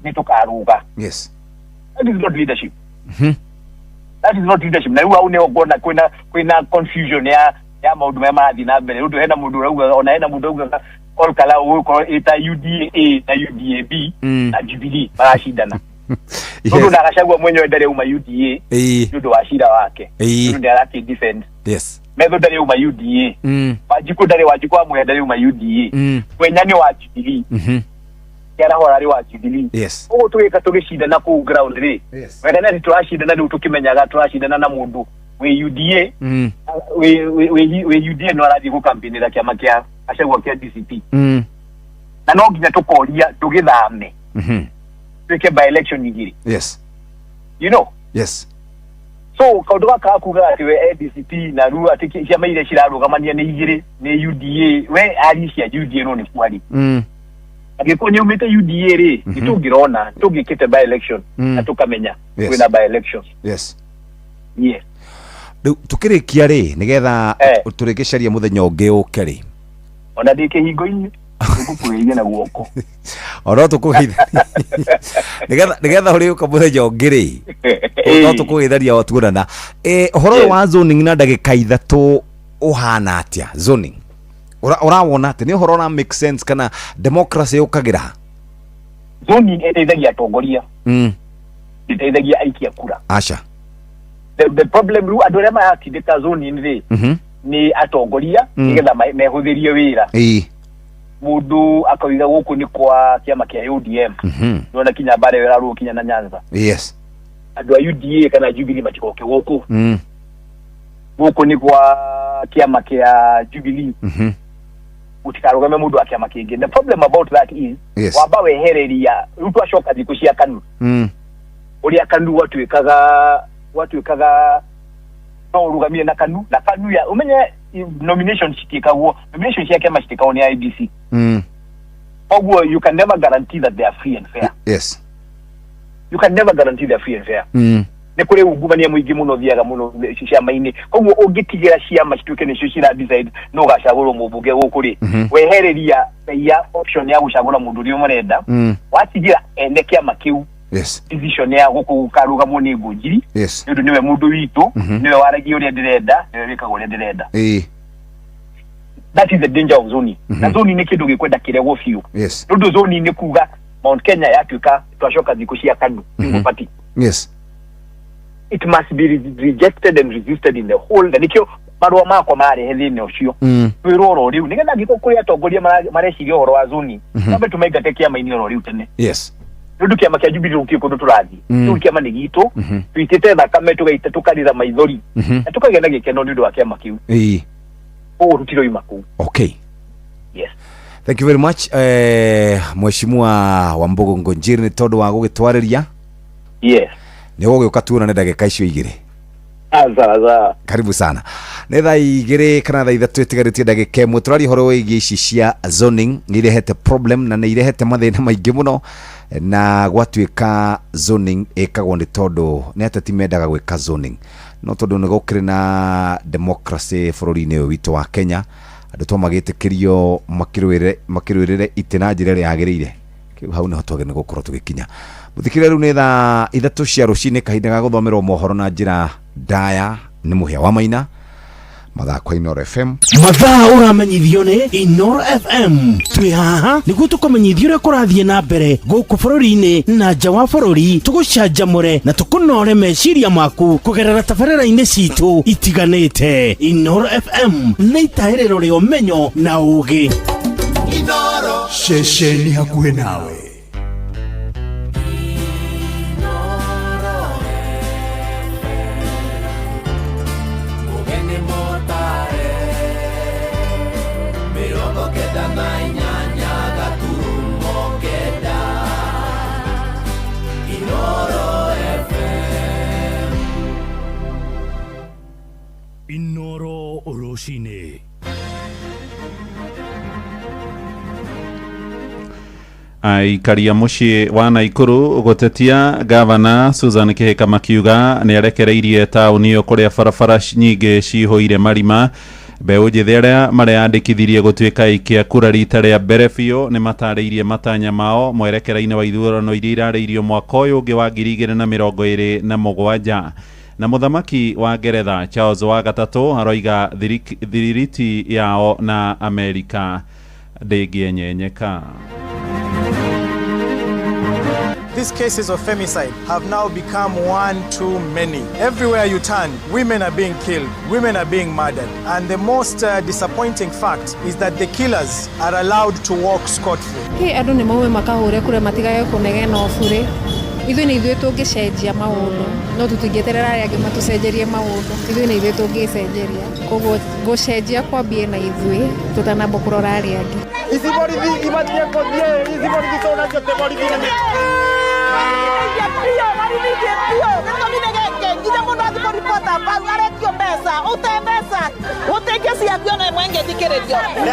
nĩ tũkarũga. That is not leadership. That is not leadership. Na rĩu hau nĩho nguona kwĩna confusion ya maũndũ marĩa marathiĩ na mbere. Ũndũ hena mũndũ ũraugaga, ona hena mũndũ ũraugaga Ol Kalou ũgũkorwo ĩta UDA na UDAB na Jubilee maracindana. Ũndũ na Gachagua mwenyewe ndarĩ auma UDA nĩ ũndũ wa cira wake. Nĩ ũndũ nĩ defend. Methu ndarĩ auma UDA. Wanjikũ ndarĩ, Wanjikũ wa Mũhia ndarĩ auma UDA. Mwenya nĩ wa Jubilee. Kĩaraho ararĩ wa Jubilee. Ũguo tũgĩka tũgĩcindana kũu ground rĩ. Wega nĩ tũracindana rĩu tũkĩmenyaga tũracindana na mũndũ wĩ UDA, wĩ UDA no arathiĩ gũkampĩinĩra kĩama kĩa Gachagua kĩa DCP. Na no nginya tũkoria tũgĩthame twĩke by election igĩrĩ. You know? So kaũndũ gaka gakuga atĩ we DCP na rĩu atĩ ciama iria cirarũgamania nĩ igĩrĩ nĩ UDA, we ari cia UDA no nĩ kwari. Angĩkorwo nĩ aumĩte UDA rĩ, nĩ tũngĩrona tũngĩkĩte by election na tũkamenya kwĩna by election. Yes. Rĩu tũkĩrĩkia rĩ, nĩgetha tũrĩkĩcaria mũthenya ũngĩ ũke rĩ. Ona ndĩ kĩhingo-inĩ ngũkũgeithia na guoko. Ona tũkũgeithia. Nĩgetha ũrĩũka mũthenya ũngĩ rĩ, no tũkũgeitharia o tuonana. Ũhoro ũyũ wa zoning na ndagĩka ithatũ ũhana atĩa? Zoning. Ũrawona atĩ nĩ ũhoro ũra make sense kana democracy yũkagĩra? Zoning ĩteithagia atongoria. Ĩteithagia aikia kura. Aca. The problem rĩu andũ arĩa maratindĩka zoning rĩ, nĩ atongoria nĩgetha mehũthĩrie wĩra. Mũndũ akauga gũkũ nĩ kwa kĩama kĩa ODM. Nĩwona kinya mbara ĩyo ĩrarũo kinya na Nyanza. Andũ a UDA kana Jubilee matigoke gũkũ. Gũkũ nĩ kwa kĩama kĩa Jubilee. Gũtikarũgame mũndũ wa kĩama kĩngĩ. The problem about that is, wamba wehereria rĩu twacoka thikũ cia KANU. Ũrĩa KANU gwatuĩkaga no ũrũgamie na KANU, na KANU ya ũmenye nomination citiĩkagwo, nomination cia kĩama citiĩkagwo nĩ IEBC. Koguo you can never guarantee that they are free and fair. You can never guarantee they are free and fair. Nĩ kũrĩ ungumania mũingĩ mũno thiaga mũno ciama-inĩ. Koguo ũngĩtigĩra ciama cituĩke nĩcio cira decide no ũgacagũrwo mũmbunge gũkũ rĩ, wehereria raia option ya gũcagũra mũndũ ũrĩa marenda, watigĩra ene kĩama kĩu decision ya gũkũ gũkarũgamwo nĩ Ngũnjiri, nĩ ũndũ nĩwe mũndũ witũ, nĩwe waragia ũrĩa ndĩrenda, nĩwe wĩkaga ũrĩa ndĩrenda. That is the danger of zoning. Na zoning nĩ kĩndũ gĩkwenda kĩregwo biũ. Nĩ ũndũ zoning nĩ kuga Mount Kenya yatuĩka twacoka thikũ cia KANU, single party. It must be rejected and resisted in the whole. Na nĩkĩo marũa makwa marehe thĩna ũcio. Twĩrwo oro rĩu nĩgetha angĩkorwo kũrĩ atongoria mareciria ũhoro wa zoning, twambe tũmaingate kĩama-inĩ oro rĩu tene. Nĩ ũndũ kĩama kĩa Jubilee gũtirĩ kũndũ tũrathiĩ. Rĩu kĩama nĩ gitũ, tũitĩte thakame tũgaita tũkarĩra maithori, na tũkagĩa na gĩkeno nĩ ũndũ wa kĩama kĩu. Koguo tũtiroima kũu. Yes. Thank you very much, Mheshimiwa Wambugu Ngonjiri, nĩ tondũ wa gũgĩtwarĩria. Nĩ ũgũgĩũka tuonane ndagĩka icio igĩrĩ. Sawa. Karibu sana. Nĩ thaa igĩrĩ kana thaa ithatũ ĩtigarĩtie ndagĩka ĩmwe. Tũraria ũhoro wĩgiĩ ici cia zoning, nĩ irehete problem na nĩ irehete mathĩna maingĩ mũno, na gwatuĩka zoning ĩkagwo nĩ tondũ nĩ ateti mendaga gwĩka zoning, no tondũ nĩ gũkĩrĩ na democracy bũrũri-inĩ ũyũ witũ wa Kenya, andũ to magĩtĩkĩrio makĩrũĩrĩre itĩ na njĩra ĩrĩa yagĩrĩire. Kĩu hau nĩho twagĩrĩirwo nĩ gũkorwo tũgĩkinya. Mũthikĩrĩria, rĩu nĩ thaa ithatũ cia rũcinĩ, kahinda ga gũthomerwo mohoro na njĩra ndaya nĩ Mũhĩa wa Maina, mathako Inooro FM. Mathaa ũramenyithio nĩ Inooro FM. Twĩ haha nĩguo tũkũmenyithie ũrĩa kũrathiĩ na mbere gũkũ bũrũri-inĩ na nja wa bũrũri, tũgũcanjamũre na tũkũnore meciria maku kũgerera tabarĩra-inĩ citũ itiganĩte. Inooro FM nĩ itahĩrĩro rĩa ũmenyo na ũũgĩ. Inooro. Ceceni hakuhĩ nawe. Inooro rũcinĩ. Aikaria mũciĩ wa Naikuru gũtetia gavana Susan Kihika makiuga nĩ arekereirie taũni ĩyo kũrĩa barabara nyingĩ cihũire marima. Mbeũ njĩthĩ arĩa mareyandĩkithirie gũtuĩka aikia kura rita rĩa mbere biũ nĩ matarĩirie matanya mao mwerekera-inĩ wa ithurano iria irarĩirio mwaka ũyũ ũngĩ wa 2027. Na mũthamaki wa Ngeretha Charles wa gatatũ aroiga thiriti yao na Amerika ndĩngĩenyenyeka. These cases of femicide have now become one too many. Everywhere you turn, women are being killed, women are being murdered. And the most disappointing fact is that the killers are allowed to walk scot-free. Hey, andũ nĩ maume makahũre kura matigage kũnegena o bure. Ithuĩ nĩ ithuĩ tũngĩcenjia maũndũ, no tũtingĩeterera arĩa angĩ matũcenjerie maũndũ. Ithuĩ nĩ ithuĩ tũngĩcenjeria. Koguo gũcenjia kwambie na ithuĩ tũtanamba kũrora arĩa angĩ. Ici borithi ibatie kũthiĩ, ici borithi tũnacio ti borithi nĩ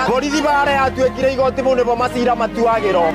borithi barĩa atuĩkire igoti mau nĩbo macira matuagĩrwo.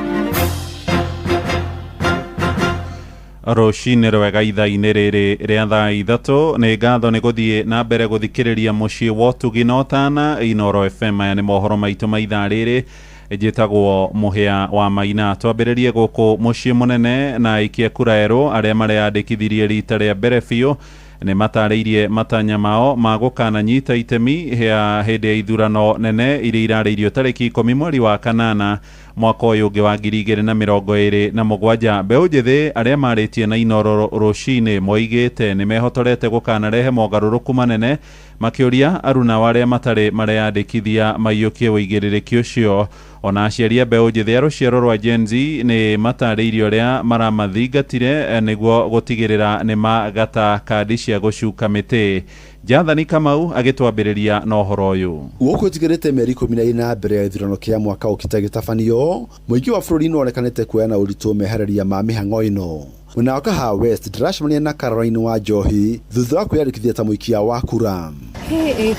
Rũcinĩ rwega ithaa-inĩ rĩrĩ rĩa thaa 3 nĩ ngatho nĩ gũthiĩ na mbere gũthikĩrĩria mũciĩ wa ũtugi na ũtana Inooro FM. Aya nĩ mohoro maitũ ma ithaa rĩrĩ. Njĩtagwo Mũhĩa wa Maina. Twambĩrĩrie gũkũ mũciĩ mũnene na aikia kura erũ arĩa mareyandĩkithirie rita rĩa mbere biũ nĩ matarĩirie matanya mao ma gũkananyita itemi ya hĩndĩ ya ithurano nene iria irarĩirio tarĩki 10 mweri wa kanana mwaka ũyũ ũngĩ wa 2027. Mbeũ njĩthĩ arĩa marĩtie na Inooro rũcinĩ moigĩte nĩ mehotorete gũkanarehe mogarũrũku manene makĩũria aruna arĩa matarĩ mareyandĩkithia maiyũkie ũigĩrĩrĩki ũcio. Ona aciari a mbeũ njĩthĩ a rũciaro rwa Gen Z nĩ matarĩirie ũrĩa maramathingatire nĩguo gũtigĩrĩra nĩ magata kandi cia gũcuka mĩtĩ. Jathani Kamau agĩtwambĩrĩria na ũhoro ũyũ. Gũkũ ĩtigĩrĩte mĩeri 14 mbere ya gĩthurano kĩa mwaka ũkĩte gĩtabanio, mũingĩ wa bũrũri nĩwonekanĩte kuoya na ũritũ meharĩria ma mĩhang'o ĩno. Mwena wa Kahawa West ndĩracemania na Caroline wa Njohi thutha wa kwĩyandĩkithia ta mũikia wa kura.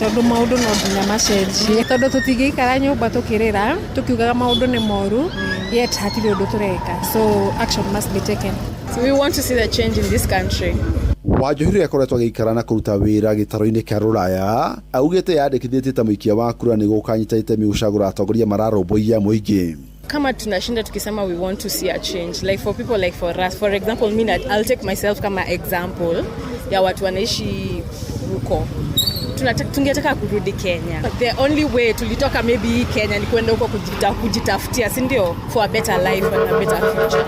Tondũ maũndũ no nginya macenjie, tondũ tũtingĩikara nyũmba tũkĩrĩra tũkiugaga maũndũ nĩ moru, yet hatirĩ ũndũ tũreka, so action must be taken. So we want to see the change in this country. Wanjohi ũrĩa akoretwo agĩikara na kũruta wĩra gĩtaro-inĩ kĩa Rũraya augĩte yandĩkithĩtie ta mũikia wa kura nĩguo gũkanyita itemi gũcagũra atongoria mararũmbũiya mũingĩ. Kama tunashinda tukisema we want to see a change, like for people, like for us, for example, me, I'll take myself kama example ya watu wanaishi huko. Tungetaka kurudi Kenya. The only way tulitoka maybe Kenya ni kwenda huko kujitafutia, si ndio, for a better life and a better future.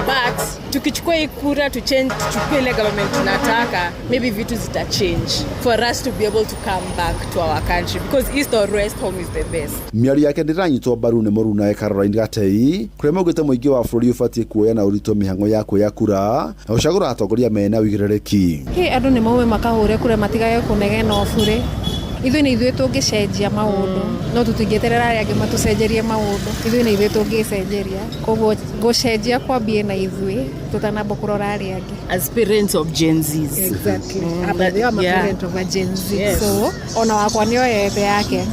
But tukichukua hii kura to change, tuchukue ile government tunataka, maybe vitu zita change for us to be able to come back to our country, because east or west, home is the best. Mĩario yake ndĩranyitwo mbaru nĩ mũrunawe Caroline Gatei kũrĩa maugĩte mũingĩ wa bũrũri ũbatiĩ kuoya na ũritũ mĩhang'o ya kuoya kura na gũcagũra atongoria mena ũigĩrĩrĩki. Hey, andũ nĩ maume makahũre kura matigage kũnegena o bure. Ithuĩ nĩ ithuĩ tũngĩcenjia maũndũ, no tũtingĩeterera arĩa angĩ matũcenjerie maũndũ. Ithuĩ nĩ ithuĩ tũngĩcenjeria. Koguo gũcenjia kwambie na ithuĩ tũtanamba kũrora arĩa angĩ. As parents of Gen Zs. Exactly. I'm a parent of a Gen Z. Yes. So ona wakwa nĩoyete yake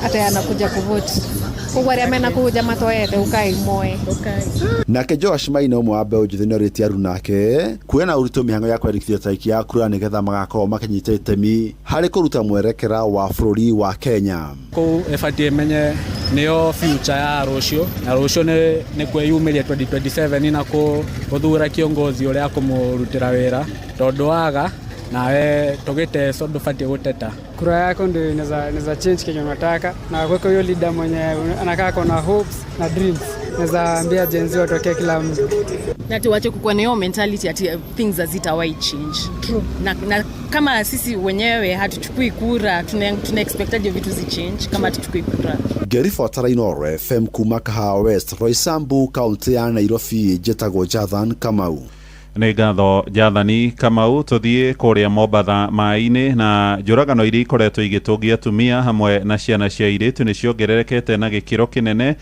ata anakuja kuvote. Koguo arĩa mena kũhunja matoyete ũkai moe. Nake Joash Maina ũmwe wa mbeũ njĩthĩ nĩorĩtie arunake kuoya na ũritũ mĩhang'o ya kwandĩkithia ta aikia a kura nĩgetha magakorwo makĩnyita itemi harĩ kũruta mwerekera wa bũrũri wa Kenya. Kũu ĩbatiĩ menye nĩyo future ya rũciũ, na rũciũ nĩ kwĩyumĩria 2027 na gũthura kiongozi ũrĩa akũmũrutĩra wĩra, tondũ waga nawe tũgĩteco ndũbatiĩ gũteta. Kura yako ndio inaweza change kenye unataka, na kuweka huyo leader mwenye anakaa kona hopes na dreams. Naweza ambia Gen Z watokee kila mtu. Na tuache kukuwa na hiyo mentality ati things hazitawahi change. True. Na kama sisi wenyewe hatuchukui kura, tuna expectaje vitu zi change kama hatuchukui kura? Ngĩribotera Inooro FM kuma Kahawa West, Roysambu, kaunti ya Nairobi, njĩtagwo Jathan Kamau. Nĩ ngatho Jathani Kamau. Tũthiĩ kũrĩa Mombatha maĩ-inĩ na njũragano iria ikoretwo igĩtũngia atumia hamwe na ciana cia airĩtu nĩ ciongererekete na gĩkĩro kĩnene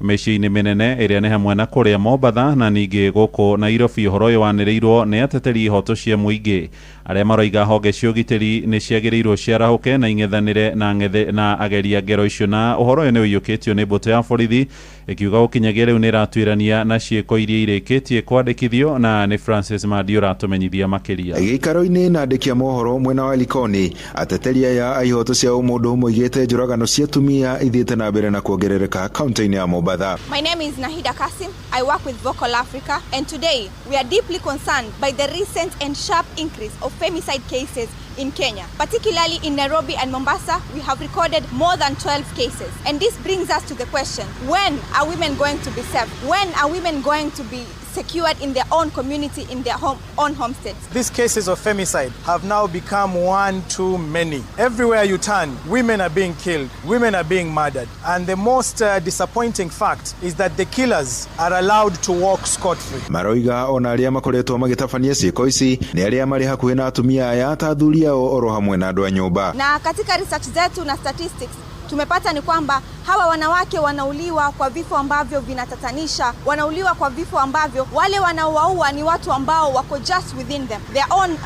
mĩciĩ-inĩ mĩnene ĩrĩa nĩ hamwe na kũrĩa Mombatha na ningĩ gũkũ Nairobi. Ũhoro ũyũ wanĩrĩirwo nĩ ateteri ihoto cia mũingĩ Arĩa maroiga honge cia ũgitĩri nĩ ciagĩrĩirwo ciarahũke na ing'ethanĩre na ng'ethe na ageria ngero icio. Na ũhoro ũyũ nĩ ũiyũkĩtio nĩ mbũtũ ya borithi ĩkiuga gũkinyagia rĩu nĩ ĩratuĩrania na ciĩko iria irĩkĩtie kwandĩkithio. Na nĩ Francis Mandi ũratũmenyithia makĩria. Gĩikaro-inĩ na andĩki a mohoro mwena wa Likoni, ateteri aya a ihoto cia ũmũndũ moigĩte njũragano cia atumia ithiĩte na mbere na kuongerereka kaunti-inĩ ya Mombatha. My name is Nahida Kasim. I work with Vocal Africa, and today we are deeply concerned by the recent and sharp increase of femicide cases in Kenya. Particularly in Nairobi and Mombasa, we have recorded more than 12 cases. And this brings us to the question, when are women going to be safe? When are women going to be secured in their own community, in their own homesteads? These cases of femicide have now become one too many. Everywhere you turn, women are being killed, women are being murdered. And the most disappointing fact is that the killers are allowed to walk scot-free. Maroiga ona arĩa makoretwo magĩtabania ciĩko ici nĩ arĩa marĩ hakuhĩ na atumia aya ta athuri ao oro hamwe na andũ a nyũmba. Na katika research zetu na statistics tumepata ni kwamba hawa wanawake wanauliwa kwa vifo ambavyo vinatatanisha, wanauliwa kwa vifo ambavyo wale wanaowaua ni watu ambao wako just within them. Their own,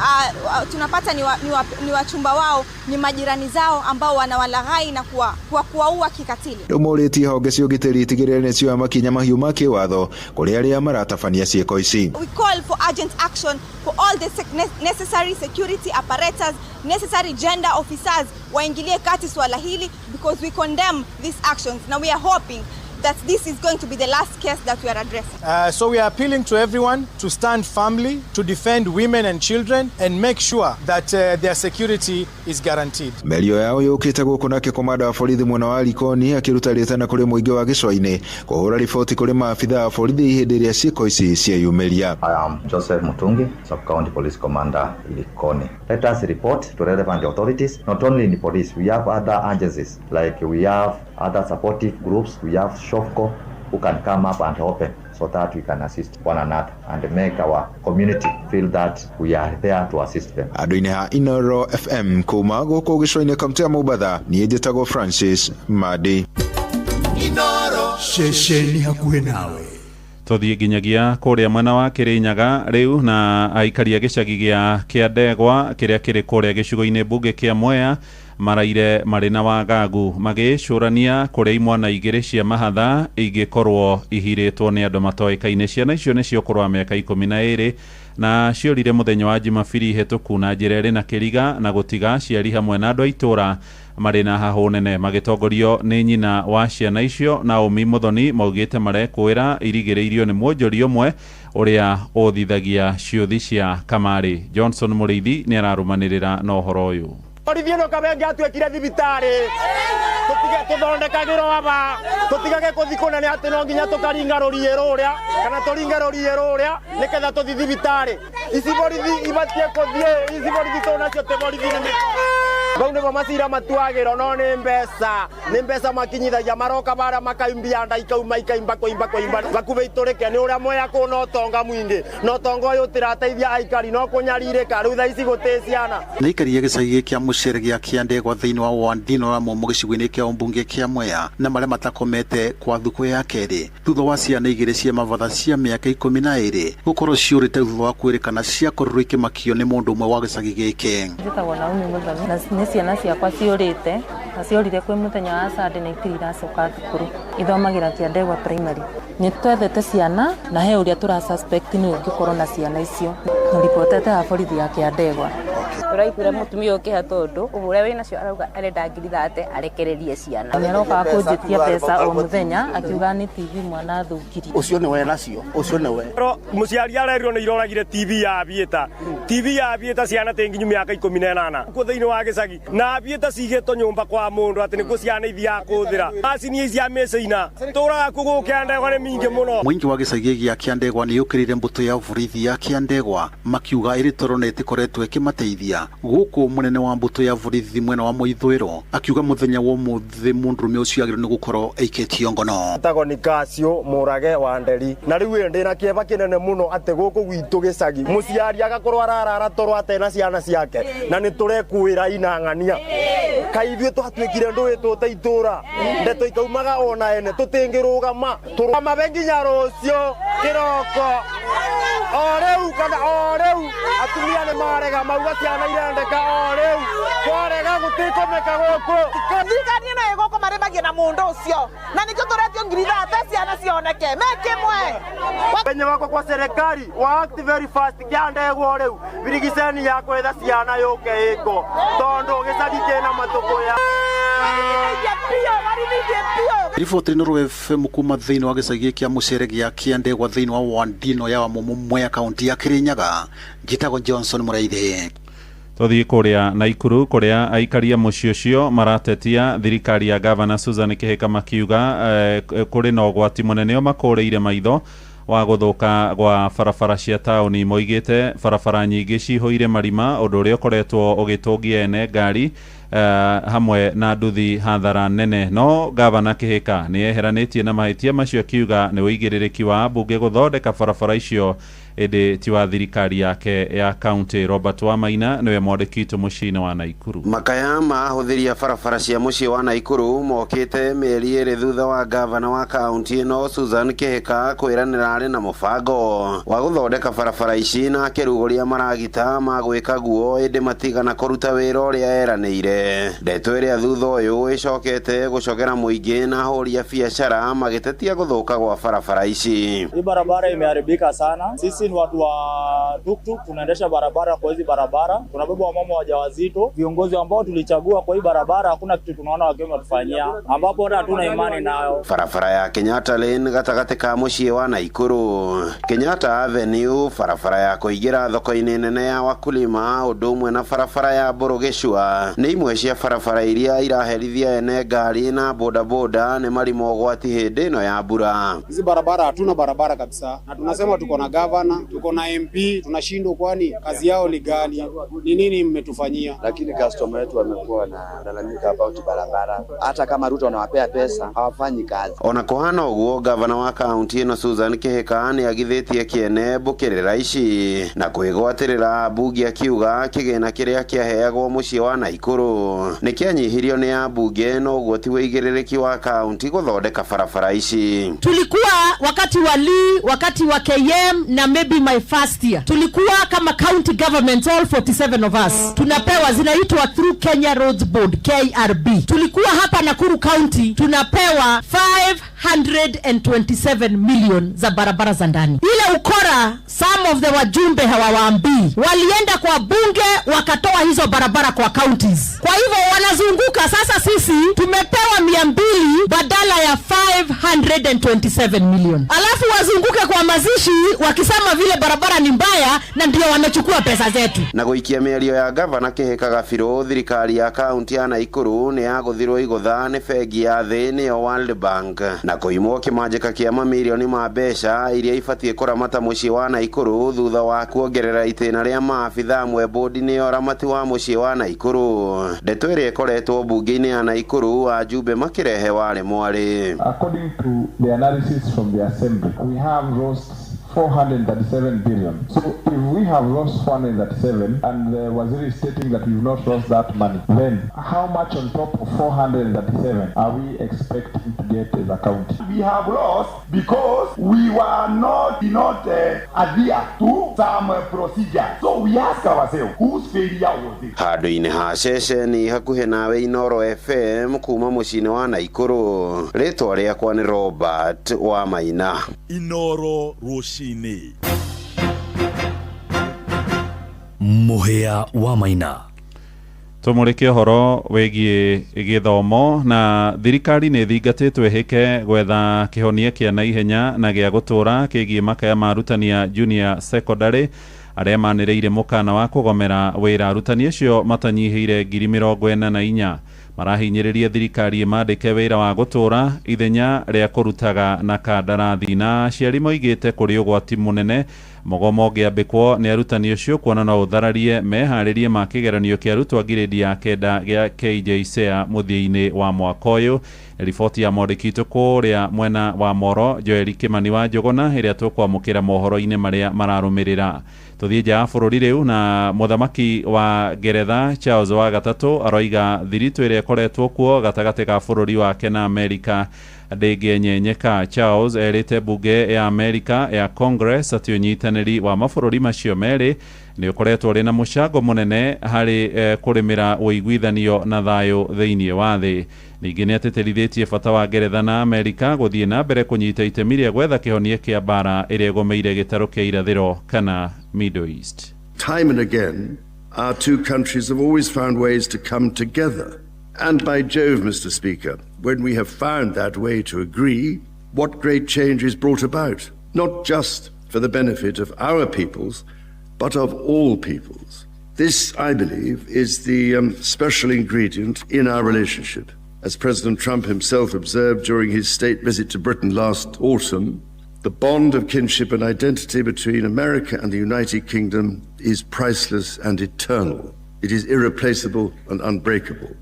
tunapata ni wachumba wao, ni majirani zao ambao wanawalaghai na kuwaua kikatili. Rĩu morĩtie honge cia ũgitĩri itigĩrĩre nĩ cioya makinya mahiũ ma kĩwatho kũrĩ arĩa maratabania ciĩko ici. We call for urgent action for all the necessary security apparatus, necessary gender officers waingilie kati swala hili, because we condemn these actions. Now we are hoping that this is going to be the last case that we are addressing. So we are appealing to everyone to stand firmly, to defend women and children, and make sure that their security is guaranteed. Mĩario yao yũkĩte gũkũ nake komanda wa borithi mwena wa Likoni akĩruta rĩtana kũrĩ mũingĩ wa gĩcũa-inĩ kũhũra riboti kũrĩ maabitha a borithi hĩndĩ ĩrĩa ciĩko ici cieyumĩria. I am Joseph Mutungi, Sub-County Police Commander, Likoni. Let us report to relevant authorities, not only in the police, we have other agencies, like we have other supportive groups, we have Shofco who can come up and open so that we can assist one another and make our community feel that we are there to assist them. Andũ-inĩ ha Inoro FM kuma gũkũ gĩcũa-inĩ kaunti ya Mombatha, niĩ njĩtagwo Francis Madi. Inoro ceceni hakuhĩ nawe. Tũthiĩ nginyagia kũrĩa mwena wa Kĩrĩnyaga rĩu na aikaria gĩcagi gĩa Kĩandegwa kĩrĩa kĩrĩ kũrĩa gĩcigo-inĩ mbunge kĩa Mwea maraire marĩ na wagagu magĩcũrania kũrĩa imwana igĩrĩ cia mahatha ingĩkorwo ihirĩtwo nĩ andũ matoĩkaine. Ciana icio nĩ cia ũkũrũ wa mĩaka 12 na ciorire mũthenya wa Jumabiri hĩtũku na njĩra ĩrĩ na kĩriga na gũtiga aciari hamwe na andũ a itũũra marĩ na hahũ nene. Magĩtongorio nĩ nyina wa ciana icio Naomi Muthoni maugĩte marekwĩra irigĩrĩirio nĩ mwonjori ũmwe ũrĩa ũthithagia ciũthi cia kamarĩ. Johnson Mũrĩithi nĩ ararũmanĩrĩra na ũhoro ũyũ. Borithi ĩno kabenge atuĩkire thibitarĩ, tũtige tũthondekagĩrwo aba, tũtigage kũthi kũnene atĩ no nginya tũkaringa rũriĩ rũrĩa kana tũringe rũriĩ rũrĩa nĩketha tũthi thibitarĩ. Ici borithi ibatie kũthiĩ, ici borithi tũnacio tĩ borithi nĩ mĩkora. Bau nĩbo macira matuagĩrwo no nĩ mbeca makinyithagia maroka bara makaimbia nda ikauma ikaimba kũimba kũimba bakuhĩ itũrĩke nĩ ũrĩa Mwea kũna ũtonga mũingĩ na ũtonga ũyũ ũtĩrateithia aikari no kũnyarirĩka rĩu thaa ici gũtĩ ciana. Nĩ aikaria gĩcagi kĩa Mũcere gĩa Kĩandegwa thĩinĩ wa Wandino wa Momo gĩcigo-inĩ kĩa ũmbunge kĩa Mwea na marĩa matakomete kwa thukũ ya kerĩ thutha wa ciana igĩrĩ cia mabatha cia mĩaka 12 gũkorwo ciũrĩte thutha wa kwĩrĩkana ciakorirwo ikĩmakio nĩ mũndũ ũmwe wa gĩcagi gĩkĩ. Njĩtagwo Naomi Muthoni na nĩ ciana ciakwa ciũrĩte na ciorire kwĩ mũthenya wa Sunday na itirĩ iracoka thukuru. Ithomagĩra Kĩandegwa primary. Nĩ twethete ciana na he ũrĩa tũra suspect nĩ ũngĩkorwo na ciana icio. Ribotete ha borithi ya Kĩandegwa. Tũraiguire mũtumia ũkĩha tondũ ũrĩa wĩnacio arauga arenda ngiri 30 arekererie ciana. Nĩ arokaga kũnjĩtia mbeca o mũthenya akiuga nĩ TV mwana athũkirie. Ũcio nĩwe nacio, ũcio nĩwe. Mũciari arerirwo nĩ iroragire TV ya Aviator. TV ya Aviator ciana tĩ nginyu mĩaka 18 kuo thĩinĩ wa gĩcagi na Aviator cigĩtwo nyũmba kwa mũndũ atĩ nĩkuo ciana ithiaga kũhũthĩra. Macini ici cia mĩcina tũraga kuo gũkũ Kĩandegwa nĩ mingĩ mũno. Mũingĩ wa gĩcagi gĩa Kĩandegwa nĩ yũkĩrĩire mbũtũ ya borithi ya Kĩandegwa makiuga ĩrĩ toro na ĩtĩkoretwo ĩkĩmateithia. Gũkũ mũnene wa mbũtũ ya borithi mwena wa Mũithũĩro akiuga mũthenya wa ũmũthĩ mũndũrũme ũcio agĩrĩirwo nĩ gũkorwo aikĩtio ngono. Etagwo Nicasio Mũrage wa Nderi na rĩu ndĩ na kĩeva kĩnene mũno atĩ gũkũ gwitũ gĩcagi mũciari agakorwo ararara toro atena ciana ciake na nĩ tũrekuĩra inang'ania. Kaithuĩ twatuĩkire ndũĩ tũte itũra ndeto ikaumaga ona ene tũtingĩrũgama tũrũgamabe nginya rũciũ kĩroko o rĩu kana o rĩu atumia nĩ marega mauga ciana irendeka o rĩu twarega gũtikũmeka gũkũ. Thirikari ĩno ĩ gũkũ marĩmagie na mũndũ ũcio na nĩkĩo tũretio 30,000 ciana cioneke me kĩmwe. Wenye wako kwa serikali wa act very fast kĩandegwo rĩu birigiceni ya kwetha ciana yũke ĩko tondũ gĩcagi kĩna matũkũya. Riboti Inooro FM kuma thĩinĩ wa gĩcagi kĩa mũcere gĩa Kĩandegwa thĩinĩ wa Wandino ya Wamumu Mwea kaunti ya Kirinyaga. Njĩtagwo Johnson Mũraithi. Tũthiĩ kũrĩa Naikuru kũrĩa aikaria mũciĩ ũcio maratetia thirikari ya gavana Susan Kihika makiuga kũrĩ na ũgwati mũnene o makũrĩire maitho wa gũthũka gwa barabara cia taũni. Moigĩte barabara nyingĩ cihũire marima ũndũ ũrĩa ũkoretwo ũgĩtũngia ene ngari hamwe na nduthi hathara nene. No gavana Kihika nĩ eheranĩtie na mahĩtia macio akiuga nĩ ũigĩrĩrĩki wa ambunge gũthondeka barabara icio ĩndĩ ti wa thirikari yake ya kaunti. Robert Wamaina nĩwe mwandĩki witũ mũciĩ-inĩ wa Naikuru. Makaya ma ahũthĩri a barabara cia mũciĩ wa Naikuru mokĩte mĩeri 2 thutha wa gavana wa kaunti ĩno Susan Kihika kwĩranĩra arĩ na mũbango wa gũthondeka barabara ici na akĩrugũria maragita ma gwĩka guo ĩndĩ matigana kũruta wĩra ũrĩa eranĩire. Ndeto ĩrĩa thutha ũyũ ĩcokete gũcogera mũingĩ na ahũri a biacara magĩtetia gũthũka gwa barabara ici. Hii barabara imeharibika sana. Sisi ni watu wa tuktuk, tunaendesha barabara kwa hizi barabara, tunabeba wamama wajawazito. Viongozi ambao tulichagua kwa hii barabara hakuna kitu tunaona wakiwa watufanyia, ambapo hata hatuna imani nayo. Barabara ya Kenyatta Lane gatagatĩ ka mũciĩ wa Naikuru, Kenyatta Avenue, barabara ya kũingĩra thoko-inĩ nene ya Wakulima ũndũ ũmwe na barabara ya Mbũrũgĩcua nĩ imwe cia barabara iria iraherithia ene ngari na bodaboda nĩ marima ũgwati hĩndĩ ĩno ya mbura. Hizi barabara hatuna barabara kabisa, na tunasema tuko na gavana, tuko na MP, tunashindwa kwani kazi yao ni gani? Ni nini mmetufanyia? Lakini customer wetu wamekuwa wanalalamika about barabara, hata kama Ruto anawapea pesa hawafanyi kazi. Ona kuhana ũguo gavana wa kaunti ĩno Susan Kihika nĩ agithĩtie kĩene mbũkĩrĩra ici na kwĩgwatĩrĩra ambunge akiuga kĩgĩna kĩrĩa kĩaheagwo mũciĩ wa Naikuru nĩ kĩanyihirio nĩ ambunge no ũguo ti ũigĩrĩrĩki wa kaunti gũthondeka barabara ici. Tulikuwa wakati wa Lee, wakati wa KM na maybe my first year, tulikuwa kama county government all 47 of us tunapewa, zinaitwa through Kenya Roads Board KRB. Tulikuwa hapa Nakuru County tunapewa 527 million za barabara za ndani. Ile ukora some of the wajumbe hawawaambii, walienda kwa bunge wakatoa hizo barabara kwa counties, kwa hivyo wanazunguka. Sasa sisi tumepewa 200 badala ya 527 million, alafu wazunguke kwa mazishi wakisema vile barabara ni mbaya na ndio wamechukua pesa zetu. Na gũikia mĩario ya gavana Kihika Gabirũ, thirikari ya kaunti ya Naikuru nĩ yagũthirwo igũtha nĩ bengi ya thĩ nĩyo World Bank na kũimwo kĩmanjĩka kĩa mamirioni ma mbeca iria ibatiĩ kũramata mũciĩ wa Naikuru thutha wa kuongerera itĩna rĩa maabitha amwe bodi-inĩ ya ũramati wa mũciĩ wa Naikuru. Ndeto ĩrĩa ĩkoretwo mbunge-inĩ ya Naikuru ajumbe makĩrehe warĩ mwarĩ. According to the analysis from the assembly, we have lost 437 billion. So if we have lost 437 and the Waziri is stating that we've not lost that money, then how much on top of 437 are we expecting to get as a county? We have lost because we were not adhere to some procedure. So we ask ourselves, whose failure was it? Handũ-inĩ ha ceceni hakuhĩ nawe Inooro FM kuma mũciĩ-inĩ wa Naikuru, rĩtwa rĩakwa nĩ Robert Wamaina. Inooro Rũcinĩ. Mũhĩa wa Maina. Tumurike ũhoro wĩgiĩ gĩthomo na thirikari nĩ thingatĩtwo ĩhĩke gwetha kĩhonia kĩa naihenya na gĩa gũtũra kĩgiĩ makaya ma arutani a junior secondary arĩa manĩrĩire mũkana wa kũgomera wĩra. Arutani acio matanyihĩire 44,000 marahinyĩrĩria thirikari ĩmandĩke wĩra wa gũtũra ithenya rĩa kũrutaga na kandarathi, na aciari moigĩte kũrĩ ũgwati mũnene Mũgomo ũngĩambĩkwo nĩ arutani ũcio kuona no ũthararie meharĩrie ma kĩgeranio kĩa arutwo a ngirĩndi ya kenda gĩa KJSEA mũthia-inĩ wa mwaka ũyũ. Riboti ya mwandĩki witũ kũrĩa mwena wa Moro Joeli Kimani wa Njũgũna ĩrĩa tũkwamũkĩra mohoro-inĩ marĩa mararũmĩrĩra. Tũthiĩ nja ya bũrũri rĩu na mũthamaki wa Ngeretha Charles wa gatatũ aroiga thiritũ ĩrĩa ĩkoretwo kuo gatagatĩ ga bũrũri wake na Amerika ndĩngĩenyenyeka. Charles erĩte mbunge ya Amerika ya Congress atĩ ũnyitanĩri wa mabũrũri macio merĩ nĩ ũkoretwo ũrĩ na mũcango mũnene harĩ kũrĩmĩra ũiguithanio na thayũ thĩinĩ wa thĩ. Ningĩ nĩ atĩtĩrithĩtie bata wa Ngeretha na Amerika gũthiĩ na mbere kũnyita itemi rĩa gwetha kĩhonia kĩa mbara ĩrĩa ĩgomeire gĩtarũ kĩa irathĩro kana Middle East. Time and again, our two countries have always found ways to come together. And by Jove, Mr. Speaker, when we have found that way to agree, what great change is brought about, not just for the benefit of our peoples, but of all peoples. This, I believe, is the special ingredient in our relationship. As President Trump himself observed during his state visit to Britain last autumn, the bond of kinship and identity between America and the United Kingdom is priceless and eternal. It is irreplaceable and unbreakable.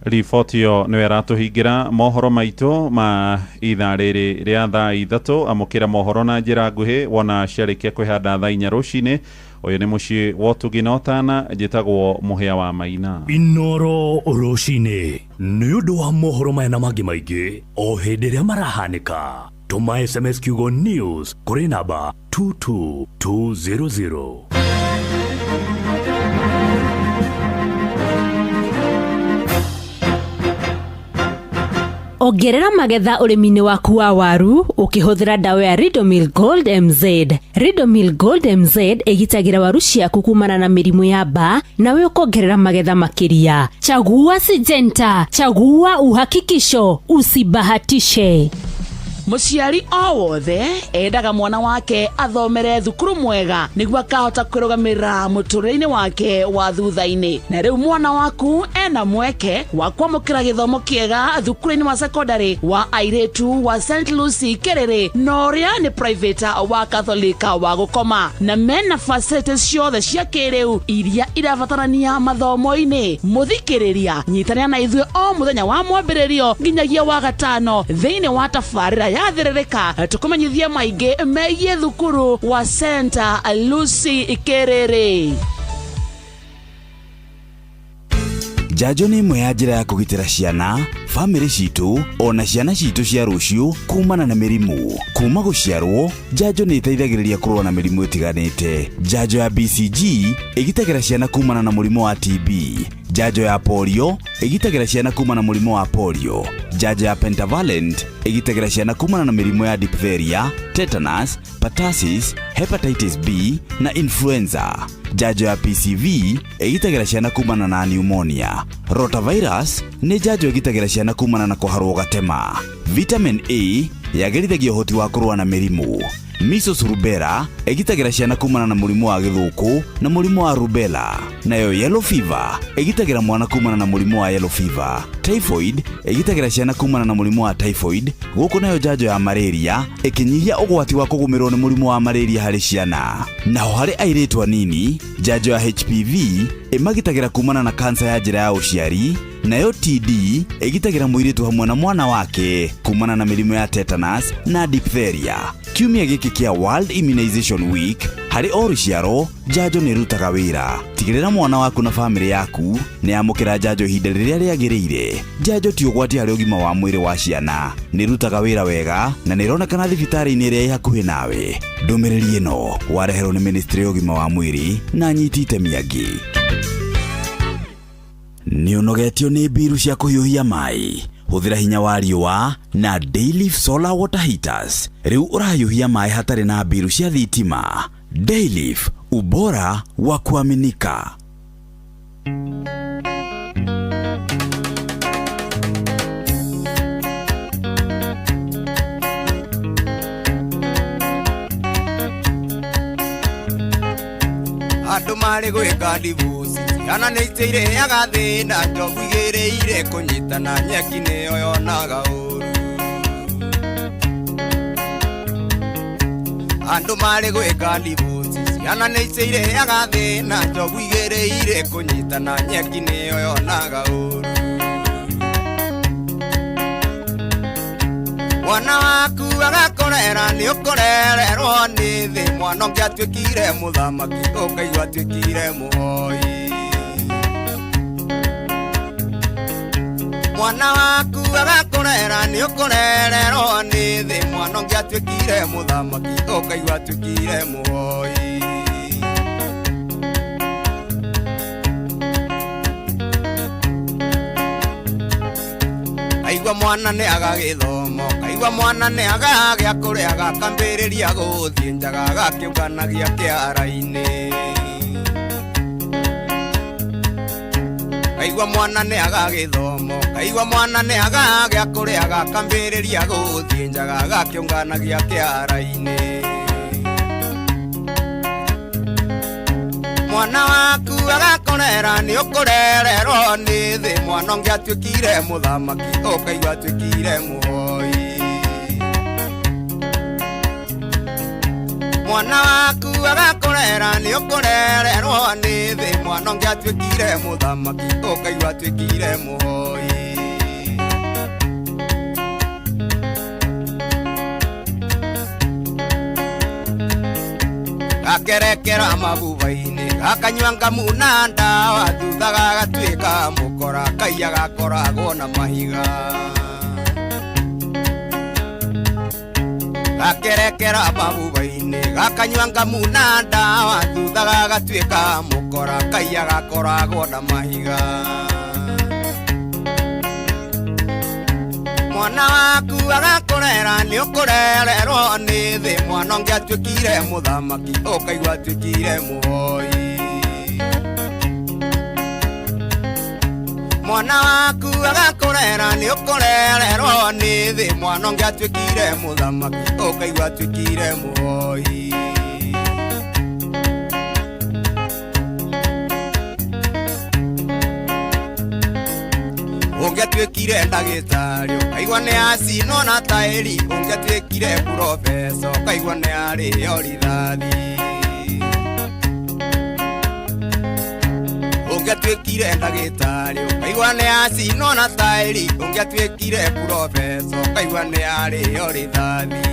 Riboti ĩyo nĩyo ĩratũhingĩra mohoro maitũ ma ithaa rĩrĩ rĩa thaa ithatũ. Amũkĩra mohoro na njĩra nguhĩ wona ciarĩkia kwĩhanda thaa inya rũcinĩ. Ũyũ nĩ mũciĩ wa ũtugi na ũtana, njĩtagwo Mũhĩa wa Maina. Inoro rũcinĩ nĩ ũndũ wa mohoro maya na mangĩ maingĩ o hĩndĩ ĩrĩa marahanĩka. Tũma SMS kiugo news kũrĩ namba 22200. Ongerera magetha ũrĩmi-inĩ waku wa waru ũkĩhũthĩra ndawa ya Ridomil Gold MZ. Ridomil Gold MZ ĩgitagĩra waru ciaku kumana na mĩrimũ ya mbaa nawe ũkongerera magetha makĩria. Chagua Syngenta, chagua uhakikisho, usibahatishe. Mũciari o wothe endaga mwana wake athomere thukuru mwega nĩguo akahota kwĩrũgamĩrĩra mũtũrĩre-inĩ wake wa thutha-inĩ. Na rĩu mwana waku ena mweke wa kwamũkĩra gĩthomo kĩega thukuru-inĩ wa secondary wa airĩtu wa St Lucy Kĩrĩrĩ na ũrĩa nĩ private wa Catholic wa gũkoma na mena facilities ciothe cia kĩrĩu iria irabatarania mathomo-inĩ. Mũthikĩrĩria nyitanĩra na ithuĩ o mũthenya wa mwambĩrĩrio nginyagia wa gatano thĩinĩ wa tabarĩra ya thĩrĩrĩka tukumenyithie maingĩ megiĩ thukuru wa St Lucy Kĩrĩrĩ. Njanjo nĩ ĩmwe ya njĩra ya kũgitĩra ciana, bamĩrĩ citũ ona ciana citũ cia rũciũ kumana na mĩrimũ. Kuma gũciarwo, njanjo nĩ ĩteithagĩrĩria kũrũa na mĩrimũ ĩtiganĩte. Njanjo ya BCG ĩgitagĩra ciana kumana na mũrimũ wa TB. Njanjo ya polio ĩgitagĩra ciana kumana na mũrimũ wa polio. Njanjo ya pentavalent ĩgitagĩra ciana kumana na mĩrimũ ya diphtheria, tetanus, pertussis, hepatitis B na influenza. Njanjo ya PCV ĩgitagĩra ciana kumana na pneumonia. Rotavirus nĩ njanjo ĩgitagĩra ciana kumana na kũharwo gatema. Vitamin A yagĩrithagia ũhoti wa kũrũa na mĩrimũ. Measles rubella ĩgitagĩra ciana kumana na mũrimũ wa gĩthũkũ na mũrimũ wa rubella. Nayo yellow fever ĩgitagĩra mwana kumana na mũrimũ wa yellow fever. Typhoid ĩgitagĩra ciana kumana na mũrimũ wa typhoid, gũkũ nayo njanjo ya malaria ĩkĩnyihia ũgwati wa kũgũmĩrwo nĩ mũrimũ wa malaria harĩ ciana. Naho harĩ airĩtu anini, njanjo ya HPV ĩmagitagĩra kumana na kansa ya njĩra ya ũciari, nayo TD ĩgitagĩra mũirĩtu hamwe na mwana wake kumana na mĩrimũ ya tetanus na diphtheria. Kiumia gĩkĩ kĩa World Immunization Week, harĩ o rũciaro njanjo nĩ ĩrutaga wĩra. Tigĩrĩra mwana waku na bamĩrĩ yaku nĩ amũkĩra njanjo ihinda rĩrĩa rĩagĩrĩire. Njanjo ti ũgwati harĩ ũgima wa mwĩrĩ wa ciana, nĩ ĩrutaga wĩra wega na nĩ ĩronekana thibitarĩ-inĩ ĩrĩa ĩ hakuhĩ nawe. Ndũmĩrĩri ĩno wareherwo nĩ Ministry ya ũgima wa mwĩrĩ na anyiti itemi angĩ. Nĩ ũnogetio nĩ mbiru cia kũhiũhia maĩ? Hũthĩra hinya wa riũa na Dayleaf Solar Water Heaters. Rĩu ũrahiũhia maĩ hatarĩ na mbiru cia thitima. Dayleaf, ubora wa kuaminika. Andũ marĩ gwĩka divorce, ciana nĩ iteirĩaga thĩna, njogu igĩrĩire kũnyitana, nyeki nĩyo yonaga ũru. Andũ marĩ gwĩka ndibuci ciana nĩ icirĩaga thĩna njogu igĩrĩire kũnyitana nyeki nĩyo yonaga ũru. Mwana waku agakũrera nĩ ũkũrererwo nĩ thĩ mwana ũngĩ atuĩkire mũthamaki ũkaigua atuĩkire mũhoi. Mwana waku agakũrera nĩ ũkũrererwo nĩ thĩ mwana ũngĩ atuĩkire mũthamaki ũkaigua atuĩkire mũhoi. Kaigua mwana nĩ agagĩthomo kaigua mwana nĩ agagĩa kũrĩa gakambĩrĩria gũthiĩ njaga gakĩũnganagia kĩara-inĩ. Kaigua mwana nĩ agagĩthomo kaigua mwana nĩ agagĩa kũrĩa gakambĩrĩria gũthiĩ njaga gakĩũnganagia kĩara-inĩ. Mwana waku agakũrera nĩ ũkũrererwo nĩ thĩ mwana ũngĩ atuĩkire mũthamaki ũkaigua atuĩkire mũhoi. Mwana waku agakũrera nĩ ũkũrererwo nĩ thĩ mwana ũngĩ atuĩkire mũthamaki ũkaigua atuĩkire mũhoi. Gakerekera mabuba-inĩ gakanyua ngamu na ndawa thutha gagatuĩka mũkora kaiya gakoragwo na mahiga. Gakerekera mabuba-inĩ gakanyua ngamu na ndawa thutha gagatuĩka mũkora kaiya gakoragwo na mahiga. Mwana waku agakũrera nĩ ũkũrererwo nĩ thĩ mwana ũngĩ atuĩkire mũthamaki ũkaigua atuĩkire mũhoi. Mwana waku agakũrera nĩ ũkũrererwo nĩ thĩ mwana ũngĩ atuĩkire mũthamaki ũkaigua atuĩkire mũhoi. Ũngĩatuĩkire ndagĩtarĩ ũkaigua nĩ acinwo na taĩri ũngĩatuĩkire purobesa ũkaigua nĩ arĩo rithathi. Ũngĩatuĩkire ndagĩtarĩ ũkaigua nĩ acinwo na taĩri ũngĩatuĩkire purobesa ũkaigua nĩ arĩo rithathi.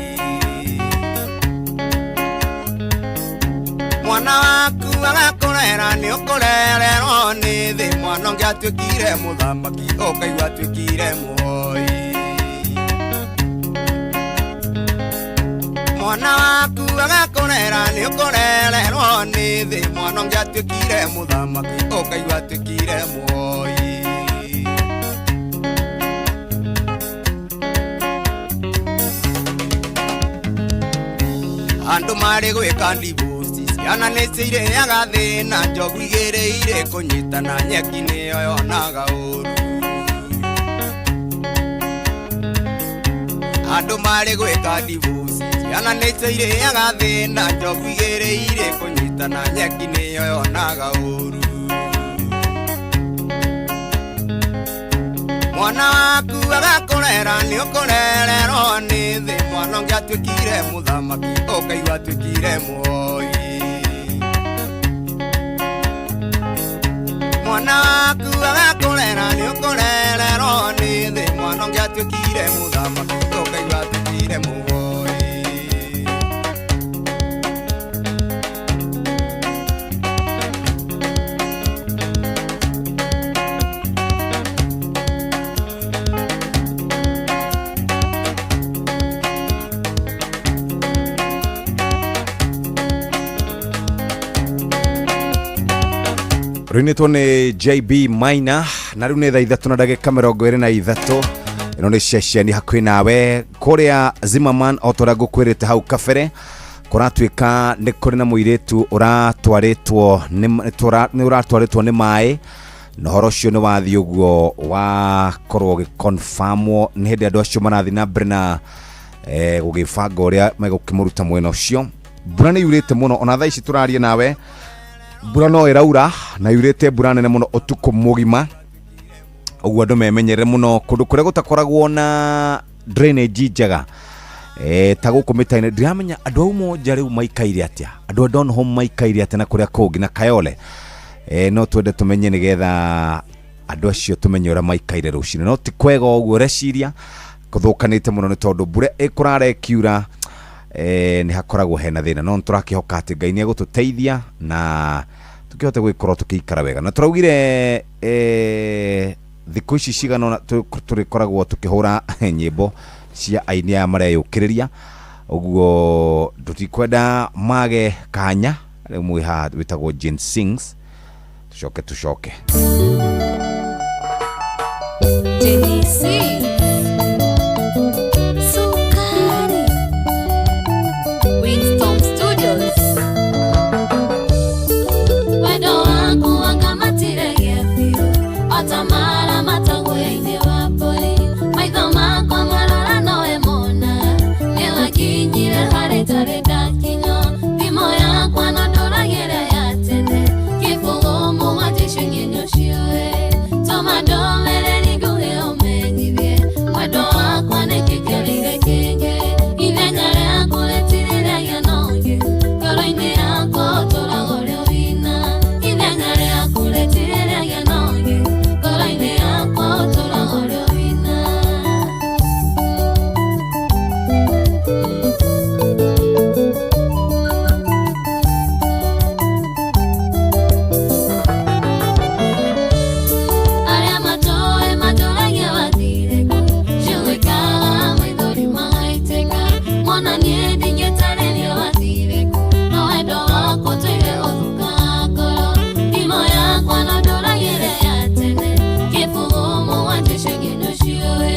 Mwana waku agakũrera nĩ ũkũrererwo nĩ thĩ mwana ũngĩ atuĩkire mũthamaki ũkaigua atuĩkire mũhoi. Mwana waku agakũrera nĩ ũkũrererwo nĩ thĩ mwana ũngĩ atuĩkire mũthamaki ũkaigua atuĩkire mũhoi. Andũ marĩ gwĩka ndibuci ciana nĩ cirĩaga thĩna njogu igĩrĩire kũnyitana nyeki nĩyo yonaga ũru. Andũ marĩ gwĩka ndibuci ciana nĩ cirĩaga thĩna njogu igĩrĩire kũnyitana nyeki nĩyo yonaga ũru. Mwana waku agakũrera nĩ ũkũrererwo nĩ thĩ mwana ũngĩ atuĩkire mũthamaki ũkaigua atuĩkire mũhoi. Mwana waku agakũrera nĩ ũkũrererwo nĩ thĩ mwana ũngĩ atuĩkire mũthamaki ũkaigua atuĩkire mũhoi. Rũinĩtwo nĩ JB Maina na rĩu nĩ thaa ithatũ na ndagĩka mĩrongo ĩrĩ na ithatũ. Ĩno nĩ ceceni hakuhĩ nawe kũrĩa Zimmerman o ta ũrĩa ngũkwĩrĩte hau kabere kũratuĩka nĩ kũrĩ na mũirĩtu ũratwarĩtwo nĩ maĩ na ũhoro ũcio nĩ wathiĩ ũguo wakorwo ũgĩconfirmwo nĩ hĩndĩ andũ acio marathiĩ na mbere na gũgĩbanga ũrĩa megũkĩmũruta mwena ũcio. Mbura nĩ yurĩte mũno ona thaa ici tũraria nawe mbura no ĩraura na yurĩte mbura nene mũno ũtukũ mũgima ũguo andũ memenyerere mũno kũndũ kũrĩa gũtakoragwo na drainage njega. Ta gũkũ mĩta-inĩ ndiramenya andũ a Umoja rĩu maikaire atĩa, andũ a Donholm maikaire atĩa na kũrĩa kũngĩ na Kayole. No twende tũmenye nĩgetha andũ acio tũmenye ũrĩa maikaire rũcinĩ, no ti kwega ũguo reciria kũthũkanĩte mũno nĩ tondũ mbura ĩkũrara ĩkiura nĩ hakoragwo hena thĩna, no nĩtũrakĩhoka atĩ Ngai nĩ egũtũteithia na tũkĩhote gũgĩkorwo tũkĩikara wega. Na tũraugire thikũ ici cigana ũna tũrĩkoragwo tũkĩhũra nyĩmbo cia aini aya mareyũkĩrĩria, ũguo tũtikwenda mage kanya. Rĩu mwĩ haha wĩtagwo Jane Sings, tucoke tucoke. Jenny Sings. Sukari. Winston Studios. Wendo waku wangamatire gĩathio, ota mara matagũya-inĩ wa mbũri. Maitho makwa marora nowe mona, nĩwakinyire harĩ tarĩ ndakinywo. Thimo yakwa no ndũragĩra ya tene, kĩbũgũ mũgwanja icio ingĩ nĩũciũĩ. Tũma ndũmĩrĩri nguhĩ ũmenyithie, mwendo wakwa nĩkĩ kĩarĩire kĩngĩ. Ithenya rĩaku rĩtirĩragia na ũngĩ, ngoro-inĩ yakwa ũtũũraga ũrĩ wina. Ithenya rĩaku rĩtirĩragia na ũngĩ, ngoro-inĩ yakwa ũtũũraga ũrĩ wina. Arĩa matũĩ matũragia wathire kũ, ciũgĩkaga maithori magaitĩka. Mona niĩ ndingĩtarĩria wathire kũ, no wendo wakwa ũtũire ũthukaga ngoro. Thimo yakwa no ndũragĩre ya tene, kĩbũgũ mũgwanja icio ingĩ nĩũciũĩ.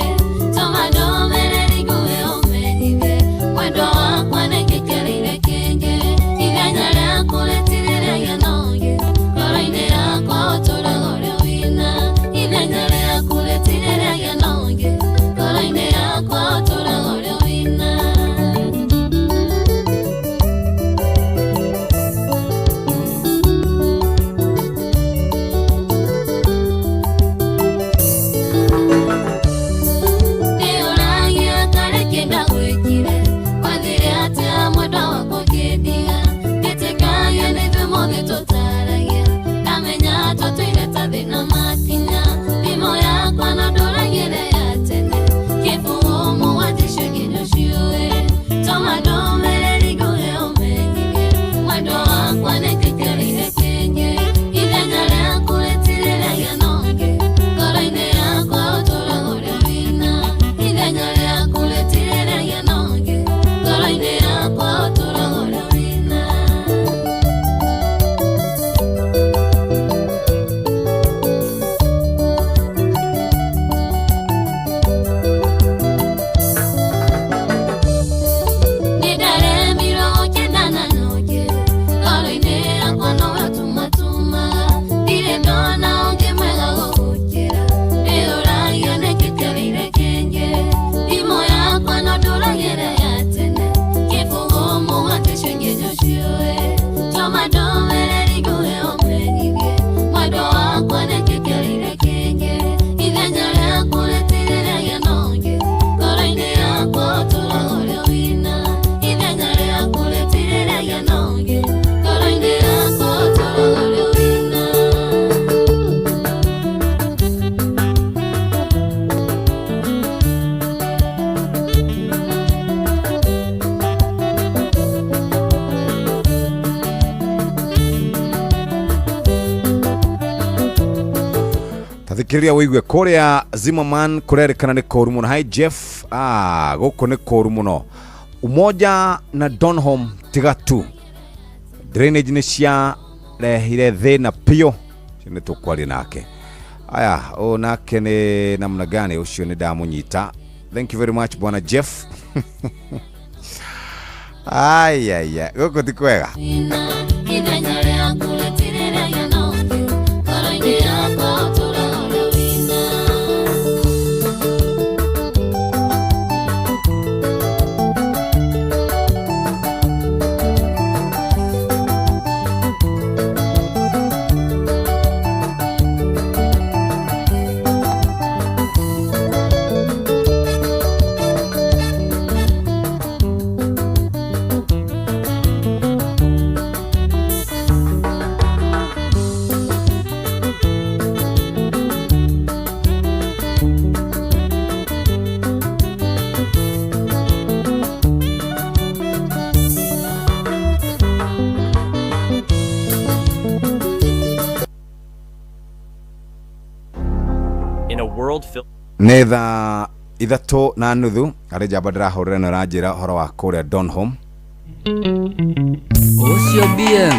Tũma ndũmĩrĩri nguhĩ ũmenyithie, mwendo wakwa nĩkĩ kĩarĩire kĩngĩ. Ithenya rĩaku rĩtirĩragia na ũngĩ, ngoro-inĩ yakwa ũtũũraga ũrĩ wina. Ithenya rĩaku rĩtirĩragia na ũngĩ, ngoro-inĩ yakwa ũtũũraga ũrĩ wina. Ndĩũragia karĩ kĩ ndagwĩkire, wathire atĩa mwendwa wakwa ũkĩndiga. Ndĩtĩkagia nĩ ithuĩ mothe tũtaragia, ndamenya tũtũire ta thĩna makinya. Thimo yakwa no ndũragĩre ya tene, kĩbũgũ mũgwanja icio ingĩ nĩũciũĩ. Tũma ndũmĩrĩri nguhĩ ũmenyithie, mwendwa wakwa nĩkĩ kĩarĩire kĩngĩ. Ithenya rĩaku rĩtirĩragia na ũngĩ, ngoro-inĩ yakwa ũtũũraga ũrĩ wina. Ithenya rĩaku rĩtirĩragia na ũngĩ, ngoro-inĩ yakwa ũtũũraga ũrĩ wina. Nĩndaremirwo gũkendana na ũngĩ, ngoro-inĩ yakwa nowe ũtumatumaga. Ndirĩ ndona ũngĩ mwega gũgũkĩra, ndĩũragia nĩkĩ kĩarĩire kĩngĩ. Thimo yakwa no ndũragĩre ya tene, kĩbũgũ mũgwanja icio ingĩ nĩũciũĩ. Tũma ndũmĩrĩri nguhĩ ũmenyithie, mwendwa wakwa nĩkĩ kĩarĩire kĩngĩ. Ithenya rĩaku rĩtirĩragia na ũngĩ, ngoro-inĩ yakwa ũtũũraga ũrĩ wina. Ithenya rĩaku rĩtirĩragia na ũngĩ, ngoro-inĩ yakwa ũtũũraga ũrĩ wina. Tathikĩrĩria wĩigue kũrĩa Zimmerman kũrerĩkana nĩ kũru mũno. Hi Jeff, gũkũ nĩ kũru mũno. Umoja na Donholm tiga tu, drainage nĩ ciarehire thĩna piũ. Ũcio nĩ tũkwaria nake. Aya, ũyũ nake nĩ namna gani? Ũcio nĩ ndamũnyita. Thank you very much bwana Jeff. Ayaya, gũkũ ti kwega. Ithenya rĩaku rĩtirĩragia na ũngĩ, ngoro-inĩ yakwa ũtũũraga ũrĩ wina. world filled Nĩ thaa 3:30 arĩ njamba ndĩrahũrĩra na ũranjĩra ũhoro wa kũrĩa Donholm. Ũcio BM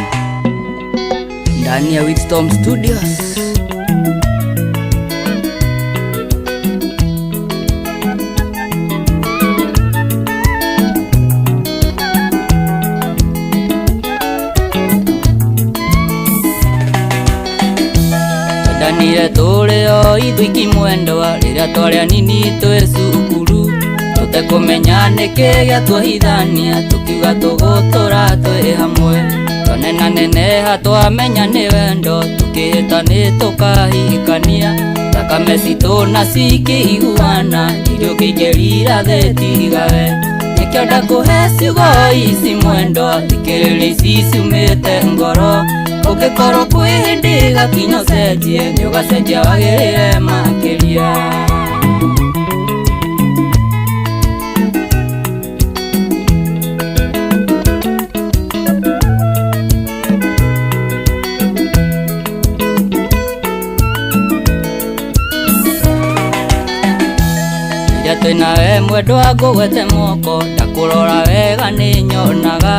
ndani ya Wisdom Studios. Twendanire tũrĩ o ithuiki mwendwa rĩrĩa twarĩ anini twĩ cukuru tũtekũmenya nĩkĩ gĩatuohithania tũkiuga tũgũtũra twĩ hamwe twanenaneneha twamenya nĩ wendo tũkĩhĩta nĩ tũkahikania thakame citũ na cikĩiguana irio kĩingĩrira thĩ tigawe nĩkĩo ndakũhe ciugo ici mwendwa thikĩrĩria ici ciumĩte ngoro ũngĩkorwo kwĩ hĩndĩ gakinya ũcenjie nĩ ũgacenjia wagĩrĩre makĩria. Rĩrĩa twĩnawe mwendwa ngũgwete moko ndakũrora wega nĩ nyonaga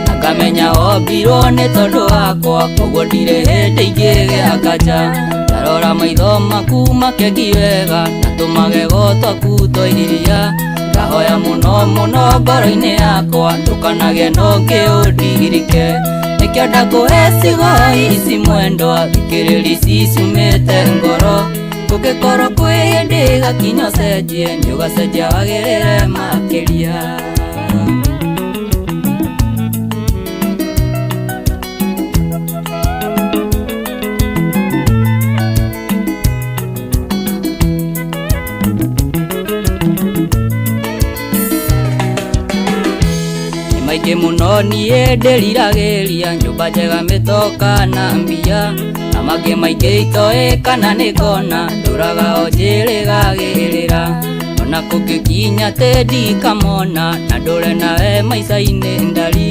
na ngamenya wombirwo nĩ tondũ wakwa koguo ndirĩ hĩndĩ ingĩgĩa nganja ndarora maitho maku makengi wega na tũmagego twaku twa iria ngahoya mũno mũno ngoro-inĩ yakwa ndũkanagĩe na ũngĩ ũndirike nĩkĩo ndakũhe ciugo ici mwendwa thikĩrĩria ici ciumĩte ngoro ũngĩkorwo kwĩ hĩndĩ gakinya ũcenjie nĩ ũgacenjia wagĩrĩre makĩria. Nĩ maingĩ mũno niĩ ndĩriragĩria nyũmba njega mĩtoka na mbia na mangĩ maingĩ itoĩ kana nĩ ngona ndũraga o njĩrĩgagĩrĩra ona kũngĩkinya atĩ ndikamona na ndũre nawe maica-inĩ ndari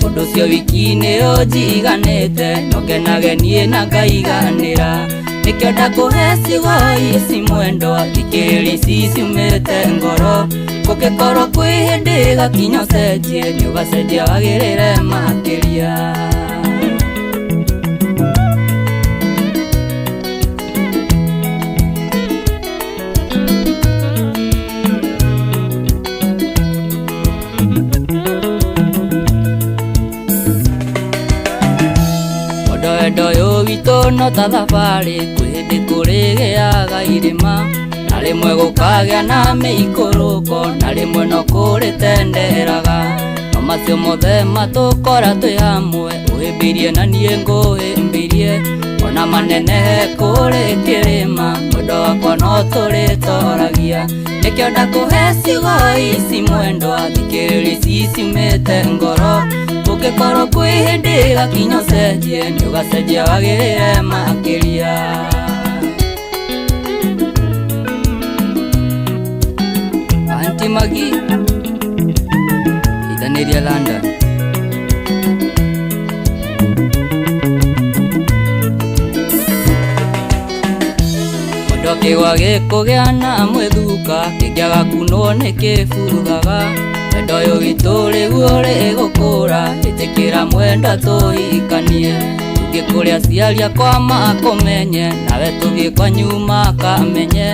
ũndũ ũcio wiki nĩ ũnjiganĩte no ngenage niĩ na ngaiganĩra nĩkĩo ndakũhe ciugo ici mwendwa thikĩrĩria ici ciumĩte ngoro kũngĩkorwo kwĩ hĩndĩ gakinya ũcenjie nĩ ũgacenjia wagĩrĩre makĩria. Wendo ũyũ witũ no ta thabarĩ kwĩ hĩndĩ kũrĩgĩaga irĩma na rĩmwe gũkagĩa na mĩikũrũko na rĩmwe no kũrĩtenderaga no macio mothe matũkora twĩ hamwe ũhĩmbĩirie na niĩ ngũhĩmbĩirie ona manenehe kũrĩ kĩrĩma mwendo wakwa no tũrĩtoragia nĩkĩo ndakũhe ciugo ici mwendwa thikĩrĩria ici ciumĩte ngoro ũngĩkorwo kwĩ hĩndĩ gakinya ũcenjie nĩ ũgacenjia wagĩrĩre makĩria. Aunty Magi ithanĩria London. Mũndũ akĩgwa gĩkũgĩa na mwĩthuka kĩngĩaga kunwo nĩ kĩbuthaga wendo ũyũ witũ rĩu ũrĩgũkũra ĩtĩkĩra mwendwa tũhikanie tũthiĩ kũrĩa aciari akwa makũmenye nawe tũthiĩ kwanyu makamenye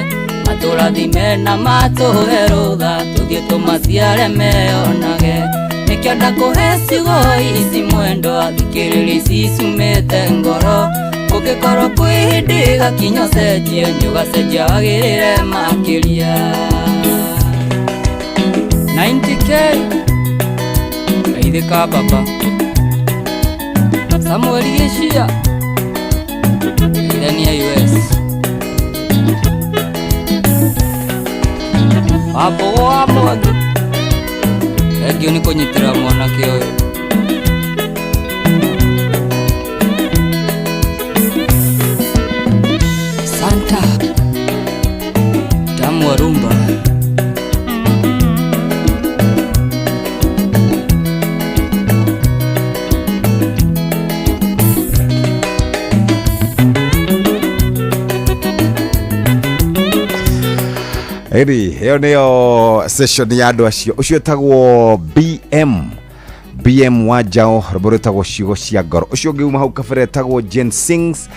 matũrathime na matũhe rũtha tũthiĩ tũmaciare meyonage nĩkĩo ndakũhe ciugo ici mwendwa thikĩrĩria ici ciumĩte ngoro ũngĩkorwo kwĩ hĩndĩ gakinya ũcenjie nĩ ũgacenjia wagĩrĩre makĩria. 90K Aithika baba Samuel Gĩcia Ithania US Wapo wa Mwangi Thengiũ nĩ kũnyitĩrĩra mwanake ũyũ. Santa Tamu wa rumba. Ĩni ĩyo nĩyo session ya andũ acio. Ũcio ĩtagwo BM BM Wanjao, rwĩmbo rwĩtagwo Ciugo cia Ngoro. Ũcio ũngĩ uma hau kabere etagwo Jen Sings.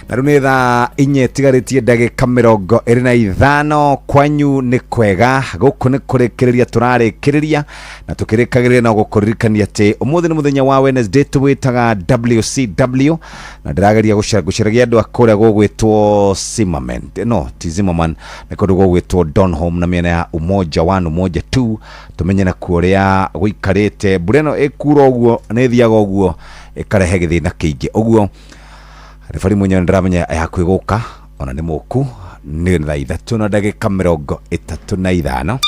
Na rĩu nĩ thaa 4 itigarĩtie ndagĩka 25. Kwanyu nĩ kwega, gũkũ nĩ kũrĩkĩrĩria tũrarĩkĩrĩria, na tũkĩrĩkagĩrĩria na gũkũririkania atĩ ũmũthĩ nĩ mũthenya wa Wednesday, tũwĩtaga WCW, na ndĩrageria gũcaragia andũ a kũrĩa gũgwĩtwo Zimmerman, no ti Zimmerman, nĩ kũndũ gũgwĩtwo Donholm na mĩena ya Umoja 1 Umoja 2, tũmenye na kuo ũrĩa gũikarĩte. Mbura ĩno ĩkura ũguo nĩ ĩthiaga ũguo ĩkarehe gĩthĩna kĩingĩ ũguo. Ribari mwenyewe ndĩramenya hakuhĩ gũka, ona nĩ mũku. Nĩ thaa 3 na ndagĩka 35.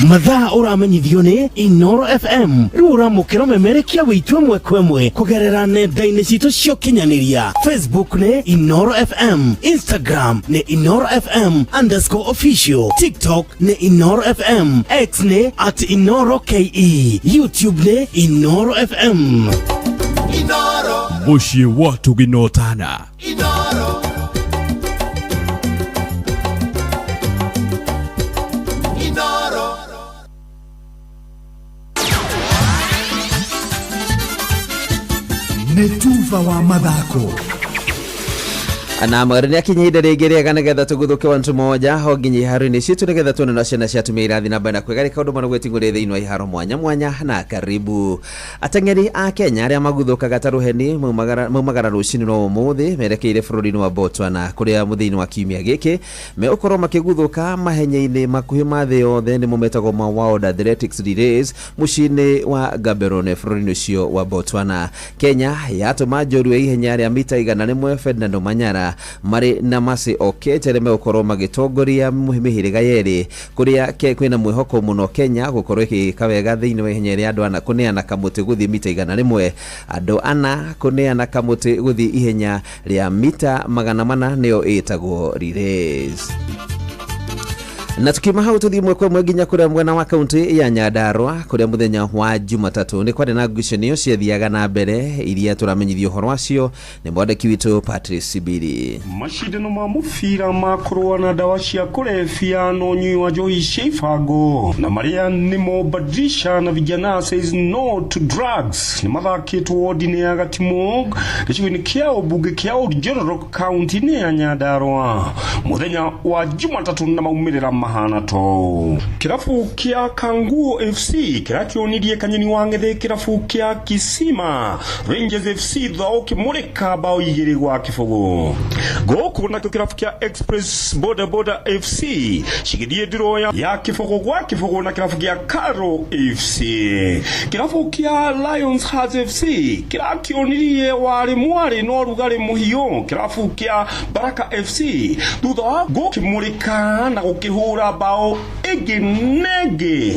Mathaa ũramenyithio nĩ Inoro FM. Rĩu ũramũkĩra ũmemerekia wĩitũ ĩmwe kwa ĩmwe kũgerera nenda-inĩ citũ cia ũkinyanĩria. Facebook nĩ Inoro FM, Instagram nĩ Inoro FM underscore official, TikTok nĩ Inoro FM, X nĩ at Inoro KE, YouTube nĩ Inoro FM. Inoro. Mũciĩ wa Tũginotana. Inoro. Inoro. Nĩ tuba wa mathako. Na mweri nĩ akinya ihinda rĩngĩ rĩega nĩgetha tũguthũke wantu moja ho nginya iharo-inĩ citũ, nĩgetha tuone no ciana cia atumia irathiĩ na mbere na kwĩgarĩka ũndũ mana gwĩting'ũrĩ thĩinĩ wa iharo mwanya mwanya. Na karibu ateng'eri a Kenya arĩa maguthũkaga ta rũheni maumagara rũcinĩ rwa ũmũthĩ merekeire bũrũri-inĩ wa Botswana, kũrĩa mũthia-inĩ wa kiumia gĩkĩ megũkorwo makĩguthũka mahenya-inĩ makuhĩ ma thĩ yothe, nĩmo metagwo ma World Athletics Relays, mũciĩ-inĩ wa Gaborone bũrũri-inĩ ũcio wa Botswana. Kenya yatũma njorua ihenya rĩa mita 100 Ferdinand Omanyala marĩ na Mercy Okech arĩa megũkorwo magĩtongoria mĩhĩrĩga yerĩ, kũrĩa kwĩna mwĩhoko mũno Kenya gũkorwo ĩgĩka wega thĩinĩ wa ihenya rĩa andũ ana kũneana kamũtĩ gũthiĩ mita 100. Andũ ana kũneana kamũtĩ gũthiĩ ihenya rĩa mita 400 nĩyo ĩtagwo relays. Na tukiuma hau tũthiĩ ĩmwe kwa ĩmwe nginya kũrĩa mwena wa kaunti ya Nyandarua, kũrĩa mũthenya wa Jumatatũ nĩ kwarĩ na ngucanio ciathiaga na mbere iria tũramenyithio ũhoro wacio nĩ mwandĩki witũ Patrice Sibiri. Mashindano ma mũbira ma kũrũa na ndawa cia kũrebia na ũnyui wa njohi cia ibango na marĩa nĩmo Badilisha na Vijana Says No to Drugs nĩ mathakĩtwo wodi-inĩ ya Gatimũ, gĩcigo-inĩ kĩa ũmbunge kĩa Oljororok, kaunti-inĩ ya Nyandarua mũthenya wa Jumatatũ, na maumĩrĩra mahana to kĩrabu kĩa Kanguo FC kĩrakĩonirie kanyeni wa ng'ethe kĩrabu kĩa Kisima Rangers FC thutha wa ũkĩmũrĩka bao 2-0. Gũkũ nakĩo kĩrabu kĩa Express Boda Boda FC cigĩthiĩ ndiro ya 0-0 na kĩrabu kĩa Karo FC. Kĩrabu kĩa Lions Hearts FC kĩrakĩonirie warĩ mwarĩ na ũrugarĩ mũhiũ kĩrabu kĩa Baraka FC thutha wa gũkĩmũrĩka na gũkĩhũra bao ĩngĩ nengĩ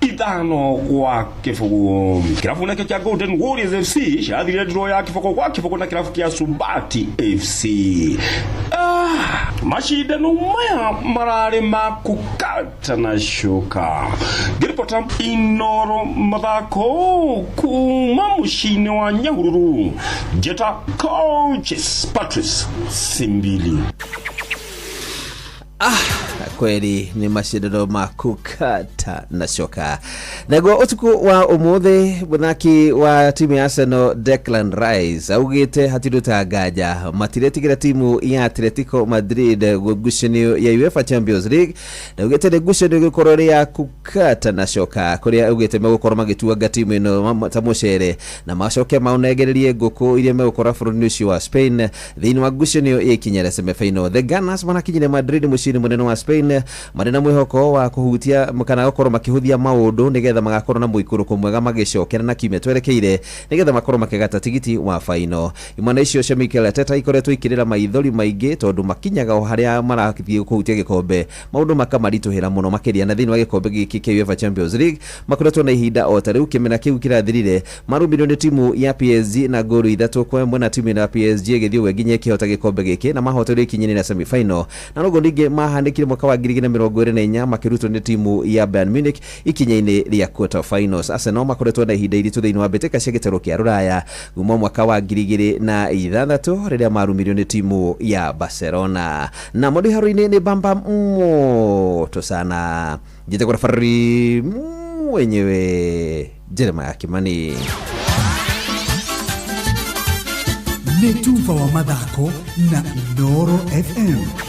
5-0. Kĩrabu nakĩo kĩa Golden Warriors FC cirathirire ndiro ya 0-0 na kĩrabu kĩa Subati FC. Mashindano maya mararĩ ma kũkata na coka. Ngĩribota Inoro mathako kuma mũciĩ-inĩ wa Nyahururu, njĩta Coaches Patrice Simbili. Kweli ni mashindano ma kukata na shoka. Naguo utuku wa umuthi, muthaki wa timu ya Arsenal Declan Rice augite hatiruta nganja matiretigira timu ya Atletico Madrid ngucanio ya UEFA Champions League, na augite nĩ ngucanio ĩgũkorwo ĩrĩ ya kukata na shoka, kũrĩa augite megũkorwo magĩtuanga timu ĩno ta mũcere na macoke maũnengererie ngũkũ iria megũkora bũrũri-inĩ ũcio wa Spain thĩinĩ wa ngucanio ĩkinyĩra semi-final. The Gunners marakinyire Madrid mũciĩ-inĩ mũnene wa Spain marĩ na mwĩhoko wa kũhutia kana gũkorwo makĩhũthia maũndũ nĩgetha magakorwo na mũikũrũko mwega magĩcokera na kiumia twerekeire nĩgetha makorwo makĩgata tigiti wa final. Imwana icio cia Mikel Arteta ikoretwo ikĩrĩra maithori maingĩ tondũ makinyaga o harĩa marathiĩ kũhutia gĩkombe maũndũ makamaritũhĩra mũno makĩria, na thĩinĩ wa gĩkombe gĩkĩ kĩa UEFA Champions League makoretwo na ihinda o ta rĩu kĩmera kĩu kĩrathirire marũmĩrĩirwo nĩ timu ya PSG na ngolu 3-1, na timu ya PSG ĩgĩthiĩ ũguo nginya ĩkĩhota gĩkombe gĩkĩ na mahotire ikinyĩrĩra semi final, na noguo ningĩ mahanĩkire mwaka wa wa 2024 makĩrutwo nĩ timu ya Bayern Munich ikinya-inĩ rĩa quarter finals. Arsenal makoretwo na ihinda iritũ thĩinĩ wa mbĩtĩka cia gĩtarũ kĩa Rũraya kuma mwaka wa 2006 rĩrĩa marumirio nĩ timu ya Barcelona. Na mũndũ iharo-inĩ nĩ bamba moto sana, njĩtagwo referee mwenyewe Jeremiah Kimani. Nĩ tuba wa mathako na Inooro FM.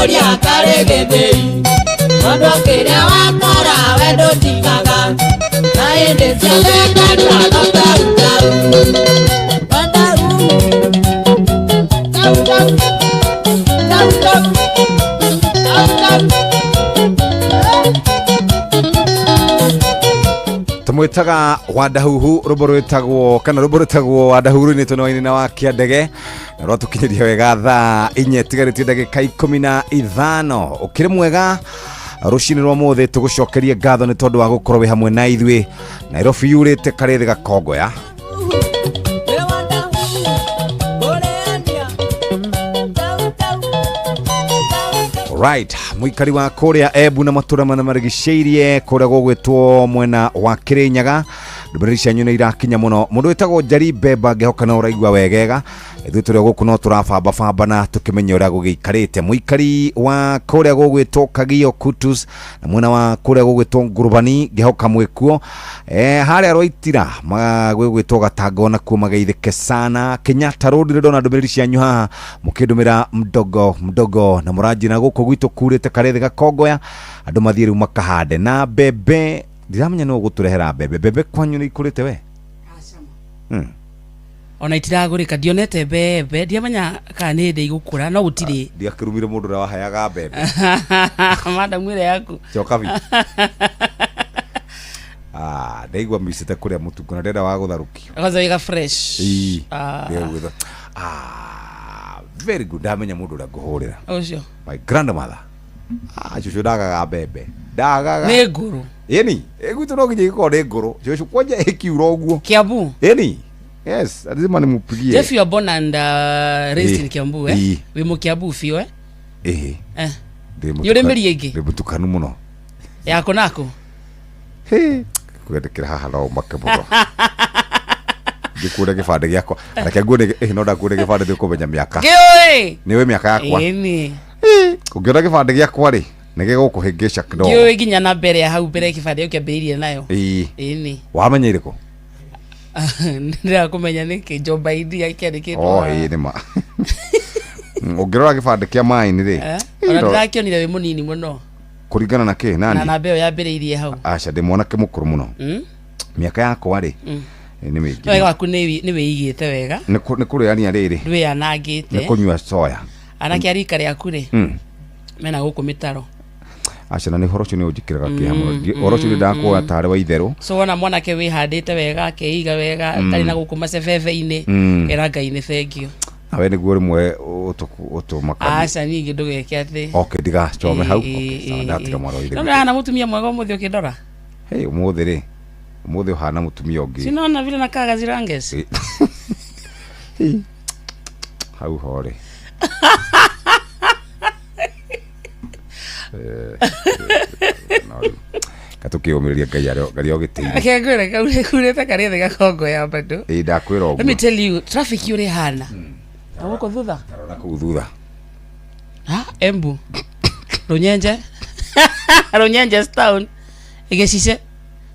Ngakũria karĩ gĩthĩi Mũndũ kĩrĩa wakora we ndũtigaga Na hĩndĩ ciothe nganyuaga tau tau Tau tau tau tau tau tau tau. Tumwitaga Wadahuhu rwimbo rwitagwo kana rwimbo rwitagwo Wadahuhu rwinĩtwo nĩ Wainina wa Kĩandege na rwatũkinyĩria wega thaa inya itigarĩtie ndagĩka 15. Ũkĩrĩ mwega rũcinĩ rwa mũthĩ, tũgũcokerie ngatho nĩ tondũ wa gũkorwo wĩ hamwe na ithuĩ. Nairobi yurĩte karĩthĩ gakongoya. Right, muikari wa kuria Embu na matura mana marigiceirie kuria gugwitwo mwena wa Kirinyaga ndũmĩrĩri cianyu nĩ irakinya mũno. Mũndũ wĩtagwo Njeri Mbemba ngĩhoka no ũraigua wegega, ithuĩ tũrĩ o gũkũ no tũrabambabamba na tũkĩmenya ũrĩa gũgĩikarĩte. Mũikari wa kũrĩa gũgwĩtwo Kagio Kutus na mwena wa kũrĩa gũgwĩtwo Ngurubani ngĩhoka mwĩkuo harĩa Rwaitira gwĩgwĩtwo Gatango nakuo mageithĩke sana. Kenyatta Road nĩ ndona ndũmĩrĩri cianyu haha mũkĩndũmĩra mdogo mdogo na mũranjĩra gũkũ gwitũ kurĩte karĩthĩ gakongoya andũ mathiĩ rĩu makahande na mbembe. Ndiramenya no gũtũrehera mbembe. Mbembe kwanyu nĩ ikũrĩte we? Ona itiragũrĩka, ndionete mbembe, ndiamenya kana nĩ hĩndĩ igũkũra no gũtirĩ. Ndiakĩrumire mũndũ ũrĩa waheaga mbembe. Madamu ĩrĩa yaku Chokabi. Ndaigua micĩte kũrĩa mũtungo na ndĩrenda wa gũtharũkio. Kwanza wĩga fresh. Ĩĩ. Very good. Ndamenya mũndũ ũrĩa ngũhũrĩra. Ũcio. My grandmother. Cũcũ ndagaga mbembe. Ndagaga. Nĩ ngũrũ. Ĩni, gwitũ no nginya ĩgĩkorwo nĩ ngũrũ. Cũcũ kwanja ĩkiura ũguo. Kiambu. Ĩni. Yes, lazima nimupigie. Jeff, you are born and raised in Kiambu, eh? Wĩ mũkiambu biũ, eh? Ĩĩ. Nĩ ũrĩ mĩri ĩngĩ? Ndĩ mũtukanu mũno. Yako nako? Kwendekera haha no ũmake mũno. Ngĩkuone gĩbandĩ gĩakwa. Reke nguone, no ndakuone gĩbandĩ nĩũkũmenya mĩaka. Ngĩũĩ. Nĩũĩ mĩaka yakwa? Ĩni. Ũngĩona gĩbandĩ gĩakwa rĩ, nĩ gĩgũkũhĩngĩca kidogo. Ngĩũĩ nginya na mbere ya hau mbere gĩbandĩ ũkĩambĩrĩirie nayo. Ĩĩ. Ĩni. Wamenya ĩrĩkũ? Ndĩrenda kũmenya nĩkĩ Njomba iria kĩandĩkĩtwo. Oh, ĩĩ nĩ ma. Ũngĩrora gĩbandĩ kĩa maĩ-inĩ rĩ. Ona ndĩrakĩonire wĩ mũnini mũno. Kũringana na kĩ nani? Na namba ĩyo yambĩrĩirie hau. Aca ndĩ mwanake mũkũrũ mũno. Mĩaka yakwa rĩ nĩ mĩingĩ. Wega waku nĩ wĩigĩte wega. Nĩ kũrĩania rĩrĩ. Ndwĩyanangĩte. Nĩ kũnyua soya. Anake a rika rĩaku rĩ mena gũkũ mĩtaro. Aca na nĩ ũhoro ũcio nĩ ũnjĩkĩraga kĩeha mũno. Ũhoro ũcio nĩ ndakuoya tarĩ wa itherũ. So wona mwanake wĩhandĩte wega akeiga wega atarĩ na gũkũ macebebe-inĩ era Ngai nĩ thengio. Nawe nĩguo rĩmwe ũtũmakagia. Aca ningĩ ndũgeke atĩ. Okay, ndigacome hau. Okay, sawa, ndatiga mwaro ithe. No ndĩrahana mũtumia mwega ũmũthĩ ũkĩndora. Hey, ũmũthĩ rĩ. Ũmũthĩ ũhana mũtumia ũngĩ. Sinaona vile nakaa gaziranges. Hau ho rĩ. Katukĩũmĩrĩria Ngai arĩ o gĩtĩ-inĩ. Reke ngwĩre kurĩte karĩthĩ gakongoya bado. Ĩĩ ndakwĩra ũguo. Let me tell you, traffic ũrĩa ĩhana. Na gũkũ thutha? Na kũu thutha. Ha, Embu. Rũnyenje. Rũnyenje town. Ĩgĩcice.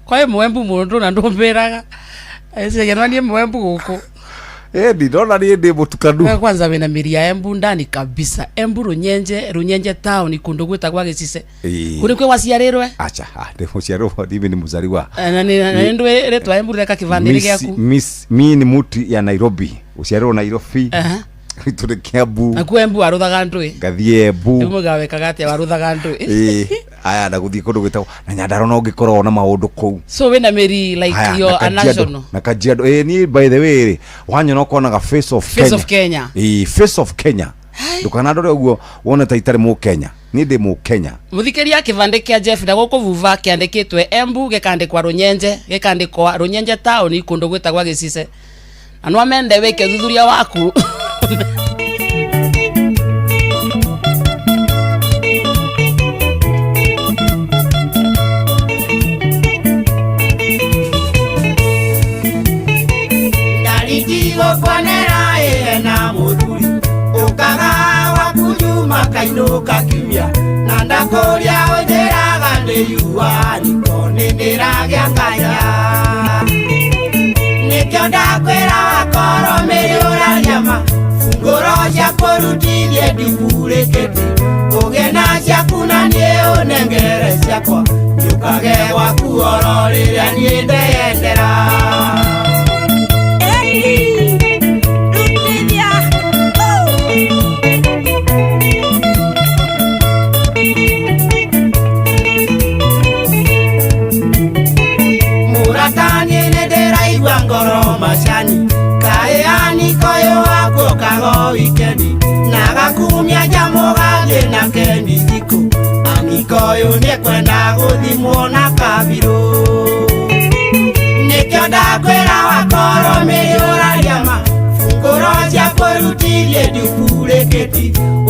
Kwa mwembu mũndũ na ndũmbĩraga. Ĩcege niĩ mwembu gũkũ. Ĩni ndona niĩ ndĩ mũtukanu. Kwanza wĩna mĩri ya Embu ndani kabisa. Embu Rũnyenje, Rũnyenje town kũndũ gwĩtagwo Gĩcice. Kũrĩ kwĩ waciarĩrwe? Acha, ndĩ mũciarĩrwo ndimi ni mũzaliwa. Na nĩ ndũĩ rĩtwa Embu rĩreka kĩbandĩ gĩaku. Miss mi ni muti ya Nairobi. Ũciarĩrwo Nairobi. Tũrĩ Kiambu. Na kuo Embu warũthaga ndũĩ? Ngathiĩ Embu. Rĩu mũgawekaga atĩa warũthaga ndũĩ? Ĩĩ. Aya na gũthiĩ kũndũ gwĩtagwo na Nyandarua no ũngĩkorwo na maũndũ kũu. So wĩna mĩri like your a national. Na Kajiado. Ĩĩ niĩ by the way rĩ, wanyona ũkonaga face of Kenya. Face of Kenya. Ĩĩ, face of Kenya. Ndũkanandore ũguo wone ta itarĩ mũkenya. Niĩ ndĩ mũkenya. Mũthikĩria kĩbandĩ kĩa Jeff na gũkũ vuva kĩandĩkĩtwe Embu gĩkandĩkwa Rũnyenje, gĩkandĩkwa Rũnyenje town kũndũ gwĩtagwo Gĩcice. Na no amende wĩke ũthuthuria waku. Ndaritigo kuonera ĩna mũthuri ũkaga waku Juma kainũka kiumia na ndakũria ũnjĩraga ndĩ yua niko nĩ ndĩragĩa nganya nĩkĩo ndakwĩra wakorwo mĩrĩ ũraria ma ngoro ciaku. ciakwa ũrutithie ndipurĩkĩti ũgĩe na ciaku na niĩ ũnengere ciakwa njũkage gwaku oro rĩrĩa niĩ ndeyendera. Mũrataniĩ nĩ ndĩraigua ngoro macani kaĩ anikoyũ wakwo kago wikendi na gakumia njamũ gathiĩ na kemithikũ anikoyũ nĩekwenda gũthimwo na kabirũ nĩkĩo ndakwĩra wakorwo mĩrĩ ũraria ma bungũro ciakwa ũrutithie ndupurĩkĩti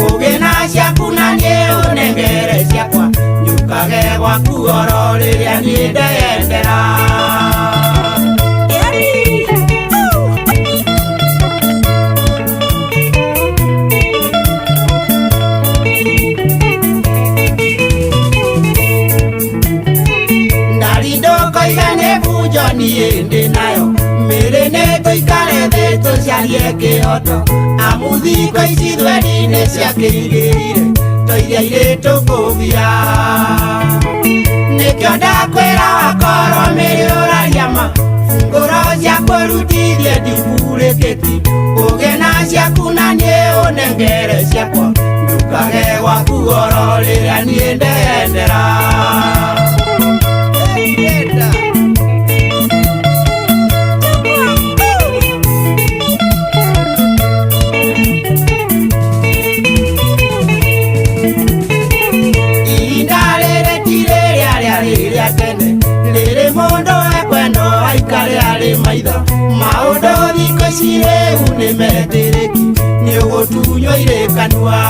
ũgĩ na ciaku na niĩ ũnengere ciakwa njũkage gwaku oro rĩrĩa niĩ ndeyendera. Ndarindokoiga nĩ bunjo niĩ ndĩ nayo mĩrĩ nĩ tũikare thĩ tũcarie kĩhoto amu thikũ ici thweri nĩ ciakĩigĩrire tũiria irĩ tũkũbia nĩkĩo ndakwĩra wakorwo mĩrĩ ũraria ma bungũro ciakwa ũrutithie ndipurĩkĩti ũgĩe na ciaku na niĩ ũnengere ciakwa njũkage gwaku oro rĩrĩa niĩ ndeyendera. Ihinda rĩrĩ ti rĩrĩa rĩarĩ rĩa tene rĩrĩ mũndũ ekwendwo aikare arĩ maitho maũndũ thikũ ici rĩu nĩ metĩrĩki nĩ ũgũtunywo irĩ kanua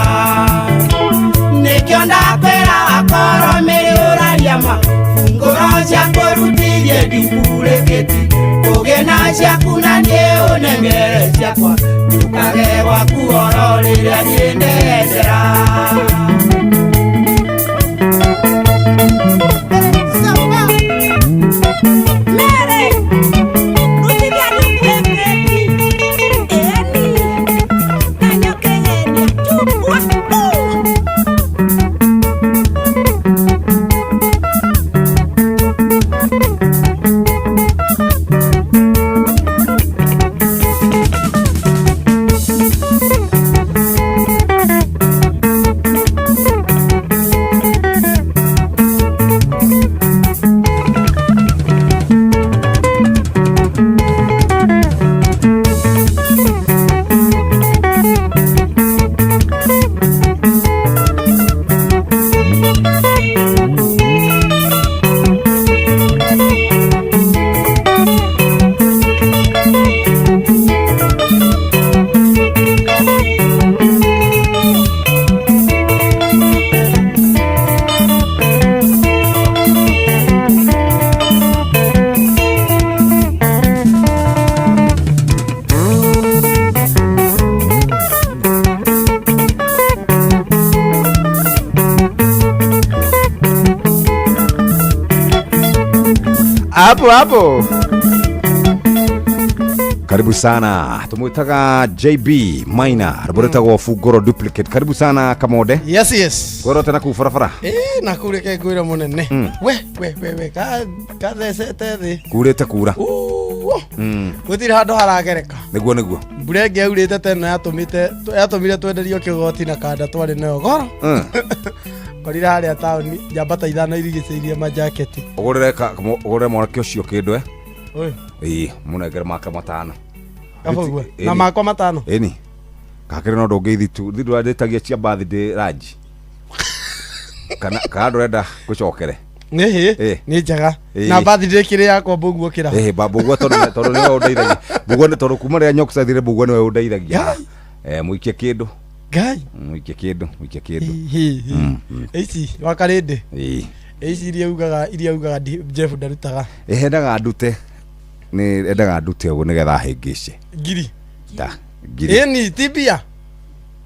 nĩkĩo ndakwĩra wakorwo mĩrĩ ũraria ma bungũro ciakwa ũrutithie ndipurĩkĩti ũgĩe na ciaku na niĩ ũnengere ciakwa njũkage gwaku oro rĩrĩa niĩ ndeyendera. Hapo hapo. Karibu sana. Tumwitaga JB Maina, rũbũrĩtagwo Bungũro Duplicate. Karibu sana Kamode. Yes yes. Ngoro tena kuu barabara. Na kure ke ngwira munene. We we we we ka kathecete thi. Kurĩte kura. Gũtirĩ handũ haragereka. Nĩguo nĩguo. Mbura ĩngĩ yaurĩte teno yatũmire twenderio kĩgoti na kanda twarĩ nayo goro. Korire harĩa taũni njamba ta ithano irigicĩirie majaketi. Ũgũrĩre ũgũrĩre mwanake ũcio kĩndũ eh? Oi. Ĩĩ, mũnengere make matano. Kabũguo. Na makwa matano. Ĩni. Kakĩrĩ no ndũngĩithi tu. Thi ndũrandĩtagia cia birthday ranji. Kana kana ndũrenda ngũcokere. Nĩ nĩ njega. Na birthday kĩrĩ yakwa mbũguo kĩra. Ĩĩ, mbũguo tondũ nĩwe ũndeithagia. Mbũguo nĩ tondũ kuma rĩrĩa Nyox athire mbũguo nĩwe ũndeithagia. Mũikie kĩndũ. Ngai. Mũikie kĩndũ, mũikie kĩndũ. Ici wakarĩndĩ. Ĩĩ. Ici iria ugaga Jeff ndarutaga. Endaga ndute. Nĩ endaga ndute ũguo nĩgetha ahĩngĩce. Ngiri. Ta ngiri. Ĩni ti mbia.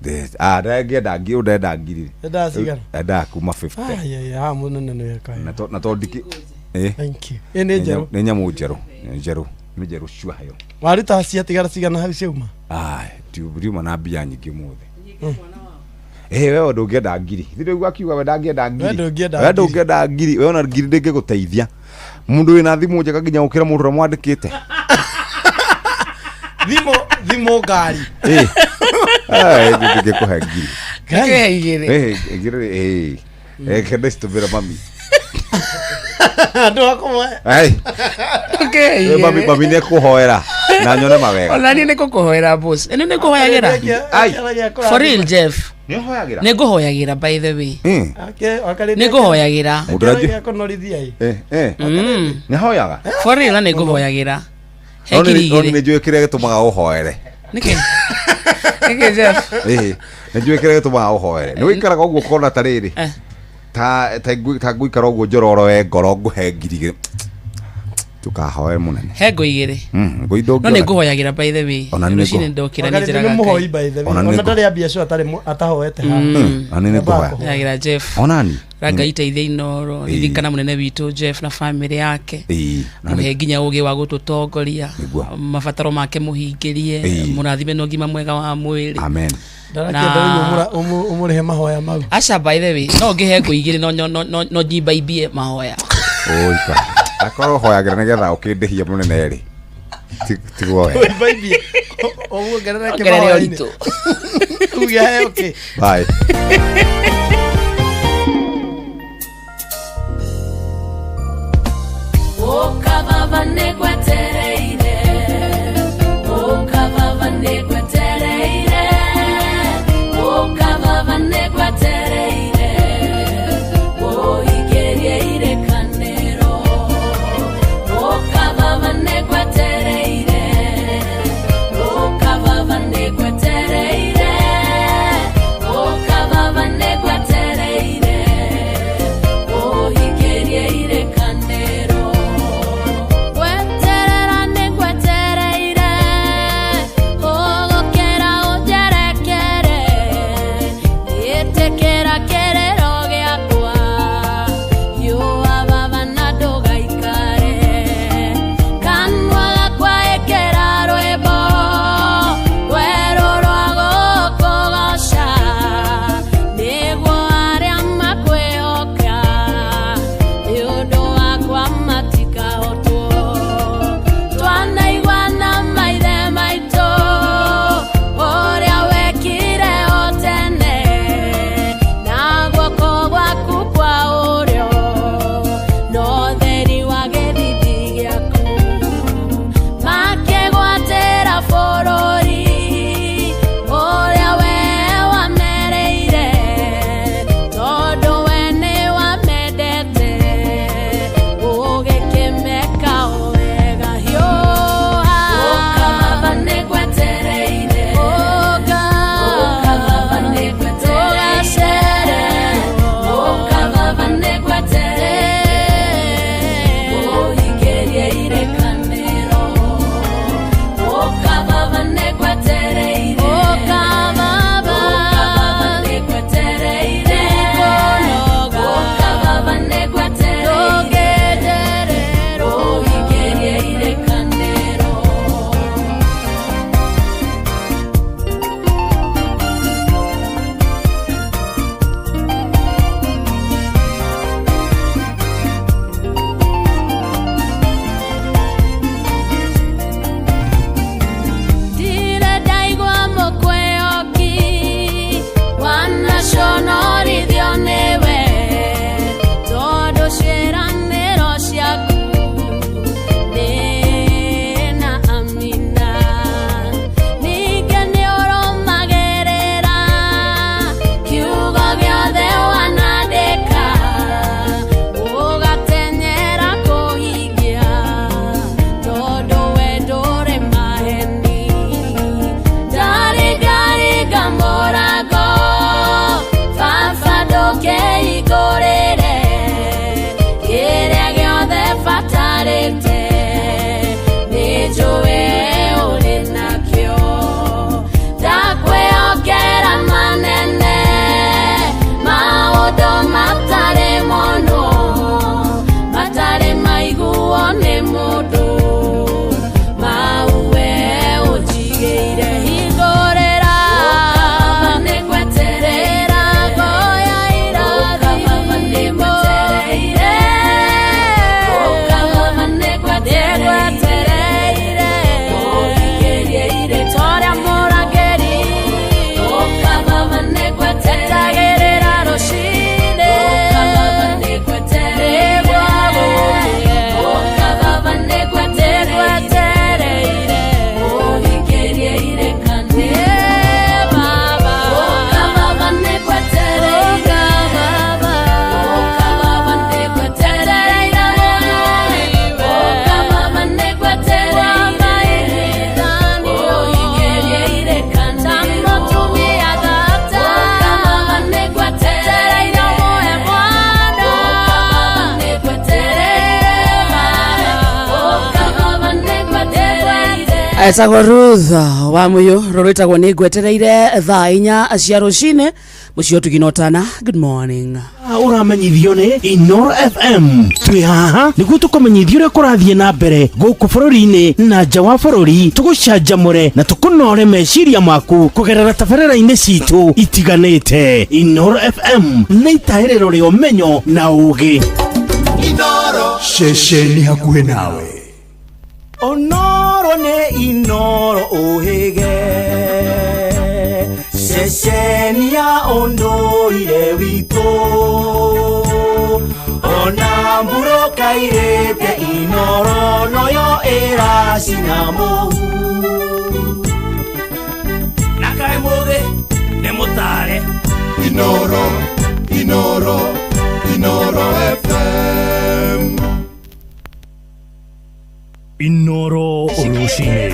Ndangĩenda ngiri, ndenda ngiri. Endaga cigana? Endaga kuma 50. Ai ai mũnene nĩ weka. Na to ndiki. Thank you. Ĩ nĩ njerũ. Nĩ nyamũ njerũ. Nĩ njerũ. Nĩ njerũ cua yo. Waruta ciatigara cigana hau ciauma? Ai, ndiuma na mbia nyingĩ ũmũthĩ. Eh, wewe ndũngĩenda ngiri thirĩ ũguo akiuga we ndangĩenda ngiri We ndũngĩenda we ndũngĩenda ngiri we ona ngiri ndĩngĩgũteithia mũndũ wĩna thimũ njega nginya gũkĩra mũndũ ũrĩa mwandĩkĩte. Thimũ, thimũ, ngari. Eh. Eh, ndĩngĩkũhe ngiri. Ndĩkĩhe igĩrĩ. Eh, igĩrĩ, eh. Eh, kenda citũmĩra mami. Andũ akũmwe. Ai. Ndũkĩhe Eh, mami igĩrĩ. mami nĩekũhoera na nyone mawega. Ona niĩ nĩ ngũkũhoera, boss. Ĩno nĩ ngũhoyagĩra. Ai. For real, Jeff. Nĩ ũhoyagĩra? Nĩ ngũhoyagĩra, by the way. Eh. Nĩ ngũhoyagĩra. Mũndũ ũrĩa Kũnorithia ĩ. Eh, eh. Nĩahoyaga? For real, na nĩ ngũhoyagĩra. He No ngiri nĩ no igĩrĩ. nĩ njũĩ kĩrĩa gĩtũmaga ũhoere. Nĩkĩ? Nĩkĩ, Jeff? Ĩĩ, nĩ njũĩ kĩrĩa gĩtũmaga ũhoere. Nĩ wĩikaraga ũguo ũkona ta rĩrĩ. Ta ngũikara ũguo njororoe ngoro ngũhe ngiri igĩrĩ. Ndũkahoe mũnene. He ngũ igĩrĩ. Ngũ No nĩ ngũhoyagĩra, by the way. Ona nĩ Rũcinĩ ndokĩra nĩ Wakati njĩraga nĩ mũhoi Ngai. by the way. Ona nĩ Ona ngũ- ndarĩ ambia cio atarĩ atahoete haha. Ona nĩ ngũhoya. Hoyagĩra Jeff. Onani. Ra Ngai teithia Inooro. Ĩĩ. Ririkana mũnene witũ Jeff na famĩlĩ yake. Ĩĩ. Na Mũhe nginya ũgĩ wa gũtũtongoria. Nĩguo. Mabataro make mũhingĩrie. Ĩĩ. Mũrathime na ũgima mwega wa mwĩrĩ. Amen. Ndarakĩenda rĩu ũmũrĩhe mahoya mau. Aca, by the way, no ngĩhe ngũ igĩrĩ no nyimbaimbie mahoya. Ũika. Akorwo ũhoyagĩra nĩgetha ũkĩndĩhie mũnene rĩ. Tiguo wega. Ũimbaimbie. Ũmuongerere Ongerere kĩmahoya-inĩ. ũritũ. Uge heo kĩ. Bye. Ũka baba nĩngwetereire, ũka baba nĩngwetereire, ũka baba nĩngwetereire, ũhingĩrie irĩkanĩro. Ũka baba nĩngwetereire, ũka baba nĩngwetereire, ũka baba nĩngwetereire. Etagwo Ruth wa Muyu rũrwĩtagwo nĩ ngwetereire thaa 4 cia rũcinĩ mũciĩ ũtugi tana. Good morning. Ũramenyithio nĩ Inoro FM. Twĩ haha nĩguo tũkũmenyithia ũrĩa kũrathiĩ na mbere gũkũ bũrũri-inĩ na nja wa bũrũri, tũgũcanjamũre na tũkũnore meciria maku kũgerera tabarĩra-inĩ citũ itiganĩte. Inoro FM nĩ itahĩrĩro rĩa ũmenyo na ũgĩ. Inoro ceceni hakuhĩ nawe. Onoro nĩ Inoro ũhĩge, ceceni ya ũndũire witũ, ona mbura kairĩte Inoro noyo ĩracina mũhu. Na kaĩ mũthĩ nĩ mũtare. Inoro, Inoro, Inoro FM. Inoro rũcinĩ.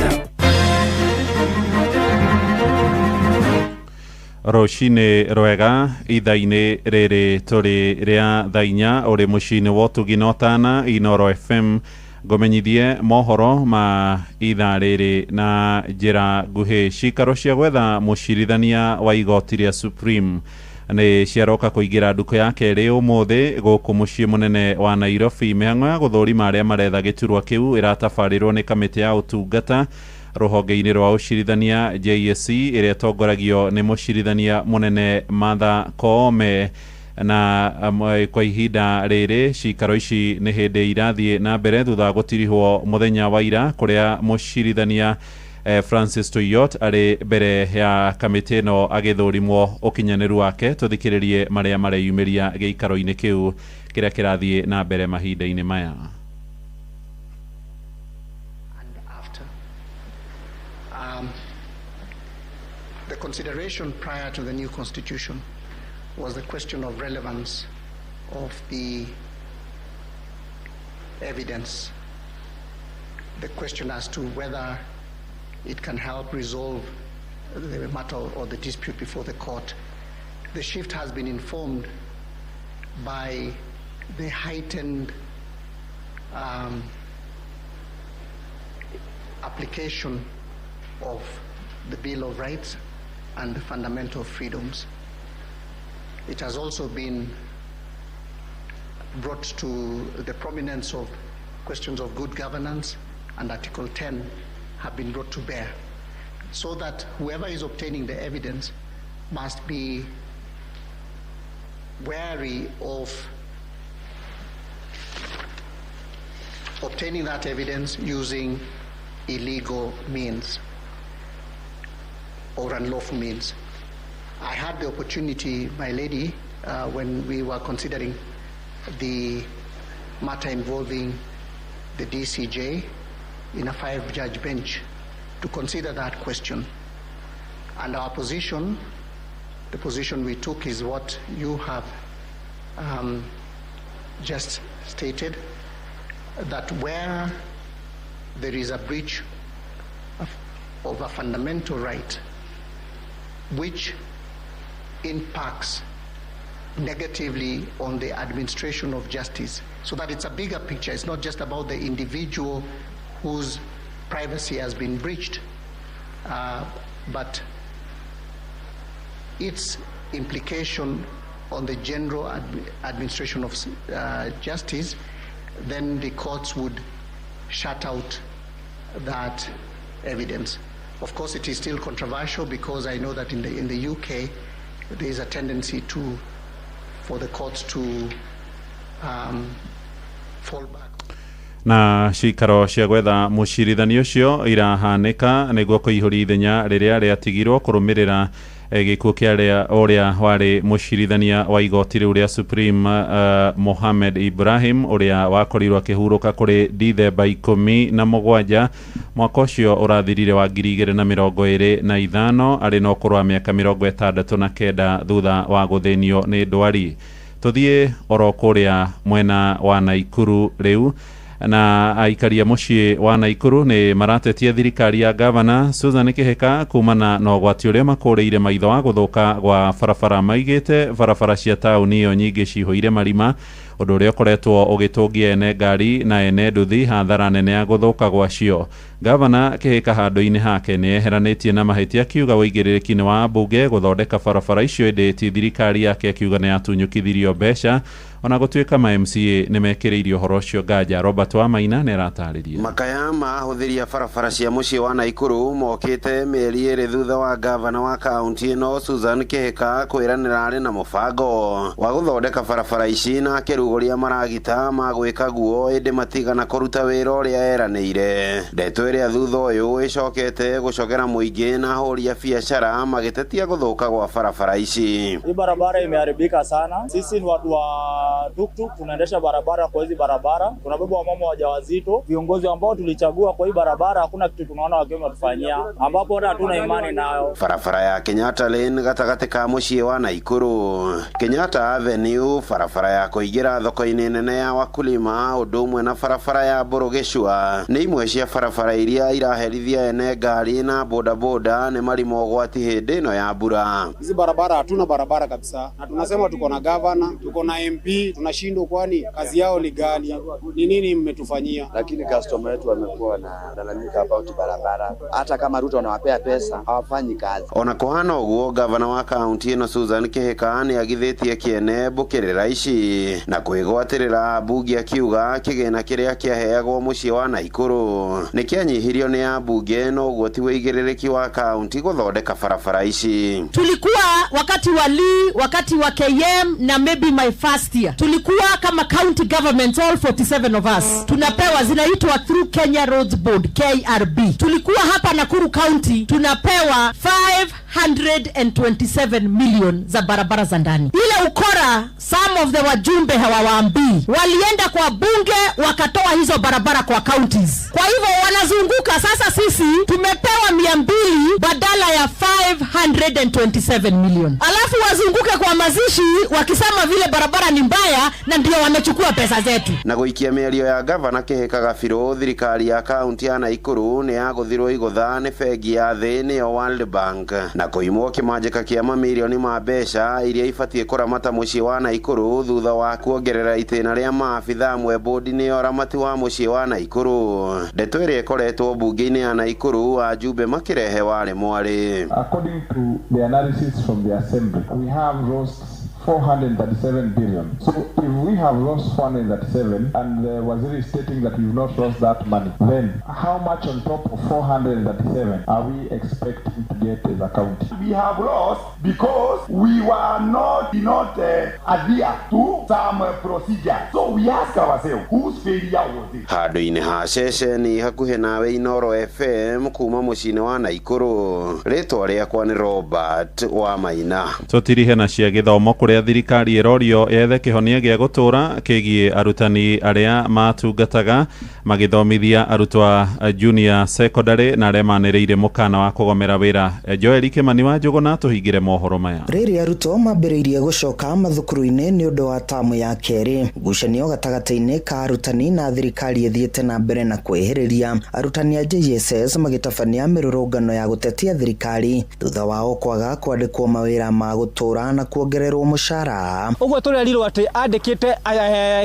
Rũcinĩ rwega ithaa-inĩ rĩrĩ tũrĩ rĩa thaa 4 ũrĩ mũciĩ-inĩ wa ũtugi na ũtana Inoro FM. Ngũmenyithie mohoro ma ithaa rĩrĩ na njĩra nguhĩ. Cikaro cia gwetha mũcirithania wa igoti rĩa Supreme nĩ ciaroka kũingĩra ndukũ ya kerĩ ũmũthĩ gũkũ mũciĩ mũnene wa Nairobi. Mĩhang'o ya gũthũrima arĩa maretha gĩturwa kĩu ĩratabarĩrwo nĩ kamĩtĩ ya ũtungata rũhonge-inĩ rwa ũcirithania JSC ĩrĩa ĩtongoragio nĩ mũcirithania mũnene Martha Koome. Na kwa ihinda rĩrĩ cikaro ici nĩ hĩndĩ irathiĩ na mbere thutha wa gũtirihwo mũthenya wa ira kũrĩa mũcirithania Francis Tuiyot arĩ mbere ya kamĩtĩ ĩno agĩthũrimwo ũkinyanĩru wake. Tũthikĩrĩrie marĩa mareyumĩria gĩikaro-inĩ kĩu kĩrĩa kĩrathiĩ na mbere mahinda-inĩ maya. The consideration prior to the new constitution was the question of relevance of the evidence, the question as to whether it can help resolve the matter or the dispute before the court. The shift has been informed by the heightened application of the Bill of Rights and the fundamental freedoms. It has also been brought to the prominence of questions of good governance, and Article 10 have been brought to bear, so that whoever is obtaining the evidence must be wary of obtaining that evidence using illegal means or unlawful means. I had the opportunity, my lady, when we were considering the matter involving the DCJ in a 5-judge bench, to consider that question. And our position, the position we took, is what you have just stated, that where there is a breach of a fundamental right which impacts negatively on the administration of justice, so that it's a bigger picture. It's not just about the individual whose privacy has been breached, but its implication on the general administration of justice, then the courts would shut out that evidence. Of course, it is still controversial, because I know that in the UK, there is a tendency for the courts to fall back. Na cikaro cia gwetha mũcirithania ũcio irahanĩka nĩguo kũihũria ithenya rĩrĩa rĩatigirwo kũrũmĩrĩra gĩkuũ kĩa ũrĩa warĩ mũcirithania wa igoti rĩu rĩa Supreme Mohamed Ibrahim, ũrĩa wakorirwo akĩhurũka kũrĩ Dithemba 17 mwaka ũcio ũrathirire wa 2025 arĩ na ũkũrũ wa mĩaka 69 thutha wa gũthĩnio nĩ ndwari. Tũthiĩ oro kũrĩa mwena wa Naikuru rĩu Na aikari a mũciĩ wa Naikuru nĩ maratetia thirikari ya gavana Susan Kihika kumana na ũgwati ũrĩa makũrĩire maitho wa gũthũka gwa barabara. Maigĩte barabara cia taũni ĩyo nyingĩ cihũire marima, ũndũ ũrĩa ũkoretwo ũgĩtũngia ene ngari na ene nduthi hathara nene ya gũthũka gwacio. Gavana Kihika handũ-inĩ hake nĩ eheranĩtie na mahĩtia, akiuga ũigĩrĩrĩki nĩ wa mbunge gũthondeka barabara icio, ĩndĩ ti thirikari yake, akiuga nĩ yatunyũkithirio mbeca ona gũtuĩka ma MCA nĩ mekĩrĩirie ũhoro ũcio nganja. Robert Wamaina nĩ aratarĩria. Makaya ma ahũthĩri a barabara cia mũciĩ wa Naikuru mokĩte mĩeri 2 thutha wa gavana wa kaunti ĩno Susan Kihika kwĩranĩra arĩ na mũbango wa gũthondeka barabara ici na akĩrugũria maragita ma gwĩka guo, ĩndĩ matigana kũruta wĩra ũrĩa eranĩire. Ndeto ĩrĩa thutha ũyũ ĩcokete gũcogera mũingĩ na ahũri a biacara magĩtetia gũthũka gwa barabara ici. Hii barabara imeharibika sana. Sisi ni watu wa tuktuk, tunaendesha barabara kwa hizi barabara, tunabeba wamama wajawazito. Viongozi ambao tulichagua kwa hii barabara hakuna kitu tunaona wakiwa watufanyia, ambapo hata hatuna imani nayo. Barabara ya Kenyatta Lane gatagatĩ ka mũciĩ wa Naikuru, Kenyatta Avenue, barabara ya kũingĩra thoko-inĩ nene ya wakulima, ũndũ ũmwe na barabara ya Mbũrũgĩcua nĩ imwe cia barabara iria iraherithia ene ngari na bodaboda nĩ marima ũgwati hĩndĩ ĩno ya mbura. Hizi barabara hatuna barabara kabisa, na tunasema tuko na gavana, tuko na MP, tunashindwa, kwani kazi yao ni gani? Ni nini mmetufanyia? Lakini customer wetu wamekuwa wanalalamika about barabara, hata kama Ruto anawapea pesa hawafanyi kazi. Ona kũhana ũguo, gavana wa kaunti ĩno Susan Kihika nĩ agithĩtie kĩene mbũkĩrĩra ici na kwĩgwatĩrĩra ambunge, akiuga kĩgĩna kĩrĩa kĩaheagwo mũciĩ wa Naikuru nĩ kĩanyihirio nĩ ambunge, no ũguo ti ũigĩrĩrĩki wa kaunti gũthondeka barabara ici. Tulikuwa wakati wa Lee, wakati wa KM na maybe my first year, tulikuwa kama county government, all 47 of us tunapewa, zinaitwa through Kenya Roads Board, KRB. Tulikuwa hapa Nakuru County tunapewa 527 million za barabara za ndani. Ile ukora some of the wajumbe hawawaambii, walienda kwa bunge wakatoa hizo barabara kwa counties, kwa hivyo wanazunguka. Sasa sisi tumepewa 200 badala ya 527 million, alafu wazunguke kwa mazishi wakisema vile barabara ni mbaya, na ndio wamechukua pesa zetu. Na gũikia mĩario ya gavana Kihika Gabirũ, thirikari ya kaunti ya Naikuru nĩ yagũthirwo igũtha nĩ bengi ya thĩ nĩyo World Bank na kũimwo kĩmanjĩka kĩa mamirioni ma mbeca iria ibatiĩ kũramata mũciĩ wa Naikuru thutha wa kuongerera itĩna rĩa maabitha amwe bodi-inĩ ya ũramati wa mũciĩ wa Naikuru. Ndeto ĩrĩa ĩkoretwo mbunge-inĩ ya Naikuru ajumbe makĩrehe warĩ mwarĩ. According to the analysis from the assembly, we have lost 437 billion. So if we have lost 437 and the waziri is stating that we've not lost that money, then how much on top of 437 are we expecting to get as a county? We have lost because we were not adhere to some procedure. So we ask ourselves, whose failure was it? Handũ-inĩ ha ceceni hakuhĩ nawe Inooro FM kuma mũciĩ-inĩ wa Naikuru, rĩtwa rĩakwa nĩ Robert wa Maina. Tũtirihe na cia gĩthomo kũrĩa thirikari ĩrorio yethe kĩhonia gĩa gũtũra kĩgiĩ arutani arĩa matungataga magĩthomithia arutwo a junior secondary na arĩa manĩrĩire mũkana wa kũgomera wĩra. Joel Kĩmani wa Njũgũna tũhingĩre mohoro maya. Rĩrĩa arutwo mambĩrĩirie gũcoka mathukuru-inĩ nĩ ũndũ wa tamu ya kerĩ, ngucanio gatagatĩ-inĩ ka arutani na thirikari ĩthiĩte na mbere na kwĩhĩrĩria. Arutani a JSS magĩtabania mĩrũrũngano ya gũtetia thirikari thutha wao kwaga kwandĩkwo mawĩra ma gũtũra na kuongererwo mũcara. Ũguo tũrerirwo atĩ andĩkĩte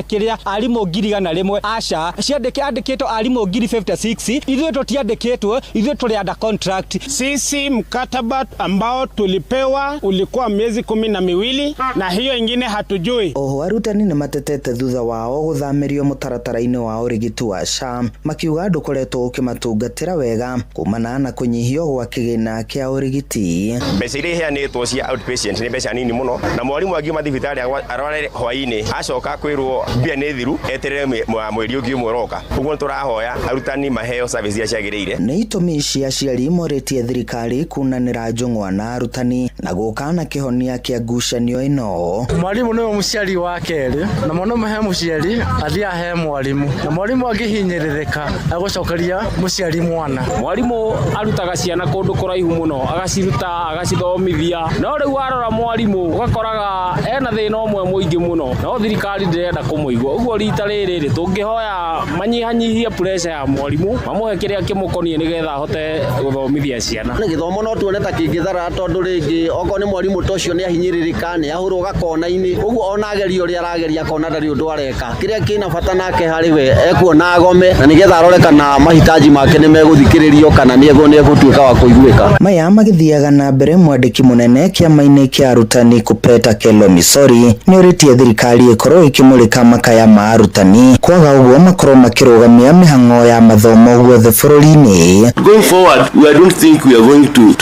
kĩrĩa arimũ 100,000, aca ciandĩkĩtwo arimũ 56,000, ithuĩ tũtiandĩkĩtwo, ithuĩ tũrĩ under contract. Sisi mkataba ambao tulipewa ulikuwa miezi 12 na hiyo ingine hatujui. Oho arutani nĩ matetete thutha wao gũthamĩrio mũtaratara-inĩ wa ũrigiti wa SHA, makiuga ndũkoretwo ũkĩmatungatĩra wega kumana na kũnyihio gwa kĩgĩna kĩa ũrigiti. Mbeca iria iheanĩtwo cia outpatient nĩ mbeca nini mũno, na mwarimu angiuma thibitarĩ arware hwaĩ-inĩ acoka kwĩrwo mbia nĩ thiru eterere mweri ũngĩ ũmwe ũroka. Ũguo nĩtũrahoya arutani maheo service iria ciagĩrĩire. Nĩ itũmi cia aciari morĩtie thirikari kunanĩra njũng'wa na arutani na gũka na kĩhonia kĩa ngucanio ĩno. Mwarimu nĩwe mũciari wa kerĩ, na mwana ũmwe he mũciari athiĩ he mwarimu, na mwarimu angĩhinyĩrĩrĩka agũcokeria mũciari mwana. Mwarimu arutaga ciana kũndũ kũraihu mũno, agaciruta agacithomithia, no rĩu warora mwarimu ũgakoraga ena thĩna ũmwe mũingĩ mũno, no thirikari ndĩrenda kũmũigua. Ũguo rita rĩrĩ rĩ, tũngĩhoya manyihanyihie pressure ya mwarimũ, mamũhe kĩrĩa kĩmũkoniĩ nĩgetha ahote gũthomithia ciana. Nĩ gĩthomo no tuone ta kĩngĩtharara tondũ rĩngĩ okorwo nĩ mwarimũ ta ũcio nĩ ahinyĩrĩrĩka, nĩ ahũrwo gakona-inĩ, ũguo ona ageria ũrĩa arageria akona ndarĩ ũndũ areka. Kĩrĩa kĩna bata nake harĩ we ekuona agome na nĩgetha arore kana mahitaji make nĩ megũthikĩrĩrio kana nĩ egũtuĩka wa kũiguĩka. Maya magĩthiaga na mbere, mwandĩki mũnene kĩama-inĩ kĩa arutani Kupeta Kelo Misori nĩ ũrĩtie thirikari ĩkorwo ĩkĩmũrĩka makaya ma arutani, kwaga ũguo makorwo makĩrũgamia mĩhang'o ya mathomo guothe bũrũri-inĩ. Going forward, I don't think we are going to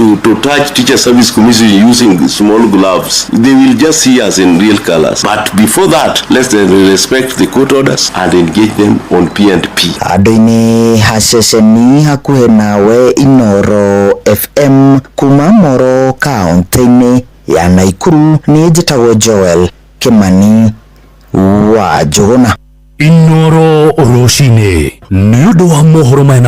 touch Teacher Service Commission using small gloves. They will just see us in real colors. But before that, let's respect the court orders and engage them on P&P. Handũ-inĩ ha ceceni hakuhĩ nawe, Inoro FM, kuma Moro kaunti-inĩ ya Naikuru, niĩ njĩtagwo Joel Kimani wa Njũgũna. Inoro rũcinĩ nĩ ũndũ wa mohoro maya.